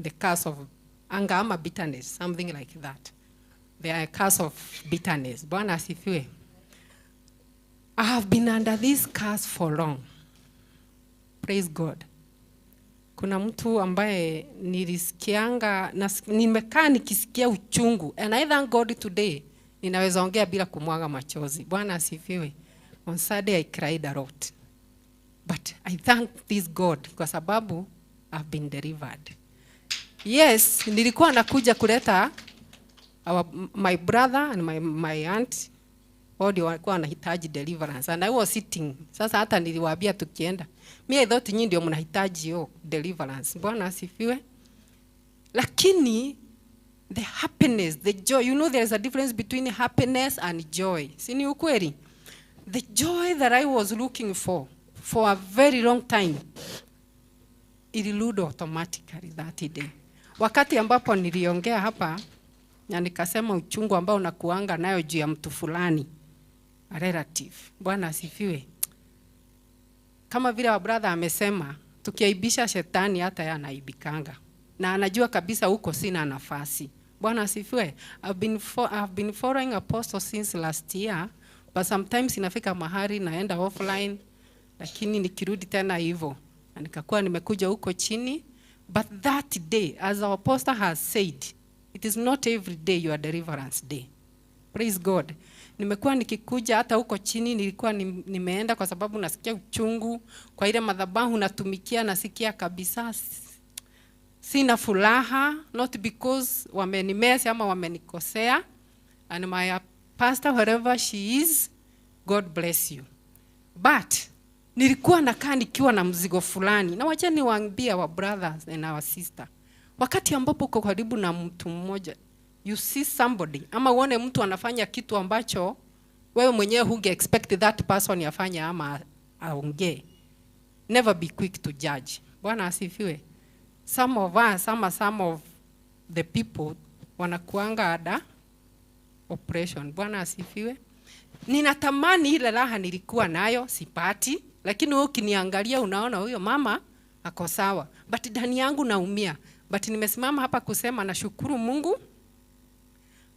the curse of anger ama bitterness, something like that. The curse of bitterness. Bwana asifiwe. I have been under this curse for long. Praise God. Kuna mtu ambaye nilisikianga, nimekaa nikisikia uchungu, and I thank God today ninaweza ongea bila kumwaga machozi. Bwana asifiwe. On Sunday I cried a lot. But I thank this God kwa sababu I've been delivered. Yes, nilikuwa nakuja kuleta my brother and my aunt, wao ndio walikuwa wanahitaji deliverance, and I was sitting. Sasa hata niliwaambia tukienda, me I thought nyinyi ndio mnahitaji hiyo deliverance. Bwana asifiwe. Lakini the happiness, the joy, you know there is a difference between happiness and joy. Si ni ukweli? The joy that I was looking for a very long time, it eluded automatically that day. Wakati ambapo niliongea hapa na nikasema uchungu ambao nakuanga nayo juu ya mtu fulani, a relative. Bwana asifiwe. Kama vile wa brother amesema, tukiaibisha shetani hata yeye anaibikanga. Na anajua kabisa huko sina nafasi. Bwana asifiwe. I've been following apostle since last year, but sometimes inafika mahali naenda offline, lakini nikirudi tena hivyo. Na nikakuwa nimekuja huko chini, but that day, as our pastor has said, it is not every day your deliverance day. Praise God. Nimekuwa nikikuja hata huko chini, nilikuwa nimeenda kwa sababu nasikia uchungu kwa ile madhabahu natumikia, nasikia kabisa sina furaha, not because wamenimesa ama wamenikosea. And my pastor, wherever she is, God bless you. But nilikuwa nakaa nikiwa na mzigo fulani. Na wacha niwaambie our brothers and our sister, wakati ambapo uko karibu na mtu mmoja, you see somebody ama uone mtu anafanya kitu ambacho wewe mwenyewe hunge expect that person afanye ama aongee, never be quick to judge. Bwana asifiwe. Some of us ama some of the people wanakuanga ada operation. Bwana asifiwe. Ninatamani ile raha nilikuwa nayo sipati, lakini wewe ukiniangalia unaona huyo mama ako sawa, but ndani yangu naumia. But nimesimama hapa kusema nashukuru Mungu.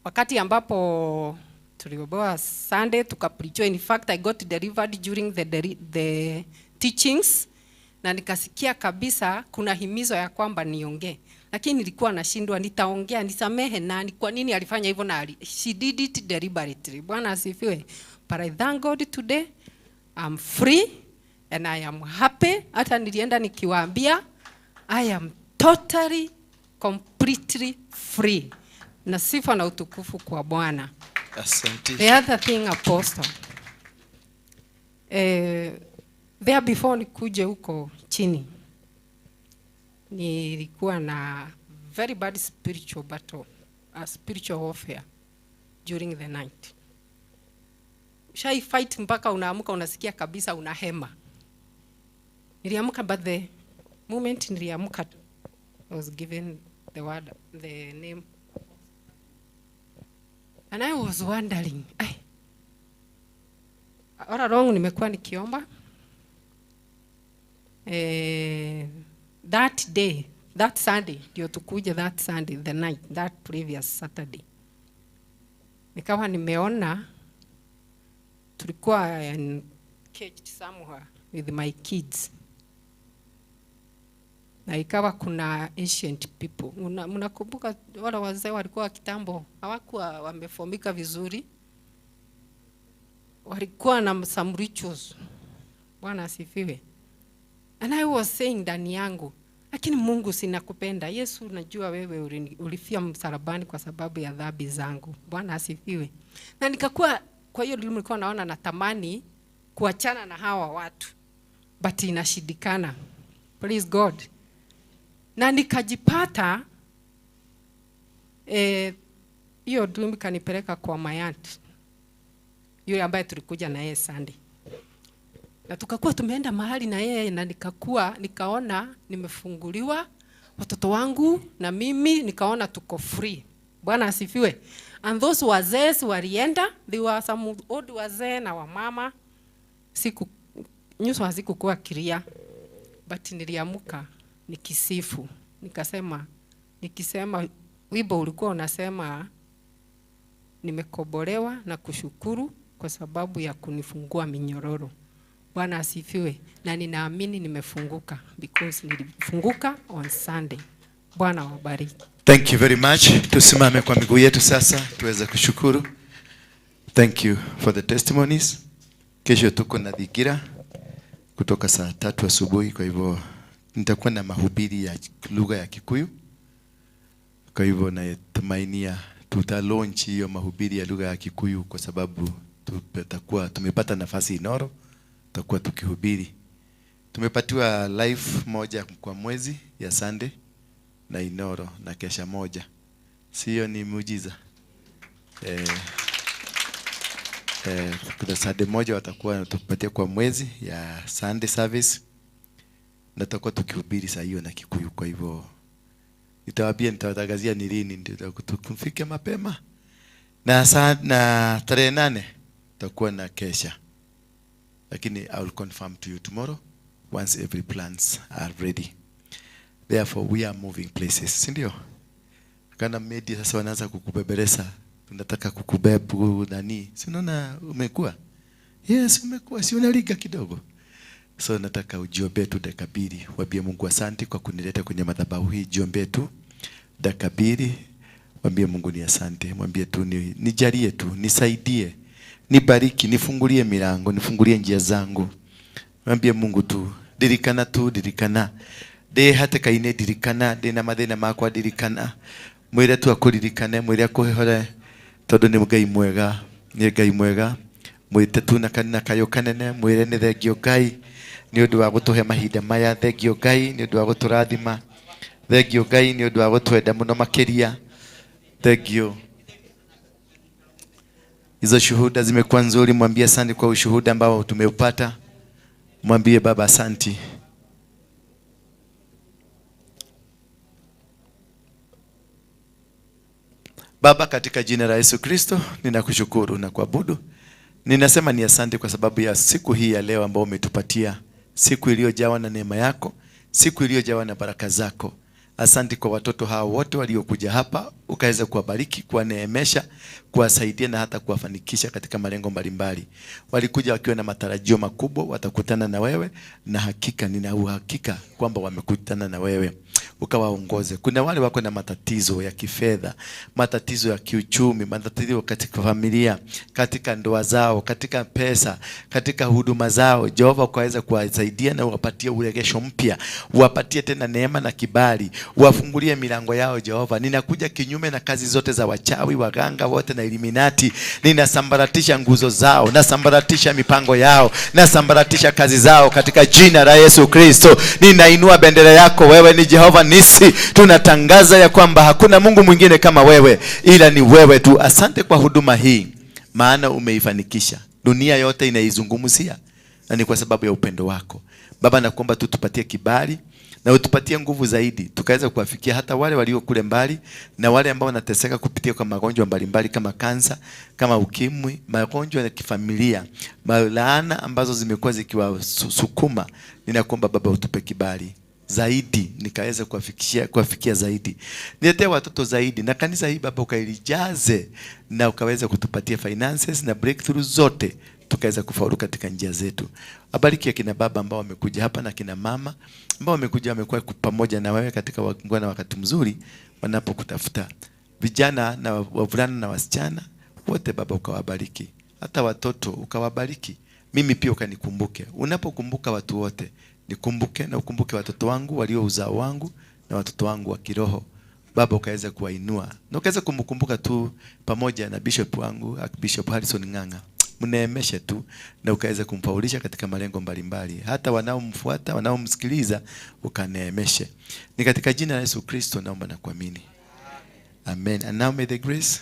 Wakati ambapo tulioboa Sunday tukapreach, in fact I got delivered during the teachings, na nikasikia kabisa kuna himizo ya kwamba niongee, lakini nilikuwa nashindwa, nitaongea nisamehe nani, kwa nini alifanya hivyo, na she did it deliberately. Bwana asifiwe. But I thank God today I'm free and I am happy. Hata nilienda nikiwaambia I am totally completely free. Na sifa na utukufu kwa Bwana. Asante. The other thing, Apostle, there before nikuje huko chini, nilikuwa na very bad spiritual battle, a spiritual warfare during the night. Ushai fight mpaka unaamka unasikia kabisa unahema. Niliamka, but the moment niliamka, I was given the word, the name. And I was wondering, all along nimekuwa nikiomba. That day, that Sunday, ndio tukuja that Sunday, the night, that previous Saturday. Nikawa nimeona, tulikuwa caged somewhere with my kids. Na ikawa kuna ancient people. Mnakumbuka wale wazee walikuwa kitambo, hawakuwa wamefomika vizuri. Walikuwa na some rituals. Bwana asifiwe. And I was saying ndani yangu, lakini Mungu sinakupenda. Yesu, najua wewe ulifia msalabani kwa sababu ya dhambi zangu. Bwana asifiwe. Na nikakuwa, kwa hiyo nilikuwa naona natamani kuachana na hawa watu, but inashindikana. Praise God. Na nikajipata hiyo dream kanipeleka kwa my aunt, yule ambaye tulikuja na yeye Sunday. Na tukakuwa tumeenda mahali na yeye, na nikaona nimefunguliwa, watoto wangu na mimi nikaona tuko free. Bwana asifiwe. And those wazee walienda, they were some old wazee na wamama. Siku nyuso hazikukuwa clear, but niliamka nikisifu, nikisema wimbo ulikuwa unasema nimekobolewa na kushukuru kwa sababu ya kunifungua minyororo. Bwana asifiwe. Na ninaamini nimefunguka because nilifunguka on Sunday. Bwana wabariki. Thank you very much. Tusimame kwa miguu yetu sasa tuweze kushukuru. Thank you for the testimonies. Kesho tuko na dhigira kutoka saa 3 asubuhi, kwa hivyo nitakuwa na mahubiri ya lugha ya Kikuyu. Kwa hivyo natumainia tuta launch hiyo mahubiri ya lugha ya Kikuyu kwa sababu tutakuwa tumepata nafasi Inoro, tutakuwa tukihubiri. Tumepatiwa live moja kwa mwezi ya Sunday na Inoro na kesha moja. Sio ni muujiza? Kuna Sunday moja watakuwa wanatupatia kwa mwezi ya Sunday service, na tutakuwa tukihubiri saa hiyo na Kikuyu. Kwa hivyo nitawaambia, nitawatangazia ni lini ndio tufike mapema. Na saa na tarehe 8 tutakuwa na kesha. Lakini I will confirm to you tomorrow once every plans are ready. Therefore we are moving places, si ndio? Kana media sasa wanaanza kukubeberesa, tunataka kukubebu nani? Si unaona umekuwa? Yes, umekuwa, si unaliga kidogo. So nataka ujiombee tu dakika mbili, waambie Mungu asante kwa kunileta kwenye madhabahu hii. Jiombee tu dakika mbili, mwambie Mungu ni asante, mwambie tu nijalie tu, nisaidie, nibariki, nifungulie milango, nifungulie njia zangu. Mwambie Mungu tu, dirikana tu, dirikana. De hata kaine dirikana, de na mathina makwa dirikana. Mwire tu akuririkane, mwire akuhore, tondu ni Ngai mwega, ni Ngai mwega. Mwite tu na kana kayo kanene, mwire ni thengio Ngai ni undu wa gutuhe mahinda maya, thengio Ngai ni undu wa guturathima, thengio Ngai ni undu wa gutwenda muno makiria, thengio. Hizo shuhuda zimekuwa nzuri, mwambie asante kwa ushuhuda ambao tumeupata. Mwambie Baba asante. Baba, katika jina la Yesu Kristo, ninakushukuru na kuabudu. Ninasema ni asante kwa sababu ya siku hii ya leo ambayo umetupatia, siku iliyojawa na neema yako, siku iliyojawa na baraka zako. Asante kwa watoto hao wote waliokuja hapa, ukaweza kuwabariki, kuwaneemesha, kuwasaidia na hata kuwafanikisha katika malengo mbalimbali. Walikuja wakiwa na matarajio makubwa, watakutana na wewe, na hakika nina uhakika kwamba wamekutana na wewe. Ukawaongoze. Kuna wale wako na matatizo ya kifedha, matatizo ya kiuchumi, matatizo katika familia, katika ndoa zao, katika pesa, katika huduma zao. Jehova, ukaweza kuwasaidia na uwapatie uregesho mpya, uwapatie tena neema na kibali, uwafungulie milango yao. Jehova, ninakuja kinyume na kazi zote za wachawi, waganga wote na Illuminati. Ninasambaratisha nguzo zao, nasambaratisha mipango yao, nasambaratisha kazi zao katika jina la Yesu Kristo. Ninainua bendera yako, wewe ni Jehova Nisi. Tunatangaza ya kwamba hakuna Mungu mwingine kama wewe, ila ni wewe tu. Asante kwa huduma hii, maana umeifanikisha. Dunia yote inaizungumzia, na ni kwa sababu ya upendo wako. Baba, nakuomba tu tupatie kibali na utupatie nguvu zaidi, tukaweza kuwafikia hata wale walio kule mbali na wale ambao wanateseka kupitia kwa magonjwa mbalimbali kama kansa, kama ukimwi, magonjwa ya kifamilia, malaana ambazo zimekuwa zikiwasukuma. Ninakuomba Baba utupe kibali zaidi, nikaweza kuwafikia zaidi. Niletee watoto zaidi, na kanisa hii Baba ukailijaze na ukaweza kutupatia finances na breakthrough zote, tukaweza kufaulu katika njia zetu. Abariki akina baba ambao wamekuja hapa na kina mama ambao wamekuja, wamekuwa pamoja na wewe katika na wakati mzuri wanapokutafuta. Vijana na wavulana na wasichana wote Baba ukawabariki. hata watoto ukawabariki, mimi pia ukanikumbuke. Unapokumbuka watu wote, nikumbuke na ukumbuke watoto wangu walio uzao wangu na watoto wangu wa kiroho. Baba, ukaweza kuwainua na ukaweza kumkumbuka tu pamoja na bishop wangu Bishop Harrison Ng'ang'a, mneemeshe tu na ukaweza kumfaulisha katika malengo mbalimbali, hata wanaomfuata wanaomsikiliza ukaneemeshe. Ni katika jina la Yesu Kristo naomba na kuamini, amen. And now may the grace